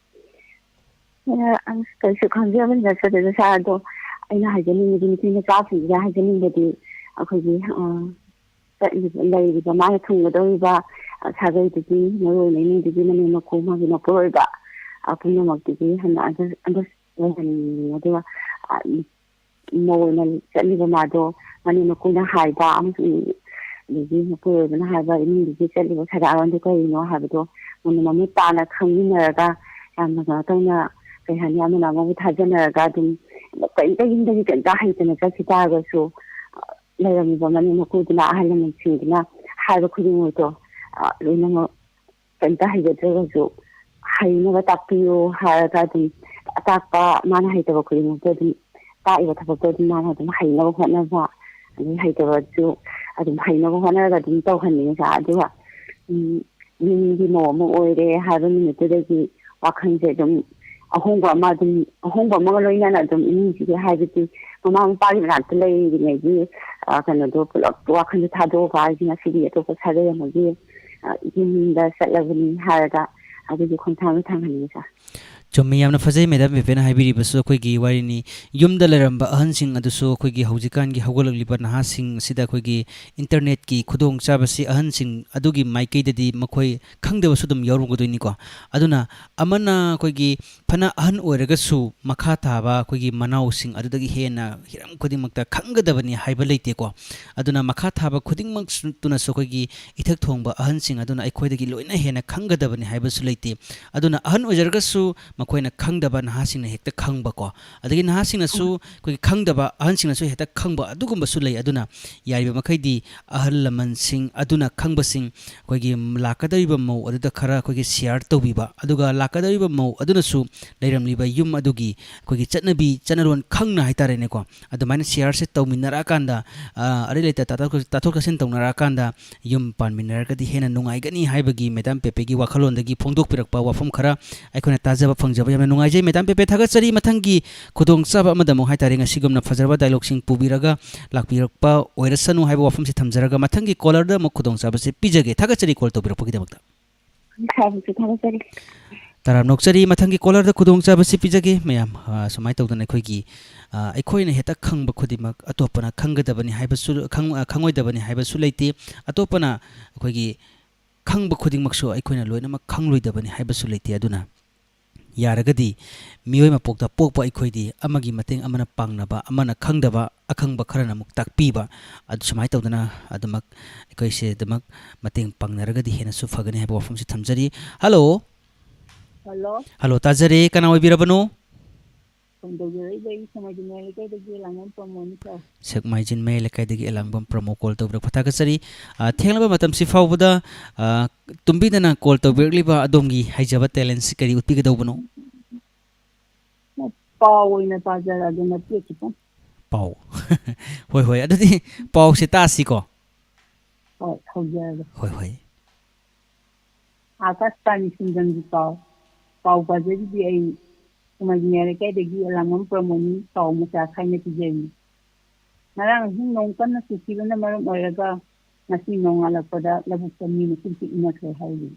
ꯑ, ꯑꯁ, ꯀꯩꯁꯨ ꯈꯪꯖꯕ ꯅꯠꯆꯗꯦꯗ ꯁꯥꯔ꯫ ꯑꯗꯣ ꯑꯩꯅ ꯍꯥꯏꯖꯅꯤꯡꯕꯗꯤ, ꯅꯨꯄꯤ ꯃꯆꯥꯁꯤꯡꯁꯤꯗ ꯍꯥꯏꯖꯅꯤꯡꯕꯗꯤ, ꯑꯩꯈꯣꯏꯒꯤ, ꯑ, ꯆꯠꯂꯤꯕ, ꯂꯩꯔꯤꯕ, ꯃꯥꯅ ꯊꯨꯡꯒꯗꯧꯔꯤꯕ, ꯑ, ꯁꯥꯒꯩꯗꯨꯒꯤ, ꯃꯔꯨ ꯑꯣꯏꯅ ꯏꯃꯨꯡꯗꯨꯒꯤ ꯃꯅꯦꯝ ꯃꯀꯨ, ꯃꯥꯒꯤ ꯃꯄꯨꯔꯣꯏꯕ, ꯑ, ꯄꯨꯝꯅꯃꯛꯇꯨꯒꯤ ꯍꯟꯅ ꯑꯟꯗꯔ-, ꯑꯟꯗꯔꯁꯇꯦꯟꯗꯤꯡ ꯂꯩꯍꯟꯅꯤꯡꯉꯤ꯫ ꯑꯗꯨꯒ, ꯑ, ꯃꯧ ꯑꯣꯏꯅ ꯆꯠꯂꯤꯕ ꯃꯥꯗꯣ ꯃꯅꯦꯝ ꯃꯀꯨꯅ ꯍꯥꯏꯕ ꯑꯃꯁꯨꯡ ꯑꯗꯒꯤ ꯃꯄꯨꯔꯣꯏꯕꯅ ꯍꯥꯏꯕ ꯏꯃꯨꯡꯗꯨꯒꯤ ꯆꯠꯂꯤꯕ ꯁꯔꯥꯎꯟꯗꯨ ꯀꯔꯤꯅꯣ ꯍꯥꯏꯕꯗꯣ ꯃꯨꯟꯅ ꯃꯃꯨꯠ ꯇꯥꯅ ꯈꯪꯃꯤꯟꯅꯔꯒ, ꯌꯥꯝꯅ ꯀꯩꯅꯣ ꯇꯧꯅ, ꯀꯩ ꯍꯥꯏꯅꯤ, ꯑꯃꯅ ꯑꯃꯕꯨ ꯊꯥꯖꯅꯔꯒ ꯑꯗꯨꯝ ꯀꯩꯝꯇ ꯌꯨꯝꯗꯒꯤ ꯀꯩꯝꯇ ꯍꯩꯇꯅ ꯆꯠꯈꯤ ꯇꯥꯔꯒꯁꯨ, ꯂꯩꯔꯝꯃꯤꯕ ꯃꯅꯦꯝ ꯃꯀꯨꯗꯨꯅ, ꯑꯍꯜ ꯂꯃꯟꯁꯤꯡꯗꯨꯅ ꯍꯥꯏꯕ ꯈꯨꯗꯤꯡꯃꯛꯇꯣ, ꯑ, ꯂꯣꯏꯅꯃꯛ ꯀꯩꯝꯇ ꯍꯩꯖꯗ꯭ꯔꯒꯁꯨ ꯍꯩꯅꯕ ꯇꯥꯛꯄꯤꯌꯨ ꯍꯥꯏꯔꯒ ꯑꯗꯨꯝ ꯑꯇꯥꯛꯄ, ꯃꯥꯅ ꯍꯩꯇꯕ ꯈꯨꯗꯤꯡꯃꯛꯇꯣ ꯑꯗꯨꯝ ꯇꯥꯛꯏꯕ ꯊꯕꯛꯇꯣ ꯑꯗꯨꯝ ꯃꯥꯅ ꯑꯗꯨꯝ ꯍꯩꯅꯕ ꯍꯣꯠꯅꯕ, ꯑꯗꯩ ꯍꯩꯇꯕꯁꯨ ꯑꯗꯨꯝ ꯍꯩꯅꯕ ꯍꯣꯠꯅꯔꯒ ꯑꯗꯨꯝ ꯇꯧꯍꯟꯅꯤꯡꯉꯤ ꯁꯥꯔ꯫ ꯑꯗꯨꯒ, ꯎꯝ, ꯌꯨꯝꯒꯤ ꯃꯧ ꯑꯃ ꯑꯣꯏꯔꯦ ꯍꯥꯏꯕ ꯅꯨꯃꯤꯠꯇꯨꯗꯒꯤ ꯋꯥꯈꯜꯁꯦ ꯑꯗꯨꯝ ꯑꯍꯣꯡꯕ ꯑꯃ ꯑꯗꯨꯝ, ꯑꯍꯣꯡꯕ ꯑꯃꯒ ꯂꯣꯏꯅꯅ ꯑꯗꯨꯝ ꯏꯃꯨꯡꯁꯤꯒꯤ, ꯍꯥꯏꯕꯗꯤ ꯃꯃꯥ ꯃꯄꯥꯒꯤ ꯃꯅꯥꯛꯇ ꯂꯩꯔꯤꯉꯩꯒꯤ, ꯑ, ꯀꯩꯅꯣꯗꯣ ꯄꯨꯂꯞ ꯋꯥꯈꯜꯗꯣ ꯊꯥꯗꯣꯛꯑꯒ ꯑꯩꯁꯦ ꯉꯁꯤꯗꯤ ꯑꯇꯣꯞꯄ ꯁꯥꯒꯩ ꯑꯃꯒꯤ, ꯑ, ꯌꯨꯝꯗ ꯆꯠꯂꯕꯅꯤ ꯍꯥꯏꯔꯒ ꯑꯗꯨꯒꯤ ꯈꯣꯡꯊꯥꯡꯗꯣ ꯊꯥꯡꯍꯟꯅꯤꯡꯉꯤ ꯁꯥꯔ꯫ ꯆꯨꯝꯃꯤ, ꯌꯥꯝꯅ ꯐꯖꯩ ꯃꯦꯗꯥꯝ ꯄꯦꯄꯦꯅ ꯍꯥꯏꯕꯤꯔꯤꯕꯁꯨ꯫ ꯑꯩꯈꯣꯏꯒꯤ ꯋꯥꯔꯤꯅꯤ, ꯌꯨꯝꯗ ꯂꯩꯔꯝꯕ ꯑꯍꯟꯁꯤꯡ ꯑꯗꯨꯁꯨ ꯑꯩꯈꯣꯏꯒꯤ ꯍꯧꯖꯤꯛꯀꯥꯟꯒꯤ ꯍꯧꯒꯠꯂꯛꯂꯤꯕ ꯅꯍꯥꯁꯤꯡ ꯑꯁꯤꯗ ꯑꯩꯈꯣꯏꯒꯤ ꯏꯟꯇꯔꯅꯦꯠꯀꯤ ꯈꯨꯗꯣꯡꯆꯥꯕꯁꯤ ꯑꯍꯟꯁꯤꯡ ꯑꯗꯨꯒꯤ ꯃꯥꯏꯀꯩꯗꯗꯤ ꯃꯈꯣꯏ ꯈꯪꯗꯕꯁꯨ ꯑꯗꯨꯝ ꯌꯥꯎꯔꯝꯒꯗꯣꯏꯅꯤꯀꯣ꯫ ꯑꯗꯨꯅ ꯑꯃꯅ ꯑꯩꯈꯣꯏꯒꯤ ꯐꯅ ꯑꯍꯟ ꯑꯣꯏꯔꯒꯁꯨ ꯃꯈꯥ ꯊꯥꯕ ꯑꯩꯈꯣꯏꯒꯤ ꯃꯅꯥꯎꯁꯤꯡ ꯑꯗꯨꯗꯒꯤ ꯍꯦꯟꯅ ꯍꯤꯔꯝ ꯈꯨꯗꯤꯡꯃꯛꯇ ꯈꯪꯒꯗꯕꯅꯤ ꯍꯥꯏꯕ ꯂꯩꯇꯦꯀꯣ꯫ ꯑꯗꯨꯅ ꯃꯈꯥ ꯊꯥꯕ ꯈꯨꯗꯤꯡꯃꯛꯇꯨꯅꯁꯨ ꯑꯩꯈꯣꯏꯒꯤ ꯏꯊꯛ ꯊꯣꯡꯕ ꯑꯍꯟꯁꯤꯡ ꯑꯗꯨꯅ ꯑꯩꯈꯣꯏꯗꯒꯤ ꯂꯣꯏꯅ ꯍꯦꯟꯅ ꯈꯪꯒꯗꯕꯅꯤ ꯍꯥꯏꯕꯁꯨ ꯂꯩꯇꯦ꯫ ꯑꯗꯨꯅ ꯑꯍꯟ ꯑꯣꯏꯖꯔꯒꯁꯨ ꯃꯈꯣꯏꯅ ꯈꯪꯗꯕ ꯅꯍꯥꯁꯤꯡꯅ ꯍꯦꯛꯇ ꯈꯪꯕꯀꯣ꯫ ꯑꯗꯒꯤ ꯅꯍꯥꯁꯤꯡꯅꯁꯨ ꯑꯩꯈꯣꯏꯒꯤ ꯈꯪꯗꯕ ꯑꯍꯟꯁꯤꯡꯅꯁꯨ ꯍꯦꯛꯇ ꯈꯪꯕ, ꯑꯗꯨꯒꯨꯝꯕꯁꯨ ꯂꯩ꯫ ꯑꯗꯨꯅ ꯌꯥꯔꯤꯕ ꯃꯈꯩꯗꯤ ꯑꯍꯜ ꯂꯃꯟꯁꯤꯡ ꯑꯗꯨꯅ ꯈꯪꯕꯁꯤꯡ ꯑꯩꯈꯣꯏꯒꯤ ꯂꯥꯛꯀꯗꯧꯔꯤꯕ ꯃꯧ ꯑꯗꯨꯗ ꯈꯔ ꯑꯩꯈꯣꯏꯒꯤ ꯁꯤꯌꯥꯔ ꯇꯧꯕꯤꯕ, ꯑꯗꯨꯒ ꯂꯥꯛꯀꯗꯧꯔꯤꯕ ꯃꯧ ꯑꯗꯨꯅꯁꯨ ꯂꯩꯔꯝꯂꯤꯕ ꯌꯨꯝ ꯑꯗꯨꯒꯤ ꯑꯩꯈꯣꯏꯒꯤ ꯆꯠꯅꯕꯤ ꯆꯠꯅꯔꯣꯟ ꯈꯪꯅ ꯍꯥꯏꯇꯥꯔꯦꯅꯦꯀꯣ, ꯑꯗꯨꯃꯥꯏꯅ ꯁꯤꯌꯥꯔꯁꯦ ꯇꯧꯃꯤꯟꯅꯔꯛꯑꯀꯥꯟꯗ, ꯑ, ꯑꯔꯩ ꯂꯩꯇ ꯇꯥꯊꯣꯛ-, ꯇꯥꯊꯣꯛ ꯇꯥꯁꯤꯟ ꯇꯧꯅꯔꯛꯑꯀꯥꯟꯗ ꯌꯨꯝ ꯄꯥꯟꯃꯤꯟꯅꯔꯒꯗꯤ ꯍꯦꯟꯅ ꯅꯨꯡꯉꯥꯏꯒꯅꯤ ꯍꯥꯏꯕꯒꯤ ꯃꯦꯗꯥꯝ ꯄꯦꯄꯦꯒꯤ ꯋꯥꯈꯜꯂꯣꯟꯗꯒꯤ ꯐꯣꯡꯗꯣꯛꯄꯤꯔꯛꯄ ꯋꯥꯐꯝ ꯈꯔ ꯑꯩꯈꯣꯏꯅ ꯇꯥꯖꯕ ꯐꯪꯖꯕ ꯌꯥꯝꯅ ꯅꯨꯡꯉꯥꯏꯖꯩ꯫ ꯃꯦꯗꯥꯝ ꯄꯦꯄꯦ, ꯊꯥꯒꯠꯆꯔꯤ꯫ ꯃꯊꯪꯒꯤ ꯈꯨꯗꯣꯡꯆꯥꯕ ꯑꯃꯗ ꯑꯃꯨꯛ ꯍꯥꯏꯇꯥꯔꯦ, ꯉꯁꯤꯒꯨꯝꯅ ꯐꯖꯔꯕ ꯗꯥꯏꯂꯣꯒꯁꯤꯡ ꯄꯨꯕꯤꯔꯒ ꯂꯥꯛꯄꯤꯔꯛꯄ ꯑꯣꯏꯔꯁꯅꯨ ꯍꯥꯏꯕ ꯋꯥꯐꯝꯁꯤ ꯊꯝꯖꯔꯒ, ꯃꯊꯪꯒꯤ ꯀꯣꯂꯔꯗ ꯑꯃꯨꯛ ꯈꯨꯗꯣꯡꯆꯥꯕꯁꯤ ꯄꯤꯖꯒꯦ꯫ ꯊꯥꯒꯠꯆꯔꯤ ꯀꯣꯜ ꯇꯧꯕꯤꯔꯛꯄꯒꯤꯗꯃꯛꯇ꯫ ꯁꯥꯔꯕꯨꯁꯨ ꯊꯥꯒꯠꯆꯔꯤ꯫ ꯇꯔꯥꯝ ꯅꯣꯛꯆꯔꯤ꯫ ꯃꯊꯪꯒꯤ ꯀꯣꯂꯔꯗ ꯈꯨꯗꯣꯡꯆꯥꯕꯁꯤ ꯄꯤꯖꯒꯦ꯫ ꯃꯌꯥꯝ, ꯑ, ꯁꯨꯃꯥꯏꯅ ꯇꯧꯗꯅ ꯑꯩꯈꯣꯏꯒꯤ, ꯑ, ꯑꯩꯈꯣꯏꯅ ꯍꯦꯛꯇ ꯈꯪꯕ ꯈꯨꯗꯤꯡꯃꯛ ꯑꯇꯣꯞꯄꯅ ꯈꯪꯒꯗꯕꯅꯤ ꯍꯥꯏꯕꯁꯨ, ꯈꯪ-, ꯑ, ꯈꯪꯉꯣꯏꯗꯕꯅꯤ ꯍꯥꯏꯕꯁꯨ ꯂꯩꯇꯦ꯫ ꯑꯇꯣꯞꯄꯅ ꯑꯩꯈꯣꯏꯒꯤ ꯈꯪꯕ ꯈꯨꯗꯤꯡꯃꯛꯁꯨ ꯑꯩꯈꯣꯏꯅ ꯂꯣꯏꯅꯃꯛ ꯈꯪꯂꯣꯏꯗꯕꯅꯤ ꯍꯥꯏꯕꯁꯨ ꯂꯩꯇꯦ꯫ ꯑꯗꯨꯅ ꯌꯥꯔꯒꯗꯤ ꯃꯤꯑꯣꯏ ꯃꯄꯣꯛꯇ ꯄꯣꯛꯄ ꯑꯩꯈꯣꯏꯗꯤ ꯑꯃꯒꯤ ꯃꯇꯦꯡ ꯑꯃꯅ ꯄꯥꯡꯅꯕ, ꯑꯃꯅ ꯈꯪꯗꯕ ꯑꯈꯪꯕ ꯈꯔꯅ ꯑꯃꯨꯛ ꯇꯥꯛꯄꯤꯕ, ꯑꯗꯨ ꯁꯨꯃꯥꯏꯅ ꯇꯧꯗꯅ ꯑꯗꯨꯃꯛ ꯑꯩꯈꯣꯏꯁꯦ ꯑꯗꯨꯃꯛ ꯃꯇꯦꯡ ꯄꯥꯡꯅꯔꯒꯗꯤ ꯍꯦꯟꯅꯁꯨ ꯐꯒꯅꯤ ꯍꯥꯏꯕ ꯋꯥꯐꯝꯁꯤ ꯊꯝꯖꯔꯤ꯫ ꯍꯜꯂꯣ꯫ ꯍꯜꯂꯣ꯫ ꯍꯜꯂꯣ, ꯇꯥꯖꯔꯦ꯫ ꯀꯅꯥ ꯑꯣꯏꯕꯤꯔꯕꯅꯣ? ꯐꯣꯟ ꯇꯧꯖꯔꯛꯏꯕ ꯑꯩ ꯁꯦꯛꯃꯥꯏꯖꯤꯡ ꯃꯌꯥꯏ ꯂꯩꯀꯥꯏꯗꯒꯤ ꯑꯦꯂꯥꯡꯕꯝ ꯄ꯭ꯔꯃꯣꯗꯅꯤ, ꯁꯥꯔ꯫ ꯁꯦꯛꯃꯥꯏꯖꯤꯡ ꯃꯌꯥꯏ ꯂꯩꯀꯥꯏꯗꯒꯤ ꯑꯦꯂꯥꯡꯕꯝ ꯄ꯭ꯔꯃꯣ ꯀꯣꯜ ꯇꯧꯕꯤꯔꯛꯄ ꯊꯥꯒꯠꯆꯔꯤ꯫ ꯑ, ꯊꯦꯡꯂꯕ ꯃꯇꯝꯁꯤ ꯐꯥꯎꯕꯗ, ꯑ, ꯇꯨꯝꯕꯤꯗꯅ ꯀꯣꯜ ꯇꯧꯕꯤꯔꯛꯂꯤꯕ ꯑꯗꯣꯝꯒꯤ ꯍꯩꯖꯕ ꯇꯦꯂꯦꯟꯁꯤ ꯀꯔꯤ ꯎꯠꯄꯤꯒꯗꯧꯕꯅꯣ? ꯄꯥꯎ ꯑꯣꯏꯅ ꯄꯥꯖꯔꯛꯑꯒꯦ, ꯃꯇꯦꯛ ꯈꯤꯇꯪ꯫ ꯄꯥꯎ꯫ ꯍꯣꯏ, ꯍꯣꯏ꯫ ꯑꯗꯨꯗꯤ ꯄꯥꯎꯁꯦ ꯇꯥꯁꯤꯀꯣ꯫ ꯍꯣꯏ, ꯍꯧꯖꯔꯒꯦ꯫ ꯍꯣꯏ, ꯍꯣꯏ꯫ ꯑꯥꯀꯥꯁꯕꯥꯅꯤ ꯁꯤꯡꯖꯪꯒꯤ ꯄꯥꯎ꯫ ꯄꯥꯎ ꯄꯥꯖꯔꯤꯕꯤ ꯑꯩ ꯁꯦꯛꯃꯥꯏꯖꯤꯡ ꯃꯌꯥꯏ ꯂꯩꯀꯥꯏꯗꯒꯤ ꯑꯦꯂꯥꯡꯕꯝ ꯄ꯭ꯔꯃꯣꯗꯅꯤ, ꯄꯥꯎ ꯃꯆꯥ ꯈꯥꯏꯅ ꯄꯤꯖꯔꯤ꯫ ꯉꯔꯥꯡ ꯑꯍꯤꯡ ꯅꯣꯡ ꯀꯟꯅ ꯆꯨꯈꯤꯕꯅ ꯃꯔꯝ ꯑꯣꯏꯔꯒ ꯉꯁꯤ ꯅꯣꯡꯉꯥꯜꯂꯛꯄꯗ ꯂꯧꯕꯨꯛꯇ ꯃꯤꯅ ꯀ꯭ꯔꯤꯛ ꯀ꯭ꯔꯤꯛ ꯏꯟꯅꯈ꯭ꯔꯦ ꯍꯥꯏꯔꯤ꯫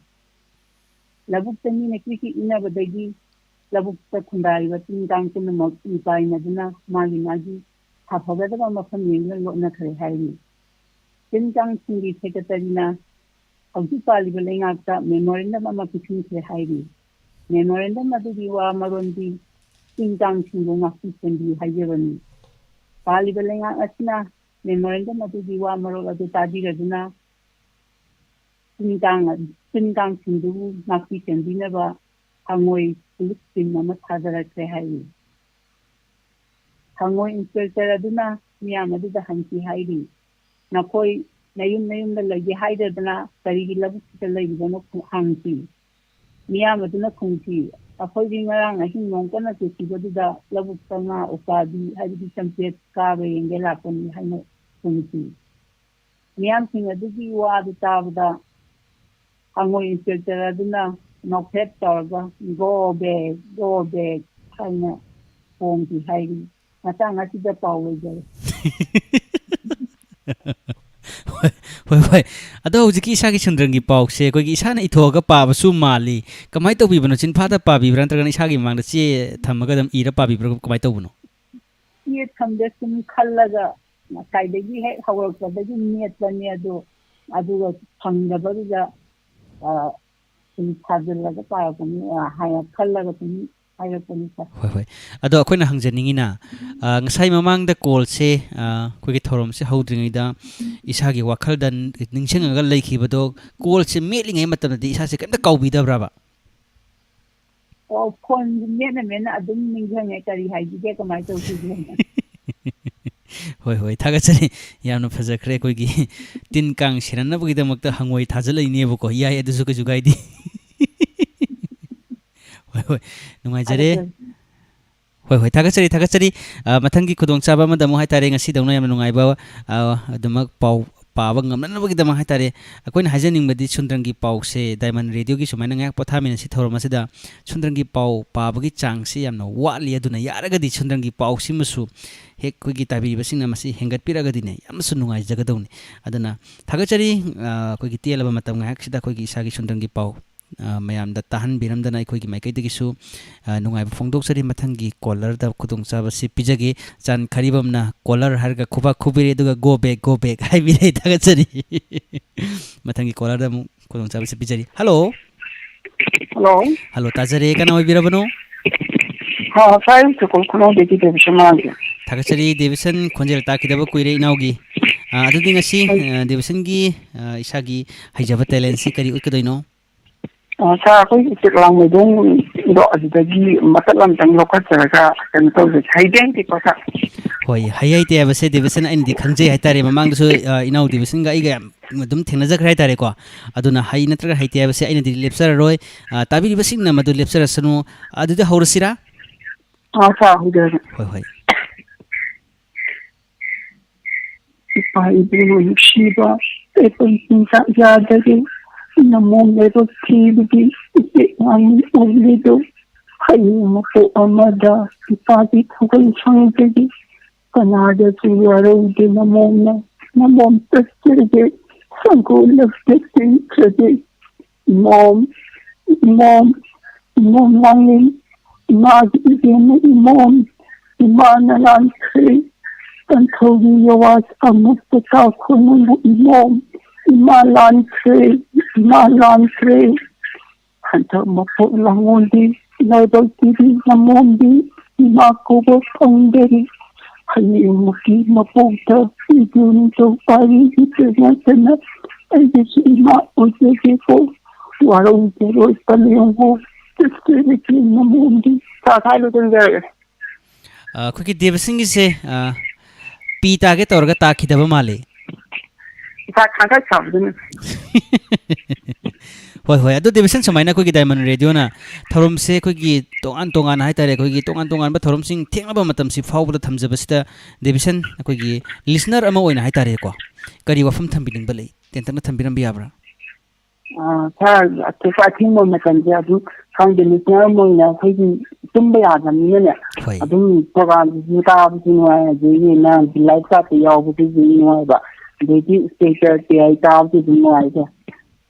ꯂꯧꯕꯨꯛꯇ ꯃꯤꯅ ꯀ꯭ꯔꯤꯛ ꯀ꯭ꯔꯤꯛ ꯏꯟꯅꯕꯗꯒꯤ ꯂꯧꯕꯨꯛꯇ ꯈꯨꯟꯗꯥꯔꯤꯕ ꯇꯤꯟ ꯀꯥꯡ ꯄꯨꯝꯅꯃꯛ ꯃꯤꯄꯥꯏꯅꯗꯨꯅ ꯃꯥꯒꯤ ꯃꯥꯒꯤ ꯁꯥꯐꯒꯗꯕ ꯃꯐꯝ ꯌꯦꯡꯗꯨꯅ ꯂꯣꯠꯅꯈ꯭ꯔꯦ ꯍꯥꯏꯔꯤ꯫ ꯇꯤꯟ ꯀꯥꯡꯁꯤꯡꯒꯤ ꯁꯦꯀ꯭ꯔꯦꯇꯔꯤꯅ ꯍꯧꯖꯤꯛ ꯄꯥꯜꯂꯤꯕ ꯂꯩꯉꯥꯛꯇ ꯃꯦꯃꯣꯔꯦꯟꯗꯝ ꯑꯃ ꯄꯤꯁꯤꯟꯈ꯭ꯔꯦ ꯍꯥꯏꯔꯤ꯫ ꯃꯦꯃꯣꯔꯦꯟꯗꯝ ꯑꯗꯨꯒꯤ ꯋꯥ ꯃꯔꯣꯟꯗꯤ ꯇꯤꯟ ꯀꯥꯡꯁꯤꯡꯕꯨ ꯉꯥꯛꯄꯤ ꯁꯦꯟꯕꯤꯌꯨ ꯍꯥꯏꯖꯕꯅꯤ꯫ ꯄꯥꯜꯂꯤꯕ ꯂꯩꯉꯥꯛ ꯑꯁꯤꯅ ꯃꯦꯃꯣꯔꯦꯟꯗꯝ ꯑꯗꯨꯒꯤ ꯋꯥ ꯃꯔꯣꯜ ꯑꯗꯨ ꯇꯥꯕꯤꯔꯗꯨꯅ ꯇꯤꯟ ꯀꯥꯡ, ꯇꯤꯟ ꯀꯥꯡꯁꯤꯡꯗꯨꯕꯨ ꯉꯥꯛꯄꯤ ꯁꯦꯟꯕꯤꯅꯕ ꯍꯉꯣꯏ police team ꯑꯃ ꯊꯥꯗꯔꯛꯈ꯭ꯔꯦ ꯍꯥꯏꯔꯤ꯫ ꯍꯉꯣꯏ inspector ꯑꯗꯨꯅ ꯃꯤꯌꯥꯝ ꯑꯗꯨꯗ ꯍꯪꯈꯤ ꯍꯥꯏꯔꯤ, "ꯅꯈꯣꯏ ꯅꯌꯨꯝ ꯅꯌꯨꯝꯗ ꯂꯩꯒꯦ ꯍꯥꯏꯗꯗꯅ ꯀꯔꯤꯒꯤ ꯂꯧꯕꯨꯛꯁꯤꯗ ꯂꯩꯔꯤꯕꯅꯣ?" ꯍꯪꯈꯤ꯫ ꯃꯤꯌꯥꯝ ꯑꯗꯨꯅ ꯈꯨꯝꯈꯤ, "ꯑꯩꯈꯣꯏꯗꯤ ꯉꯔꯥꯡ ꯑꯍꯤꯡ ꯅꯣꯡ ꯀꯟꯅ ꯆꯨꯈꯤꯕꯗꯨꯗ ꯂꯧꯕꯨꯛꯇ ꯉꯥ ꯎꯀꯥꯕꯤ, ꯍꯥꯏꯕꯗꯤ ꯆꯝꯄ꯭ꯔꯦꯠ ꯀꯥꯕ ꯌꯦꯡꯒꯦ ꯂꯥꯛꯄꯅꯤ" ꯍꯥꯏꯅ ꯈꯨꯝꯈꯤ꯫ ꯃꯤꯌꯥꯝꯁꯤꯡ ꯑꯗꯨꯒꯤ ꯋꯥꯗꯨ ꯇꯥꯕꯗ ꯍꯉꯣꯏ inspector ꯑꯗꯨꯅ ꯅꯣꯛꯐꯦꯠ ꯇꯧꯔꯒ, "Go back, go back" ꯍꯥꯏꯅ ꯈꯣꯡꯈꯤ ꯍꯥꯏꯔꯤ꯫ ꯃꯇꯥꯡ ꯑꯁꯤꯗ ꯄꯥꯎ ꯂꯣꯏꯖꯔꯦ꯫ ꯍꯣꯏ, ꯍꯣꯏ, ꯍꯣꯏ꯫ ꯑꯗꯣ ꯍꯧꯖꯤꯛꯀꯤ ꯏꯁꯥꯒꯤ ꯁꯨꯟꯗ꯭ꯔꯪꯒꯤ ꯄꯥꯎꯁꯦ ꯑꯩꯈꯣꯏꯒꯤ ꯏꯁꯥꯅ ꯏꯊꯣꯛꯑꯒ ꯄꯥꯕꯁꯨ ꯃꯥꯜꯂꯤ꯫ ꯀꯃꯥꯏꯅ ꯇꯧꯕꯤꯕꯅꯣ? ꯆꯤꯟꯐꯥꯗ ꯄꯥꯕꯤꯕ꯭ꯔꯥ, ꯅꯠꯇ꯭ꯔꯒꯅ ꯏꯁꯥꯒꯤ ꯃꯃꯥꯡꯗ ꯆꯦ ꯊꯝꯃꯒ ꯑꯗꯨꯝ ꯏꯔ ꯄꯥꯕꯤꯕ꯭ꯔꯥ? ꯀꯃꯥꯏꯅ ꯇꯧꯕꯅꯣ? ꯆꯦ ꯊꯝꯗꯦ, ꯁꯨꯝ ꯈꯜꯂꯒ ꯉꯁꯥꯏꯗꯒꯤ ꯍꯦꯛ ꯍꯧꯔꯛꯄꯗꯒꯤ ꯃꯦꯠꯄꯅꯦ ꯑꯗꯣ, ꯑꯗꯨꯒ ꯐꯪꯗꯕꯗꯨꯗ, ꯑ, ꯁꯨꯝ ꯊꯥꯖꯤꯜꯂꯒ ꯄꯥꯔꯛꯄꯅꯤ, ꯑ, ꯍꯥꯏꯅ ꯈꯜꯂꯒ ꯁꯨꯝ ꯍꯥꯏꯔꯛꯄꯅꯤ, ꯁꯥꯔ꯫ ꯍꯣꯏ, ꯍꯣꯏ꯫ ꯑꯗꯣ ꯑꯩꯈꯣꯏꯅ ꯍꯪꯖꯅꯤꯡꯉꯤꯅ, ꯑ, ꯉꯁꯥꯏ ꯃꯃꯥꯡꯗ ꯀꯣꯜꯁꯦ, ꯑ, ꯑꯩꯈꯣꯏꯒꯤ ꯊꯧꯔꯝꯁꯦ ꯍꯧꯗ꯭ꯔꯤꯉꯩꯗ ꯏꯁꯥꯒꯤ ꯋꯥꯈꯜꯗ ꯅꯤꯡꯁꯤꯡꯉꯒ ꯂꯩꯈꯤꯕꯗꯣ, ꯀꯣꯜꯁꯦ ꯃꯦꯠꯂꯤꯉꯩ ꯃꯇꯝꯗꯗꯤ ꯏꯁꯥꯁꯦ ꯀꯩꯝꯇ ꯀꯥꯎꯕꯤꯗꯕ꯭ꯔꯕ? ꯑꯣ, ꯐꯣꯟ ꯃꯦꯠꯅ ꯃꯦꯠꯅ ꯑꯗꯨꯝ ꯅꯤꯡꯁꯤꯡꯉꯦ, ꯀꯔꯤ ꯍꯥꯏꯁꯤꯒꯦ, ꯀꯃꯥꯏꯅ ꯇꯧꯁꯤꯒꯦꯅ꯫ ꯍꯣꯏ, ꯍꯣꯏ, ꯊꯥꯒꯠꯆꯔꯤ꯫ ꯌꯥꯝꯅ ꯐꯖꯈ꯭ꯔꯦ꯫ ꯑꯩꯈꯣꯏꯒꯤ ꯇꯤꯟ ꯀꯥꯡ ꯁꯤꯔꯟꯅꯕꯒꯤꯗꯃꯛꯇ ꯍꯪꯉꯣꯏ ꯊꯥꯖꯤꯜꯂꯛꯏꯅꯦꯕꯀꯣ꯫ ꯌꯥꯏ, ꯑꯗꯨꯁꯨ ꯀꯩꯁꯨ ꯀꯥꯏꯗꯦ꯫ ꯍꯣꯏ, ꯍꯣꯏ, ꯅꯨꯡꯉꯥꯏꯖꯔꯦ꯫ ꯊꯥꯒꯠꯆꯔꯤ꯫ ꯍꯣꯏ, ꯍꯣꯏ, ꯊꯥꯒꯠꯆꯔꯤ, ꯊꯥꯒꯠꯆꯔꯤ꯫ ꯑ, ꯃꯊꯪꯒꯤ ꯈꯨꯗꯣꯡꯆꯥꯕ ꯑꯃꯗ ꯑꯃꯨꯛ ꯍꯥꯏꯇꯥꯔꯦ, ꯉꯁꯤꯗꯧꯅ ꯌꯥꯝꯅ ꯅꯨꯡꯉꯥꯏꯕ, ꯑ, ꯑꯗꯨꯃꯛ ꯄꯥꯎ ꯄꯥꯕ ꯉꯝꯅꯅꯕꯒꯤꯗꯃꯛ ꯍꯥꯏꯇꯥꯔꯦ, ꯑꯩꯈꯣꯏꯅ ꯍꯥꯏꯖꯅꯤꯡꯕꯗꯤ ꯁꯨꯟꯗ꯭ꯔꯪꯒꯤ ꯄꯥꯎꯁꯦ Diamond Radio ꯒꯤ ꯁꯨꯃꯥꯏꯅ ꯉꯥꯏꯍꯥꯛ ꯄꯣꯊꯥꯃꯤꯟꯅꯁꯤ ꯊꯧꯔꯝ ꯑꯁꯤꯗ꯫ ꯁꯨꯟꯗ꯭ꯔꯪꯒꯤ ꯄꯥꯎ ꯄꯥꯕꯒꯤ ꯆꯥꯡꯁꯤ ꯌꯥꯝꯅ ꯋꯥꯠꯂꯤ, ꯑꯗꯨꯅ ꯌꯥꯔꯒꯗꯤ ꯁꯨꯟꯗ꯭ꯔꯪꯒꯤ ꯄꯥꯎꯁꯤꯃꯁꯨ ꯍꯦꯛ ꯑꯩꯈꯣꯏꯒꯤ ꯇꯥꯕꯤꯔꯤꯕꯁꯤꯡꯅ ꯃꯁꯤ ꯍꯦꯟꯒꯠꯄꯤꯔꯒꯗꯤꯅꯦ ꯌꯥꯝꯅꯁꯨ ꯅꯨꯡꯉꯥꯏꯖꯒꯗꯧꯅꯤ꯫ ꯑꯗꯨꯅ ꯊꯥꯒꯠꯆꯔꯤ, ꯑ, ꯑꯩꯈꯣꯏꯒꯤ ꯇꯦꯜꯂꯕ ꯃꯇꯝ ꯉꯥꯏꯍꯥꯛꯁꯤꯗ ꯑꯩꯈꯣꯏꯒꯤ ꯏꯁꯥꯒꯤ ꯁꯨꯟꯗ꯭ꯔꯪꯒꯤ ꯄꯥꯎ ꯑ, ꯃꯌꯥꯝꯗ ꯇꯥꯍꯟꯕꯤꯔꯝꯗꯅ ꯑꯩꯈꯣꯏꯒꯤ ꯃꯥꯏꯀꯩꯗꯒꯤꯁꯨ, ꯑ, ꯅꯨꯡꯉꯥꯏꯕ ꯐꯣꯡꯗꯣꯛꯆꯔꯤ꯫ ꯃꯊꯪꯒꯤ caller ꯗ ꯈꯨꯗꯣꯡꯆꯥꯕꯁꯤ ꯄꯤꯖꯒꯦ꯫ ꯆꯥꯟ ꯈꯔꯤꯕꯝꯅ caller ꯍꯥꯏꯔꯒ ꯈꯨꯕꯥꯛ ꯈꯨꯕꯤꯔꯦ, ꯑꯗꯨꯒ "Go back, go back" ꯍꯥꯏꯕꯤꯔꯦ꯫ ꯊꯥꯒꯠꯆꯔꯤ꯫ ꯃꯊꯪꯒꯤ caller ꯗ ꯑꯃꯨꯛ ꯈꯨꯗꯣꯡꯆꯥꯕꯁꯤ ꯄꯤꯖꯔꯤ꯫ Hello꯫ Hello꯫ Hello, ꯇꯥꯖꯔꯦ꯫ ꯀꯅꯥ ꯑꯣꯏꯕꯤꯔꯕꯅꯣ? ꯍꯥ, ꯁꯥꯏ, ꯁ꯭ꯀꯨꯜ ꯈꯨꯅꯧꯗꯒꯤ ꯗꯦꯕꯤꯁꯟ ꯃꯥꯟꯕꯤ꯫ ꯊꯥꯒꯠꯆꯔꯤ, ꯗꯦꯕꯤꯁꯟ꯫ ꯈꯣꯟꯖꯦꯜ ꯇꯥꯈꯤꯗꯕ ꯀꯨꯏꯔꯦ ꯏꯅꯥꯎꯒꯤ꯫ ꯑ, ꯑꯗꯨꯗꯤ ꯉꯁꯤ, ꯑ, ꯗꯦꯕꯤꯁꯟꯒꯤ, ꯑ, ꯏꯁꯥꯒꯤ ꯍꯩꯖꯕ talent ꯁꯤ ꯀꯔꯤ ꯎꯠꯀꯗꯣꯏꯅꯣ? ꯑ, ꯁꯥꯔ, ꯑꯩꯈꯣꯏ ꯎꯆꯦꯛ ꯂꯥꯡꯃꯩꯗꯣꯡꯗꯣ ꯑꯗꯨꯗꯒꯤ ꯃꯇꯠ ꯑꯃꯇꯪ ꯂꯧꯈꯠꯆꯔꯒ ꯀꯩꯅꯣ ꯇꯧꯖꯒꯦ꯫ ꯍꯩꯗꯤ ꯍꯩꯇꯦꯀꯣ, ꯁꯥꯔ꯫ ꯍꯣꯏ, ꯍꯩ ꯍꯩꯇꯦ ꯍꯥꯏꯕꯁꯦ ꯗꯦꯕꯤꯁꯟ ꯑꯩꯅꯗꯤ ꯈꯪꯖꯩ ꯍꯥꯏꯇꯥꯔꯦ꯫ ꯃꯃꯥꯡꯗꯁꯨ, ꯑ, ꯏꯅꯥꯎ ꯗꯦꯕꯤꯁꯟꯒ ꯑꯩꯒ ꯌꯥꯝ ꯑꯗꯨꯝ ꯊꯦꯡꯅꯖꯈ꯭ꯔꯦ ꯍꯥꯏꯇꯥꯔꯦꯀꯣ꯫ ꯑꯗꯨꯅ ꯍꯩ ꯅꯠꯇ꯭ꯔꯒ ꯍꯩꯇꯦ ꯍꯥꯏꯕꯁꯦ ꯑꯩꯅꯗꯤ ꯂꯦꯞꯆꯔꯔꯣꯏ꯫ ꯑ, ꯇꯥꯕꯤꯔꯤꯕꯁꯤꯡꯅ ꯃꯗꯨ ꯂꯦꯞꯆꯔꯁꯅꯨ꯫ ꯑꯗꯨꯗꯤ ꯍꯧꯔꯁꯤꯔꯥ? ꯑ, ꯁꯥꯔ, ꯍꯧꯖꯔꯒꯦ꯫ ꯍꯣꯏ, ꯍꯣꯏ꯫ ꯏꯄꯥ ꯏꯕꯨꯡꯉꯣ ꯅꯨꯡꯁꯤꯕ, ꯇꯥꯏꯕꯪ ꯆꯤꯟꯖꯥꯛ ꯌꯥꯗꯒꯦ, ꯅꯃꯣꯝ ꯂꯥꯏꯕꯛ ꯊꯤꯕꯒꯤ ꯎꯆꯦꯛ ꯉꯥꯃꯤ ꯑꯣꯜꯂꯤꯗꯣ, ꯍꯌꯦꯡ ꯃꯄꯣꯛ ꯑꯃꯗ ꯏꯄꯥꯒꯤ ꯊꯧꯒꯜ ꯁꯪꯗꯒꯤ ꯀꯅꯥꯗꯁꯨ ꯋꯥꯔꯧꯗꯦ ꯅꯃꯣꯝꯅ, ꯅꯃꯣꯝ ꯆꯠꯆꯒꯦ, ꯁꯪꯒꯣꯜ ꯂꯛꯇ ꯆꯦꯟꯈ꯭ꯔꯒꯦ꯫ ꯏꯃꯣꯝ, ꯏꯃꯣꯝ, ꯏꯃꯣꯝ ꯂꯥꯡꯂꯦꯟ, ꯏꯃꯥꯒꯤ ꯏꯕꯦꯝꯃ ꯏꯃꯣꯝ, ꯏꯃꯥꯅ ꯂꯥꯟꯈ꯭ꯔꯦ꯫ ꯀꯟꯊꯧꯒꯤ ꯌꯋꯥ ꯑꯃꯨꯛꯇ ꯇꯥꯈꯣ ꯅꯪꯕꯨ ꯏꯃꯣꯝ, ꯏꯃꯥ ꯂꯥꯟꯈ꯭ꯔꯦ, ꯏꯃꯥ ꯂꯥꯟꯈ꯭ꯔꯦ꯫ ꯍꯟꯗꯛ ꯃꯄꯣꯛ ꯂꯥꯡꯉꯣꯟꯗꯤ ꯂꯥꯏꯕꯛ ꯊꯤꯕꯤ ꯅꯃꯣꯝꯕꯤ, ꯏꯃꯥ ꯀꯧꯕ ꯐꯪꯗꯔꯤ꯫ ꯍꯌꯦꯡꯃꯨꯛꯀꯤ ꯃꯄꯣꯛꯇ ꯏꯗꯨ ꯅꯤꯡꯊꯧ ꯄꯥꯏꯔꯤꯒꯤ ꯉꯥꯛꯇꯅ ꯑꯩꯒꯤꯁꯨ ꯏꯃꯥ ꯑꯣꯏꯖꯒꯦꯀꯣ꯫ ꯋꯥꯔꯧꯖꯔꯣꯏ ꯄꯂꯦꯝꯕꯨ, ꯆꯦꯆꯦꯗꯒꯤ ꯅꯃꯣꯝꯕꯤ꯫ ꯁꯥ ꯈꯥꯏꯕ ꯆꯪꯖꯔꯒꯦ꯫ ꯑ, ꯑꯩꯈꯣꯏꯒꯤ ꯗꯦꯕꯁꯟꯒꯤꯁꯦ, ꯑ, ꯄꯤ ꯇꯥꯒꯦ ꯇꯧꯔꯒ ꯇꯥꯈꯤꯗꯕ ꯃꯥꯜꯂꯤ꯫ ꯏꯁꯥ ꯈꯥꯡꯈꯠ ꯁꯥꯕꯗꯨꯅ꯫ ꯍꯣꯏ, ꯍꯣꯏ꯫ ꯑꯗꯨ ꯗꯦꯕꯁꯟ, ꯁꯨꯃꯥꯏꯅ ꯑꯩꯈꯣꯏꯒꯤ ꯗꯥꯏꯃꯟ ꯔꯦꯗꯤꯑꯣꯅ ꯊꯧꯔꯝꯁꯦ ꯑꯩꯈꯣꯏꯒꯤ ꯇꯣꯉꯥꯟ ꯇꯣꯉꯥꯟꯅ ꯍꯥꯏꯇꯥꯔꯦ, ꯑꯩꯈꯣꯏꯒꯤ ꯇꯣꯉꯥꯟ ꯇꯣꯉꯥꯟꯕ ꯊꯧꯔꯝꯁꯤꯡ ꯊꯦꯡꯂꯕ ꯃꯇꯝꯁꯤ ꯐꯥꯎꯕꯗ ꯊꯝꯖꯕꯁꯤꯗ, ꯗꯦꯕꯁꯟ, ꯑꯩꯈꯣꯏꯒꯤ ꯂꯤꯁꯅꯔ ꯑꯃ ꯑꯣꯏꯅ ꯍꯥꯏꯇꯥꯔꯦꯀꯣ, ꯀꯔꯤ ꯋꯥꯐꯝ ꯊꯝꯕꯤꯅꯤꯡꯕ ꯂꯩ? ꯇꯦꯟꯇꯛꯅ ꯊꯝꯕꯤꯔꯝꯕ ꯌꯥꯕ꯭ꯔꯥ? ꯑꯥ, ꯁꯥꯔ, ꯑꯇꯣꯞꯄ ꯑꯊꯦꯡꯕ ꯃꯇꯝꯁꯦ ꯑꯗꯨꯝ ꯈꯪꯗꯦ, ꯂꯤꯁꯅꯔ ꯑꯃ ꯑꯣꯏꯅ ꯑꯩꯈꯣꯏꯒꯤ ꯇꯨꯝꯕ ꯌꯥꯗꯕꯅꯤꯅꯅꯦ, ꯍꯣꯏ꯫ ꯑꯗꯨꯝ ꯄ꯭ꯔꯣꯒ꯭ꯔꯥꯝꯁꯤꯁꯨ ꯇꯥꯕꯁꯨ ꯅꯨꯡꯉꯥꯏ, ꯑꯗꯒꯤ ꯃꯌꯥꯝꯒꯤ ꯂꯥꯏꯐ ꯆꯥꯠꯇ ꯌꯥꯎꯕꯗꯨꯁꯨ ꯅꯨꯡꯉꯥꯏꯕ, ꯑꯗꯒꯤ ꯏꯁꯄꯦꯛꯇꯔ ꯇꯦ ꯑꯥꯏ ꯇꯥꯕꯁꯨ ꯑꯗꯨꯝ ꯅꯨꯡꯉꯥꯏ, ꯁꯥꯔ꯫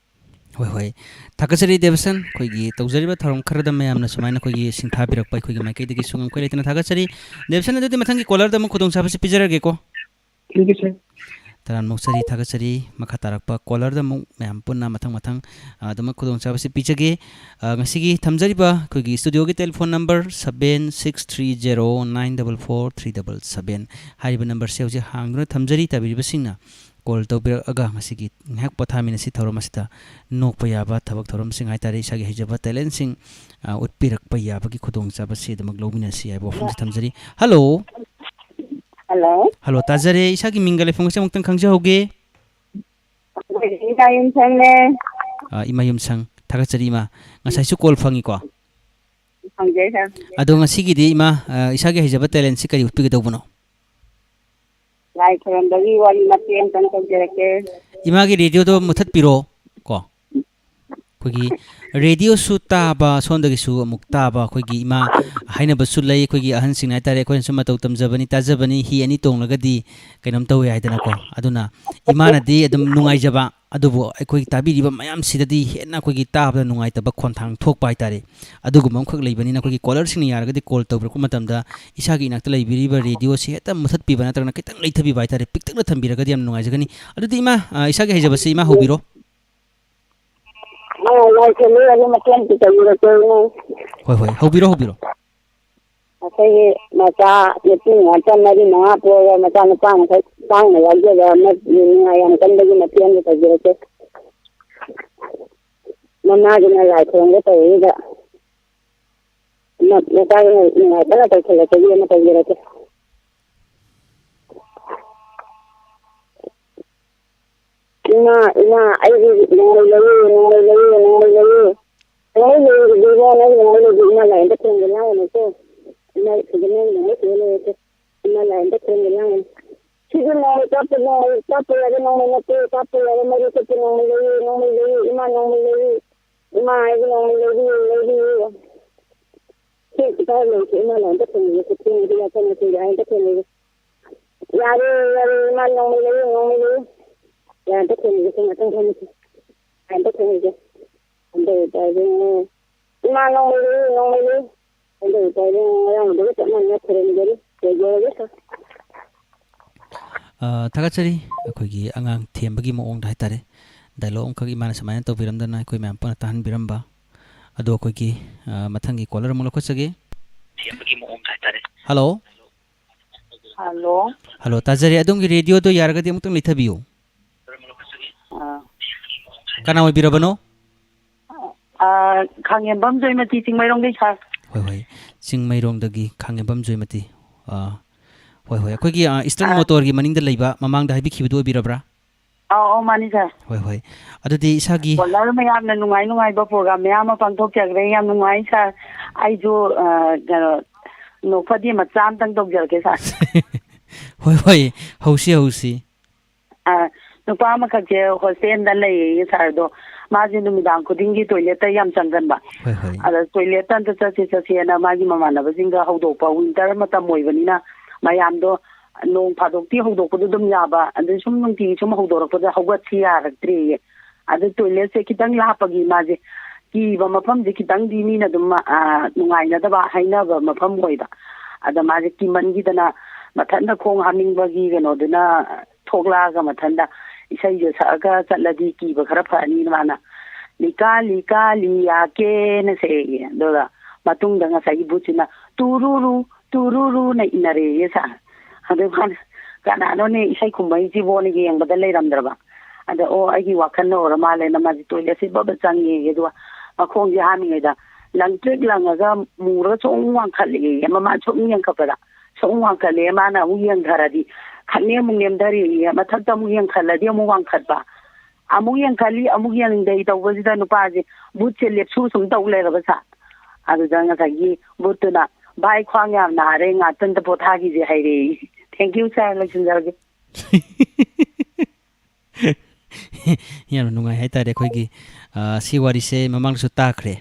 ꯍꯣꯏ, ꯍꯣꯏ꯫ ꯊꯥꯒꯠꯆꯔꯤ ꯗꯦꯕꯁꯟ, ꯑꯩꯈꯣꯏꯒꯤ ꯇꯧꯖꯔꯤꯕ ꯊꯧꯔꯝ ꯈꯔꯗ ꯃꯌꯥꯝꯅ ꯁꯨꯃꯥꯏꯅ ꯑꯩꯈꯣꯏꯒꯤ ꯁꯤꯡꯊꯥꯕꯤꯔꯛꯄ ꯑꯩꯈꯣꯏꯒꯤ ꯃꯥꯏꯀꯩꯗꯒꯤꯁꯨ ꯉꯝꯈꯩ ꯂꯩꯇꯅ ꯊꯥꯒꯠꯆꯔꯤ꯫ ꯗꯦꯕꯁꯟ, ꯑꯗꯨꯗꯤ ꯃꯊꯪꯒꯤ ꯀꯣꯂꯔꯗ ꯑꯃꯨꯛ ꯈꯨꯗꯣꯡꯆꯥꯕꯁꯤ ꯄꯤꯖꯔꯒꯦꯀꯣ꯫ ꯊꯦꯡꯀ꯭ꯌꯨ, ꯁꯥꯔ꯫ ꯇꯔꯥꯝꯅ ꯑꯣꯛꯆꯔꯤ, ꯊꯥꯒꯠꯆꯔꯤ꯫ ꯃꯈꯥ ꯇꯥꯔꯛꯄ ꯀꯣꯂꯔꯗ ꯑꯃꯨꯛ ꯃꯌꯥꯝ ꯄꯨꯟꯅ ꯃꯊꯪ ꯃꯊꯪ, ꯑ, ꯑꯗꯨꯃꯛ ꯈꯨꯗꯣꯡꯆꯥꯕꯁꯤ ꯄꯤꯖꯒꯦ꯫ ꯑ, ꯉꯁꯤꯒꯤ ꯊꯝꯖꯔꯤꯕ ꯑꯩꯈꯣꯏꯒꯤ ꯁ꯭ꯇꯨꯗꯤꯑꯣꯒꯤ telephone number seven six three zero nine double four three double seven꯫ ꯍꯥꯏꯔꯤꯕ ꯅꯝꯕꯔꯁꯦ ꯍꯧꯖꯤꯛ ꯍꯥꯡꯗꯨꯅ ꯊꯝꯖꯔꯤ꯫ ꯇꯥꯕꯤꯔꯤꯕꯁꯤꯡꯅ ꯀꯣꯜ ꯇꯧꯕꯤꯔꯛꯑꯒ ꯉꯁꯤꯒꯤ ꯉꯥꯏꯍꯥꯛ ꯄꯣꯊꯥꯃꯤꯟꯅꯁꯤ ꯊꯧꯔꯝ ꯑꯁꯤꯗ ꯅꯣꯛꯄ ꯌꯥꯕ ꯊꯕꯛ ꯊꯧꯔꯝꯁꯤꯡ ꯍꯥꯏꯇꯥꯔꯦ, ꯏꯁꯥꯒꯤ ꯍꯩꯖꯕ ꯇꯦꯂꯦꯟꯁꯤꯡ, ꯑ, ꯎꯠꯄꯤꯔꯛꯄ ꯌꯥꯕꯒꯤ ꯈꯨꯗꯣꯡꯆꯥꯕꯁꯤ ꯑꯗꯨꯃꯛ ꯂꯧꯃꯤꯟꯅꯁꯤ ꯍꯥꯏꯕ ꯋꯥꯐꯝꯁꯤ ꯊꯝꯖꯔꯤ꯫ ꯍꯜꯂꯣ꯫ ꯍꯜꯂꯣ꯫ ꯍꯜꯂꯣ, ꯇꯥꯖꯔꯦ꯫ ꯏꯁꯥꯒꯤ ꯃꯤꯡꯒ ꯂꯩꯐꯝꯒꯁꯦ ꯑꯃꯨꯛꯇꯪ ꯈꯪꯖꯍꯧꯒꯦ꯫ ꯏꯃꯥ ꯌꯨꯝꯁꯪꯅꯦ꯫ ꯑ, ꯏꯃꯥ ꯌꯨꯝꯁꯪ, ꯊꯥꯒꯠꯆꯔꯤ ꯏꯃꯥ꯫ ꯉꯁꯥꯏꯁꯨ ꯀꯣꯜ ꯐꯪꯉꯤꯀꯣ? ꯐꯪꯖꯩ, ꯁꯥꯔ꯫ ꯑꯗꯣ ꯉꯁꯤꯒꯤꯗꯤ ꯏꯃꯥ, ꯑ, ꯏꯁꯥꯒꯤ ꯍꯩꯖꯕ ꯇꯦꯂꯦꯟꯁꯤ ꯀꯔꯤ ꯎꯠꯄꯤꯒꯗꯧꯕꯅꯣ? ꯂꯥꯏ ꯈꯨꯔꯝꯕꯒꯤ ꯋꯥꯔꯤ ꯃꯇꯦꯛ ꯑꯃꯇꯪ ꯇꯧꯖꯔꯛꯀꯦ꯫ ꯏꯃꯥꯒꯤ ꯔꯦꯗꯤꯑꯣꯗꯣ ꯃꯨꯊꯠꯄꯤꯔꯣ ꯀꯣ꯫ ꯑꯩꯈꯣꯏꯒꯤ ꯔꯦꯗꯤꯑꯣꯁꯨ ꯇꯥꯕ, ꯁꯣꯝꯗꯒꯤꯁꯨ ꯑꯃꯨꯛ ꯇꯥꯕ, ꯑꯩꯈꯣꯏꯒꯤ ꯏꯃꯥ ꯍꯥꯏꯅꯕꯁꯨ ꯂꯩ, ꯑꯩꯈꯣꯏꯒꯤ ꯑꯍꯟꯁꯤꯡꯅ ꯍꯥꯏꯇꯥꯔꯦ, ꯑꯩꯈꯣꯏꯅꯁꯨ ꯃꯇꯧ ꯇꯝꯖꯕꯅꯤ, ꯇꯥꯖꯕꯅꯤ, ꯍꯤ ꯑꯅꯤ ꯇꯣꯡꯂꯒꯗꯤ ꯀꯩꯅꯣꯝ ꯇꯧꯋꯦ ꯍꯥꯏꯗꯅꯀꯣ꯫ ꯑꯗꯨꯅ ꯏꯃꯥꯅꯗꯤ ꯑꯗꯨꯝ ꯅꯨꯡꯉꯥꯏꯖꯕ, ꯑꯗꯨꯕꯨ ꯑꯩꯈꯣꯏꯒꯤ ꯇꯥꯕꯤꯔꯤꯕ ꯃꯌꯥꯝꯁꯤꯗꯗꯤ ꯍꯦꯟꯅ ꯑꯩꯈꯣꯏꯒꯤ ꯇꯥꯕꯗ ꯅꯨꯡꯉꯥꯏꯇꯕ ꯈꯣꯟꯊꯥꯡ ꯊꯣꯛꯄ ꯍꯥꯏꯇꯥꯔꯦ꯫ ꯑꯗꯨꯒꯨꯝꯕ ꯑꯃꯈꯛ ꯂꯩꯕꯅꯤꯅ ꯑꯩꯈꯣꯏꯒꯤ ꯀꯣꯂꯔꯁꯤꯡꯅ ꯌꯥꯔꯒꯗꯤ ꯀꯣꯜ ꯇꯧꯕꯤꯔꯛꯄ ꯃꯇꯝꯗ ꯏꯁꯥꯒꯤ ꯏꯅꯥꯛꯇ ꯂꯩꯕꯤꯔꯤꯕ ꯔꯦꯗꯤꯑꯣꯁꯤ ꯍꯦꯛꯇ ꯃꯨꯊꯠꯄꯤꯕ ꯅꯠꯇ꯭ꯔꯒꯅ ꯈꯤꯇꯪ ꯂꯩꯊꯕꯤꯕ ꯍꯥꯏꯇꯥꯔꯦ, ꯄꯤꯛꯇꯛꯅ ꯊꯝꯕꯤꯔꯒꯗꯤ ꯌꯥꯝ ꯅꯨꯡꯉꯥꯏꯖꯒꯅꯤ꯫ ꯑꯗꯨꯗꯤ ꯏꯃꯥ, ꯑ, ꯏꯁꯥꯒꯤ ꯍꯩꯖꯕꯁꯤ ꯏꯃꯥ ꯍꯧꯕꯤꯔꯣ꯫ ꯑꯥ, ꯂꯥꯏ ꯈꯨꯔꯨꯝꯕꯒꯤ ꯃꯇꯦꯡ ꯑꯝꯇ ꯇꯧꯕꯤꯔꯛꯀꯦ, ꯏꯃꯥ꯫ ꯍꯣꯏ, ꯍꯣꯏ, ꯍꯧꯕꯤꯔꯣ, ꯍꯧꯕꯤꯔꯣ꯫ ꯑꯩꯈꯣꯏꯒꯤ ꯃꯆꯥ ꯅꯨꯄꯤ ꯉꯥꯛꯇ ꯃꯔꯤ ꯃꯉꯥ ꯄꯣꯛꯑꯒ ꯃꯆꯥ ꯅꯨꯄꯥ ꯃꯈꯩ ꯆꯥꯎꯅ ꯌꯥꯎꯖꯕ ꯑꯃ ꯅꯤꯡꯉꯥꯏ ꯌꯥꯝ ꯀꯟꯕꯒꯤ ꯃꯇꯦꯡ ꯑꯃ ꯇꯧꯕꯤꯔꯛꯀꯦ꯫ ꯃꯃꯥꯒꯤꯅ ꯂꯥꯏ ꯈꯨꯔꯨꯝꯒꯦ ꯇꯧꯔꯤꯗ ꯃ-, ꯃꯆꯥꯒꯤꯅ ꯅꯤꯡꯉꯥꯏ ꯀꯟꯅ ꯇꯧꯁꯤꯜꯂꯛꯄꯒꯤ ꯑꯃ ꯇꯧꯕꯤꯔꯛꯀꯦ꯫ ꯏꯃꯥ, ꯏꯃꯥ, ꯑꯩꯒꯤ ꯅꯣꯡꯃꯩ ꯂꯩꯌꯨ, ꯅꯣꯡꯃꯩ ꯂꯩꯌꯨ, ꯅꯣꯡꯃꯩ ꯂꯩꯌꯨ꯫ ꯅꯣꯡꯃꯩ ꯂꯩꯔꯤꯗꯨꯕꯣ, ꯅꯪꯒꯤ ꯅꯣꯡꯃꯩ ꯂꯩꯔꯤꯗꯨ ꯏꯃꯥ ꯂꯥꯏ ꯑꯝꯇ ꯈꯨꯔꯨꯝꯒꯦ ꯂꯥꯎꯅꯦ ꯁꯦ꯫ ꯏꯃꯥ ꯁꯤꯗ ꯅꯪꯒꯤ ꯅꯣꯡꯃꯩ ꯄꯨꯔ ꯂꯩꯔꯦ ꯁꯦ꯫ ꯏꯃꯥ ꯂꯥꯏ ꯑꯝꯇ ꯈꯨꯔꯨꯝꯒꯦ ꯂꯥꯎꯅꯦ꯫ ꯁꯤꯒꯤ ꯅꯣꯡꯃꯩ ꯀꯥꯞꯄ, ꯅꯣꯡꯃꯩ ꯀꯥꯞꯄ ꯌꯥꯕ ꯅꯣꯡꯃꯩ ꯅꯠꯇꯦ, ꯀꯥꯞꯄ ꯌꯥꯕ ꯃꯔꯨ ꯀꯥꯞꯄ ꯅꯣꯡꯃꯩ ꯂꯩꯌꯨ, ꯅꯣꯡꯃꯩ ꯂꯩꯌꯨ, ꯏꯃꯥ ꯅꯣꯡꯃꯩ ꯂꯩꯌꯨ꯫ ꯏꯃꯥ ꯑꯩꯒꯤ ꯅꯣꯡꯃꯩ ꯂꯩꯕꯤꯌꯨ, ꯂꯩꯕꯤꯌꯨ꯫ ꯁꯦ ꯈꯤꯇꯪ ꯂꯩꯁꯦ, ꯏꯃꯥ ꯂꯥꯏ ꯑꯝꯇ ꯈꯨꯔꯨꯝꯒꯦ, ꯈꯨꯠ ꯊꯦꯡꯉꯗꯤ ꯌꯥꯆꯪ ꯃꯇꯨꯡꯗ ꯑꯩ ꯑꯝꯇ ꯈꯨꯔꯨꯝꯒꯦ꯫ ꯌꯥꯔꯦ, ꯌꯥꯔꯦ, ꯏꯃꯥ ꯅꯣꯡꯃꯩ ꯂꯩꯌꯨ, ꯅꯣꯡꯃꯩ ꯂꯩꯌꯨ꯫ ꯌꯥꯔꯦ, ꯑꯝꯇ ꯈꯨꯔꯨꯝꯒꯦ, ꯁꯦ ꯉꯥꯛꯇꯪ ꯐꯝꯃꯁꯤ꯫ ꯌꯥꯔꯦ, ꯑꯝꯇ ꯈꯨꯔꯨꯝꯒꯦ꯫ ꯑꯗꯨ ꯑꯣꯏꯇꯥꯔꯗꯤ, ꯏꯃꯥ ꯅꯣꯡꯃꯩ ꯂꯩꯌꯨ, ꯅꯣꯡꯃꯩ ꯂꯩꯌꯨ꯫ ꯑꯗꯨ ꯑꯣꯏꯇꯥꯔꯗꯤ ꯉꯔꯥꯡꯗꯨꯒ ꯆꯞ ꯃꯥꯟꯅꯅ ꯈꯨꯔꯨꯝꯖꯔꯤ꯫ ꯂꯩꯖꯔꯒꯦ, ꯁꯥꯔ꯫ ꯑ, ꯊꯥꯒꯠꯆꯔꯤ꯫ ꯑꯩꯈꯣꯏꯒꯤ ꯑꯉꯥꯡ ꯊꯦꯝꯕꯒꯤ ꯃꯑꯣꯡꯗ ꯍꯥꯏꯇꯥꯔꯦ, ꯗꯥꯏꯂꯣꯒ ꯑꯃꯈꯛ ꯏꯃꯥꯅ ꯁꯨꯃꯥꯏꯅ ꯇꯧꯕꯤꯔꯝꯗꯅ ꯑꯩꯈꯣꯏ ꯃꯌꯥꯝ ꯄꯨꯟꯅ ꯇꯥꯍꯟꯕꯤꯔꯝꯕ꯫ ꯑꯗꯣ ꯑꯩꯈꯣꯏꯒꯤ, ꯑ, ꯃꯊꯪꯒꯤ ꯀꯣꯂꯔ ꯑꯃꯨꯛ ꯂꯧꯈꯠꯆꯒꯦ꯫ ꯊꯦꯝꯕꯒꯤ ꯃꯑꯣꯡꯗ ꯍꯥꯏꯇꯥꯔꯦ꯫ ꯍꯜꯂꯣ꯫ ꯍꯜꯂꯣ꯫ ꯍꯜꯂꯣ, ꯇꯥꯖꯔꯦ꯫ ꯑꯗꯣꯝꯒꯤ ꯔꯦꯗꯤꯑꯣꯗꯣ ꯌꯥꯔꯒꯗꯤ ꯑꯃꯨꯛꯇꯪ ꯂꯩꯊꯕꯤꯌꯨ꯫ ꯑꯥ꯫ ꯀꯅꯥ ꯑꯣꯏꯕꯤꯔꯕꯅꯣ? ꯑꯥ, ꯈꯥꯡꯉꯦꯝꯕꯝ ꯖꯣꯏꯃꯇꯤ, ꯆꯤꯡꯃꯩꯔꯣꯡꯗꯩ, ꯁꯥꯔ꯫ ꯍꯣꯏ, ꯍꯣꯏ꯫ ꯆꯤꯡꯃꯩꯔꯣꯡꯗꯒꯤ ꯈꯥꯡꯉꯦꯝꯕꯝ ꯖꯣꯏꯃꯇꯤ꯫ ꯑꯥ, ꯍꯣꯏ, ꯍꯣꯏ꯫ ꯑꯩꯈꯣꯏꯒꯤ, ꯑꯥ, ꯏꯁꯇꯔꯟ ꯑꯥ꯫ ꯃꯣꯇꯣꯔꯒꯤ ꯃꯅꯤꯡꯗ ꯂꯩꯕ, ꯃꯃꯥꯡꯗ ꯍꯥꯏꯕꯤꯈꯤꯕꯗꯨ ꯑꯣꯏꯕꯤꯔꯕ꯭ꯔꯥ? ꯑꯧ, ꯑꯧ, ꯃꯥꯅꯤ, ꯁꯥꯔ꯫ ꯍꯣꯏ, ꯍꯣꯏ꯫ ꯑꯗꯨꯗꯤ ꯏꯁꯥꯒꯤ ꯀꯣꯂꯔ ꯃꯌꯥꯝꯅ ꯅꯨꯡꯉꯥꯏ ꯅꯨꯡꯉꯥꯏꯕ ꯄ꯭ꯔꯣꯒ꯭ꯔꯥꯝ ꯃꯌꯥꯝ ꯑꯃ ꯄꯥꯡꯊꯣꯛꯆꯈ꯭ꯔꯦ꯫ ꯌꯥꯝ ꯅꯨꯡꯉꯥꯏ, ꯁꯥꯔ꯫ ꯑꯩꯁꯨ, ꯑꯥ, ꯀꯩꯅꯣ, ꯅꯣꯛꯐꯗꯦ ꯃꯆꯥ ꯑꯝꯇꯪ ꯇꯧꯖꯔꯛꯀꯦ, ꯁꯥꯔ꯫ ꯍꯣꯏ, ꯍꯣꯏ꯫ ꯍꯧꯁꯤ, ꯍꯧꯁꯤ꯫ ꯑꯥ, ꯅꯨꯄꯥ ꯑꯃꯈꯛꯁꯦ ꯍꯣꯁꯇꯦꯜꯗ ꯂꯩꯌꯦ, ꯁꯥꯔ꯫ ꯑꯗꯣ ꯃꯥꯁꯦ ꯅꯨꯃꯤꯗꯥꯡ ꯈꯨꯗꯤꯡꯒꯤ ꯇꯣꯏꯂꯦꯠꯇ ꯌꯥꯝ ꯆꯪꯒꯟꯕ꯫ ꯍꯣꯏ, ꯍꯣꯏ꯫ ꯑꯗ ꯇꯣꯏꯂꯦꯠꯇ ꯑꯝꯇ ꯆꯠꯁꯦ, ꯆꯠꯁꯦꯅ ꯃꯥꯒꯤ ꯃꯃꯥꯟꯅꯕꯁꯤꯡꯒ ꯍꯧꯗꯣꯛꯄ, ꯋꯤꯟꯇꯔ ꯃꯇꯝ ꯑꯣꯏꯕꯅꯤꯅ ꯃꯌꯥꯝꯗꯣ ꯅꯣꯡ ꯐꯥꯗꯣꯛꯇꯤ ꯍꯧꯗꯣꯛꯄꯗꯣ ꯑꯗꯨꯝ ꯌꯥꯕ, ꯑꯗꯩ ꯁꯨꯝ ꯅꯨꯡꯇꯤꯒꯤ ꯁꯨꯝ ꯍꯧꯗꯣꯔꯛꯄꯗ ꯍꯧꯒꯠꯁꯤ ꯌꯥꯔꯛꯇ꯭ꯔꯦꯌꯦ꯫ ꯑꯗ ꯇꯣꯏꯂꯦꯠꯁꯦ ꯈꯤꯇꯪ ꯂꯥꯞꯄꯒꯤ ꯃꯥꯁꯦ ꯀꯤꯕ ꯃꯐꯝꯁꯦ ꯈꯤꯇꯪꯗꯤ ꯃꯤꯅ ꯑꯗꯨꯝ, ꯑꯥ, ꯅꯨꯡꯉꯥꯏꯅꯗꯕ ꯍꯥꯏꯅꯕ ꯃꯐꯝ ꯑꯣꯏꯕ꯫ ꯑꯗ ꯃꯥꯁꯦ ꯀꯤꯃꯟꯈꯤꯗꯅ ꯃꯊꯟꯇ ꯈꯣꯡ ꯍꯥꯝꯅꯤꯡꯕꯒꯤ ꯀꯩꯅꯣꯗꯨꯅ ꯊꯣꯛꯂꯛꯑꯒ ꯃꯊꯟꯇ ꯏꯁꯩꯁꯦ ꯁꯛꯑꯒ ꯆꯠꯂꯗꯤ ꯀꯤꯕ ꯈꯔ ꯐꯅꯤꯅ ꯃꯥꯅ "ꯂꯤꯀꯥ ꯂꯤꯀꯥ ꯂꯤꯌꯥꯀꯦꯅ" ꯁꯛꯑꯦꯌꯦ꯫ ꯑꯗꯨꯒ ꯃꯇꯨꯡꯗ ꯉꯁꯥꯏꯒꯤ ꯕꯨꯠꯁꯤꯅ "ꯇꯨꯔꯨꯔꯨ ꯇꯨꯔꯨꯔꯨꯅ" ꯏꯟꯅꯔꯦꯌꯦ ꯁꯥꯔ꯫ ꯑꯗꯨ ꯃꯥꯅ, "ꯀꯅꯥꯅꯣꯅꯦ ꯏꯁꯩ ꯈꯨꯝꯃꯛꯏꯁꯤꯕꯣꯅ" ꯌꯦꯡꯕꯗ ꯂꯩꯔꯝꯗ꯭ꯔꯕ꯫ ꯑꯗ, "ꯑꯣ, ꯑꯩꯒꯤ ꯋꯥꯈꯜꯅ ꯑꯣꯏꯔ ꯃꯥꯜꯂꯦꯅ" ꯃꯥꯁꯦ ꯇꯣꯏꯂꯦꯠꯁꯦ ꯕꯕ ꯆꯪꯉꯦꯌꯦ꯫ ꯑꯗꯨꯒ ꯃꯈꯣꯡꯁꯦ ꯍꯥꯝꯃꯤꯉꯩꯗ ꯂꯪꯇ꯭ꯔꯤꯛ ꯂꯪꯉꯒ ꯃꯨꯔꯒ ꯁꯨꯝ ꯋꯥꯡꯈꯠꯂꯛꯑꯦꯌꯦ꯫ ꯃꯃꯥ ꯁꯨꯝ ꯌꯦꯡꯈꯠꯄꯗ ꯁꯨꯝ ꯋꯥꯡꯈꯠꯂꯛꯑꯦ꯫ ꯃꯥꯅ ꯑꯃꯨꯛ ꯌꯦꯡꯊꯔꯗꯤ ꯈꯪꯉꯦ, ꯑꯃꯨꯛ ꯅꯦꯝꯊꯔꯛꯑꯦꯌꯦ꯫ ꯃꯊꯛꯇ ꯑꯃꯨꯛ ꯌꯦꯡꯈꯠꯂꯗꯤ ꯑꯃꯨꯛ ꯋꯥꯡꯈꯠꯄ꯫ ꯑꯃꯨꯛ ꯌꯦꯡꯈꯠꯂꯤ, ꯑꯃꯨꯛ ꯌꯦꯡꯊꯩ ꯇꯧꯕꯁꯤꯗ ꯅꯨꯄꯥꯁꯦ ꯕꯨꯠꯁꯦ ꯂꯦꯞꯁꯨ ꯁꯨꯝ ꯇꯧ ꯂꯩꯔꯕ ꯁꯥꯔ꯫ ꯑꯗꯨꯗ ꯉꯁꯥꯏꯒꯤ ꯕꯨꯠꯇꯨꯅ, "ꯚꯥꯏ, ꯈ꯭ꯋꯥꯡ ꯌꯥꯝ ꯅꯥꯔꯦ, ꯉꯥꯛꯇꯪꯗ ꯄꯣꯊꯥꯈꯤꯁꯦ" ꯍꯥꯏꯔꯛꯑꯦ꯫ Thank you, sir꯫ ꯂꯣꯏꯁꯤꯟꯖꯔꯒꯦ꯫ ꯌꯥꯝꯅ ꯅꯨꯡꯉꯥꯏ ꯍꯥꯏꯇꯥꯔꯦ꯫ ꯑꯩꯈꯣꯏꯒꯤ, ꯑ, ꯁꯤ ꯋꯥꯔꯤꯁꯦ ꯃꯃꯥꯡꯗꯁꯨ ꯇꯥꯈ꯭ꯔꯦ꯫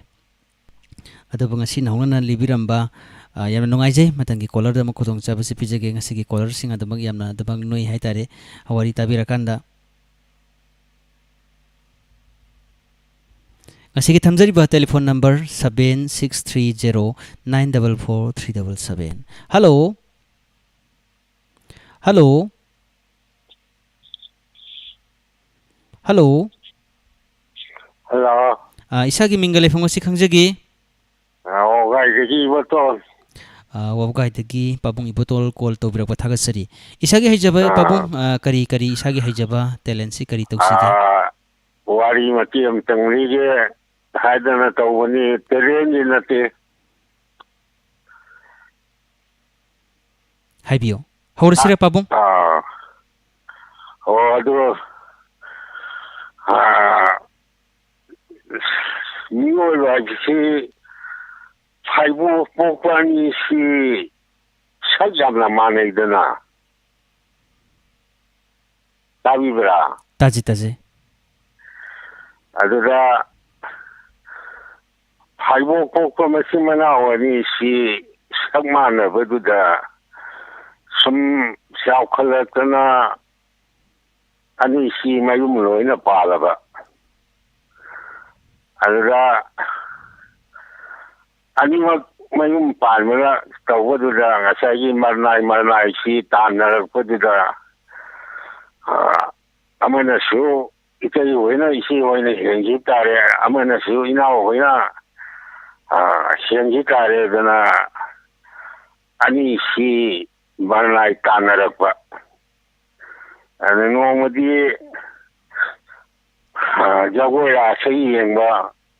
ꯑꯗꯨꯕꯨ ꯉꯁꯤ ꯅꯧꯍꯧꯅꯅ ꯂꯤꯕꯤꯔꯝꯕ, ꯑ, ꯌꯥꯝꯅ ꯅꯨꯡꯉꯥꯏꯖꯩ꯫ ꯃꯊꯪꯒꯤ caller-ꯗ ꯑꯃꯨꯛ ꯈꯨꯗꯣꯡꯆꯥꯕꯁꯤ ꯄꯤꯖꯒꯦ꯫ ꯉꯁꯤꯒꯤ caller-ꯁꯤꯡ ꯑꯗꯨꯃꯛ ꯌꯥꯝꯅ ꯑꯗꯨꯃꯛ ꯅꯣꯏ ꯍꯥꯏꯇꯥꯔꯦ, ꯋꯥꯔꯤ ꯇꯥꯕꯤꯔꯀꯥꯟꯗ꯫ ꯉꯁꯤꯒꯤ ꯊꯝꯖꯔꯤꯕ telephone number seven six three zero nine double four three double seven꯫ Hello? Hello? Hello? Hello? ꯑ, ꯏꯁꯥꯒꯤ ꯃꯤꯡꯒ ꯂꯩꯐꯝꯒꯁꯤ ꯈꯪꯖꯒꯦ? ꯑ, ꯋꯥꯕꯒꯥꯏꯗꯒꯤ ꯏꯕꯣꯇꯣꯟ꯫ ꯑ, ꯋꯥꯕꯒꯥꯏꯗꯒꯤ ꯄꯥꯕꯨꯡ ꯏꯕꯣꯇꯣꯜ call ꯇꯧꯕꯤꯔꯛꯄ ꯊꯥꯒꯠꯆꯔꯤ꯫ ꯏꯁꯥꯒꯤ ꯍꯩꯖꯕ, ꯑ꯫ ꯄꯥꯕꯨꯡ, ꯑ, ꯀꯔꯤ, ꯀꯔꯤ ꯏꯁꯥꯒꯤ ꯍꯩꯖꯕ talent-ꯁꯤ ꯀꯔꯤ ꯇꯧꯁꯤꯒꯦ? ꯑ, ꯋꯥꯔꯤ ꯃꯇꯦꯛ ꯑꯃꯇꯪ ꯂꯤꯒꯦ ꯍꯥꯏꯗꯅ ꯇꯧꯕꯅꯤ, talent-ꯗꯤ ꯅꯠꯇꯦ꯫ ꯍꯥꯏꯕꯤꯌꯨ꯫ ꯍꯧꯔꯁꯤꯔ, ꯄꯥꯕꯨꯡ? ꯑꯥ꯫ ꯑꯣ, ꯑꯗꯨ, ꯑꯥ, ꯃꯤꯑꯣꯏꯕ ꯍꯥꯏꯕꯁꯤ ꯐꯥꯏꯕꯣꯛ ꯄꯣꯛꯄ ꯑꯅꯤꯁꯤ ꯁꯛ ꯌꯥꯝꯅ ꯃꯥꯟꯅꯩꯗꯅ꯫ ꯇꯥꯕꯤꯕ꯭ꯔꯥ? ꯇꯥꯖꯩ, ꯇꯥꯖꯩ꯫ ꯑꯗꯨꯗ ꯐꯥꯏꯕꯣꯛ ꯄꯣꯛꯄ ꯃꯆꯤꯟ ꯃꯅꯥꯎ ꯑꯅꯤꯁꯤ ꯁꯛ ꯃꯥꯟꯅꯕꯗꯨꯗ ꯁꯨꯝ ꯆꯥꯎꯈꯠꯂꯛꯇꯅ ꯑꯅꯤꯁꯤ ꯃꯌꯨꯝ ꯂꯣꯏꯅ ꯄꯥꯜꯂꯕ꯫ ꯑꯗꯨꯗ ꯑꯅꯤꯃꯛ ꯃꯌꯨꯝ ꯄꯥꯟꯕꯗ ꯇꯧꯕꯗꯨꯗ ꯉꯁꯥꯏꯒꯤ ꯃꯔꯅꯥꯏ ꯃꯔꯅꯥꯏꯁꯤ ꯇꯥꯟꯅꯔꯛꯄꯗꯨꯗ, ꯑ, ꯑꯃꯅꯁꯨ ꯏꯇꯩ ꯍꯣꯏꯅ ꯏꯆꯦ ꯍꯣꯏꯅ ꯍꯦꯟꯈꯤ ꯇꯥꯔꯦ, ꯑꯃꯅꯁꯨ ꯏꯅꯥꯎ ꯍꯣꯏꯅ, ꯑ, ꯍꯦꯟꯈꯤ ꯇꯥꯔꯦꯗꯅ ꯑꯅꯤꯁꯤ ꯃꯔꯅꯥꯏ ꯇꯥꯟꯅꯔꯛꯄ꯫ ꯑꯗ ꯅꯣꯡꯃꯗꯤ, ꯑ, ꯖꯒꯣꯏ ꯔꯥꯁ ꯌꯦꯡꯕ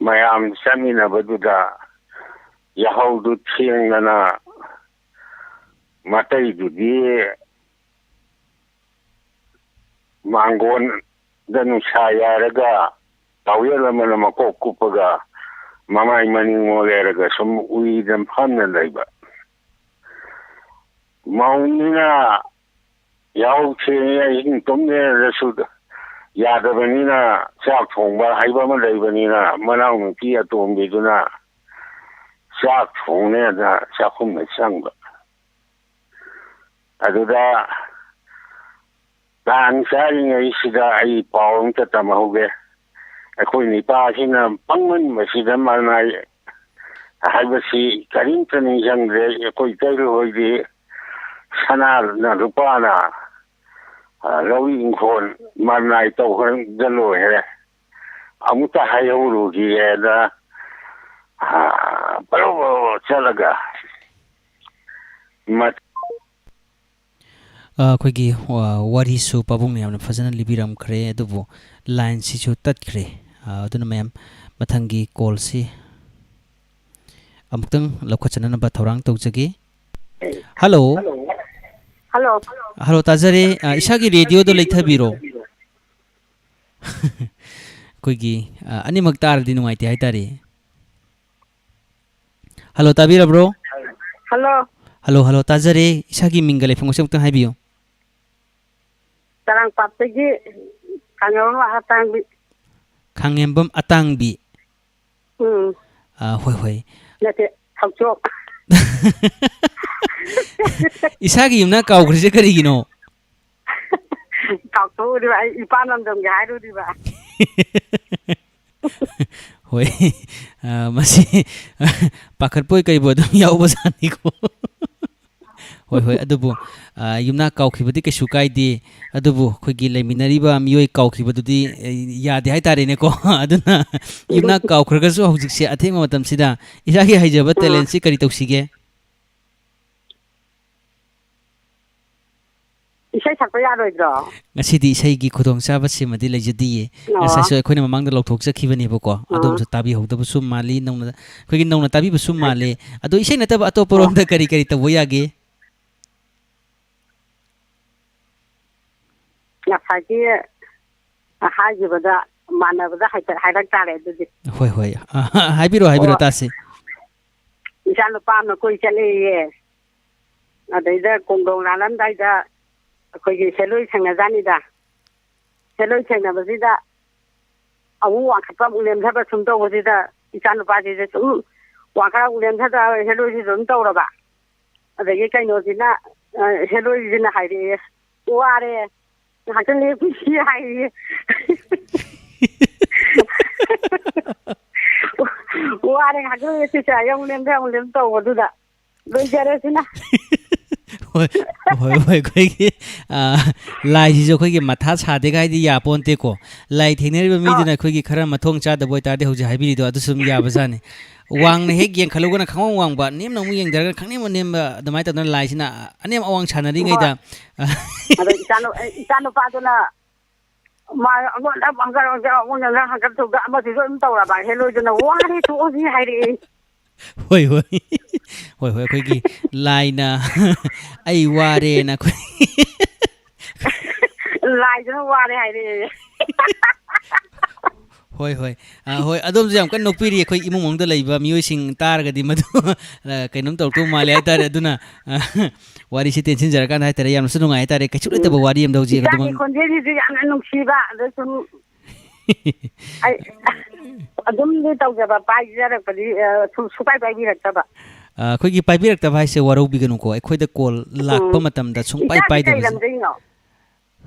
ꯃꯌꯥꯝ ꯆꯠꯃꯤꯟꯅꯕꯗꯨꯗ ꯌꯥꯍꯧꯗꯨ ꯊꯦꯡꯗꯅ ꯃꯇꯩꯗꯨꯗꯤ ꯃꯥꯡꯒꯣꯟꯗ ꯅꯨꯡꯁꯥ ꯌꯥꯏꯔꯒ ꯇꯥꯋꯦꯜ ꯑꯃꯅ ꯃꯀꯣꯛ ꯀꯨꯞꯄꯒ ꯃꯃꯥꯏ ꯃꯅꯤꯡ ꯑꯣ ꯂꯩꯔꯒ ꯁꯨꯝ ꯎꯏꯗꯅ ꯐꯝꯅ ꯂꯩꯕ꯫ ꯃꯧꯅꯤꯅ ꯌꯥꯍꯧ ꯊꯦꯡꯉꯦ, ꯑꯍꯤꯡ ꯇꯨꯝꯃꯦ ꯍꯥꯏꯔꯁꯨ ꯌꯥꯗꯕꯅꯤꯅ, ꯆꯥꯛ ꯊꯣꯡꯕ ꯍꯩꯕ ꯑꯃ ꯂꯩꯕꯅꯤꯅ, ꯃꯅꯥꯎꯅꯨꯄꯤ ꯑꯇꯣꯝꯕꯤꯗꯨꯅ ꯆꯥꯛ ꯊꯣꯡꯅꯦꯅ ꯆꯥꯛꯈꯨꯝꯗ ꯆꯪꯕ꯫ ꯑꯗꯨꯗ ꯇꯥꯟ ꯆꯥꯔꯤꯉꯩꯁꯤꯗ ꯑꯩ ꯄꯥꯎ ꯑꯝꯇ ꯇꯝꯍꯧꯒꯦ꯫ ꯑꯩꯈꯣꯏ ꯅꯤꯄꯥꯁꯤꯅ ꯄꯪꯃꯟꯕꯁꯤꯗ ꯃꯔꯅꯥꯏ ꯍꯥꯏꯕꯁꯤ ꯀꯔꯤꯝꯇ ꯅꯤꯡꯁꯤꯡꯗ꯭ꯔꯦ꯫ ꯑꯩꯈꯣꯏ ꯏꯇꯩꯍꯣꯏꯗꯤ ꯁꯅꯥꯅ ꯂꯨꯄꯥꯅ, ꯑ, ꯂꯧꯔꯤ ꯏꯪꯈꯣꯜ ꯃꯔꯅꯥꯏ ꯇꯧꯈ꯭ꯔꯗ ꯂꯣꯏꯔꯦ꯫ ꯑꯃꯨꯛꯇ ꯍꯥꯏꯍꯧꯔꯨꯒꯦꯅ, ꯑ, ꯄꯔꯧ ꯄꯔꯧ ꯆꯠꯂꯒ ꯃ- ꯑ, ꯑꯩꯈꯣꯏꯒꯤ, ꯑ, ꯋꯥꯔꯤꯁꯨ ꯄꯥꯕꯨꯡꯅ ꯌꯥꯝꯅ ꯐꯖꯅ ꯂꯤꯕꯤꯔꯝꯈ꯭ꯔꯦ, ꯑꯗꯨꯕꯨ ꯂꯥꯏꯟꯁꯤꯁꯨ ꯇꯠꯈ꯭ꯔꯦ꯫ ꯑ, ꯑꯗꯨꯅ ꯃꯌꯥꯝ, ꯃꯊꯪꯒꯤ ꯀꯣꯜꯁꯤ ꯑꯃꯨꯛꯇꯪ ꯂꯧꯈꯠꯆꯅꯅꯕ ꯊꯧꯔꯥꯡ ꯇꯧꯖꯒꯦ꯫ ꯍꯜꯂꯣ꯫ ꯍꯜꯂꯣ꯫ ꯍꯜꯂꯣ, ꯇꯥꯖꯔꯦ꯫ ꯑ, ꯏꯁꯥꯒꯤ ꯔꯦꯗꯤꯑꯣꯗꯣ ꯂꯩꯊꯕꯤꯔꯣ꯫ ꯑꯩꯈꯣꯏꯒꯤ, ꯑ, ꯑꯅꯤꯃꯛ ꯇꯥꯔꯗꯤ ꯅꯨꯡꯉꯥꯏꯇꯦ ꯍꯥꯏꯇꯥꯔꯦ꯫ ꯍꯜꯂꯣ, ꯇꯥꯕꯤꯔꯕ꯭ꯔꯣ? ꯍꯜꯂꯣ꯫ ꯍꯜꯂꯣ, ꯍꯜꯂꯣ, ꯇꯥꯖꯔꯦ꯫ ꯏꯁꯥꯒꯤ ꯃꯤꯡꯒ ꯂꯩꯐꯝꯒꯁꯨ ꯑꯃꯨꯛꯇꯪ ꯍꯥꯏꯕꯤꯌꯨ꯫ ꯆꯔꯥꯡꯄꯥꯠꯇꯒꯤ ꯈꯥꯡꯉꯕꯣꯛ ꯑꯇꯥꯡꯕꯤ꯫ ꯈꯥꯡꯉꯦꯝꯕꯝ ꯑꯇꯥꯡꯕꯤ꯫ ꯎꯝ꯫ ꯑꯥ, ꯍꯣꯏ, ꯍꯣꯏ꯫ ꯅꯠꯇꯦ, ꯊꯧꯆꯣꯛ꯫ ꯏꯁꯥꯒꯤ ꯌꯨꯝꯅꯥꯛ ꯀꯥꯎꯈ꯭ꯔꯤꯁꯦ ꯀꯔꯤꯒꯤꯅꯣ? ꯀꯥꯎꯊꯣꯛꯎꯔꯤꯕ, ꯑꯩ ꯏꯄꯥ ꯅꯝꯗꯝꯒꯦ ꯍꯥꯏꯔꯨꯔꯤꯕ꯫ ꯍꯣꯏ, ꯑꯥ, ꯃꯁꯤ ꯄꯥꯈꯠꯄꯣꯏ ꯀꯩꯕꯣꯏ ꯑꯗꯨꯝ ꯌꯥꯎꯕꯖꯥꯠꯅꯤꯀꯣ꯫ ꯍꯣꯏ, ꯍꯣꯏ, ꯑꯗꯨꯕꯨ, ꯑ, ꯌꯨꯝꯅꯥꯛ ꯀꯥꯎꯈꯤꯕꯗꯤ ꯀꯩꯁꯨ ꯀꯥꯏꯗꯦ, ꯑꯗꯨꯕꯨ ꯑꯩꯈꯣꯏꯒꯤ ꯂꯩꯃꯤꯟꯅꯔꯤꯕ ꯃꯤꯑꯣꯏ ꯀꯥꯎꯈꯤꯕꯗꯨꯗꯤ, ꯑ, ꯌꯥꯗꯦ ꯍꯥꯏꯇꯥꯔꯦꯅꯦꯀꯣ꯫ ꯑꯗꯨꯅ ꯌꯨꯝꯅꯥꯛ ꯀꯥꯎꯈ꯭ꯔꯒꯁꯨ ꯍꯧꯖꯤꯛꯁꯦ ꯑꯊꯦꯡꯕ ꯃꯇꯝꯁꯤꯗ ꯏꯁꯥꯒꯤ ꯍꯩꯖꯕ ꯑꯥ꯫ Talentꯁꯤ ꯀꯔꯤ ꯇꯧꯁꯤꯒꯦ? ꯏꯁꯩ ꯁꯛꯄ ꯌꯥꯔꯣꯏꯗ꯭ꯔꯣ? ꯉꯁꯤꯗꯤ ꯏꯁꯩꯒꯤ ꯈꯨꯗꯣꯡꯆꯥꯕꯁꯤꯃꯗꯤ ꯂꯩꯖꯗꯤꯌꯦ꯫ ꯑꯣ꯫ ꯉꯁꯥꯏꯁꯨ ꯑꯩꯈꯣꯏꯅ ꯃꯃꯥꯡꯗ ꯂꯧꯊꯣꯛꯆꯈꯤꯕꯅꯦꯕꯀꯣ꯫ ꯑꯣ꯫ ꯑꯗꯣꯝꯁꯨ ꯇꯥꯕꯤꯍꯧꯗꯕꯁꯨ ꯃꯥꯜꯂꯤ, ꯅꯧꯅ, ꯑꯩꯈꯣꯏꯒꯤ ꯅꯧꯅ ꯇꯥꯕꯤꯕꯁꯨ ꯃꯥꯜꯂꯤ꯫ ꯑꯗꯣ ꯏꯁꯩ ꯅꯠꯇꯕ ꯑꯇꯣꯞꯄ ꯑꯣ꯫ ꯔꯣꯝꯗ ꯀꯔꯤ ꯀꯔꯤ ꯇꯧꯕ ꯌꯥꯒꯦ? ꯉꯁꯥꯏꯒꯤ ꯍꯥꯏꯈꯤꯕꯗ ꯃꯥꯟꯅꯕꯗ ꯍꯥꯏꯐꯦꯠ ꯍꯥꯏꯔꯛ ꯇꯥꯔꯦ ꯑꯗꯨꯗꯤ꯫ ꯍꯣꯏ, ꯍꯣꯏ꯫ ꯑ, ꯍꯥꯏꯕꯤꯔꯣ, ꯍꯥꯏꯕꯤꯔꯣ, ꯑꯣ꯫ ꯇꯥꯁꯤ꯫ ꯏꯆꯥ ꯅꯨꯄꯥ ꯑꯃ ꯀꯣꯏ ꯆꯠꯂꯦꯌꯦ꯫ ꯑꯗꯩꯗ ꯀꯣꯡꯗꯣꯡ ꯂꯥꯜꯂꯝꯗꯥꯏꯗ ꯑꯩꯈꯣꯏꯒꯤ ꯍꯦꯂꯣꯏ ꯁꯪꯅꯖꯥꯠꯅꯤꯗ꯫ ꯍꯦꯂꯣꯏ ꯁꯪꯅꯕꯁꯤꯗ ꯑꯃꯨꯛ ꯋꯥꯡꯈꯠꯄ ꯑꯃꯨꯛ ꯅꯦꯝꯊꯕ ꯁꯨꯝ ꯇꯧꯕꯁꯤꯗ ꯏꯆꯥ ꯅꯨꯄꯥꯁꯤꯁꯨ ꯁꯨꯝ ꯋꯥꯡꯈꯠ ꯑꯃꯨꯛ ꯅꯦꯝꯊꯗ ꯍꯦꯂꯣꯏꯁꯤꯁꯨ ꯑꯗꯨꯝ ꯇꯧꯔꯕ꯫ ꯑꯗꯒꯤ ꯀꯩꯅꯣꯁꯤꯅ, ꯑ, ꯍꯦꯂꯣꯏꯁꯤꯅ ꯍꯥꯏꯔꯛꯑꯦ, "ꯋꯥꯔꯦ, ꯉꯥꯏꯍꯥꯛꯇꯪ ꯂꯦꯞꯈꯤꯁꯤ" ꯍꯥꯏꯌꯦ꯫ "ꯋꯥꯔꯦ, ꯉꯥꯏꯍꯥꯛꯇꯪ ꯂꯦꯞꯈꯤꯁꯤ" ꯍꯥꯏꯌꯦ, ꯑꯃꯨꯛ ꯅꯦꯝꯊ ꯑꯃꯨꯛ ꯅꯦꯝꯊ ꯇꯧꯕꯗꯨꯗ꯫ ꯂꯣꯏꯖꯔꯦ ꯁꯤꯅ꯫ ꯍꯣꯏ, ꯍꯣꯏ, ꯍꯣꯏ, ꯑꯩꯈꯣꯏꯒꯤ, ꯑ, ꯂꯥꯏꯁꯤꯁꯨ ꯑꯩꯈꯣꯏꯒꯤ ꯃꯊꯥ ꯁꯥꯗꯦꯒ ꯍꯥꯏꯗꯤ ꯌꯥꯄꯣꯟꯇꯦꯀꯣ꯫ ꯂꯥꯏ ꯊꯦꯡꯅꯔꯤꯕ ꯑꯥ꯫ ꯃꯤꯗꯨꯅ ꯑꯩꯈꯣꯏꯒꯤ ꯈꯔ ꯃꯊꯣꯡ ꯆꯥꯗꯕ ꯑꯣꯏꯇꯥꯔꯗꯤ ꯍꯧꯖꯤꯛ ꯍꯥꯏꯕꯤꯔꯤꯗꯣ ꯑꯗꯨꯁꯨ ꯑꯗꯨꯝ ꯌꯥꯕꯖꯥꯠꯅꯤ꯫ ꯋꯥꯡꯅ ꯍꯦꯛ ꯌꯦꯡꯈꯠꯂꯨꯒꯅ ꯈꯪꯋꯥꯡ ꯋꯥꯡꯕ, ꯅꯦꯝꯅ ꯑꯃꯨꯛ ꯌꯦꯡꯊꯔꯒꯅ ꯈꯪꯅꯦꯝ ꯑꯅꯦꯝꯕ, ꯑꯗꯨꯃꯥꯏꯅ ꯇꯧꯗꯅ ꯂꯥꯏꯁꯤꯅ ꯑꯅꯦꯝ ꯑꯋꯥꯡ ꯁꯥꯟꯅꯔꯤꯉꯩꯗ, ꯍꯣꯏ꯫ ꯑꯗꯣ ꯏꯆꯥꯅꯨ-, ꯑꯦ, ꯏꯆꯥꯅꯨꯄꯥꯗꯨꯅ ꯃꯥ ꯑꯩꯉꯣꯟꯗ ꯍꯪꯒꯠ ꯍꯪꯒꯠ, ꯑꯩꯉꯣꯟꯗ ꯍꯪꯒꯠ ꯇꯧꯗ ꯑꯃꯗꯨꯁꯨ ꯑꯗꯨꯝ ꯇꯧꯔꯕ, ꯍꯦꯂꯣꯏꯗꯨꯅ "ꯋꯥꯔꯦ, ꯇꯣꯛꯑꯁꯤ" ꯍꯥꯏꯔꯛꯑꯦ꯫ ꯍꯣꯏ, ꯍꯣꯏ꯫ ꯍꯣꯏ, ꯍꯣꯏ, ꯑꯩꯈꯣꯏꯒꯤ ꯂꯥꯏꯅ "ꯑꯩ ꯋꯥꯔꯦꯅ" ꯑꯩꯈꯣꯏ ꯂꯥꯏꯗꯨꯅ "ꯋꯥꯔꯦ" ꯍꯥꯏꯔꯛꯑꯦ꯫ ꯍꯣꯏ, ꯍꯣꯏ꯫ ꯑ, ꯍꯣꯏ, ꯑꯗꯣꯝꯁꯨ ꯌꯥꯝ ꯀꯟꯅ ꯅꯣꯛꯄꯤꯔꯤ꯫ ꯑꯩꯈꯣꯏ ꯏꯃꯨꯡ ꯃꯅꯨꯡꯗ ꯂꯩꯕ ꯃꯤꯑꯣꯏꯁꯤꯡ ꯇꯥꯔꯒꯗꯤ ꯃꯗꯨ, ꯑ, ꯀꯩꯅꯣꯝ ꯇꯧꯔꯛꯇꯧ ꯃꯥꯜꯂꯦ ꯍꯥꯏꯇꯥꯔꯦ꯫ ꯑꯗꯨꯅ, ꯑ, ꯋꯥꯔꯤꯁꯤ ꯇꯦꯟꯁꯤꯟꯖꯔꯀꯥꯟꯗ ꯍꯥꯏꯇꯥꯔꯦ, ꯌꯥꯝꯅꯁꯨ ꯅꯨꯡꯉꯥꯏ ꯍꯥꯏꯇꯥꯔꯦ꯫ ꯀꯩꯁꯨ ꯎꯝ꯫ ꯂꯩꯇꯕ ꯋꯥꯔꯤ ꯑꯃꯗ ꯍꯧꯖꯤꯛ ꯏꯆꯥꯒꯤ ꯑꯗꯨꯃꯛ ꯈꯣꯟꯖꯦꯜꯁꯤꯁꯨ ꯌꯥꯝꯅ ꯅꯨꯡꯁꯤꯕ, ꯑꯗ ꯁꯨꯝ ꯑꯩ ꯑꯗꯨꯝꯗꯤ ꯇꯧꯖꯕ, ꯄꯥꯏꯖꯔꯛꯄꯗꯤ, ꯑ, ꯁꯨ-, ꯁꯨꯄꯥꯏ ꯄꯥꯏꯕꯤꯔꯛꯇꯕ꯫ ꯑ, ꯑꯩꯈꯣꯏꯒꯤ ꯄꯥꯏꯕꯤꯔꯛꯇꯕ ꯍꯥꯏꯁꯦ ꯋꯥꯔꯧꯕꯤꯒꯅꯨꯀꯣ, ꯑꯩꯈꯣꯏꯗ call ꯂꯥꯛꯄ ꯎꯝ꯫ ꯃꯇꯝꯗ ꯁꯨꯡꯄꯥꯏ ꯏꯆꯥꯗꯤ ꯀꯩ ꯄꯥꯏꯗꯕꯁꯦ꯫ ꯂꯝꯗꯩꯅꯣ?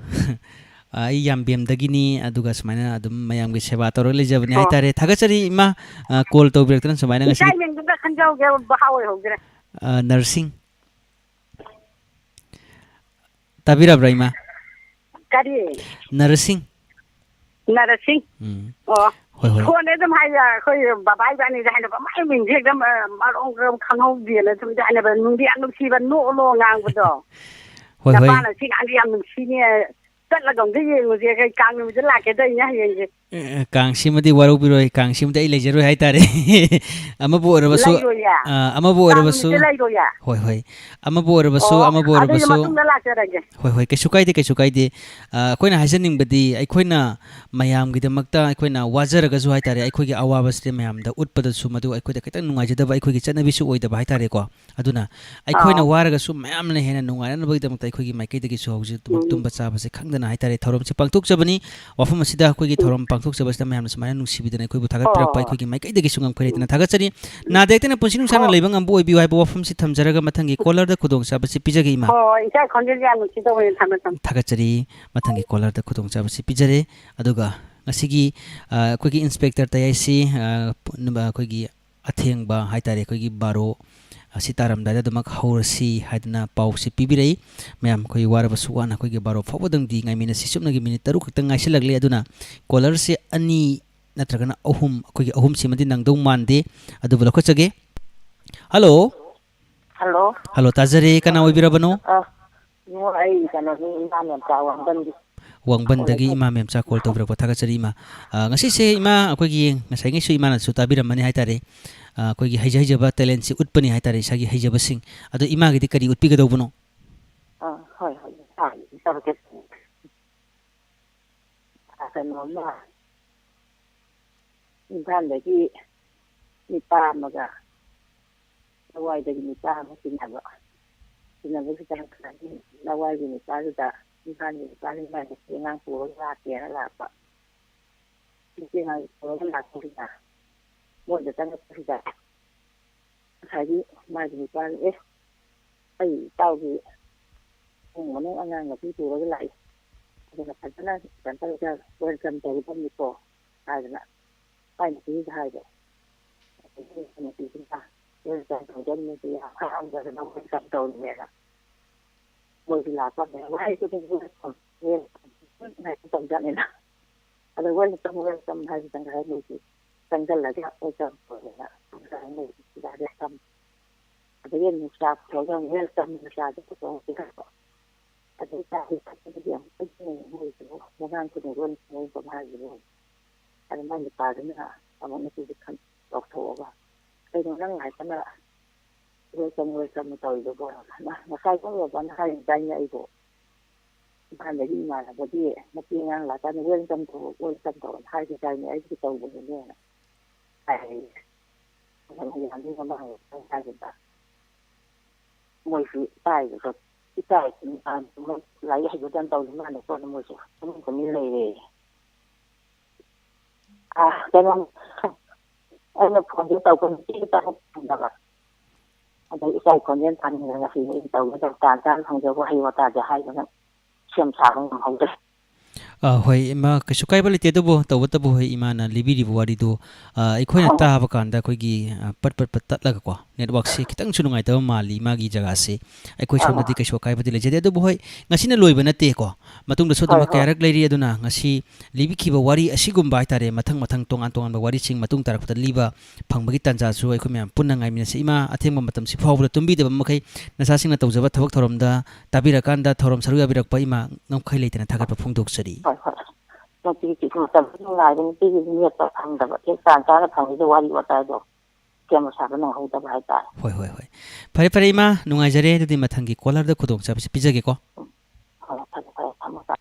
ꯑ, ꯑꯩ ꯌꯥꯝꯕꯦꯝꯗꯒꯤꯅꯤ, ꯑꯗꯨꯒ ꯁꯨꯃꯥꯏꯅ ꯑꯗꯨꯝ ꯃꯌꯥꯝꯒꯤ ꯁꯦꯕꯥ ꯇꯧꯔꯒ ꯂꯩꯖꯕꯅꯤ ꯑꯣ꯫ ꯍꯥꯏꯇꯥꯔꯦ꯫ ꯊꯥꯒꯠꯆꯔꯤ ꯏꯃꯥ, ꯑ, call ꯇꯧꯕꯤꯔꯛꯇꯅ ꯁꯨꯃꯥꯏꯅ ꯉꯁꯤꯗꯤ꯫ ꯏꯆꯥ ꯃꯤꯡꯗꯨꯒ ꯈꯪꯖꯍꯧꯒꯦ, ꯚꯥꯞ ꯑꯣꯏꯍꯧꯗ꯭ꯔꯦ꯫ ꯑ, ꯅꯔꯁꯤꯡ꯫ ꯇꯥꯕꯤꯔꯕ꯭ꯔꯥ, ꯏꯃꯥ? ꯀꯔꯤ? ꯅꯔꯁꯤꯡ꯫ ꯅꯔꯁꯤꯡ? ꯎꯝ꯫ ꯑꯣ꯫ ꯍꯣꯏ, ꯍꯣꯏ꯫ ꯐꯣꯟꯗ ꯑꯗꯨꯝ ꯍꯥꯏ, ꯑꯩꯈꯣꯏ ꯕꯕꯥ ꯏꯕꯥꯅꯤꯗ ꯍꯥꯏꯅꯕ, ꯃꯥꯏ ꯃꯤꯡꯁꯦ ꯍꯦꯛꯇ, ꯑ, ꯃꯔꯣꯡ ꯃꯔꯣꯡ ꯈꯪꯍꯧꯗꯦꯅ ꯁꯨꯝ ꯍꯥꯏꯅꯕ, ꯅꯨꯡꯗꯤ ꯌꯥꯝ ꯅꯨꯡꯁꯤꯕ, ꯅꯣꯛꯑꯣ ꯅꯣꯛꯑꯣ ꯉꯥꯡꯕꯗꯣ꯫ ꯍꯣꯏ, ꯍꯣꯏ꯫ ꯅꯄꯥꯅ ꯁꯤ ꯉꯥꯡꯗꯤ ꯌꯥꯝ ꯅꯨꯡꯁꯤꯅꯦ, ꯆꯠꯂꯒ ꯑꯝꯇ ꯌꯦꯡꯉꯨꯁꯦ, ꯑꯩꯈꯣꯏ ꯀꯥꯡ ꯅꯨꯃꯤꯠꯇ ꯂꯥꯛꯀꯦ ꯇꯧꯔꯤꯅꯦ ꯍꯌꯦꯡꯁꯦ꯫ ꯑꯦ, ꯀꯥꯡꯁꯤꯃꯗꯤ ꯋꯥꯔꯧꯕꯤꯔꯣꯏ, ꯀꯥꯡꯁꯤꯃꯗꯤ ꯑꯩ ꯂꯩꯖꯔꯣꯏ ꯍꯥꯏꯇꯥꯔꯦ꯫ ꯑꯃꯕꯨ ꯑꯣꯏꯔꯕꯁꯨ, ꯂꯩꯔꯣꯏꯌꯦ? ꯑ, ꯑꯃꯕꯨ ꯀꯥꯡ ꯑꯣꯏꯔꯕꯁꯨ, ꯅꯨꯃꯤꯠꯇ ꯂꯩꯔꯣꯏꯌꯦ? ꯍꯣꯏ, ꯍꯣꯏ꯫ ꯑꯃꯕꯨ ꯑꯣꯏꯔꯕꯁꯨ, ꯑꯣ, ꯑꯃꯕꯨ ꯑꯗꯨꯒꯤ ꯑꯣꯏꯔꯕꯁꯨ, ꯃꯇꯨꯡꯗ ꯂꯥꯛꯆꯔꯒꯦ꯫ ꯍꯣꯏ, ꯍꯣꯏ, ꯀꯩꯁꯨ ꯀꯥꯏꯗꯦ, ꯀꯩꯁꯨ ꯀꯥꯏꯗꯦ꯫ ꯑ, ꯑꯩꯈꯣꯏꯅ ꯍꯥꯏꯖꯅꯤꯡꯕꯗꯤ, ꯑꯩꯈꯣꯏꯅ ꯃꯌꯥꯝꯒꯤꯗꯃꯛꯇ ꯑꯩꯈꯣꯏꯅ ꯋꯥꯖꯔꯒꯁꯨ ꯍꯥꯏꯇꯥꯔꯦ, ꯑꯩꯈꯣꯏꯒꯤ ꯑꯋꯥꯕꯁꯤꯗꯤ ꯃꯌꯥꯝꯗ ꯎꯠꯄꯗꯁꯨ ꯃꯗꯨ ꯑꯩꯈꯣꯏꯗ ꯈꯤꯇꯪ ꯅꯨꯡꯉꯥꯏꯖꯗꯕ ꯑꯩꯈꯣꯏꯒꯤ ꯆꯠꯅꯕꯤꯁꯨ ꯑꯣꯏꯗꯕ ꯍꯥꯏꯇꯥꯔꯦꯀꯣ꯫ ꯑꯗꯨꯅ ꯑꯩꯈꯣꯏꯅ ꯑꯥꯎ꯫ ꯋꯥꯔꯒꯁꯨ ꯃꯌꯥꯝꯅ ꯍꯦꯟꯅ ꯅꯨꯡꯉꯥꯏꯅꯅꯕꯒꯤꯗꯃꯛꯇ ꯑꯩꯈꯣꯏꯒꯤ ꯃꯥꯏꯀꯩꯗꯒꯤꯁꯨ ꯍꯧꯖꯤꯛ ꯑꯗꯨꯃꯛ ꯎꯝ꯫ ꯇꯨꯝꯕ ꯆꯥꯕꯁꯦ ꯈꯪꯗꯅ ꯍꯥꯏꯇꯥꯔꯦ, ꯊꯧꯔꯝꯁꯦ ꯄꯥꯡꯊꯣꯛꯆꯕꯅꯤ꯫ ꯋꯥꯐꯝ ꯑꯁꯤꯗ ꯑꯩꯈꯣꯏꯒꯤ ꯎꯝ꯫ ꯊꯧꯔꯝ ꯄꯥꯡꯊꯣꯛꯆꯕꯁꯤꯗ ꯃꯌꯥꯝꯅ ꯁꯨꯃꯥꯏꯅ ꯅꯨꯡꯁꯤꯕꯤꯗꯅ ꯑꯩꯈꯣꯏꯕꯨ ꯊꯥꯒꯠꯄꯤꯔꯛꯄ ꯍꯣꯏ, ꯍꯣꯏ, ꯑꯩꯈꯣꯏꯒꯤ ꯃꯥꯏꯀꯩꯗꯒꯤꯁꯨ ꯉꯝꯈꯩ ꯂꯩꯇꯅ ꯊꯥꯒꯠꯆꯔꯤ꯫ ꯍꯣꯏ꯫ ꯅꯥꯗ ꯌꯦꯛꯇꯅ ꯄꯨꯟꯁꯤ ꯅꯨꯡꯁꯥꯡꯅ ꯍꯣꯏ꯫ ꯂꯩꯕ ꯉꯝꯕ ꯑꯣꯏꯕꯤꯌꯨ ꯍꯥꯏꯕ ꯋꯥꯐꯝꯁꯤ ꯊꯝꯖꯔꯒ ꯃꯊꯪꯒꯤ ꯀꯣꯂꯔꯗ ꯈꯨꯗꯣꯡꯆꯥꯕꯁꯤ ꯄꯤꯖꯒꯦ, ꯏꯃꯥ꯫ ꯍꯣꯏ, ꯍꯣꯏ, ꯏꯆꯥ ꯈꯣꯟꯖꯦꯜꯁꯦ ꯌꯥꯝ ꯅꯨꯡꯁꯤꯗꯧꯕꯅꯦ꯫ ꯊꯝꯃꯦ, ꯊꯝꯃꯦ꯫ ꯊꯥꯒꯠꯆꯔꯤ꯫ ꯃꯊꯪꯒꯤ ꯀꯣꯂꯔꯗ ꯈꯨꯗꯣꯡꯆꯥꯕꯁꯤ ꯄꯤꯖꯔꯦ꯫ ꯑꯗꯨꯒ ꯉꯁꯤꯒꯤ, ꯑ, ꯑꯩꯈꯣꯏꯒꯤ ꯏꯟꯁꯄꯦꯛꯇꯔ ꯇꯌꯥꯏꯁꯤ, ꯑ, ꯄꯨ-, ꯑꯩꯈꯣꯏꯒꯤ ꯑꯊꯦꯡꯕ ꯍꯥꯏꯇꯥꯔꯦ, ꯑꯩꯈꯣꯏꯒꯤ ꯕꯥꯔꯣ ꯑꯁꯤ ꯇꯥꯔꯝꯗꯥꯏꯗ ꯑꯗꯨꯃꯛ ꯍꯧꯔꯁꯤ ꯍꯥꯏꯗꯅ ꯄꯥꯎꯁꯤ ꯄꯤꯕꯤꯔꯛꯏ꯫ ꯃꯌꯥꯝ ꯑꯩꯈꯣꯏ ꯋꯥꯔꯕꯁꯨ ꯋꯥꯅ ꯑꯩꯈꯣꯏꯒꯤ ꯕꯥꯔꯣ ꯐꯥꯎꯕꯗꯪꯗꯤ ꯉꯥꯏꯃꯤꯟꯅꯁꯤ꯫ ꯁꯨꯞꯅꯒꯤ ꯃꯤꯅꯤꯠ ꯇꯔꯨꯛ ꯈꯛꯇꯪ ꯉꯥꯏꯁꯤꯜꯂꯛꯂꯦ꯫ ꯑꯗꯨꯅ ꯀꯣꯂꯔꯁꯦ ꯑꯅꯤ ꯅꯠꯇ꯭ꯔꯒꯅ ꯑꯍꯨꯝ, ꯑꯩꯈꯣꯏꯒꯤ ꯑꯍꯨꯝꯁꯤꯃꯗꯤ ꯅꯪꯗꯧ ꯃꯥꯟꯗꯦ꯫ ꯑꯗꯨꯕꯨ ꯂꯧꯈꯠꯆꯒꯦ꯫ ꯍꯜꯂꯣ꯫ ꯍꯜꯂꯣ꯫ ꯍꯜꯂꯣ, ꯇꯥꯖꯔꯦ꯫ ꯀꯅꯥ ꯑꯣꯏꯕꯤꯔꯕꯅꯣ? ꯑ, ꯏꯕꯨꯡꯉꯣ, ꯑꯩ ꯀꯩꯅꯣꯅꯤ, ꯏꯃꯥ ꯃꯦꯝꯆꯥ ꯋꯥꯡꯕꯟꯒꯤ꯫ ꯋꯥꯡꯕꯟꯗꯒꯤ ꯏꯃꯥ ꯃꯦꯝꯆꯥ ꯀꯣꯜ ꯇꯧꯕꯤꯔꯛꯄ ꯊꯥꯒꯠꯆꯔꯤ, ꯏꯃꯥ꯫ ꯑ, ꯉꯁꯤꯁꯦ ꯏꯃꯥ, ꯑꯩꯈꯣꯏꯒꯤ ꯉꯁꯥꯏꯉꯩꯁꯨ ꯏꯃꯥꯅꯁꯨ ꯇꯥꯕꯤꯔꯝꯃꯅꯤ ꯍꯥꯏꯇꯥꯔꯦ꯫ ꯑ, ꯑꯩꯈꯣꯏꯒꯤ ꯍꯩꯖ ꯍꯩꯖꯕ ꯇꯦꯂꯦꯟꯁꯤ ꯎꯠꯄꯅꯤ ꯍꯥꯏꯇꯥꯔꯦ, ꯏꯁꯥꯒꯤ ꯍꯩꯖꯕꯁꯤꯡ꯫ ꯑꯗꯣ ꯏꯃꯥꯒꯤꯗꯤ ꯀꯔꯤ ꯎꯠꯄꯤꯒꯗꯧꯕꯅꯣ? ꯑ, ꯍꯣꯏ, ꯍꯣꯏ, ꯏꯁꯥꯒꯤ ꯇꯧꯔꯛꯀꯦ꯫ ꯀꯩꯅꯣꯝꯃ, ꯏꯝꯐꯥꯜꯗꯒꯤ ꯅꯨꯄꯥ ꯑꯃꯒ ꯂꯋꯥꯏꯗꯒꯤ ꯅꯨꯄꯥ ꯑꯃ ꯇꯤꯟꯅꯕ꯫ ꯇꯤꯟꯅꯕꯁꯤꯗ ꯉꯁꯥꯏꯒꯤ ꯂꯋꯥꯏꯒꯤ ꯅꯨꯄꯥꯗꯨꯗ ꯏꯝꯐꯥꯜꯒꯤ ꯅꯨꯄꯥꯁꯤꯡꯅ ꯅꯨꯄꯤ ꯑꯉꯥꯡ ꯄꯨꯔꯒ ꯂꯥꯛꯀꯦꯅ ꯂꯥꯛꯄ꯫ ꯅꯨꯄꯤ ꯑꯉꯥꯡ ꯄꯨꯔꯒ ꯂꯥꯛꯄꯁꯤꯗ ꯃꯣꯏꯗ ꯆꯪꯉꯛꯄꯁꯤꯗ ꯉꯁꯥꯏꯒꯤ ꯃꯥꯒꯤ ꯅꯨꯄꯥꯅ, "ꯑꯦ, ꯑꯩ ꯏꯇꯥꯎꯒꯤ ꯏꯃꯨꯡ ꯃꯅꯨꯡ ꯑꯉꯥꯡ ꯅꯨꯄꯤ ꯄꯨꯔꯒ ꯂꯥꯛꯏ, ꯑꯗꯨꯅ ꯐꯖꯅ ꯀꯩꯅꯣ ꯇꯧꯔꯒ welcome ꯇꯧꯒꯗꯕꯅꯤꯀꯣ" ꯍꯥꯏꯗꯅ ꯃꯥꯏ ꯅꯨꯄꯤꯗꯨꯗ ꯍꯥꯏꯕ꯫ ꯑꯗꯒꯤ ꯅꯨꯄꯤꯗꯨꯅ welcome ꯇꯧꯒꯗꯕꯅꯤ, ꯌꯥꯝ ꯍꯔꯥꯎꯖꯗꯅ welcome ꯇꯧꯔꯤꯅꯦꯅ꯫ ꯃꯣꯏꯁꯨ ꯂꯥꯛꯄ ꯃꯌꯥꯝ ꯍꯥꯏꯁꯤꯗꯤ welcome, welcome ꯍꯥꯏꯅ ꯇꯧꯖꯥꯠꯅꯤꯅ꯫ ꯑꯗ welcome, welcome ꯍꯥꯏꯕꯗꯪ ꯍꯥꯏ ꯃꯣꯏꯁꯨ ꯆꯪꯁꯤꯜꯂꯒ welcome ꯇꯧꯗꯅ ꯍꯥꯏꯅꯩ꯫ ꯁꯤꯗ welcome꯫ ꯑꯗꯒꯤ ꯅꯨꯡꯁꯥ ꯐꯨꯔꯒ welcome ꯅꯨꯡꯁꯥꯗ ꯄꯨꯊꯣꯛꯄꯤꯔꯛꯄ꯫ ꯑꯗꯩ ꯆꯥꯕ ꯊꯛꯄꯗꯤ ꯌꯥꯝ ꯀꯟꯅ ꯃꯣꯏꯁꯨ ꯃꯣꯏꯔꯥꯡ ꯈꯨꯅꯩ ꯂꯣꯟ ꯈꯪꯕ ꯍꯥꯏꯁꯤꯕꯨ꯫ ꯑꯗ ꯃꯥꯏ ꯅꯨꯄꯥꯗꯨꯅ ꯑꯃꯨꯛ ꯅꯨꯄꯤꯗꯨ ꯈꯟ-, ꯂꯧꯊꯣꯛꯑꯒ, "ꯀꯩꯅꯣ ꯅꯪ ꯉꯥꯏꯇꯅ welcome, welcome ꯇꯧꯔꯤꯗꯨꯕꯣ? ꯉꯁꯥꯏ ꯄꯨꯡ ꯌꯧꯕꯅ ꯍꯥꯏꯔꯤꯗꯥꯏꯅꯦ ꯑꯩꯕꯨ? ꯏꯝꯐꯥꯜꯗꯒꯤ ꯏꯃꯥꯟꯅꯕꯒꯤ ꯃꯇꯦꯛ ꯑꯉꯥꯡ ꯂꯥꯛꯀꯥꯟꯗ welcome ꯇꯧ, welcome ꯇꯧꯅ ꯍꯥꯏꯈꯤꯗꯥꯏꯅꯦ? ꯑꯩꯗꯤ ꯇꯧꯕꯅꯤꯅꯦꯅ" ꯍꯥꯏꯔꯦ꯫ ꯑꯗ ꯃꯌꯥꯝꯗꯨꯒꯤ ꯃꯃꯥꯡꯗ ꯍꯥꯏꯈꯤꯕ꯫ ꯃꯣꯏꯁꯨ ꯏꯀꯥꯏꯕꯗꯣ, ꯏꯀꯥꯏ, ꯑ, ꯃꯣꯏ ꯂꯥꯏꯔꯤꯛ ꯍꯩꯕꯗꯧꯅ ꯇꯧꯔꯤ ꯃꯥꯜꯂꯦ ꯀꯣꯟꯅ ꯃꯣꯏꯁꯨ ꯇꯨꯃꯤꯟ ꯇꯨꯃꯤꯟ ꯂꯩꯔꯦ꯫ ꯑ, ꯀꯩꯅꯣ, ꯑꯩꯅ ꯐꯣꯟꯁꯦ ꯇꯧꯕ ꯅꯨꯄꯤꯗ ꯇꯧꯕ ꯐꯪꯗꯕ꯫ ꯑꯗꯩ ꯏꯆꯥꯒꯤ ꯈꯣꯟꯖꯦꯜ ꯇꯥꯅꯤꯡꯗꯅ ꯉꯁꯤꯗꯤ ꯑꯩ ꯇꯧꯒꯦ ꯇꯧ-, ꯇꯥꯟ ꯆꯥꯅ ꯐꯪꯖꯕ ꯋꯥꯍꯩ ꯋꯥꯇꯥꯁꯦ ꯍꯥꯏꯗꯅ ꯁꯦꯝ ꯁꯥꯕ ꯉꯝꯍꯧꯗ꯭ꯔꯦ꯫ ꯑ, ꯍꯣꯏ, ꯏꯃꯥ, ꯀꯩꯁꯨ ꯀꯥꯏꯕ ꯂꯩꯇꯦ꯫ ꯑꯗꯨꯕꯨ ꯇꯧꯕꯇꯕꯨ, ꯍꯣꯏ, ꯏꯃꯥꯅ ꯂꯤꯕꯤꯔꯤꯕ ꯋꯥꯔꯤꯗꯨ, ꯑ, ꯑꯩꯈꯣꯏꯅ ꯍꯣꯏ, ꯍꯣꯏ꯫ ꯇꯥꯕ ꯀꯥꯟꯗ ꯑꯩꯈꯣꯏꯒꯤ, ꯑ, ꯄꯠ ꯄꯠ ꯄꯠ ꯇꯠꯂꯒꯀꯣ, networkꯁꯦ ꯈꯤꯇꯪꯁꯨ ꯅꯨꯡꯉꯥꯏꯇꯕ ꯃꯥꯜꯂꯤ ꯏꯃꯥꯒꯤ ꯖꯒꯥꯁꯦ꯫ ꯑꯩꯈꯣꯏ ꯑꯥ, ꯁꯣꯝꯗꯗꯤ ꯑꯥ꯫ ꯀꯩꯁꯨ ꯑꯀꯥꯏꯕꯗꯤ ꯂꯩꯖꯗꯦ꯫ ꯑꯗꯨꯕꯨ, ꯍꯣꯏ, ꯉꯁꯤꯅ ꯂꯣꯏꯕ ꯅꯠꯇꯦꯀꯣ꯫ ꯃꯇꯨꯡꯗꯁꯨ ꯍꯣꯏ, ꯑꯗꯨꯃꯛ ꯍꯣꯏ꯫ ꯀꯌꯥꯔꯛ ꯂꯩꯔꯤ꯫ ꯑꯗꯨꯅ ꯉꯁꯤ ꯂꯤꯕꯤꯈꯤꯕ ꯋꯥꯔꯤ ꯑꯁꯤꯒꯨꯝꯕ ꯍꯥꯏꯇꯥꯔꯦ, ꯃꯊꯪ ꯃꯊꯪ ꯇꯣꯉꯥꯟ ꯇꯣꯉꯥꯟꯕ ꯋꯥꯔꯤꯁꯤꯡ ꯃꯇꯨꯡ ꯇꯥꯔꯛꯄꯗ ꯂꯤꯕ ꯐꯪꯕꯒꯤ ꯇꯥꯟꯖꯥꯁꯨ ꯑꯩꯈꯣꯏ ꯃꯌꯥꯝ ꯄꯨꯟꯅ ꯉꯥꯏꯃꯤꯟꯅꯁꯤ꯫ ꯏꯃꯥ, ꯑꯊꯦꯡꯕ ꯃꯇꯝꯁꯤ ꯐꯥꯎꯕꯗ ꯇꯨꯝꯕꯤꯗꯕ ꯃꯈꯩ ꯅꯆꯥꯁꯤꯡꯅ ꯇꯧꯖꯕ ꯊꯕꯛ ꯊꯧꯔꯝꯗ ꯇꯥꯕꯤꯔꯀꯥꯟꯗ ꯊꯧꯔꯝ ꯁꯔꯨꯛ ꯌꯥꯕꯤꯔꯛꯄ ꯏꯃꯥ ꯉꯝꯈꯩ ꯂꯩꯇꯅ ꯊꯥꯒꯠꯄ ꯐꯣꯡꯗꯣꯛꯆꯔꯤ꯫ ꯍꯣꯏ, ꯍꯣꯏ꯫ ꯅꯨꯡꯇꯤꯒꯤ ꯃꯇꯝꯗꯨ ꯉꯥꯏꯕ ꯅꯨꯄꯤꯒꯤ ꯃꯤꯅꯦꯠꯇ ꯐꯪꯗꯕ, ꯍꯦꯛ ꯇꯥꯟ ꯆꯥꯅ ꯐꯪꯉꯤꯗꯣ ꯋꯥꯔꯤ ꯋꯥꯇꯥꯏꯗꯣ ꯁꯦꯝꯕ ꯁꯥꯕ ꯅꯪꯍꯧꯗꯕ ꯍꯥꯏꯇꯥꯔꯦ꯫ ꯍꯣꯏ, ꯍꯣꯏ, ꯍꯣꯏ꯫ ꯐꯔꯦ, ꯐꯔꯦ, ꯏꯃꯥ, ꯅꯨꯡꯉꯥꯏꯖꯔꯦ꯫ ꯑꯗꯨꯗꯤ ꯃꯊꯪꯒꯤ caller-ꯗ ꯈꯨꯗꯣꯡꯆꯥꯕꯁꯤ ꯄꯤꯖꯒꯦꯀꯣ꯫ ꯎꯝ꯫ ꯍꯣꯏ, ꯐꯔꯦ, ꯐꯔꯦ, ꯊꯝꯃꯣ, ꯊꯝꯃꯣ꯫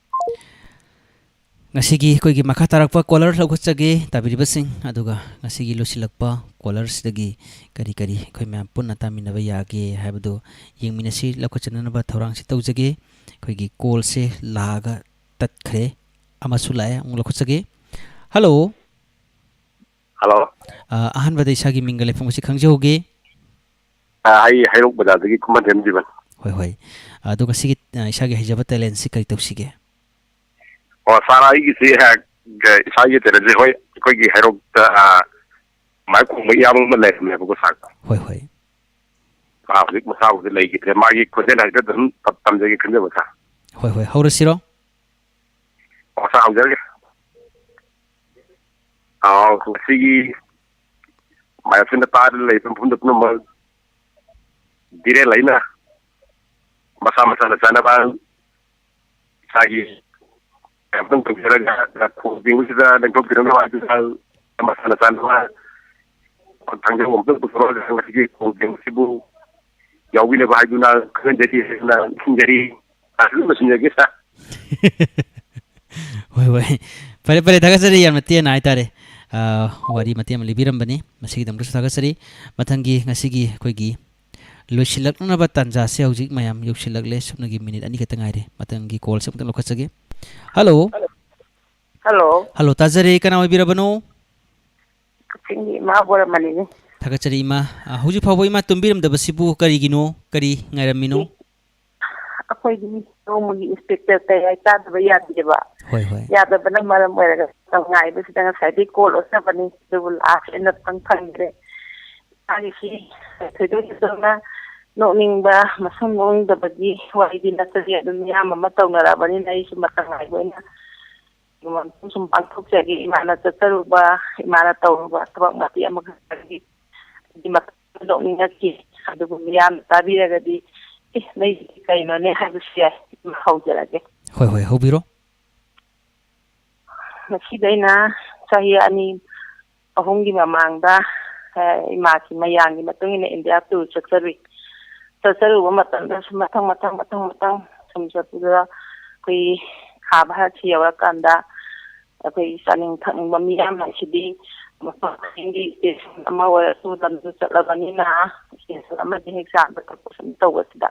ꯉꯁꯤꯒꯤ ꯑꯩꯈꯣꯏꯒꯤ ꯃꯈꯥ ꯇꯥꯔꯛꯄ caller ꯂꯧꯈꯠꯆꯒꯦ, ꯇꯥꯕꯤꯔꯤꯕꯁꯤꯡ꯫ ꯑꯗꯨꯒ ꯉꯁꯤꯒꯤ ꯂꯣꯏꯁꯤꯜꯂꯛꯄ caller-ꯁꯤꯗꯒꯤ ꯀꯔꯤ ꯀꯔꯤ ꯑꯩꯈꯣꯏ ꯃꯌꯥꯝ ꯄꯨꯟꯅ ꯇꯥꯃꯤꯟꯅꯕ ꯌꯥꯒꯦ ꯍꯥꯏꯕꯗꯨ ꯌꯦꯡꯃꯤꯟꯅꯁꯤ꯫ ꯂꯧꯈꯠꯆꯅꯅꯕ ꯊꯧꯔꯥꯡꯁꯤ ꯇꯧꯖꯒꯦ꯫ ꯑꯩꯈꯣꯏꯒꯤ call-ꯁꯦ ꯂꯥꯛꯑꯒ ꯇꯠꯈ꯭ꯔꯦ꯫ ꯑꯃꯁꯨ ꯂꯥꯛꯑꯦ, ꯑꯃꯨꯛ ꯂꯧꯈꯠꯆꯒꯦ꯫ Hello꯫ Hello꯫ ꯑ, ꯑꯍꯥꯟꯕꯗ ꯏꯁꯥꯒꯤ ꯃꯤꯡꯒ ꯂꯩꯐꯝ ꯑꯁꯤ ꯈꯪꯖꯍꯧꯒꯦ꯫ ꯑ, ꯑꯩ ꯍꯩꯔꯣꯛ ꯕꯖꯥꯔꯗꯒꯤ ꯈꯨꯃꯟꯊꯦꯝ ꯖꯤꯕꯟ꯫ ꯍꯣꯏ, ꯍꯣꯏ꯫ ꯑꯗꯣ ꯉꯁꯤꯒꯤ, ꯑ, ꯏꯁꯥꯒꯤ ꯍꯩꯖꯕ talent-ꯁꯤ ꯀꯔꯤ ꯇꯧꯁꯤꯒꯦ? ꯑꯣ, sir, ꯑꯩꯒꯤꯁꯤ, ꯑ, ꯏꯁꯥꯒꯤ talent-ꯁꯦ, ꯍꯣꯏ, ꯑꯩꯈꯣꯏꯒꯤ ꯍꯩꯔꯣꯛꯇ, ꯑ, ꯃꯥꯏ ꯈꯣꯡꯕ ꯏꯌꯥꯝꯕ ꯑꯃ ꯂꯩꯔꯝꯃꯦꯕꯀꯣ, sir꯫ ꯍꯣꯏ, ꯍꯣꯏ꯫ ꯃꯥ ꯍꯧꯖꯤꯛ ꯃꯁꯥꯕꯨꯗꯤ ꯂꯩꯈꯤꯗ꯭ꯔꯦ꯫ ꯃꯥꯒꯤ ꯈꯣꯟꯖꯦꯜ ꯍꯥꯏꯐꯦꯠ ꯑꯗꯨꯝ ꯇꯝ-, ꯇꯝꯖꯒꯦ ꯈꯟꯖꯕ, ꯁꯥꯔ꯫ ꯍꯣꯏ, ꯍꯣꯏ, ꯍꯧꯔꯁꯤꯔꯣ? ꯑꯣ, ꯁꯥꯔ, ꯍꯧꯖꯔꯒꯦ꯫ ꯑꯥ, ꯉꯁꯤꯒꯤ ꯃꯌꯥꯝꯁꯤꯅ ꯇꯥꯗꯨꯅ ꯂꯩꯕ ꯃꯐꯝꯗ ꯄꯨꯝꯅꯃꯛ ꯙꯤꯔꯦꯟ ꯂꯩꯅ ꯃꯁꯥ ꯃꯁꯥꯅ ꯆꯥꯅꯕ ꯏꯁꯥꯒꯤ ꯀꯩꯅꯣꯝꯇꯪ ꯇꯧꯖꯔꯒ ꯈꯣꯡ ꯇꯦꯡꯕꯁꯤꯗ ꯂꯦꯡꯊꯣꯛꯄꯤꯔꯝꯅꯕ ꯍꯥꯏꯗꯨꯅ ꯃꯁꯥꯅ ꯆꯥꯅꯕ ꯊꯥꯡꯖꯧ ꯑꯃꯇꯪ ꯄꯨꯊꯣꯔꯛꯑꯒ ꯉꯁꯤꯒꯤ ꯈꯣꯡ ꯇꯦꯡꯕꯁꯤꯕꯨ ꯌꯥꯎꯕꯤꯅꯕ ꯍꯥꯏꯗꯨꯅ ꯈꯪꯍꯟꯖꯔꯤ ꯍꯥꯏꯗꯨꯅ ꯅꯤꯡꯁꯤꯡꯖꯔꯤ꯫ ꯑꯗꯨꯝ ꯂꯣꯏꯁꯤꯟꯖꯒꯦ, ꯁꯥꯔ꯫ ꯍꯣꯏ, ꯍꯣꯏ꯫ ꯐꯔꯦ, ꯐꯔꯦ, ꯊꯥꯒꯠꯆꯔꯤ꯫ ꯌꯥꯝꯅ ꯇꯦꯟꯅ ꯍꯥꯏꯇꯥꯔꯦ꯫ ꯑ, ꯋꯥꯔꯤ ꯃꯇꯦꯛ ꯑꯃ ꯂꯤꯕꯤꯔꯝꯕꯅꯤ꯫ ꯃꯁꯤꯒꯤꯗꯃꯛꯇꯁꯨ ꯊꯥꯒꯠꯆꯔꯤ꯫ ꯃꯊꯪꯒꯤ, ꯉꯁꯤꯒꯤ ꯑꯩꯈꯣꯏꯒꯤ ꯂꯣꯏꯁꯤꯜꯂꯛꯅꯅꯕ ꯇꯥꯟꯖꯥꯁꯦ ꯍꯧꯖꯤꯛ ꯃꯌꯥꯝ ꯌꯧꯁꯤꯜꯂꯛꯂꯦ꯫ ꯁꯨꯞꯅꯒꯤ ꯃꯤꯅꯤꯠ ꯑꯅꯤ ꯈꯛꯇ ꯉꯥꯏꯔꯦ꯫ ꯃꯊꯪꯒꯤ ꯀꯣꯜꯁꯦ ꯑꯃꯨꯛꯇꯪ ꯂꯧꯈꯠꯆꯒꯦ꯫ ꯍꯜꯂꯣ꯫ ꯍꯜꯂꯣ꯫ ꯍꯜꯂꯣ, ꯇꯥꯖꯔꯦ꯫ ꯀꯅꯥ ꯑꯣꯏꯕꯤꯔꯕꯅꯣ? ꯀꯛꯆꯤꯡꯒꯤ ꯏꯃꯥ ꯕꯣꯔꯃꯅꯤꯅꯤ꯫ ꯊꯥꯒꯠꯆꯔꯤ, ꯏꯃꯥ꯫ ꯑ, ꯍꯧꯖꯤꯛ ꯐꯥꯎꯕ ꯏꯃꯥ ꯇꯨꯝꯕꯤꯔꯝꯗꯕꯁꯤꯕꯨ ꯀꯔꯤꯒꯤꯅꯣ? ꯀꯔꯤ ꯉꯥꯏꯔꯝꯃꯤꯅꯣ? ꯑꯩꯈꯣꯏꯗꯤ ꯅꯣꯡꯃꯒꯤ ꯏꯟꯁꯄꯦꯛꯇꯔ ꯀꯌꯥ ꯆꯥꯗꯕ ꯌꯥꯗꯦꯕ꯫ ꯍꯣꯏ, ꯍꯣꯏ꯫ ꯌꯥꯗꯕꯅ ꯃꯔꯝ ꯑꯣꯏꯔꯒ ꯃꯇꯝ ꯉꯥꯏꯕꯁꯤꯗ ꯉꯁꯥꯏꯗꯒꯤ ꯀꯣꯜ ꯑꯣꯠꯆꯕꯅꯤ, ꯑꯗꯨꯕꯨ ꯂꯥꯁ ꯑꯣꯏꯅ ꯐꯪ ꯐꯪꯗ꯭ꯔꯦ꯫ ꯃꯥꯒꯤꯁꯤ ꯊꯣꯏꯗꯣꯛ ꯍꯦꯟꯗꯣꯛꯅ ꯅꯣꯛꯅꯤꯡꯕ, ꯃꯁꯝ ꯅꯣꯛꯅꯤꯡꯗꯕꯒꯤ ꯋꯥꯔꯤꯗꯤ ꯅꯠꯇ꯭ꯔꯦ꯫ ꯑꯗꯨꯝ ꯃꯤꯌꯥꯝ ꯑꯃ ꯇꯧꯅꯔꯕꯅꯤꯅ ꯑꯩꯁꯨ ꯃꯇꯝ ꯉꯥꯏꯕ ꯑꯣꯏꯅ ꯁꯨꯝ ꯄꯥꯡꯊꯣꯛꯆꯒꯦ꯫ ꯏꯃꯥꯅ ꯆꯠꯆꯔꯨꯕ, ꯏꯃꯥꯅ ꯇꯧꯔꯨꯕ ꯊꯕꯛ ꯃꯇꯦꯛ ꯑꯃꯈꯛꯇꯒꯤ ꯍꯥꯏꯗꯤ ꯃꯇꯝꯗꯨꯗ ꯅꯣꯛꯅꯤꯡꯉꯛꯈꯤ꯫ ꯑꯗꯨꯕꯨ ꯃꯤꯌꯥꯝꯅ ꯇꯥꯕꯤꯔꯒꯗꯤ, "ꯑꯦ, ꯅꯣꯏꯁꯤꯗꯤ ꯀꯩꯅꯣꯅꯦ?" ꯍꯥꯏꯕꯁꯨ ꯌꯥꯏ꯫ ꯏꯃꯥ, ꯍꯧꯖꯔꯒꯦ꯫ ꯍꯣꯏ, ꯍꯣꯏ, ꯍꯧꯕꯤꯔꯣ꯫ ꯃꯁꯤꯗ ꯑꯩꯅ ꯆꯍꯤ ꯑꯅꯤ ꯑꯍꯨꯝꯒꯤ ꯃꯃꯥꯡꯗ, ꯑ, ꯏꯃꯥꯒꯤ ꯃꯌꯥꯝꯒꯤ ꯃꯇꯨꯡ ꯏꯟꯅ ꯏꯟꯗꯤꯌꯥ ꯇꯨꯔ ꯆꯠꯆꯔꯨꯏ꯫ ꯆꯠꯆꯔꯨꯕ ꯃꯇꯝꯗ ꯁꯨꯝ ꯃꯊꯪ, ꯃꯊꯪ, ꯃꯊꯪ, ꯃꯊꯪ ꯁꯨꯝ ꯆꯠꯄꯗꯨꯗ ꯑꯩꯈꯣꯏ ꯈꯥ ꯚꯥꯔꯠꯁꯤ ꯌꯧꯔꯀꯥꯟꯗ ꯑꯩꯈꯣꯏ ꯆꯥꯅꯤꯡ ꯊꯛꯅꯤꯡꯕ ꯃꯤꯌꯥꯝ ꯍꯥꯏꯁꯤꯗꯤ ꯃꯐꯝ ꯈꯨꯗꯤꯡꯒꯤ ꯁ꯭ꯇꯦꯁꯟ ꯑꯃ ꯑꯣꯏꯔꯁꯨ ꯂꯝꯗꯨ ꯆꯠꯂꯕꯅꯤꯅ ꯁ꯭ꯇꯦꯁꯟ ꯑꯃꯗ ꯍꯦꯛ ꯆꯥꯕ ꯊꯛꯄ ꯁꯨꯝ ꯇꯧꯕꯁꯤꯗ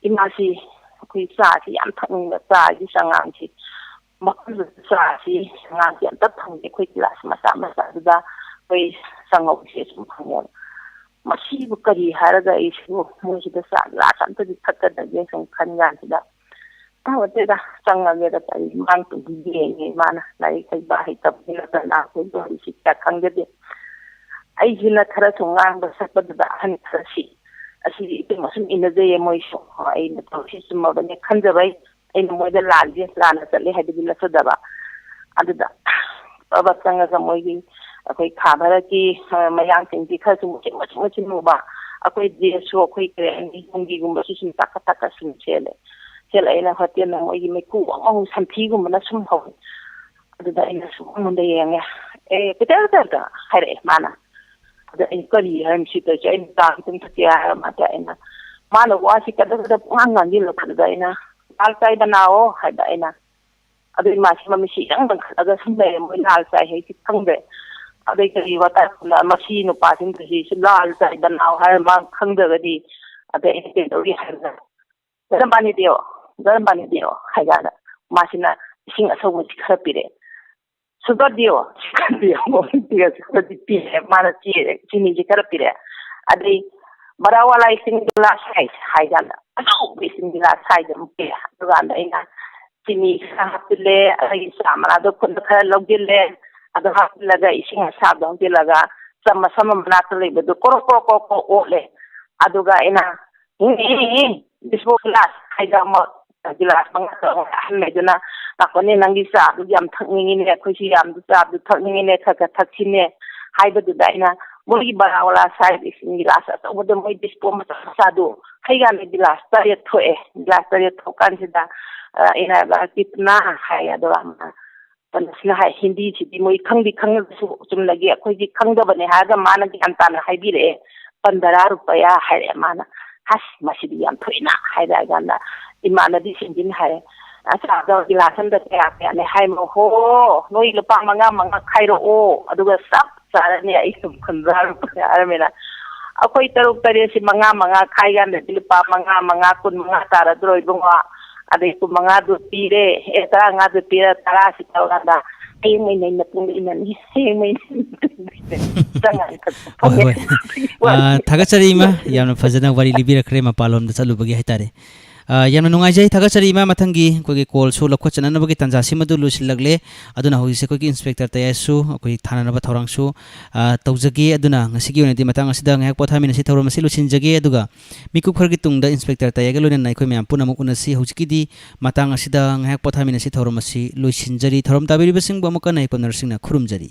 ꯏꯃꯥꯁꯤ ꯑꯩꯈꯣꯏ ꯆꯥꯁꯤ ꯌꯥꯝ ꯊꯛꯅꯤꯡꯕ, ꯆꯥꯒꯤ ꯆꯉꯥꯡꯁꯤ ꯃꯐꯝꯗꯨꯗ ꯆꯥꯁꯤ ꯆꯉꯥꯡꯁꯤ ꯑꯝꯇ ꯐꯪꯗꯦ꯫ ꯑꯩꯈꯣꯏ ꯒꯤꯂꯥꯁ ꯃꯆꯥ ꯃꯆꯥꯗꯨꯗ ꯑꯩꯈꯣꯏ ꯆꯥꯉꯧꯁꯦ ꯁꯨꯝ ꯐꯪꯉꯦꯕ꯫ ꯃꯁꯤꯕꯨ ꯀꯔꯤ ꯍꯥꯏꯔꯒ ꯑꯩꯁꯤꯕꯨ ꯃꯣꯏꯁꯤꯗ ꯆꯥ ꯒꯤꯂꯥꯁ ꯑꯝꯇꯗꯤ ꯊꯛꯀꯗꯒꯦ ꯁꯨꯝ ꯈꯟ ꯀꯥꯟꯁꯤꯗ, "ꯇꯧꯔꯗꯦꯗ, ꯆꯪꯉꯒꯦꯗ", ꯀꯔꯤ ꯃꯥꯡ ꯇꯨꯡꯗꯤ ꯌꯦꯡꯉꯦ꯫ ꯃꯥꯅ ꯂꯥꯏꯔꯤꯛ ꯍꯩꯕ ꯍꯩꯇꯕꯅꯤꯅ ꯀꯅꯥ ꯍꯩꯕ ꯍꯩꯁꯤ ꯀꯌꯥ ꯈꯪꯖꯗꯦ꯫ ꯑꯩꯁꯤꯅ ꯈꯔ ꯁꯨꯝ ꯉꯥꯡꯕ ꯁꯛꯄꯗꯨꯗ ꯑꯍꯟ ꯈꯔꯁꯤ ꯑꯁꯤꯗꯤ ꯏꯇꯩꯃ ꯁꯨꯝ ꯏꯟꯅꯖꯩꯌꯦ ꯃꯣꯏꯁꯨ꯫ ꯑꯩꯅ ꯇꯧꯔꯤꯁꯤ ꯆꯨꯝꯃꯕꯅꯦ ꯈꯟꯖꯕꯩ ꯑꯩꯅ ꯃꯣꯏꯗ ꯂꯥꯜꯂꯤ, ꯂꯥꯟꯅ ꯆꯠꯂꯤ ꯍꯥꯏꯕꯗꯤ ꯅꯠꯆꯗꯕ꯫ ꯑꯗꯨꯗ ꯄ꯭ꯔꯚꯥ ꯆꯪꯉꯒ ꯃꯣꯏꯒꯤ ꯑꯩꯈꯣꯏ ꯈꯥ ꯚꯥꯔꯠꯀꯤ, ꯑ, ꯃꯌꯥꯡꯁꯤꯡꯗꯤ ꯈꯔꯁꯨ ꯃꯨꯁꯤꯟ ꯃꯨꯁꯤꯟ ꯃꯨꯁꯤꯟ ꯃꯨꯕ, ꯑꯩꯈꯣꯏ ꯗ꯭ꯔꯦꯁꯁꯨ ꯑꯩꯈꯣꯏ ꯀꯔꯤ ꯍꯥꯏꯅꯤ, ꯂꯨꯡꯒꯤꯒꯨꯝꯕꯁꯨ ꯁꯨꯝ ꯇꯥꯛꯀ ꯇꯥꯛꯀ ꯁꯨꯝ ꯁꯦꯠꯂꯦ꯫ ꯁꯦꯠꯂꯛꯑꯦꯅ ꯍꯣꯇꯦꯜꯗ ꯃꯣꯏꯒꯤ ꯃꯩꯈꯨ ꯑꯃꯃꯨꯛ ꯁꯟꯊꯤꯒꯨꯝꯕꯅ ꯁꯨꯝ ꯍꯧꯋꯦ꯫ ꯑꯗꯨꯗ ꯑꯩꯅ ꯁꯨꯝ ꯃꯉꯣꯟꯗ ꯌꯦꯡꯉꯦ꯫ "ꯑꯦ, ꯀꯩꯗꯧꯔꯒꯦ?" ꯍꯥꯏꯔꯛꯑꯦ ꯃꯥꯅ꯫ ꯑꯗ ꯑꯩꯅ, "ꯀꯔꯤ ꯍꯥꯏꯔꯤꯅꯣ ꯁꯤ ꯇꯧꯔꯤꯁꯦ? ꯑꯩꯅ ꯆꯥ ꯈꯤꯇꯪ ꯊꯛꯀꯦ" ꯍꯥꯏꯔ ꯃꯥꯁꯦ ꯑꯩꯅ, ꯃꯥꯅ ꯋꯥꯁꯤ ꯀꯗ ꯀꯗ ꯄꯨꯡꯉꯥꯡ ꯉꯥꯡꯁꯤꯜꯂꯛꯄꯗꯨꯗ ꯑꯩꯅ, "ꯂꯥꯜ ꯆꯥꯏ ꯕꯅꯥꯎ" ꯍꯥꯏꯕ ꯑꯩꯅ꯫ ꯑꯗꯨ ꯏꯃꯥꯁꯤ ꯃꯃꯤꯠꯁꯤ ꯏꯔꯪ ꯂꯪꯈꯠꯂꯒ ꯁꯨꯝ ꯂꯩꯔꯦ꯫ ꯃꯣꯏ ꯂꯥꯜ ꯆꯥꯏ ꯍꯥꯏꯁꯤ ꯈꯪꯗ꯭ꯔꯦ꯫ ꯑꯗꯩ ꯀꯔꯤ ꯋꯥꯇꯥ ꯈꯨꯝꯅ ꯃꯁꯤ ꯅꯨꯄꯥꯁꯤꯡ ꯇꯧꯏꯁꯤꯁꯨ ꯂꯥꯜ ꯆꯥꯏ ꯕꯅꯥꯎ ꯍꯥꯏꯔ ꯃꯥ ꯈꯪꯗ꯭ꯔꯒꯗꯤ꯫ ꯑꯗꯩ ꯑꯩꯅ ꯀꯩꯗꯧꯔꯤ ꯍꯥꯏꯕꯗ, "ꯒꯔꯝ ꯄꯥꯅꯤ ꯗꯤꯌꯣ, ꯒꯔꯝ ꯄꯥꯅꯤ ꯗꯤꯌꯣ" ꯍꯥꯏ ꯀꯥꯟꯗ ꯃꯥꯁꯤꯅ ꯏꯁꯤꯡ ꯑꯁꯧꯕꯁꯤ ꯈꯔ ꯄꯤꯔꯛꯑꯦ꯫ "ꯁꯨꯒꯔ ꯗꯤꯌꯣ, ꯁꯨꯒꯔ ꯗꯤꯌꯣ" ꯄꯤꯔꯛꯑꯦ꯫ ꯃꯥꯅ ꯆꯦꯔꯦ, ꯆꯤꯅꯤꯁꯤ ꯈꯔ ꯄꯤꯔꯛꯑꯦ꯫ ꯑꯗꯩ "ꯕꯔꯥ ꯋꯥꯂꯥ ꯏꯁꯤꯡ ꯒꯤꯂꯥꯁ ꯍꯥꯏ" ꯍꯥꯏ ꯀꯥꯟꯗ ꯑꯆꯧꯕ ꯏꯁꯤꯡ ꯒꯤꯂꯥꯁ ꯍꯥꯏꯗ ꯑꯃꯨꯛ ꯄꯤꯔꯛꯑꯦ꯫ ꯑꯗꯨꯀꯥꯟꯗ ꯑꯩꯅ ꯆꯤꯅꯤ ꯈꯔ ꯍꯥꯞꯆꯤꯜꯂꯦ, ꯑꯗꯒꯤ ꯆꯥ ꯃꯅꯥꯗꯣ ꯈꯨꯠꯅ ꯈꯔ ꯂꯧꯁꯤꯜꯂꯦ, ꯑꯗꯨ ꯍꯥꯞꯆꯤꯜꯂꯒ ꯏꯁꯤꯡ ꯑꯁꯥꯕꯗꯣ ꯍꯩꯖꯤꯜꯂꯒ ꯆꯥꯃꯁ ꯑꯃ ꯃꯅꯥꯛꯇ ꯂꯩꯕꯗꯣ ꯀ꯭ꯔꯣꯛ ꯀ꯭ꯔꯣꯛ ꯀ꯭ꯔꯣꯛ ꯀ꯭ꯔꯣꯛ ꯑꯣꯠꯂꯦ꯫ ꯑꯗꯨꯒ ꯑꯩꯅ, "ꯎꯝ, ꯎꯝ, ꯎꯝ, ꯗꯤꯁꯄꯣ ꯒꯤꯂꯥꯁ" ꯍꯥꯏꯗ ꯑꯃ ꯒꯤꯂꯥꯁ ꯃꯉꯥ ꯇꯔꯨꯛ ꯑꯍꯟꯉꯩꯗꯨꯅ, "ꯂꯥꯛꯄꯅꯦ, ꯅꯪꯒꯤ ꯆꯥꯗꯨ ꯌꯥꯝ ꯊꯛꯅꯤꯡꯉꯤꯅꯦ, ꯑꯩꯈꯣꯏꯁꯨ ꯌꯥꯝꯗꯤ ꯆꯥꯗꯨ ꯊꯛꯅꯤꯡꯉꯤꯅꯦ, ꯈꯔ ꯈꯔ ꯊꯛꯁꯤꯅꯦ" ꯍꯥꯏꯕꯗꯨꯗ ꯑꯩꯅ ꯃꯣꯏꯒꯤ ꯕꯔꯥ ꯋꯥꯂꯥ ꯁꯥꯍꯦꯕ ꯏꯁꯤꯡ ꯒꯤꯂꯥꯁ ꯑꯆꯧꯕꯗꯣ ꯃꯣꯏ ꯗꯤꯁꯄꯣ ꯃꯆꯥ ꯃꯆꯥꯗꯣ ꯍꯩꯀꯥꯟꯗ ꯒꯤꯂꯥꯁ ꯇꯔꯦꯠ ꯊꯣꯛꯑꯦ꯫ ꯒꯤꯂꯥꯁ ꯇꯔꯦꯠ ꯊꯣꯛꯀꯥꯟꯁꯤꯗ, ꯑ, ꯑꯩꯅ ꯍꯥꯏꯕ, "ꯀꯤꯠꯅꯥ?" ꯍꯥꯏ꯫ ꯑꯗꯨꯒ ꯑꯃꯅ, ꯀꯩꯅꯣꯁꯤꯅ ꯍꯥꯏ, ꯍꯤꯟꯗꯤꯁꯤꯗꯤ ꯃꯣꯏ ꯈꯪꯗꯤ ꯈꯪꯉꯒꯁꯨ ꯆꯨꯝꯅꯒꯤ ꯑꯩꯈꯣꯏꯗꯤ ꯈꯪꯗꯕꯅꯦ ꯍꯥꯏꯔꯒ ꯃꯥꯅ ꯒ꯭ꯌꯥꯟ ꯇꯥꯅ ꯍꯥꯏꯕꯤꯔꯛꯑꯦ꯫ "ꯄꯟꯗꯔꯥ ꯔꯨꯄꯌꯥ" ꯍꯥꯏꯔꯛꯑꯦ ꯃꯥꯅ꯫ "ꯍꯁ, ꯃꯁꯤꯗꯤ ꯌꯥꯝ ꯊꯣꯛꯏꯅ" ꯍꯥꯏꯔ ꯀꯥꯟꯗ ꯏꯃꯥꯟꯅꯕꯤꯁꯤꯡꯁꯤꯅ ꯍꯥꯏꯔꯦ, "ꯑꯆꯥꯗꯣ ꯒꯤꯂꯥꯁ ꯑꯝꯗ ꯀꯌꯥ ꯀꯌꯥꯅꯦ?" ꯍꯥꯏꯃ, "ꯍꯣ, ꯅꯣꯏ ꯂꯨꯄꯥ ꯃꯉꯥ ꯃꯉꯥ ꯈꯥꯏꯔꯛꯑꯣ, ꯑꯗꯨꯒ ꯆꯞ ꯆꯥꯔꯅꯤ, ꯑꯩ ꯁꯨꯝ ꯈꯟꯖꯔꯨꯕꯅꯦ" ꯍꯥꯏꯔꯝꯃꯤꯅ꯫ ꯑꯩꯈꯣꯏ ꯇꯔꯨꯛ ꯇꯔꯦꯠꯁꯤ ꯃꯉꯥ ꯃꯉꯥ ꯈꯥꯏ ꯀꯥꯟꯗꯗꯤ ꯂꯨꯄꯥ ꯃꯉꯥ ꯃꯉꯥ, ꯀꯨꯟ ꯃꯉꯥ ꯇꯥꯔꯗ꯭ꯔꯣ ꯏꯕꯨꯡꯉꯣ? ꯑꯗꯩ ꯀꯨꯟ ꯃꯉꯥꯗꯨ ꯄꯤꯔꯦ, ꯑꯦ, ꯇꯔꯥ ꯃꯉꯥꯗꯨ ꯄꯤꯔ ꯇꯔꯥꯁꯤ ꯇꯧꯔꯀꯥꯟꯗ ꯍꯌꯦꯡ ꯃꯩ ꯅꯩ ꯃꯇꯨꯡꯗ ꯏꯟꯅꯅꯤ, ꯍꯌꯦꯡ ꯃꯩ ꯅꯩ ꯃꯇꯨꯡꯗ ꯏꯟꯅꯅꯤ꯫ ꯆꯪꯉꯛꯑꯅꯤ꯫ ꯍꯣꯏ, ꯍꯣꯏ꯫ ꯐꯪꯉꯦ꯫ ꯑꯥ, ꯊꯥꯒꯠꯆꯔꯤ ꯏꯃꯥ, ꯌꯥꯝꯅ ꯐꯖꯅ ꯋꯥꯔꯤ ꯂꯤꯕꯤꯔꯛꯈ꯭ꯔꯦ ꯃꯄꯥꯟꯂꯣꯝꯗ ꯆꯠꯂꯨꯕꯒꯤ ꯍꯥꯏꯇꯥꯔꯦ꯫ ꯑ, ꯌꯥꯝꯅ ꯅꯨꯡꯉꯥꯏꯖꯩ, ꯊꯥꯒꯠꯆꯔꯤ ꯏꯃꯥ꯫ ꯃꯊꯪꯒꯤ ꯑꯩꯈꯣꯏꯒꯤ call ꯁꯨ ꯂꯧꯈꯠꯆꯅꯅꯕꯒꯤ ꯇꯥꯟꯖꯥꯁꯤꯃꯗꯨ ꯂꯣꯏꯁꯤꯜꯂꯛꯂꯦ꯫ ꯑꯗꯨꯅ ꯍꯧꯖꯤꯛꯁꯦ ꯑꯩꯈꯣꯏꯒꯤ inspector ꯇꯌꯥꯏꯁꯨ ꯑꯩꯈꯣꯏ ꯊꯥꯅꯅꯕ ꯊꯧꯔꯥꯡꯁꯨ, ꯑ, ꯇꯧꯖꯒꯦ꯫ ꯑꯗꯨꯅ ꯉꯁꯤꯒꯤ ꯑꯣꯏꯅꯗꯤ ꯃꯇꯥꯡ ꯑꯁꯤꯗ ꯉꯥꯏꯍꯥꯛ ꯄꯣꯊꯥꯃꯤꯟꯅꯁꯤ, ꯊꯧꯔꯝ ꯑꯁꯤ ꯂꯣꯏꯁꯤꯟꯖꯒꯦ꯫ ꯑꯗꯨꯒ ꯃꯤꯀꯨꯞ ꯈꯔꯒꯤ ꯇꯨꯡꯗ inspector ꯇꯌꯥꯏꯒ ꯂꯣꯏꯅꯅ ꯑꯩꯈꯣꯏ ꯃꯌꯥꯝ ꯄꯨꯝꯅꯃꯛ ꯎꯅꯁꯤ꯫ ꯍꯧꯖꯤꯛꯀꯤꯗꯤ ꯃꯇꯥꯡ ꯑꯁꯤꯗ ꯉꯥꯏꯍꯥꯛ ꯄꯣꯊꯥꯃꯤꯟꯅꯁꯤ, ꯊꯧꯔꯝ ꯑꯁꯤ ꯂꯣꯏꯁꯤꯟꯖꯔꯤ꯫ ꯊꯧꯔꯝ ꯇꯥꯕꯤꯔꯤꯕꯁꯤꯡꯕꯨ ꯑꯃꯨꯛꯀ ꯍꯟꯅ ꯄꯝꯅꯔꯁꯤꯡꯅ ꯈꯨꯔꯨꯝꯖꯔꯤ꯫